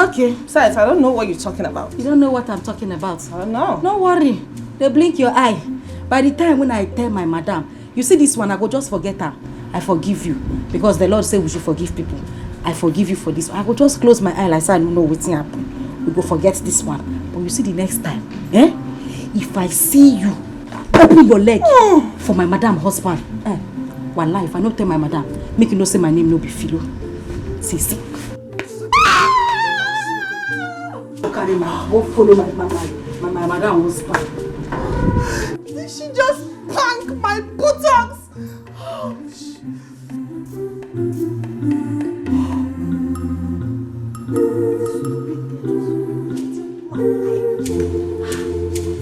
okay. Besides, I don't know what you're talking about. You don't know what I'm talking about. I don't know. No worry. Dey blink your eye. By the time when I tell my madam, you see this one, I go just forget am. I forgive you because the Lord say we should forgive people. I forgive you for this. I go just close my eye like say I no know wetin happen. We go forget this one. But you see the next time, eh? If I see you open your leg for my madam husband, eh? Wallahi, if I no tell my madam, make you know say my name no be Philo. See, see. Go carry my, go follow my, my, my, my, my madam husband. Did she just spank my buttocks?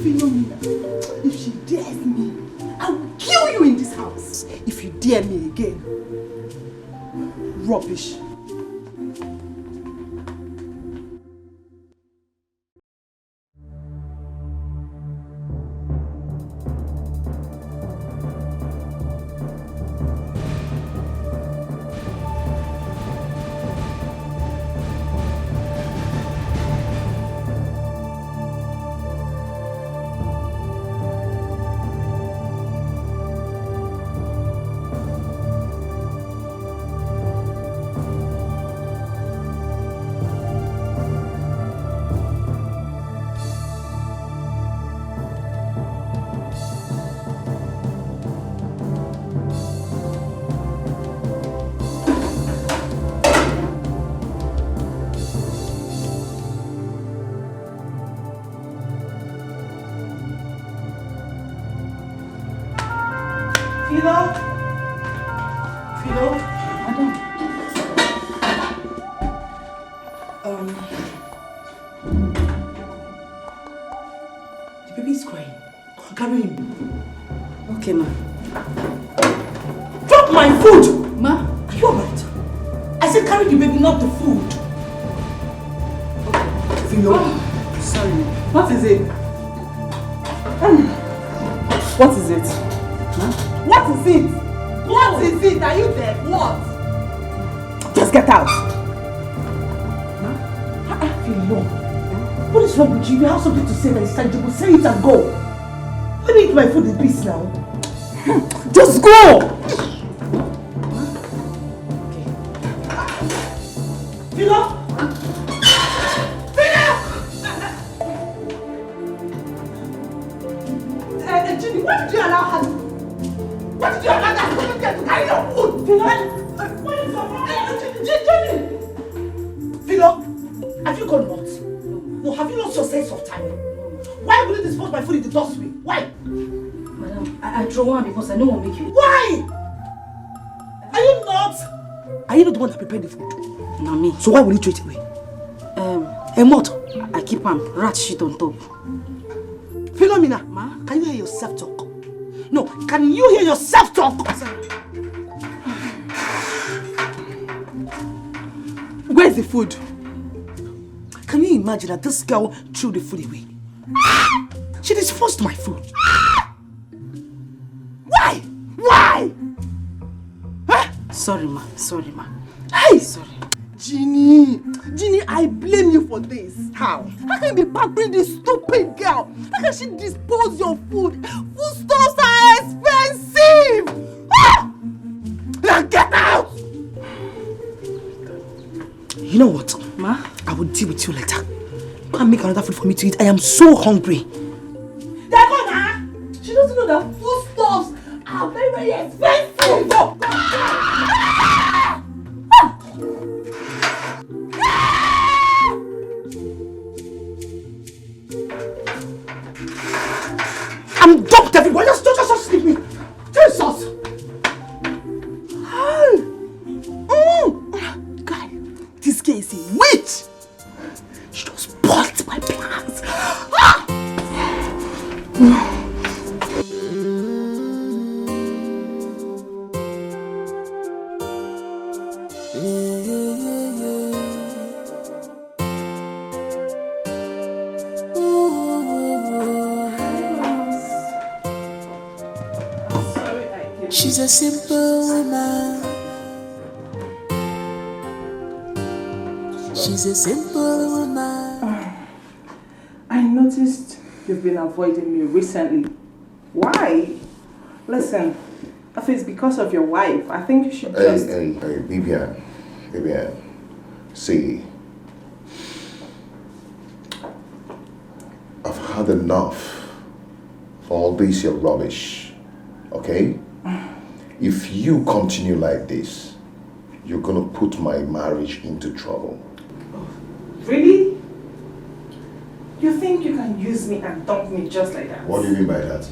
Philomena, if she dares me, I will kill you in this house. If you dare me again, rubbish. Philo? Philo? Madam. Um, the baby is crying. Go and carry him. Okay, ma. Drop my food! Ma? Are you alright? I said carry the baby, not the food. Okay. Philo, sorry. What is it? Hmm. What is it? Ma? What is it? What is it? Are you dead? What? Just get out. Ma? Ah, ah, Philo. What is wrong with you? You have something to say that is tangible. Say it and go. Let me eat my food in peace now. Just go! Philo! Philo! Eh, eh, Judy, what did you allow her to do? What did you allow that stupid girl to carry your food? Philo, what is up? Philo, have you gone nuts? No, have you lost your sense of time? Why would you dispose my food in the dustbin? Why? Madam, I, I throw one because I don't want to make you. Why? Are you not? Are you not the one that prepared the food? Na me. So why will you throw it away? Um, And what? I keep am. Rat shit on top. Philomena, Ma? Can you hear yourself talk? No, can you hear yourself talk? Where's the food? Can you imagine that this girl threw the food away? She disposed my food. Why? Why? Eh? Sorry, ma. Sorry, ma. Hey! Sorry. Jeannie, Jeannie, I blame you for this. How? How can you be pampering this stupid girl? How can she dispose your food? Foodstuffs are expensive! Ah! Now get out! You know what? Ma? I will deal with you later. Go and make another food for me to eat. I am so hungry. They go now. She doesn't know that foodstuffs are very, very expensive. Go. I'm done with everyone. Just, just, just, just leave me. Jesus. Hey. Mm. Guy, this girl is a witch. She just spoiled my plans. Ah! She's a simple woman. She's a simple woman. I noticed you've been avoiding me recently. Why? Listen, if it's because of your wife, I think you should Hey, just. hey, hey, Vivian, Vivian, see, I've had enough of all this your rubbish, okay? If you continue like this, you're gonna put my marriage into trouble. Really? You think you can use me and dump me just like that? What do you mean by that?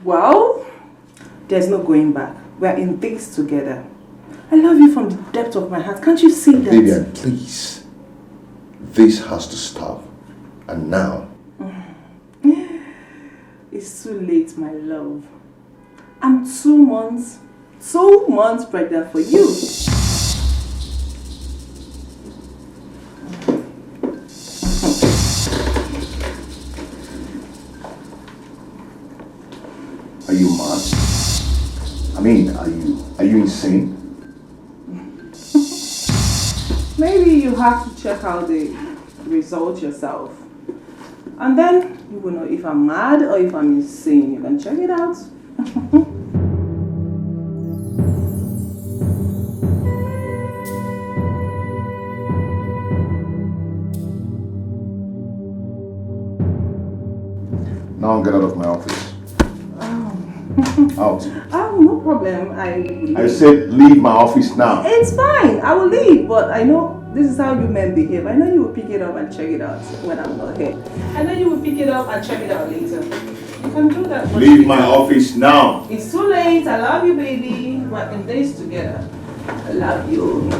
Well, there's no going back. We're in this together. I love you from the depth of my heart. Can't you see that? Vivian, please. This has to stop. And now. It's too late, my love. I'm two months, two months pregnant for you. Are you mad? I mean, are you are you insane? Maybe you have to check out the result yourself. And then you will know if I'm mad or if I'm insane. You can check it out. Now get out of my office. Out. Oh, no problem. I will I leave. Said leave my office now. It's fine. I will leave, but I know this is how you men behave. I know you will pick it up and check it out when I'm not here. I know you will pick it up and check it out later. You can do that. Leave my office now. It's too late. I love you, baby. We're in this together. I love you.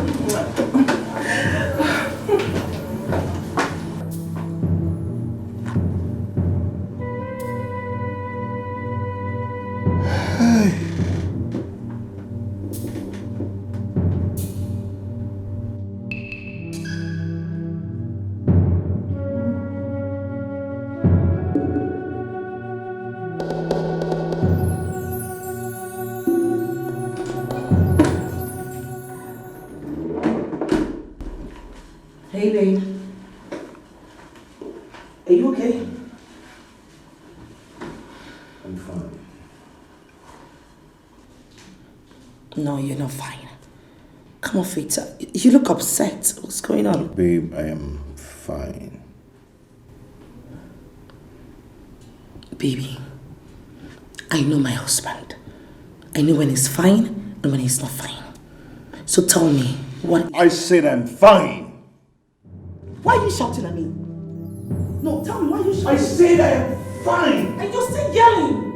Hey, babe. Are you okay? I'm fine. No, you're not fine. Come off it. You look upset. What's going on? Babe, I am fine. Baby, I know my husband. I know when he's fine Dominic is not fine. So tell me, what? I said I'm fine. Why are you shouting at me? No, tell me, why are you shouting? I said I am fine. And you're still yelling.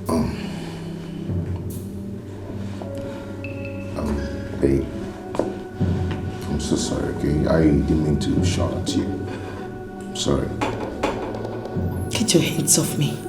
Um, um, babe, I'm so sorry, okay? I didn't mean to shout at you. I'm sorry. Get your hands off me.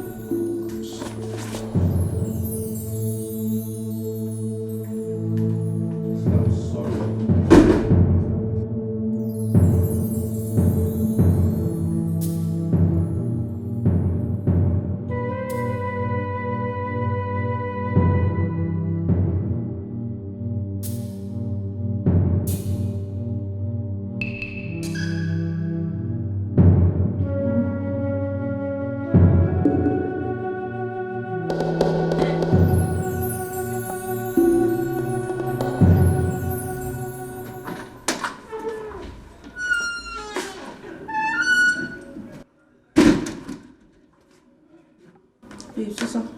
Babe, Susan,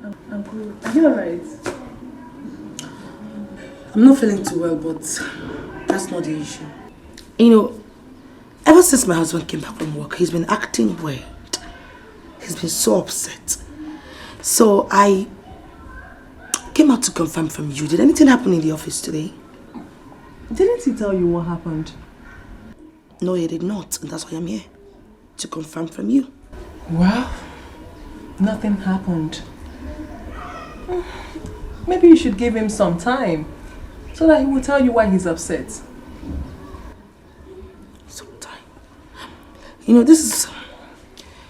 I'm, I'm good. Are you alright? I'm not feeling too well, but that's not the issue. You know, ever since my husband came back from work, he's been acting weird. He's been so upset. So I came out to confirm from you. Did anything happen in the office today? Didn't he tell you what happened? No, he did not. And that's why I'm here, to confirm from you. Well, nothing happened. Maybe you should give him some time so that he will tell you why he's upset. Some time? You know, this is,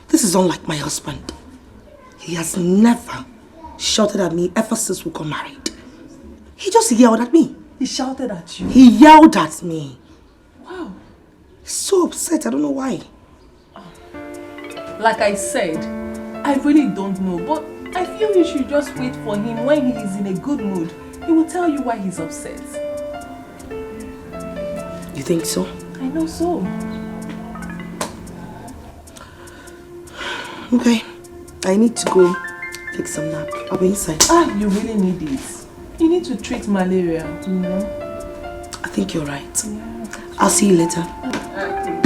this is unlike my husband. He has never shouted at me ever since we got married. He just yelled at me. He shouted at you? He yelled at me. Wow. He's so upset. I don't know why. Like I said, I really don't know, but I feel you should just wait for him. When he is in a good mood, he will tell you why he's upset. You think so? I know so. Okay. I need to go take some nap. I'll be inside. Ah, you really need it. You need to treat malaria, you know. I think you're right. Yeah. I'll see you later. Okay.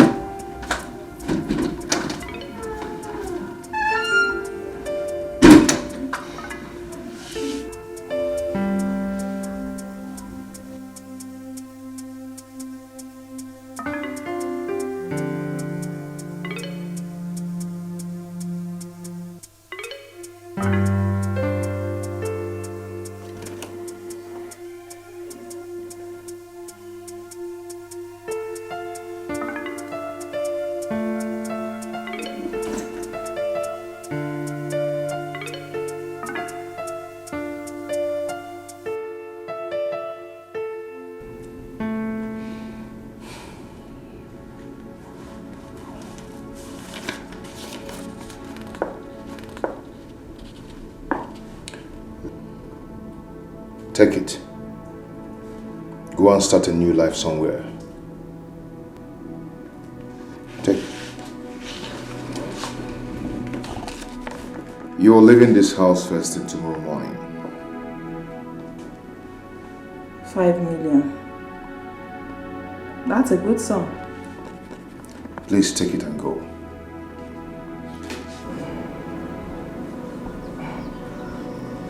Take it. Go and start a new life somewhere. Take it. You're leaving this house first thing tomorrow morning. Five million. That's a good sum. Please take it and go.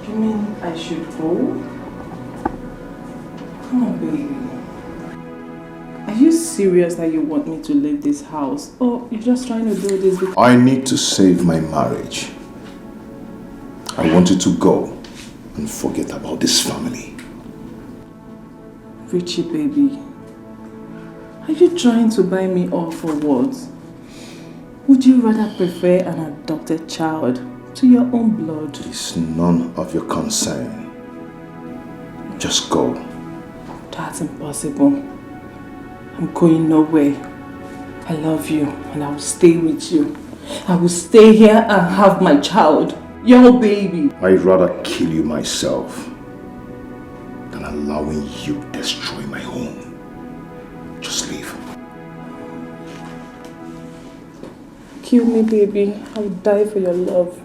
You mean I should go? Come on, baby. Are you serious that you want me to leave this house? Or you're just trying to do this because I need to save my marriage. I want you to go and forget about this family. Richie, baby, are you trying to buy me off or what? Would you rather prefer an adopted child to your own blood? It's none of your concern. Just go. That's impossible. I'm going nowhere. I love you and I will stay with you. I will stay here and have my child, your baby. I'd rather kill you myself than allowing you destroy my home. Just leave. Kill me, baby. I would die for your love.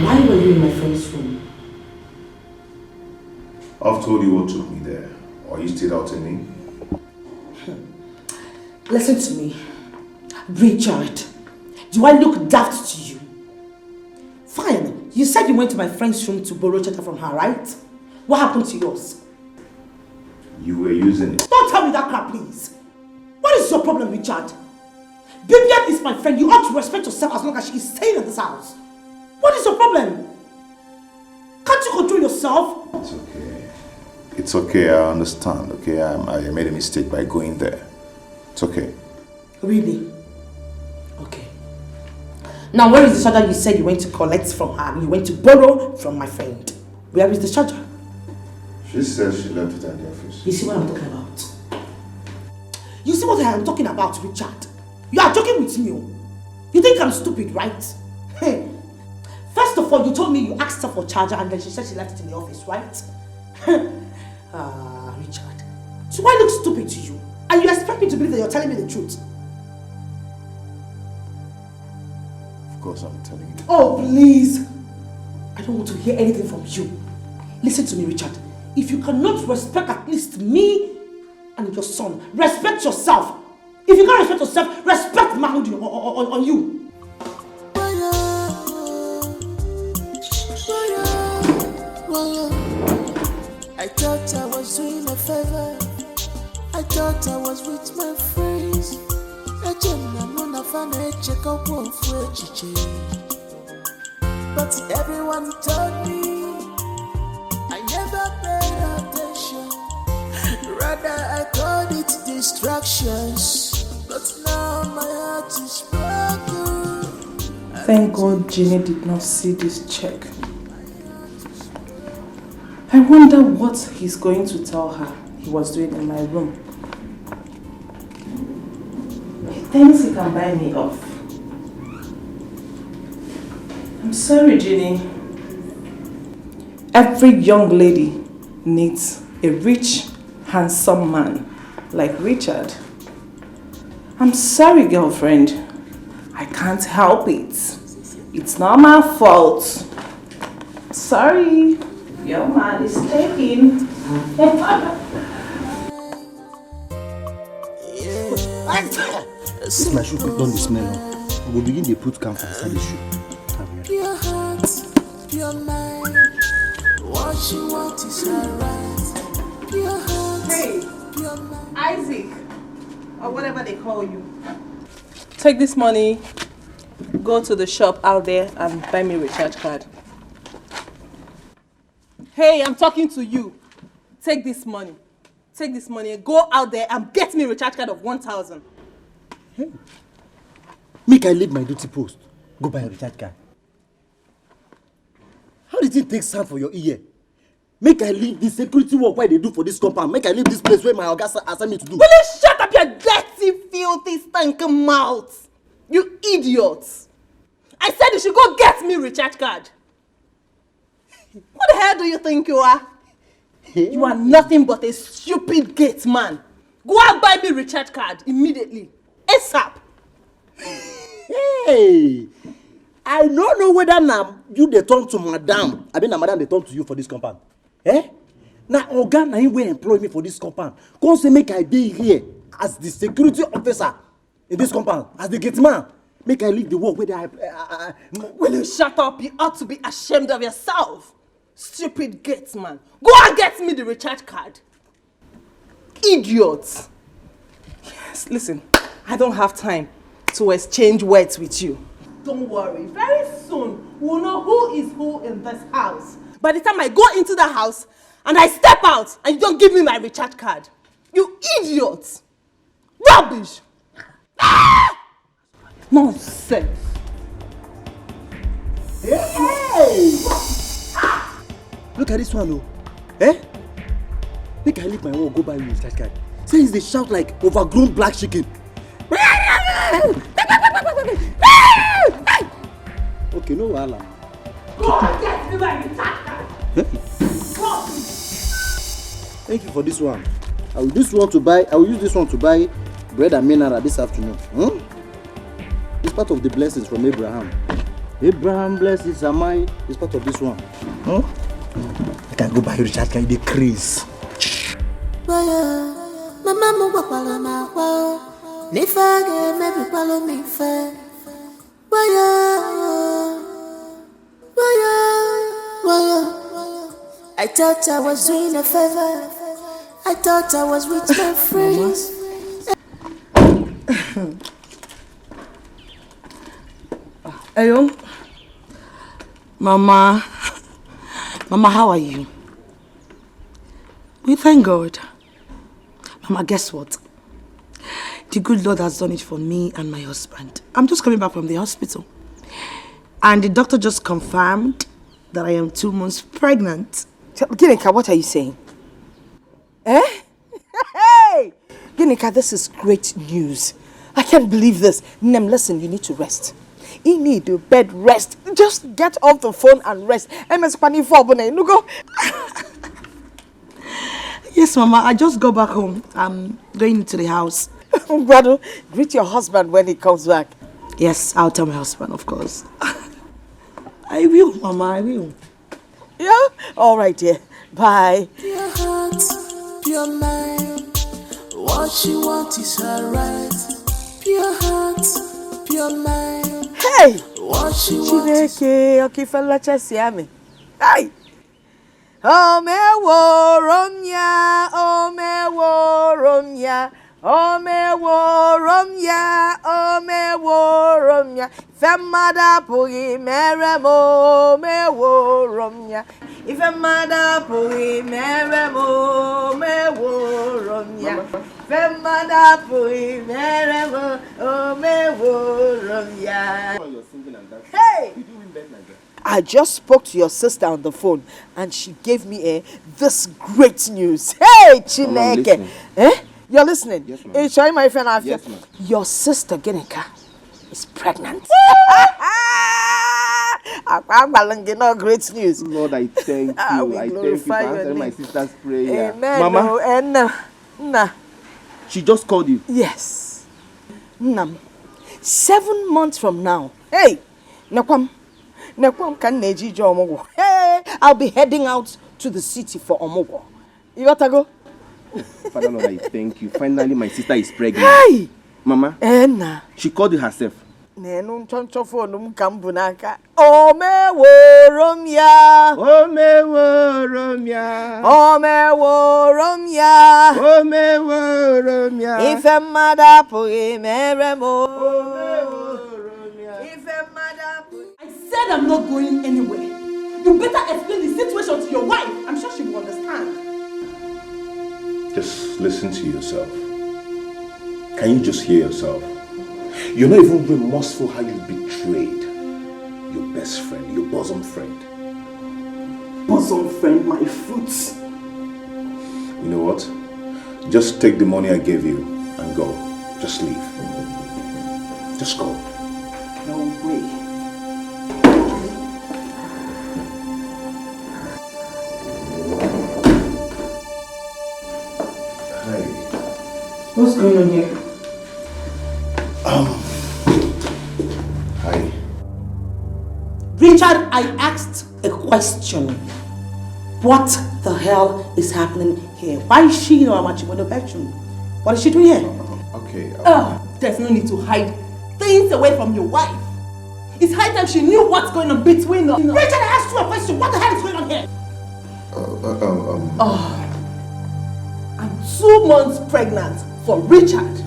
Why were you in my friend's room? I've told you what took me there. Or you still doubting me? Listen to me, Richard. Do I look daft to you? Fine. You said you went to my friend's room to borrow charger from her, right? What happened to yours? You were using it. Don't tell me that crap, please. What is your problem, Richard? Vivian is my friend. You ought to respect yourself as long as she is staying in this house. What is your problem? Can't you control yourself? It's okay. It's okay, I understand, okay? I, I made a mistake by going there. It's okay. Really? Okay. Now, where is the charger you said you went to collect from her? You went to borrow from my friend. Where is the charger? She says she left it at the office. You see what I'm talking about? You see what I am talking about, Richard? You are joking with me. Oh. You think I'm stupid, right? Hey. First of all, you told me you asked her for charger and then she said she left it in the office, right? Ah, Richard. Do I look stupid to you? And you expect me to believe that you're telling me the truth? Of course I'm telling you. Oh, please. I don't want to hear anything from you. Listen to me, Richard. If you cannot respect at least me and your son, respect yourself. If you can't respect yourself, respect Mahmoud on, on, on, on you. I thought I was doing a favor. I thought I was with my friends. Eche m na mụ na fa na-echekọ kwa ofu echiche. But everyone told me I never paid attention. Rather, I called it distractions. But now my heart is broken. Thank God Jeannie did not see this check. I wonder what he's going to tell her he was doing in my room. He thinks he can buy me off. I'm sorry, Jeannie. Every young lady needs a rich, handsome man like Richard. I'm sorry, girlfriend. I can't help it. It's not my fault. Sorry. Your man is taken. If my shoe quick don dey smell, I go begin dey put camphor inside the shoe. Pure heart, pure mind. What you want is alright. Pure heart, Hey, pure mind. Isaac, or whatever they call you. Take this money, go to the shop out there and buy me recharge card. Hey, I'm talking to you. Take this money. Take this money and go out there and get me recharge card of one thousand. Make I leave my duty post, go buy a recharge card. How did it take sound for your ear? Make I leave the security work wey I dey do for this compound. Make I leave this place where my oga sa- assign me to do. Will you shut up your dirty, filthy, stinking mouth? You idiot! I said you should go get me recharge card. What the hell do you think you are? You are nothing but a stupid gate man. Go and buy me recharge card immediately. ASAP. Hey, I no know whether na you dey turn to madam. I mean, na madam dey turn to you for this compound. Eh? Na oga na him wey employ me for this compound. Come say make I dey here as the security officer in this compound, as the gate man. Make I leave the work wey dey. I, I, I, Will you shut up? You ought to be ashamed of yourself. Stupid gate man. Go and get me the recharge card. Idiot. Yes, listen, I don't have time to exchange words with you. Don't worry. Very soon, we'll know who is who in this house. By the time I go into the house and I step out and you don't give me my recharge card, you idiot. Rubbish. Ah! Nonsense. Hey! Look at this one, oh. Eh? Make I leave my work, go buy you recharge card. Say he's dey shout like overgrown black chicken. Okay, no wahala. Go and get me my recharge card. Thank you for this one. I will this one to buy. I will use this one to buy bread and mineral this afternoon. Hmm? It's part of the blessings from Abraham. Abraham blesses Amai. It's part of this one. Hmm? I can go buy recharge card. Dey craze. Mama m gwakwara m agwa o, na ife a ga-emebikwalụ m ife. Wayo, wayo, wayo. I thought I was doing a favor. I thought I was with my friends. Hello? Mama. Mama, how are you? We thank God. Mama, guess what? The good Lord has done it for me and my husband. I'm just coming back from the hospital. And the doctor just confirmed that I am two months pregnant. Ginika, what are you saying? Eh? Hey! Ginika, this is great news. I can't believe this. Nem, listen, you need to rest. You need a bed rest. Just get off the phone and rest. M S Pani for Bune, you go. Yes, Mama, I just got back home. I'm going to the house. Ngwanu, greet your husband when he comes back. Yes, I'll tell my husband, of course. I will, Mama, I will. Yeah? All right, dear. Bye. Pure heart, pure mind. What she want is her right. Pure heart, pure mind. Hey! What she want is Chineke, okay, fella, just hear me. Hey! O meworo m ya, o meworo m ya, o meworo m ya, o meworo m ya. Ife mmadụ apụghị mere m, o meworo m ya. Ife mmadụ apụghị mere m, o meworo m ya. Ife mmadụ apụghị mere m, o meworo m ya. Hey! I just spoke to your sister on the phone and she gave me eh, this great news. Hey, Mama, I'm Chineke. Listening. Eh? You're listening? Yes, ma'am. Hey, Choi, my friend, I feel Yes, ma'am. Your sister, Ginika, is pregnant. Akwa agbalụ gị, no great news. Lord, I thank Ah, you. we I thank you for glorify your answering my name. Sister's prayer. Amen. Mama, Oh, and uh, nah. She just called you. Yes. Nam. Seven months from now. Hey, Nakwam. Nakwam ka m na-eje ije ọmụgwọ. Hey, I'll be heading out to the city for ọmụgwọ. You got to go? Father Lord, I thank you. Finally, my sister is pregnant. Hey! Mama, Eh, nah. She called you herself. Nenu nchọnchọ phone m ka m bu n'aka. O meworo m ya. O meworo m ya. O meworo m ya. O meworo m ya. Ife mmadụ apụghị mere m. O meworo m ya. Ife mmadụ apụghị. I said I'm not going anywhere. You better explain the situation to your wife. I'm sure she will understand. Just listen to yourself. Can you just hear yourself? You're not even remorseful how you betrayed your best friend, your bosom friend. Bosom friend, my foot. You know what? Just take the money I gave you and go. Just leave. Just go. No way. Hi. What's going on here? Um. Hi. Richard, I asked a question. What the hell is happening here? Why is she in our matrimonial bedroom? What is she doing here? Okay. Uh, Oh, there's no need to hide things away from your wife. It's high time she knew what's going on between us. Richard, I asked you a question. What the hell is going on here? Uh, uh, um, um, Oh, I'm two months pregnant for Richard.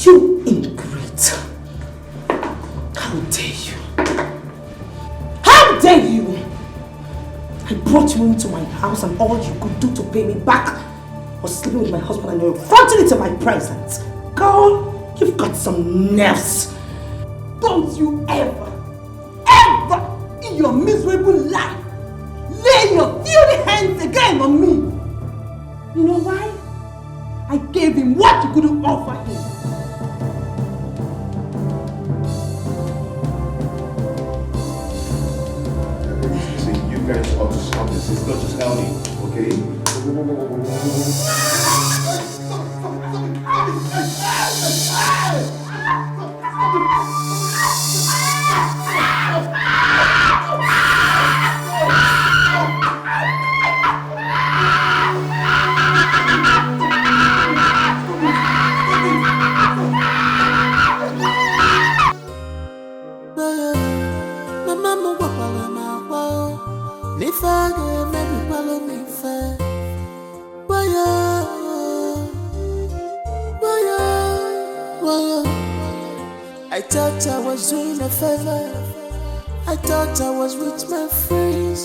You ingrate. How dare you? How dare you? I brought you into my house and all you could do to pay me back was sleeping with my husband and you're fronting it in my presence. Girl, you've got some nerves. Don't you ever, ever in your miserable life lay your filthy hands again on me. You know why? I gave him what you couldn't offer him. Mama m gwakwara m agwa o, na ife a ga-eme m kwalụ m ife. Wayo, wayo, wayo. I thought I was doing a favor. I thought I was with my friends.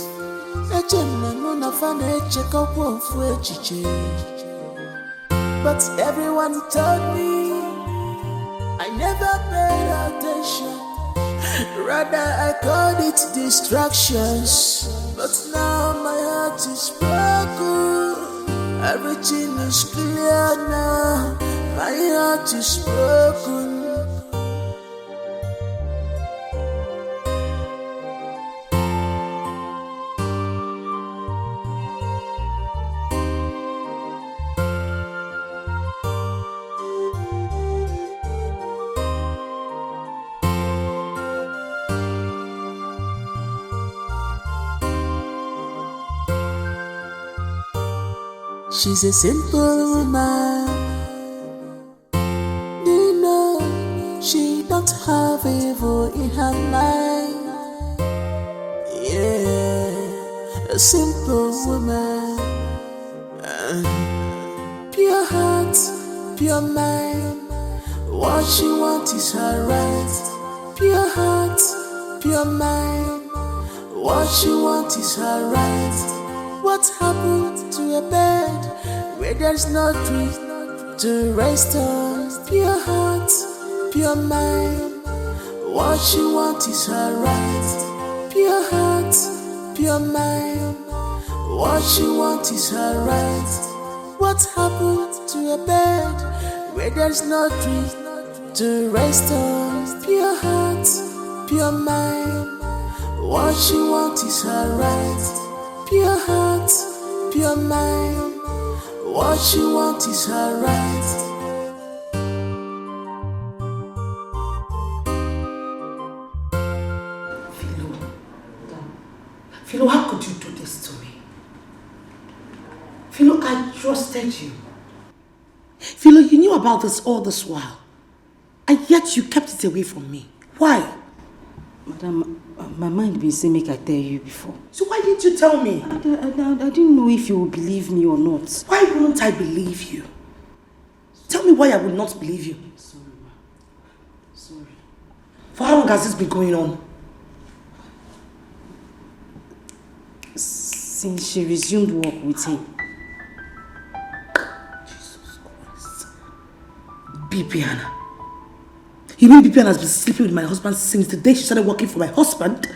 Eche m na mụ na fa na-echekọkwa ofu echiche. But everyone told me I never paid attention. Rather, I called it distractions. But now my heart is broken. Everything is clear now. My heart is broken. She's a simple woman. You know, she don't have evil in her life. Yeah, a simple woman. Uh, pure heart, pure mind. What she want is her right. Pure heart, pure mind. What she want is her right. What happened to a bed where there's no tree to rest on? Pure heart, pure mind. What she want is her right. Pure heart, pure mind. What she want is her right. What happened to a bed where there's no tree to rest on? Pure heart, pure mind. What she want is her right. Pure heart, pure mind. What she want is her right. Philo, Philo, how could you do this to me? Philo, I trusted you. Philo, you knew about this all this while. And yet you kept it away from me. Why? Madam, uh, my mind been say make I tell you before. So why didn't you tell me? I, I, I, I didn't know if you would believe me or not. Why wouldn't I believe you? Tell me why I would not believe you. Sorry, ma. Sorry. For how long has this been going on? Since she resumed work with him. Jesus Christ. Bibiana. You mean Bibiana has been sleeping with my husband since the day she started working for my husband?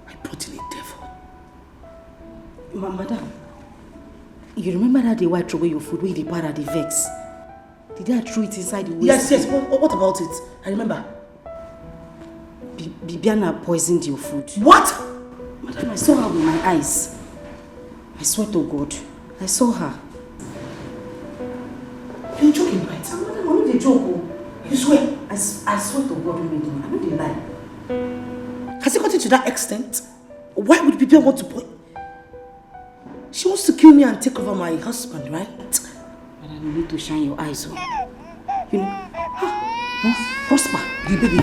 I brought in a devil. Ma madam, you remember that day wey I throw away your food, wey you dey para, dey vex? The day I threw it inside the waste? Yes, yes. What, what about it? I remember. Bi- Bibiana poisoned your food. What? Madam, I saw her with my eyes. I swear to God, I saw her. You're joking, right? Madam, I no dey joke o. You swear? I, s- I swear to God, wey me dey, I no dey lie. Has it gotten to that extent? Why would Bibiana want to put? She wants to kill me and take over my husband, right? Madam, you need to shine your eyes o. You know, ah, Prosper, the baby.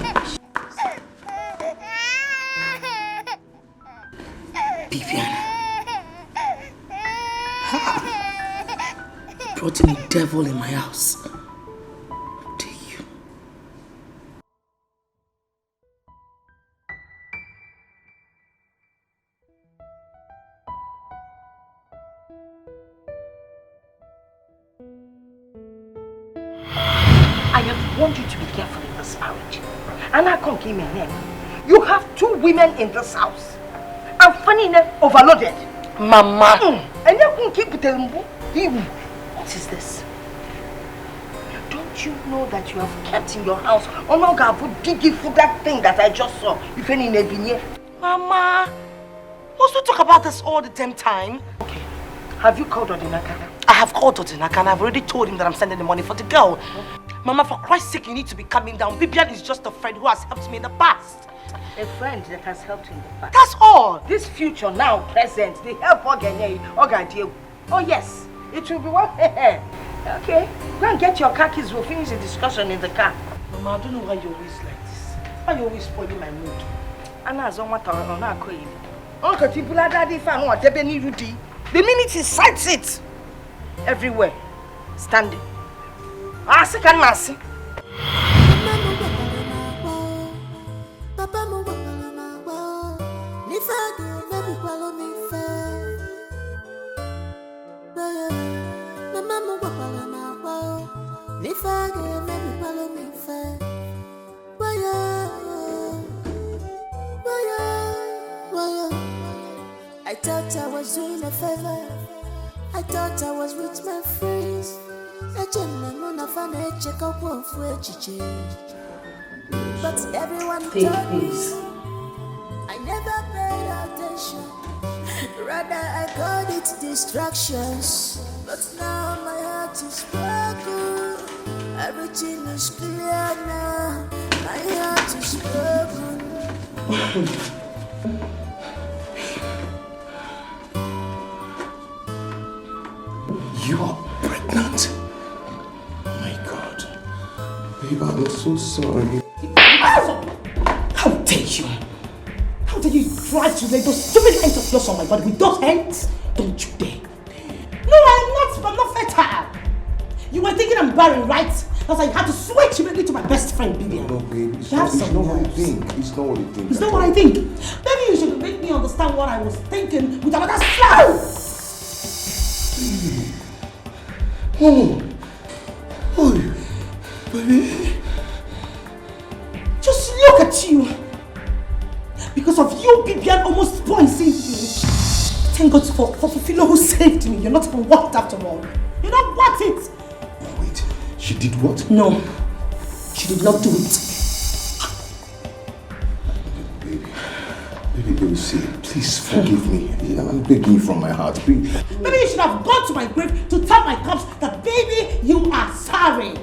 Bibiana. Ha! Brought in a devil in my house. How dare you? I have warned you to be careful in this marriage. And I come give me name. You have two women in this house. And funny enough, overloaded. Mama. Mm. And you couldn't keep the mbu. What is this? Don't you know that you have kept in your house? Onoga food, digi food, that thing that I just saw. If any nebinye. Mama. Must we talk about this all the damn time? Okay. Have you called Odinaka? I have called Odinaka and I've already told him that I'm sending the money for the girl. Mama, for Christ's sake, you need to be calming down. Bibian is just a friend who has helped me in the past. A friend that has helped you in the past. That's all. This future now, present, the help Ogenye, Ogadieu. Oh yes, it will be one. Okay, go and get your car keys. We'll finish the discussion in the car. Mama, I don't know why you always like this. Why you always spoiling my mood? Ana azọ nwata ọ na-akọ ibe. Ọ kọta ibula dada ife anụ ọdebe n'iru di. The minute he sights it, everywhere, standing. Asị ka m na-asị. Papa m gwakwara m agwa o, n'ife a ga-emebikwala m ife. Mama m gwakwara m agwa o, n'ife a ga-emebikwala m ife. Wayo, wayo, wayo. I thought I was doing a favor. I thought I was with my friends. Eche m na mụ na fa na-echekọkwa ofu echiche. But everyone told me I never paid attention. Rather, I called it distractions. But now my heart is broken. Everything is clear now. My heart is broken. You are pregnant? My God. Babe, I'm so sorry. How dare you? How dare you try to lay those stupid hands of yours on my body with those hands? Don't you dare. No, I'm not, I'm not fertile. You were thinking I'm barren, right? That's why you had to switch immediately to my best friend, Bibian. No, babe, it's You not, have it's some not what you nerves. think. It's not what you think. It's not what I think. Maybe you should make me understand what I was thinking with another slap. Oh, oh, baby. Just look at you. Because of you, Bibian almost poisoned me. Thank God for, for Fufilo who saved me. You're not even worth it after all. You're not worth it. Wait, she did what? No, she did not do it. Baby, baby, baby, see, please forgive me. I'm begging you from my heart. Please. Maybe you should have gone to my grave to tell my corpse that, baby, you are sorry.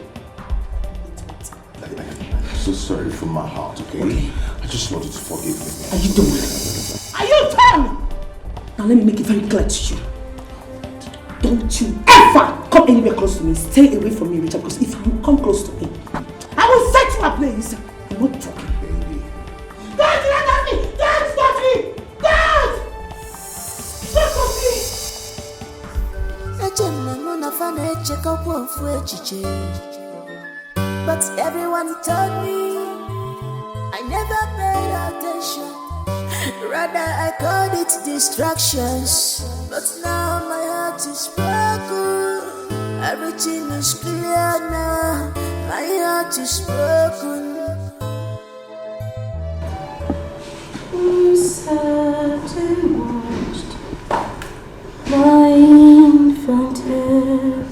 I, I, I'm so sorry from my heart, okay? I just want you to forgive me. Are you done? Are you done? Now let me make it very clear to you. Don't you ever come anywhere close to me. Stay away from me, Richard, because if you come close to me, I will set you ablaze. I'm not joking. Baby. Don't touch me! Don't touch me! Don't! Don't touch me! Eche m na mụ na fa na-echekọkwa ofu echiche. But everyone told me I never paid attention. Rather, I called it distractions. But now my heart is broken. Everything is clear now. My heart is broken. Who sat and watched my infant head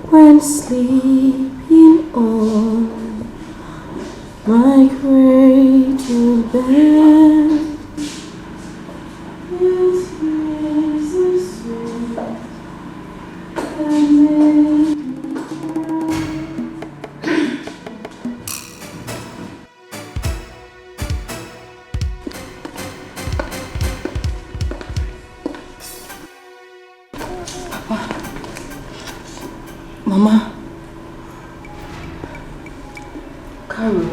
when sleeping on my cradle bed? Yet here's the sweet that made me cry. Papa. Mama. Carol.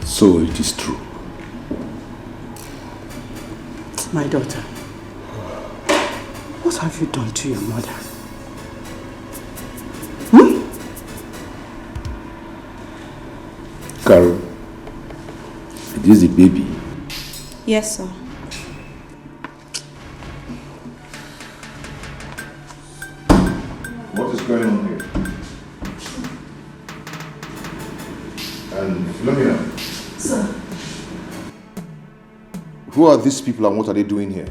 So it is true. My daughter, what have you done to your mother? Hmm? Carol, is this the baby? Yes, sir. What is going on here? And Philomena. Sir. Who are these people and what are they doing here?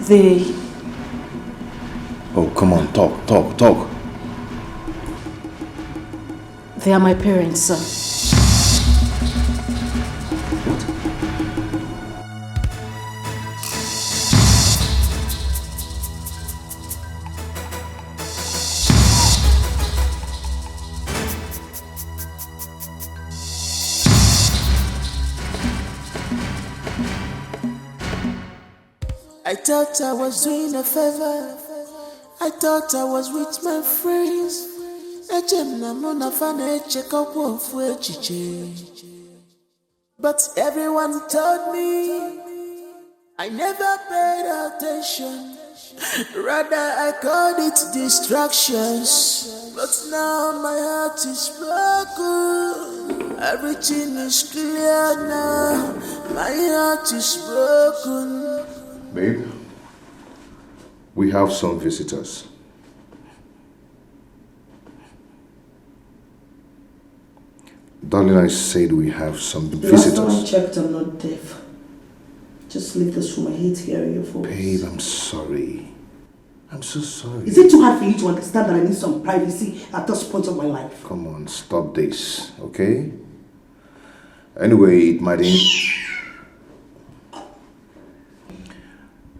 They... Oh, come on, talk, talk, talk. They are my parents, sir. I thought I was doing a favor. I thought I was with my friends. Ejem na mụ na fa na-echekọkwa ofu echiche. But everyone told me I never paid attention. Rather, I called it distractions. But now my heart is broken. Everything is clear now. My heart is broken. Babe, we have some visitors. Darling, I said we have some visitors. Last time I checked, I'm not deaf. Just leave this room. I hate hearing your voice. Babe, I'm sorry. I'm so sorry. Is it too hard for you to understand that I need some privacy at this point of my life? Come on, stop this, okay? Anyway, it might in-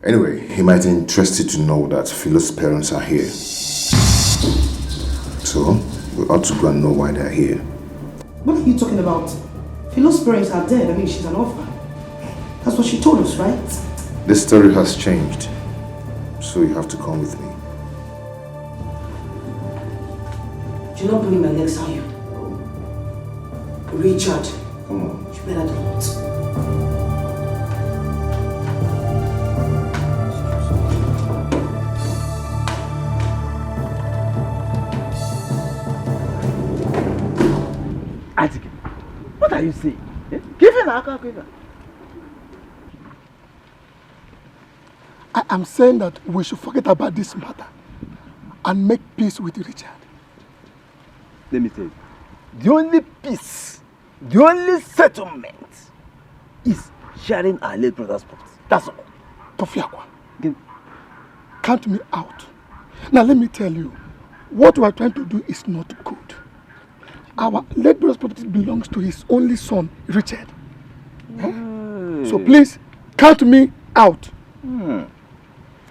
Anyway, he might interest you to know that Philo's parents are here. So, we ought to go and know why they're here. What are you talking about? Philo's parents are dead. I mean, she's an orphan. That's what she told us, right? The story has changed. So you have to come with me. Do you not believe my legs are you? Richard. Come on. You better do not. Auntie, what are you saying? Eh? Give him a quiver. I am saying that we should forget about this matter and make peace with Richard. Let me tell you, the only peace, the only settlement is sharing our late brother's property. That's all. Kofiakwa, count me out. Now let me tell you, what we are trying to do is not good. Our late brother's property belongs to his only son, Richard. Eh? So please, count me out. Hmm.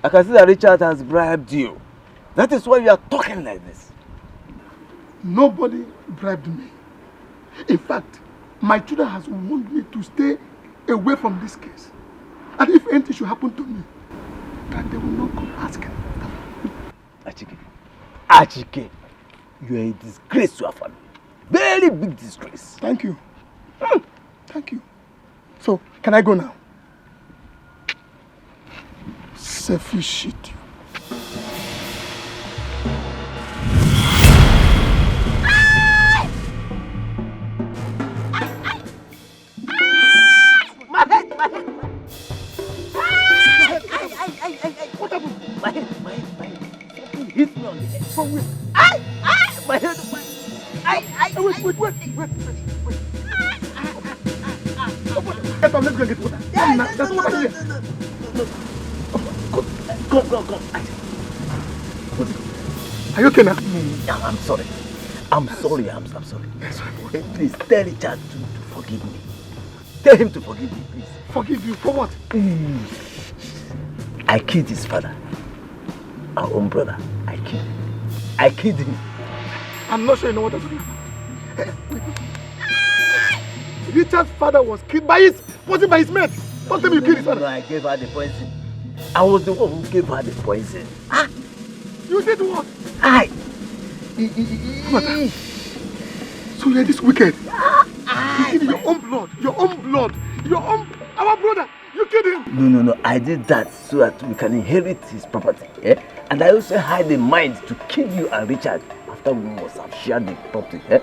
I can see that Richard has bribed you. That is why you are talking like this. Nobody bribed me. In fact, my children has warned me to stay away from this case. And if anything should happen to me, that they will not come asking. Achike. Achike. You are a disgrace to our family. Very big disgrace. Thank you. Hmm. Thank you. So, can I go now? Selfish shit. My head, my head, my head. Ay, ay, ay, ay, ay. What happened? My head, my head, my head. Something hit me on the head. From where? Ay, ay, my head, my, ay, ay. Hey, wait, wait, wait, wait, wait, wait. Get up, let's go and get water. Yeah, no, no, no, no, no, no, no. Come, come, come. Ay. What is it? Are you okay now? Mm, I'm, I'm sorry. I'm sorry. I'm, I'm sorry. Yes, sir. Eh, please tell Richard to, to forgive me. Tell him to forgive me, please. Forgive you for what? Mm. I killed his father. Our own brother. I killed him. I killed him. I'm not sure you know what I'm talking about. Eh, wait, wait. Richard's father was killed by his, was it by his mate? Don't tell me you killed his father. No, no, no, I gave her the poison. I was the one who gave her the poison. Ah! You did what? I. What? So you're this wicked. You did your own blood, your own blood, your own, our brother. You killed him. No, no, no. I did that so that we can inherit his property. Eh? And I also had in mind to kill you and Richard after we must have shared the property. Eh?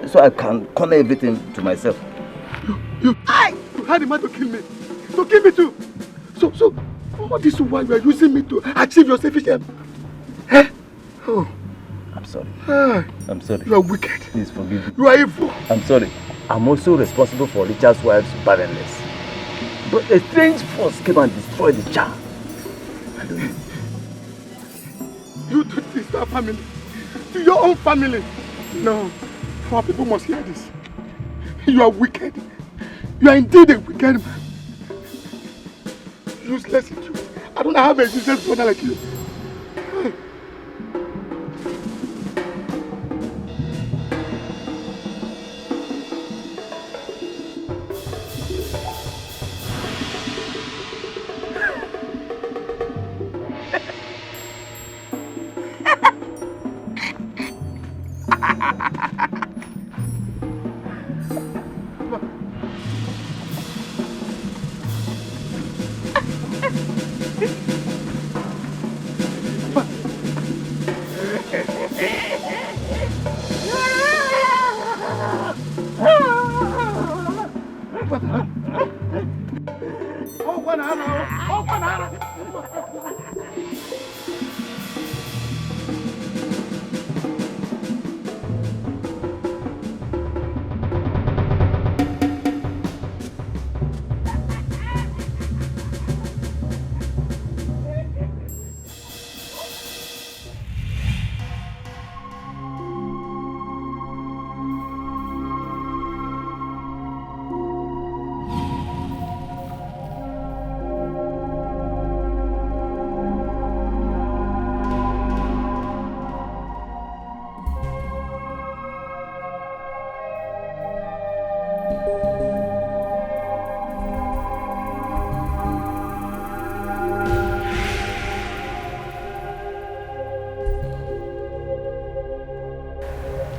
So I can corner everything to myself. You, you, I, you had in mind to kill me. To kill me too. So, so, all this while you are using me to achieve your selfish aim. Eh? Oh. I'm sorry. Ah. I'm sorry. You are wicked. Please forgive me. You are evil. I'm sorry. I'm also responsible for Richard's wife's barrenness. But a strange force came and destroyed the child. I don't know. You do this to our family. To your own family. No. Our people must hear this. You are wicked. You are indeed a wicked man. Useless idiot. I don't have a useless brother like you.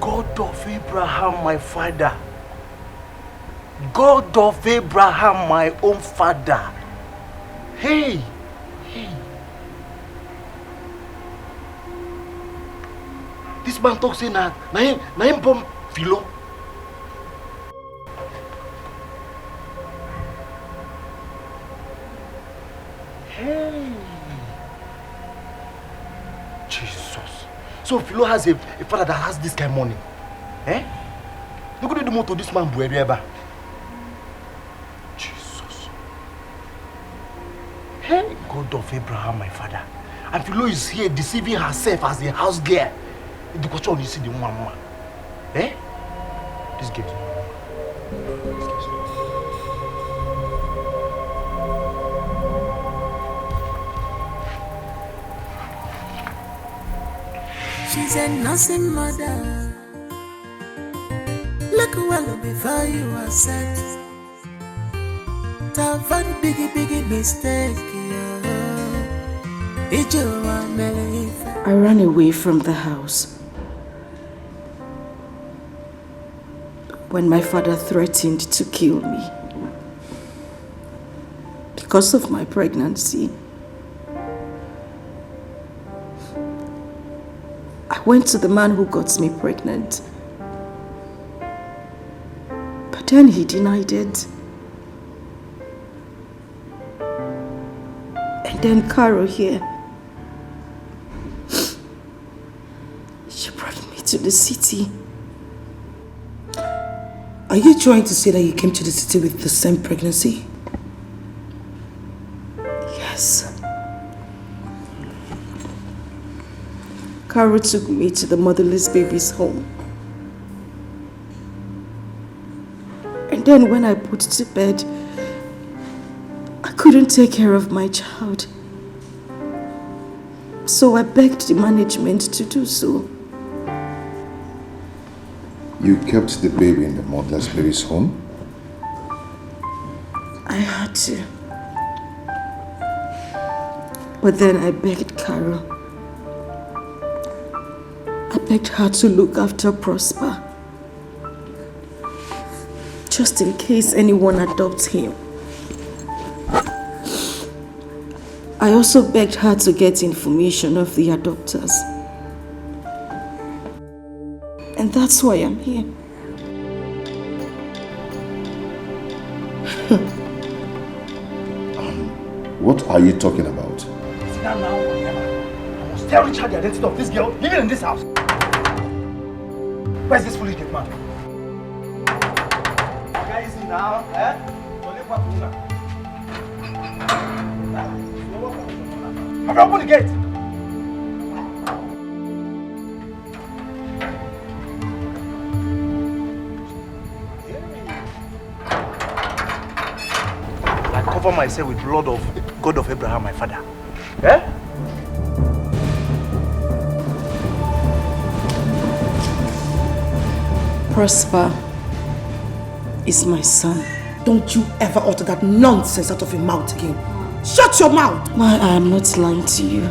God of Abraham, my father. God of Abraham, my own father. Hey, hey. This man talk say na na him na him born Philo. Hey. Jesus. So Philo has a, a father that has this kind of money. Eh? Look at the motor this man buere ever. Jesus. Hey, God of Abraham, my father. And Philo is here deceiving herself as a house girl. The question you see the woman, woman. Eh? This girl is not normal. This girl is not normal. She's a nursing mother. Look well before you accept. To avoid biggie, biggie mistake, yeah. Ije ụwa mere ife. I ran away from the house when my father threatened to kill me because of my pregnancy. I went to the man who got me pregnant, but then he denied it. And then Carol here. She brought me to the city. Are you trying to say that you came to the city with the same pregnancy? Yes. Carol took me to the motherless baby's home. And then when I put to bed, I couldn't take care of my child. So I begged the management to do so. You kept the baby in the motherless baby's home? I had to. But then I begged Carol. I begged her to look after Prosper, just in case anyone adopts him. I also begged her to get information of the adopters. And that's why I'm here. Um, what are you talking about? Sit down now, whatever. I must tell Richard the identity of this girl living in this house. Where's this foolish gate man? Guys, now, eh? Have you opened the gate? Cover myself with blood of God of Abraham, my father. Eh? Prosper is my son. Don't you ever utter that nonsense out of your mouth again. Shut your mouth! Why, I am not lying to you.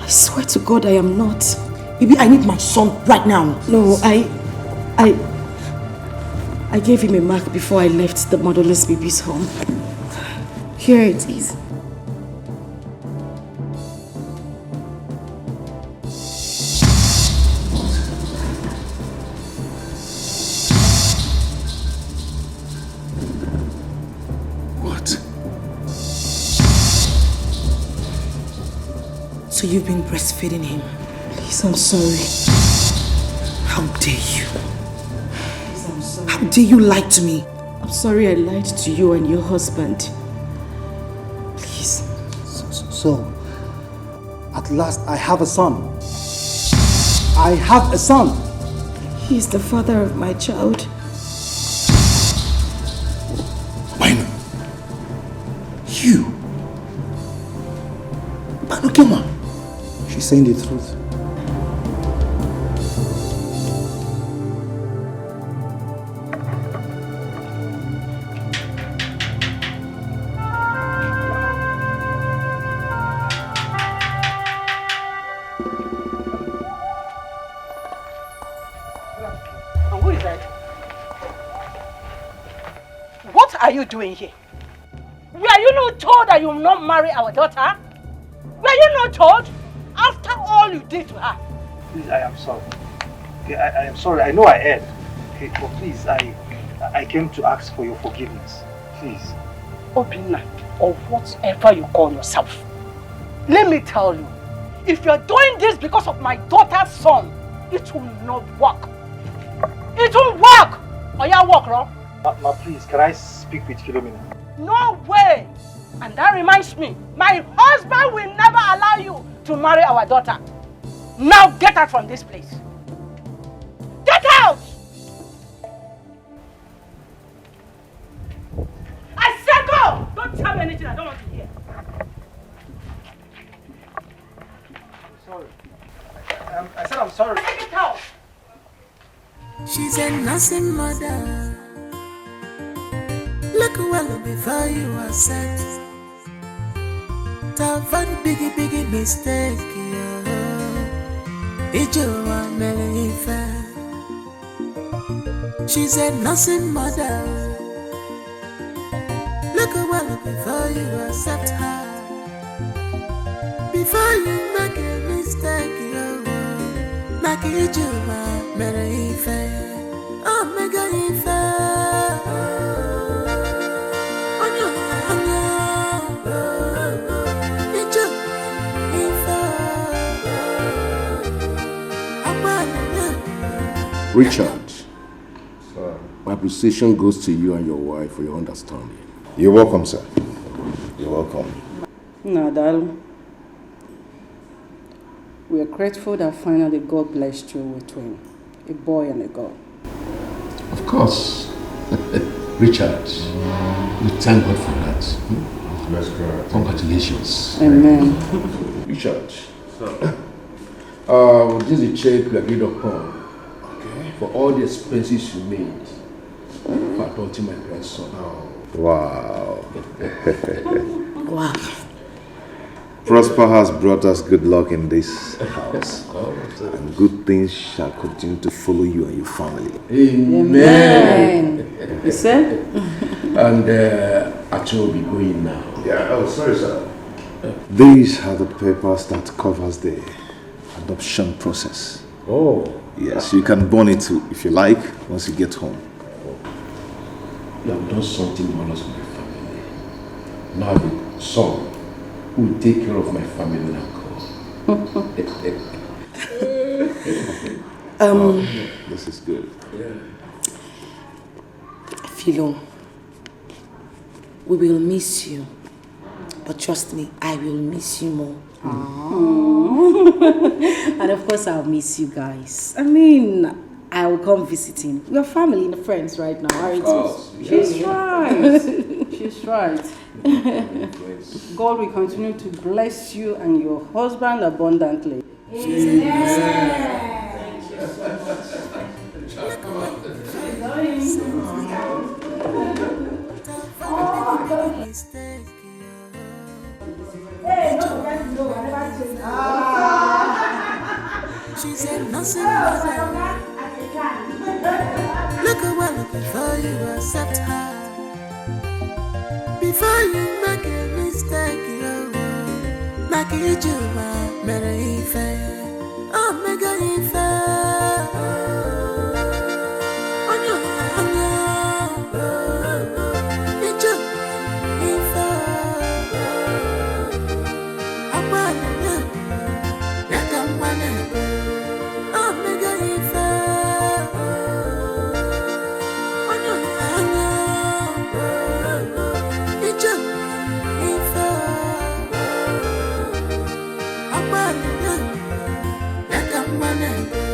I swear to God, I am not. Baby, I need my son right now. No, I, I, I gave him a mark before I left the motherless baby's home. Here it is. What? So you've been breastfeeding him? Please, I'm sorry. How dare you? Please, I'm sorry. How dare you lie to me? I'm sorry I lied to you and your husband. Please. So, so, so, at last I have a son. I have a son. He is the father of my child. Why not? You? Banukema. She's saying the truth. And who is that? What are you doing here? Were you not told that you will not marry our daughter? Were you not told? After all you did to her. Please, I am sorry. Okay, I, I am sorry. I know I erred. Okay, but please, I, I came to ask for your forgiveness. Please. Obinna, or whatever you call yourself, let me tell you, if you're doing this because of my daughter's son, it will not work. It won't work! Or you work wrong? Ma, ma, please, can I speak with Philomena? No way! And that reminds me, my husband will never allow you to marry our daughter. Now get out from this place. Get out! I said go! Don't tell me anything I don't want to hear. I'm sorry. Um, I said I'm sorry. Take it out! She's a nursing mother. Look well before you accept. Tavan biggie biggie mistake, yeah. Ijeoma mere ife. She's a nursing mother. Look well before you accept her. Before you make a mistake, oh, like Ijeoma mere ife. Oh, mega ife. Onye, onye, Ijeoma ife. Agbalị. Richard, my appreciation goes to you and your wife for your understanding. You're welcome, sir. You're welcome. Nna daalụ. We are grateful that finally God blessed you with twin, a boy and a girl. Of course. Richard, we thank God for that. Hmm? Bless God. Congratulations. Amen. Richard, uh, this is the check we agreed upon for all the expenses you made for adopting my grandson. Wow. Wow. Prosper has brought us good luck in this house, and good things shall continue to follow you and your family. Amen. You see? And uh, Acho will be going now. Yeah, oh, sorry, sir. These are the papers that covers the adoption process. Oh. Yes, you can burn it too if you like once you get home. You have done something wonders for my family. Now I have a son who will take care of my family and God. Um, This is good. Philo, we will miss you. But trust me, I will miss you more. And of course, I'll miss you guys. I mean, I will come visiting. We're family and friends right now, aren't we? Of course, She's yes. right. That's right. God will continue to bless you and your husband abundantly. She said nothing was wrong. Look well before you accept her. Before you make a mistake, you make it you mere ife. Oh, mega ife. Onye, onye. Ije ife. Agbanyere ya ka mma na-ebe. Omega ife. Onye anya. Ije ife. Agbanyere ya ka mma na-ebe.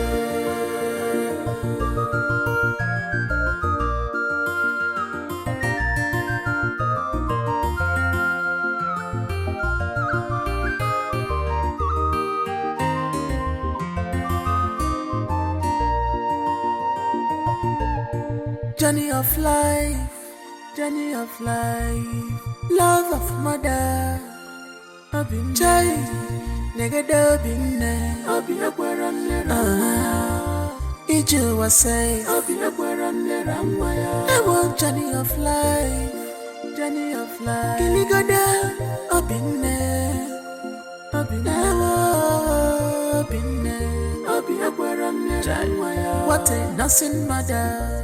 Journey of life, journey of life, love of mother. Obi m chai, negede obi nne, obi ekwere nlere. Ije ụwa say, obi ekwere nlere nwa ya. Ewo journey of life, journey of life. Kiligodo obi nne, obi nne, ewo obi nne, obi ekwere nlere nwa ya. What a nursing mother.